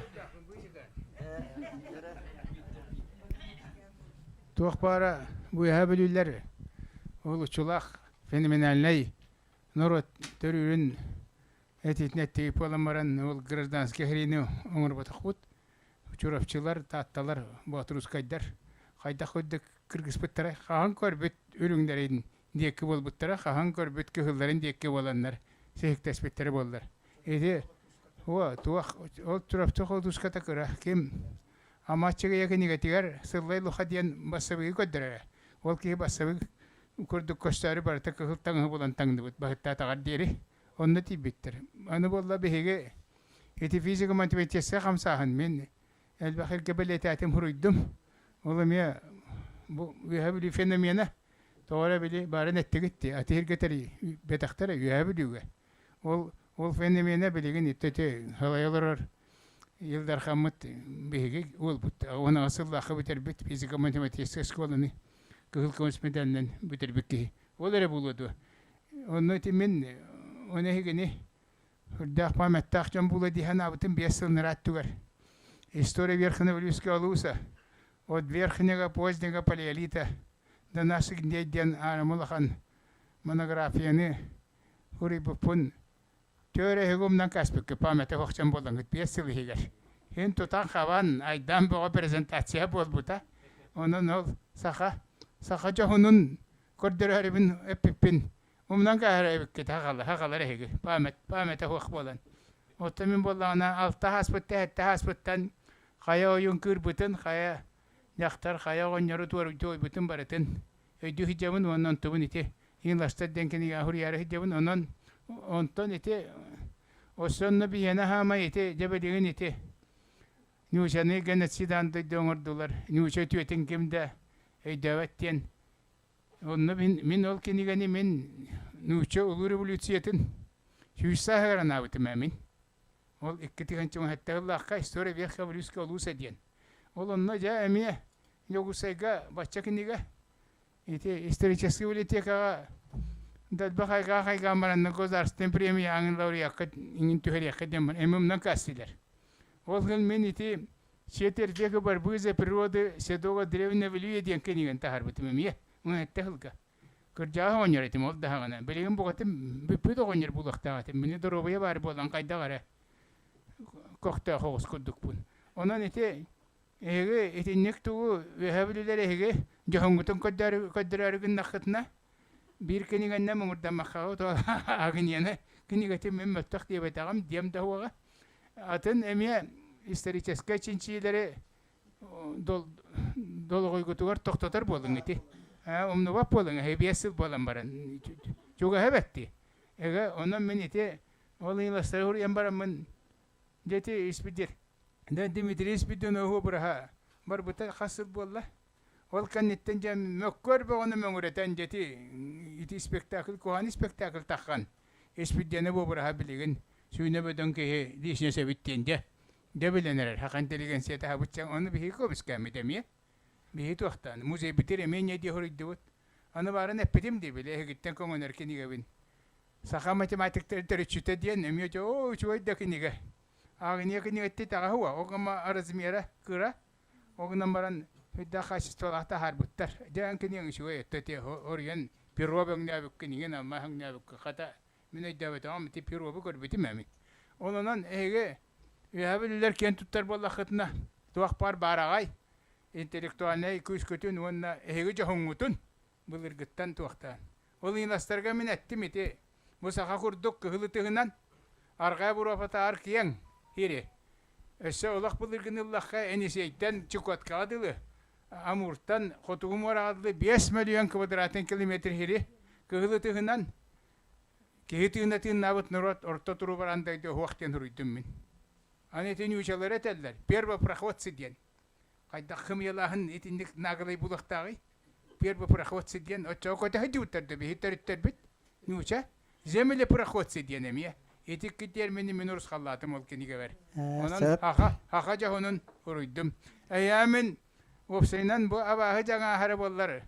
Туох баара быыһа бүлүүлэр уһулуччулаах феноменальнай норуот төрүүрүн этитин эттиги буолан баран ол гражданскай сэриини оҥорботохпут. Чурапчылар, Таатталар, Боотурускайдар хайдах курдук кыргыспыттара хаһан көрбүт үрүҥнэрин диэки буолбуттара, хаһан көрбүт кыһылларын диэки буоланнар сиһиктэспиттэрэ буоллар. Ити уо туох ол Чурапчы холдуската кыра ким Амаччыгыйа кинигэтигэр Сыллай Луха диэн бассабыгы көрдөрөрө. Ол киһи бассабык курдук көстөөрү барыта кыһыл таҥаһы булан таҥныбыт баһыттаатаҕар диэри онно тиийбиттэр. Аны буолла биһиги ити физико-математическай хамсааһын мин элбэх иргэ бэлиэтээтим суруйдум. Ол эмиэ бу Үөһээ Бүлүү феномена. Тоҕо эрэ били баарын эттигит дии, атыыргэтэр бэтэхтэрэ Үөһээ Бүлүүгэ. Ол ол феноменэ билигин ити халайа олорор Ил Дархаммыт биһиги уолбут 18 сыллаахха бүтэрбит физико-математическай школаны кыһыл көмүс медалынан бүтэрбит киһи. Ол эрэ буолуо дуо? Онно ити мин оны эһигини Үрдээх памяттаах дьон буолуо дии санаабытым 5 сыл ыраат түгэр. История Верхневилюйского улуса от верхнего позднего палеолита до наших дней диэн аарыма улахан монографияны суруйбуппун Төөрөһүгү умнан кааспыкка памяти охсон буолаҥҥыт биэс сыл иһигэр. Һин тутан хабан, айдаан бөҕө презентация буолбута. Онон ол саха саха дьоһунун көрдөрөөрүбүн эппиппин умнан кааһар эбиккит хахала хахалар эһиги память памята суох буолан. Оттон мин буоллаҕына алта ааспытта сэттэ ааспыттан хайа ойуун кыырбытын, хайа дьахтар, хайа оҕонньору туойбутун барытын өйдүү сылдьабын уонна онтубун ити Иҥластар диэн кинигэҕэ суруйаары сылдьабын. Онон онтон ити осонно биһиэнэ хаамай ити дьэ билигин ити Ньуучаны геноцидаан дойду оҥордулар. Ньууча үтүөтүн ким да өйдөөбөт диэн. Онно мин, мин ол кинигэни мин нуучча улуу революциятын сүүс сааһыгар анаабытым ээ мин. Ол икки тыһыынча уон сыллаахха история века революция улууса диэн. Ол онно дьэ эмиэ Дьокуускайга бачча кинигэ Ити историческай библиотекаҕа дэлбэх хайгаа хайгаан баранна государственный премия аҥын лауреакка иҥин түһэриэххэ диэн баран эми умнан каастилэр. Ол гын мин ити Четверть века борьбы за природы седого древнего Вилюя диэн кинигэн таһаарбытым эмиэ. Уон сылга. Кырдьаҕас оҕонньор этим ол даһаҕына. Билигин бугатын бүппүт оҕонньор буолуохтаах этим. Мини доруобуйа баар буолан хайдах эрэ көхтөөх оҕус курдукпун. Онон ити Эһиги итинник тугу үөһэ бүлүүлэр эһиги дьоһуҥҥутун көрдөрөөрү гыннаххытына биир кинигэннэ муҥурдаммаккаҕыт ол Агнияны кинигэтин мин мөлтөх диэбэтэҕим диэм да уоҕа. Атын эмиэ историческай чинчийиилэри долоҕойгутугар тохтотор буолуҥ ити. Умнубат буолуҥ эһи биэс сыл буолан баран чугаһа бэттии. Эгэ онон мин ити ол ыйыластары суруйан бараммын Дьэ ити испитир. Дьэ Дмитрий Спиридонов обраһа барбыта хас сыл буолла? Ол кэнниттэн дьэ мөккүөр бөҕөнү мөҥүрэтэн дьэ ити ити спектакль куһаҕан спектакль таххан Испирдиэнэп обраһа билигин сүүнэ бөдөҥ киһи личность эбит диэн дьэ дьэ билэн эрэр хахан интеллигенцията аһабыччаҥ ону биһиги көмүскээммит эмиэ биһиги туохтаан музейбитир эмиэ инньэ дии хоруйдубут аны баарын эппитим дии били эһигиттэн көҥөнөр кинигэбин Саха математиктарын төрүччүтэ диэн эмиэ оо үчүгэй да кинигэ. Агния кинигэтти таҕаһы уа, ол гына размера кыра, ол гынан баран үрдээх качестволаах таһаарбыттар. Дьэ кинигэҥ үчүгэй өттө ти оруйан перо өҥнөөбүккүн иҥин алмаас өҥнөөбүккүн хата мин өйдөөбөтөҕүм ити перобу көрбүтүм эмин. Ол онон эһиги үөһэ бүлүүлэр киэн туттар буоллаххытына туох баар баараҕай интеллектуальнай күүскүтүн уонна эһиги дьоһуҥҥутун былыргыттан туохтаан Ол иҥастарга мин эттим ити, бу саха курдук кыһыл ытыһынан арҕаа буруопатааҕар киэҥ ири. Өссө олох былыргыны ыллахха Энисейтэн Чукоткаҕа дылы, Амуртан Хотугу муораҕа дылы 5 мөлүйүөн квадратный километр ири кыһыл ытыһынан киһи тыына тыыннаабыт норуот орто туруу баран дойду уһуох диэн суруйдум мин. Аны ити ньуучалары этэллэр, первопроходцы диэн. Хайдах хымыйалааһын итинник наглай булуохтааҕый? Первопроходцы диэн оччоҕо көтө сылдьыбыттар да биһи төрүттэрбит нууча землепроходцы диэн эмиэ ити икки термини мин урусхаллаатым ол кинигэбэр. Онон аха аха дьоһунун уруйдум. Эйээ мин уопсайынан бу абааһы дьаҥааһара буоллар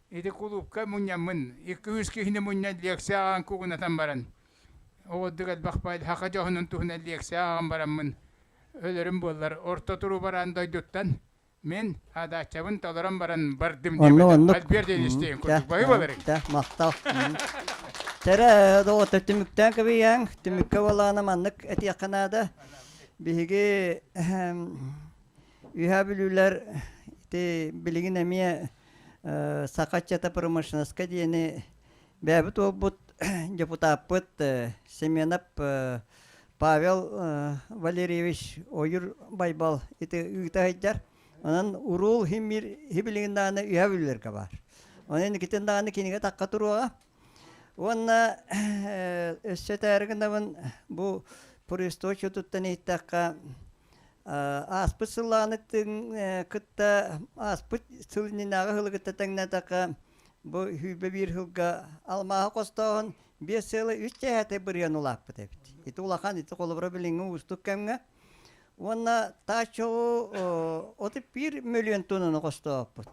ити кулуупка мунньаммын икки үс киһини мунньан лекция ааҕан кугунатан баран оҕоддук элбэх баай хаха дьоһунун туһунан лекция ааҕан бараммын өлөрүм буоллар орто туруу бараан дойдуттан мин адааччабын толорон баран бардым диэбитэ Альберт Эйнштейн курдук баһы боларыҥ махтал Тэрэ доҕоттор түмүктээн кэбийэҥ түмүккэ буолаана маннык этиэххэ наада биһиги Үһээ Бүлүүлэр ити билигин эмиэ Саха ыччата промышленноска диэни бэйэбит уолбут депутаппыт Семенов Павел Валерьевич Ойур Байбал ити ыыта сылдьар. Онон уруул химмир хибилигин даҕаны үһээ Бүлүүлэргэ баар. Онон инникитин даҕаны кинигэ тахха туруоҕа. Уонна өссө этээри гынабын бу присточутуттан иһиттэххэ ааспыт сыллааны кытта ааспыт сыл иннинээҕи сылы кытта тэҥнээтэххэ бу сүүрбэ биир сылга алмааһы хостооһун биэс сыала үс чэһээтэ бырыан улааппыт эбит. Ити улахан ити холобура билиҥҥи уустук кэмҥэ. Уонна таас чоҕу 31 мөлүйүөн тоннаны хостооппут.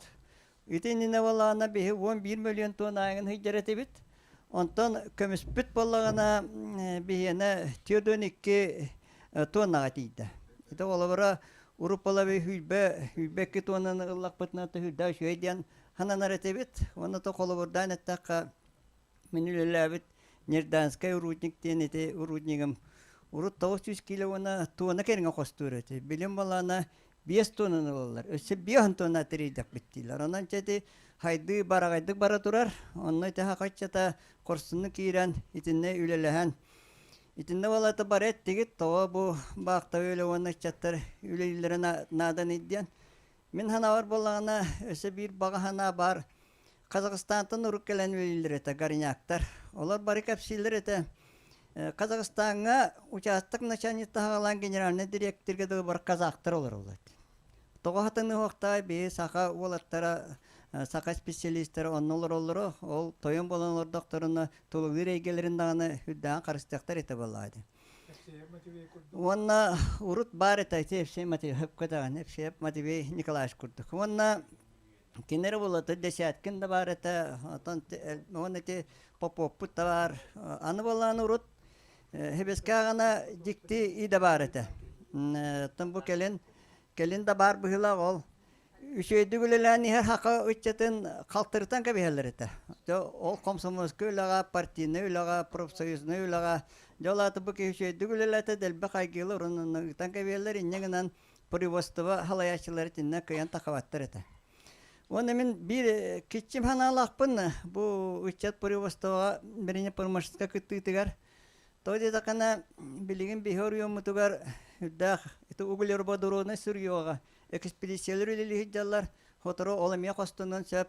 Ити иннинэ буоллаҕына биһи 11 мөлүйүөн тонна аайын сылдьар этибит. Онтон көмүспүт буоллаҕына биһиэнэ 42 тоннаҕа тиийдэ. Ити холобура Уруппалаби хүлбэ хүлбэкки туонан ыллахпытына хүлдэ үчүгэй диэн хананар этибит. Уонна то холобурдаан эттэххэ мин үлэлээбит Нерданскай рудник диэн ити руднигым урут 900 кило уонна туона кэриҥэ хостуур этэ. Билим балаана 5 тоннаны ылаллар. Өссө 5 тонна тэрийдэхпит дииллэр. Онон чэ ити хайдыы бараҕайдык бара турар. Онно ити хахаччата хорсуннук киирэн итиннэ үлэлэһэн итиннэ балата бары эттигит тоҕо бу баахтабы үлэ уонна ыччаттар үлэлииллэрэ наадан диэн. Мин санаабар буоллаҕына өссө биир баҕа санаа баар. Казахстантан урук кэлэн үлэлииллэр этэ горняктар. Олор бары кэпсииллэр этэ. Казахстаҥҥа учаастак начальниктаах аҕалаан генеральнай дириэктиргэ дылы бар казахтар олороллор. Тоҕо хатыныһыахтаай биһи саха уолаттара, саха специалистара онно олороллоро, ол тойон буолан олордохторуна тулалыыр эйгэлэрин даҕаны үрдээн харыстыахтар этэ буоллаҕа дии. Уонна урут баар этэ ити Евсей Матвеев хөпкө даҕаны Евсей Матвей Николаевич курдук. Уонна кинилэр буолата Десяткин да баар этэ, оттон уонна ити Поповпут да баар. Аны буоллаҕына урут Хебескэ аҕана дьикти идэ баар этэ. Оттон бу кэлин кэлин да баар быһыылаах ол. Үчүгэйдик үлэлээн иһэр хака ыччатын халтырытан кэбиһэллэр этэ. Ол комсомольскай үлэҕэ, партийнай үлэҕэ, профсоюзнай үлэҕэ дьэ ол аата бу киһи үчүгэйдик үлэлээтэ дэлбэх айгыылар урун ыытан кэбиһэллэр инньэ гынан производство халайааччылара итиннэ кыайан тахабаттар этэ. Уонна мин биир киччим санаалаахпын бу ыччат производствоҕа бирине промышленноска кыттыытыгар то диэтэххинэ билигин биһи оройуоммутугар үрдээх ити углеродороднай сырьеҕа экспедициялар үлэлии сылдьаллар сотору ол эмиэ хостонуон сөп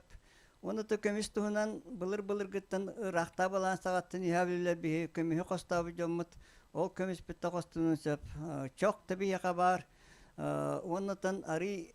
уонна то көмүс туһунан былыр-былыргыттан ыраахтаа балаан саҕаттан иһэ билэр биһи көмүһү хостообут дьоммут ол көмүспүт да хостонуон сөп чох да биһиэхэ баар уоннатан арый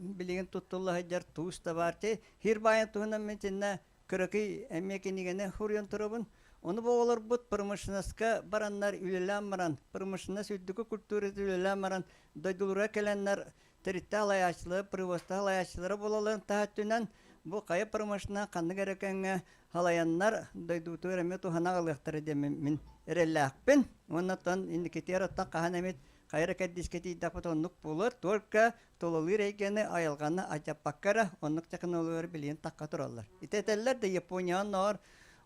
билигин туттулла сылдьар туус да баар ти хир баайын туһунан мин итиннэ кыракый эмиэ кинигэни суруйан турабын ону бу оҕолорбут промышленноска бараннар үлэлээн баран промышленность үрдүкү культурата үлэлээн баран дойдуларыгар кэлэннэр тэрилтэ алайааччылара производство салайааччылара буолалларын таһа бу хайа промышленность ханнык эрэ кэмҥэ халайаннар дойдубутугар эмиэ туһана аҕалыахтара диэн мин эрэллээхпин уонна оттон инникитигэр оттон хаһан эмит хайа эрэ кэрдиискэ тиийдэхпит оннук буолуор только тулалыыр эйгэни айылҕаны алдьаппакка эрэ оннук технологиялар билигин тахха тураллар ити этэллэр да Японияҕа оннооҕор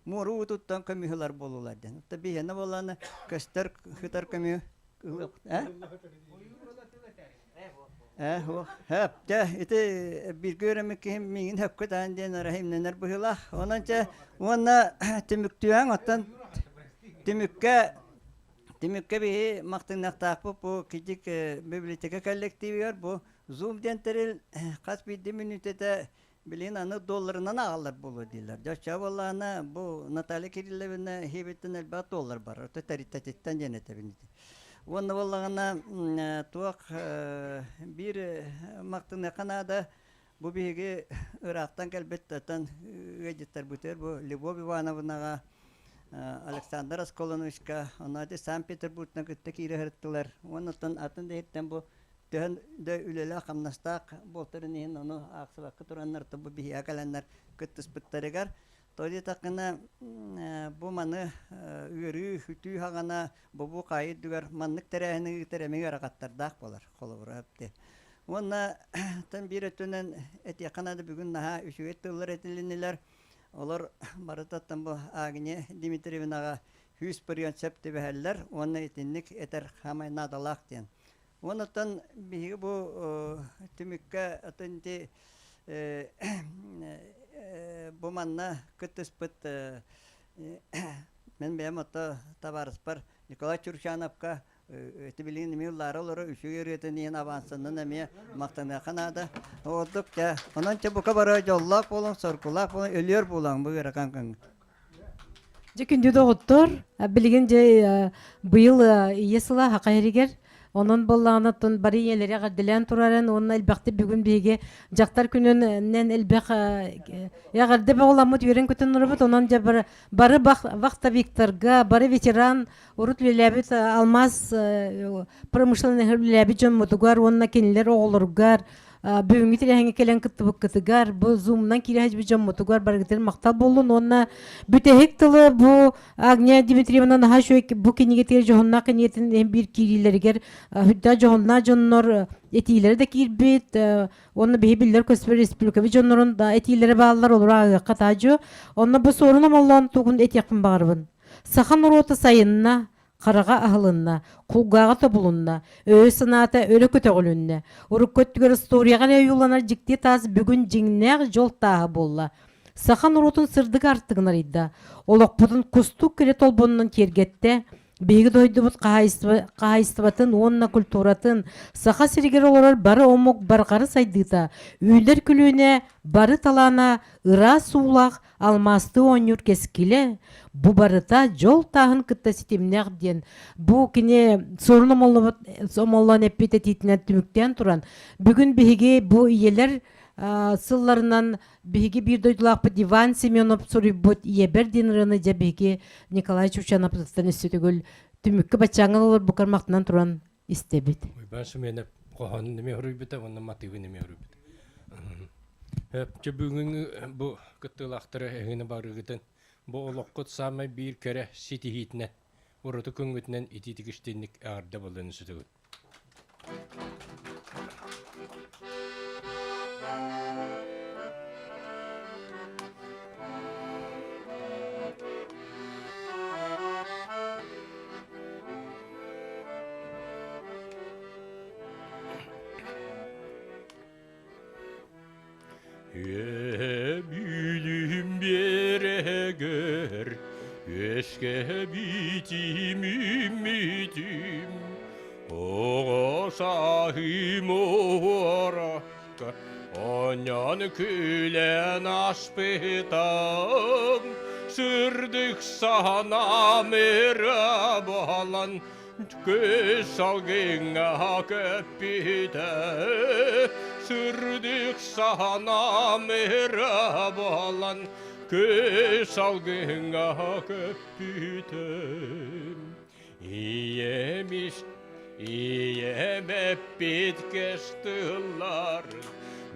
муора уутуттан көмүһү ылар буолулар диэн оттон биһиэнэ буоллаҕына көстөр сытар көмүһү э Ээ, хөп, дьэ, ити бииргэ үөрэммит киһим миигин хөпкө таан диэн арай имнэнэр быһыылаах. Онон чэ, уонна түмүктүөҥ, оттон түмүккэ түмүккэ биһи махтаныахтаахпыт бу кидик библиотека коллективигэр бу Zoom диэн тэрил хас биирдии мүнүүтэтэ билигин аны долларынан ааҕаллар буолуо дииллэр. Дьэ, оччо буоллаҕына бу Наталья Кирилловна иһибиттэн элбэх доллар барар. Ото тэрилтэтиттэн диэн этэбин ити. Уонна буоллаҕына туох биир махтаныахха наада бу биһиги ыраахтан кэлбит оттон ыалдьыттарбытыгар бу Любовь Ивановнаҕа Александр Асколоновичка онно Санкт-Петербургтан кытта киирэ сырыттылар. Уонна оттон атын да иһиттэн бу төһөн да үлэлээх-хамнастаах буолтарын иһин ону аахсыбакка тураннар бу биһиэхэ кэлэннэр кыттыспыттарыгар то диэтэххинэ бу маны ыарыы сүтүү хаҕана бобуу хаайыы үрдүгэр маннык тэрээһини ыытар эмиэ ыарахаттардаах буолар холобура эпти уонна тан биир өттүнэн этиэххэ наада бүгүн наһаа үчүгэй тыллар этилиннилэр олор барытаттан бу Агния Дмитриевнаҕа сүүс бырыан сөп түбэһэллэр уонна итинник этэр хаамай наадалаах диэн Онон биһиги бу түмүккэ атын ити бу манна кыттыспыт мин бэйэм ото табаарыспар Николай Чурчановка ити билигин эмиэ ыллаара олоро үчүгэй ырыатын иһин авансанан эмиэ махтаныахха наада. Ордук дьэ онон чэ бука бары дьоллоох буолуҥ, соргулаах буолуҥ, өлүөр буолуҥ бу ыарахан күҥҥэ. Дьэ күндү доҕоттор, билигин дьэ быйыл ийэ сыла Саха сиригэр онон буоллаҕына оттон бары ийэлэри эҕэрдэлээн турарын уонна элбэхтик бүгүн биһиги дьахтар күнүнэн элбэх эҕэрдэ бөҕөламмыт үөрэн-көтөн олоробут онон дьэ бары бары вахтовиктарга бары ветеран урут үлэлээбит алмаас промышленноһы үлэлээбит дьоммутугар уонна кинилэр оҕолоругар. Бүгүҥҥү тэрээһиҥҥэ кэлэн кыттыбыккытыгар, бу Zoom-нан киирэ сылдьыбыт дьоммутугар барыгытыгар махтал буоллун уонна бүтэһик тылы бу Агния Дмитриевна наһаа үчүгэй бу кинигэтигэр дьоһуннаах кинигэтин биир киириилэригэр үрдээх дьоһуннаах дьоннор этиилэрэ да киирбит уонна биһи биллэр көспөр республикабыт дьоннорун да этиилэрэ бааллар олору ааҕыахха таадьу онно бу суорун омоллоон тугун этиэхпин баҕарабын саха норуота сайынна хараҕа аһылынна, кулгааҕа тобулунна, өйө-санаата өрө көтөҕүлүннэ. Урукку өттүгэр историяҕа эрэ ойууланар дьикти таас бүгүн дьиҥнээх дьол тааһа буолла. Саха норуотун сырдык артыгын арыйда, олохпутун кустук кэрэ толбонунан киэргэттэ, биһиги дойдубут хаһаайыстыбатын уонна культуратын, Саха сиригэр олорор бары омук барҕары сайдыыта, үүнэр көлүөнэ бары талаана ыраас уулаах алмаастыы оонньуур кэскилэ бу барыта дьол тааһын кытта ситимнээх диэн бу кини суорун омоллоон эппит этиитинэн түмүктээн туран бүгүн биһиги бу ийэлэр сылларынан биһиги биир дойдулаахпыт Иван Семенов суруйбут ийэбэр диэн ырыаны дьэ биһиги Николай Чучановтан өссө төгүл түмүккэ баччааҥҥа олорбуккар махтанан туран истэбит. Уйбаан Семенов хоһоонун эмиэ суруйбута уонна матыыбын эмиэ суруйбута. Чэ бүгүҥҥү бу кыттыылаахтары эһигини барыгытын бу олоххут саамай биир кэрэ ситиһиитинэн ураты күҥҥүтүнэн итиитик истинник эҕэрдэ буолуон сүтүгүт. Үөбүлүм биэрэгэр үөскэбитим үммүтүм оҕо сааһым уоракка оонньоон күлэн аспытым сырдык санаам эрэ буолан Көс салгыҥҥа көппүтэ, сырдык саһанаам эрэ буолан, көс салгыҥҥа көппүтэ. Ийэм ийэм эппит кэс тыллар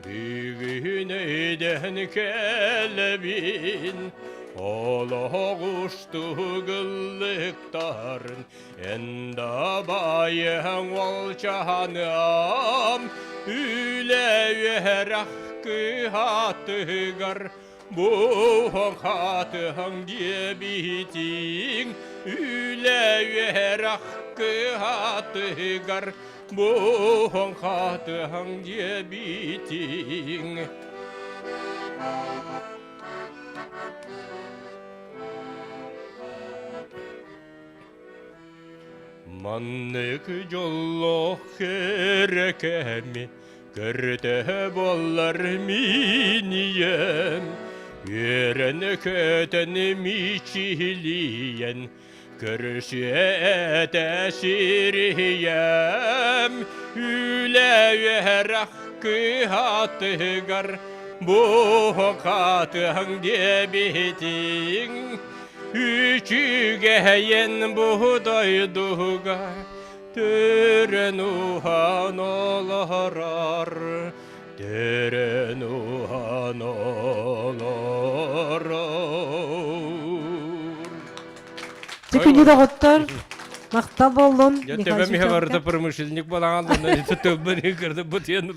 бүгүн өйдөөн кэлэбин, олох устугуллуктарын Эндабайың уолчаһаныам, үлэ үөрэх кыһатыгар буһуҥ хатыһыҥ диэбитиҥ, үлэ үөрэх кыһатыгар буһуҥ хатыһыҥ диэбитиҥ. Маннык дьоллоох кэрэ кэми көрдөһө буоллар мин ийэм үөрэн-көтөн мичилийэн көрүсүө этэ сириһийэм үлэ үөрэх кыһатыгар буһукатыаҥ диэбитиҥ Үчүгэйин бу дойдуга төрөн уһан олорор, төрөн уһан олорор. Күндү доҕоттор, махтал боллун. Я тебе михаварда промышленник балаҕан, тылбын кырды бутуйан.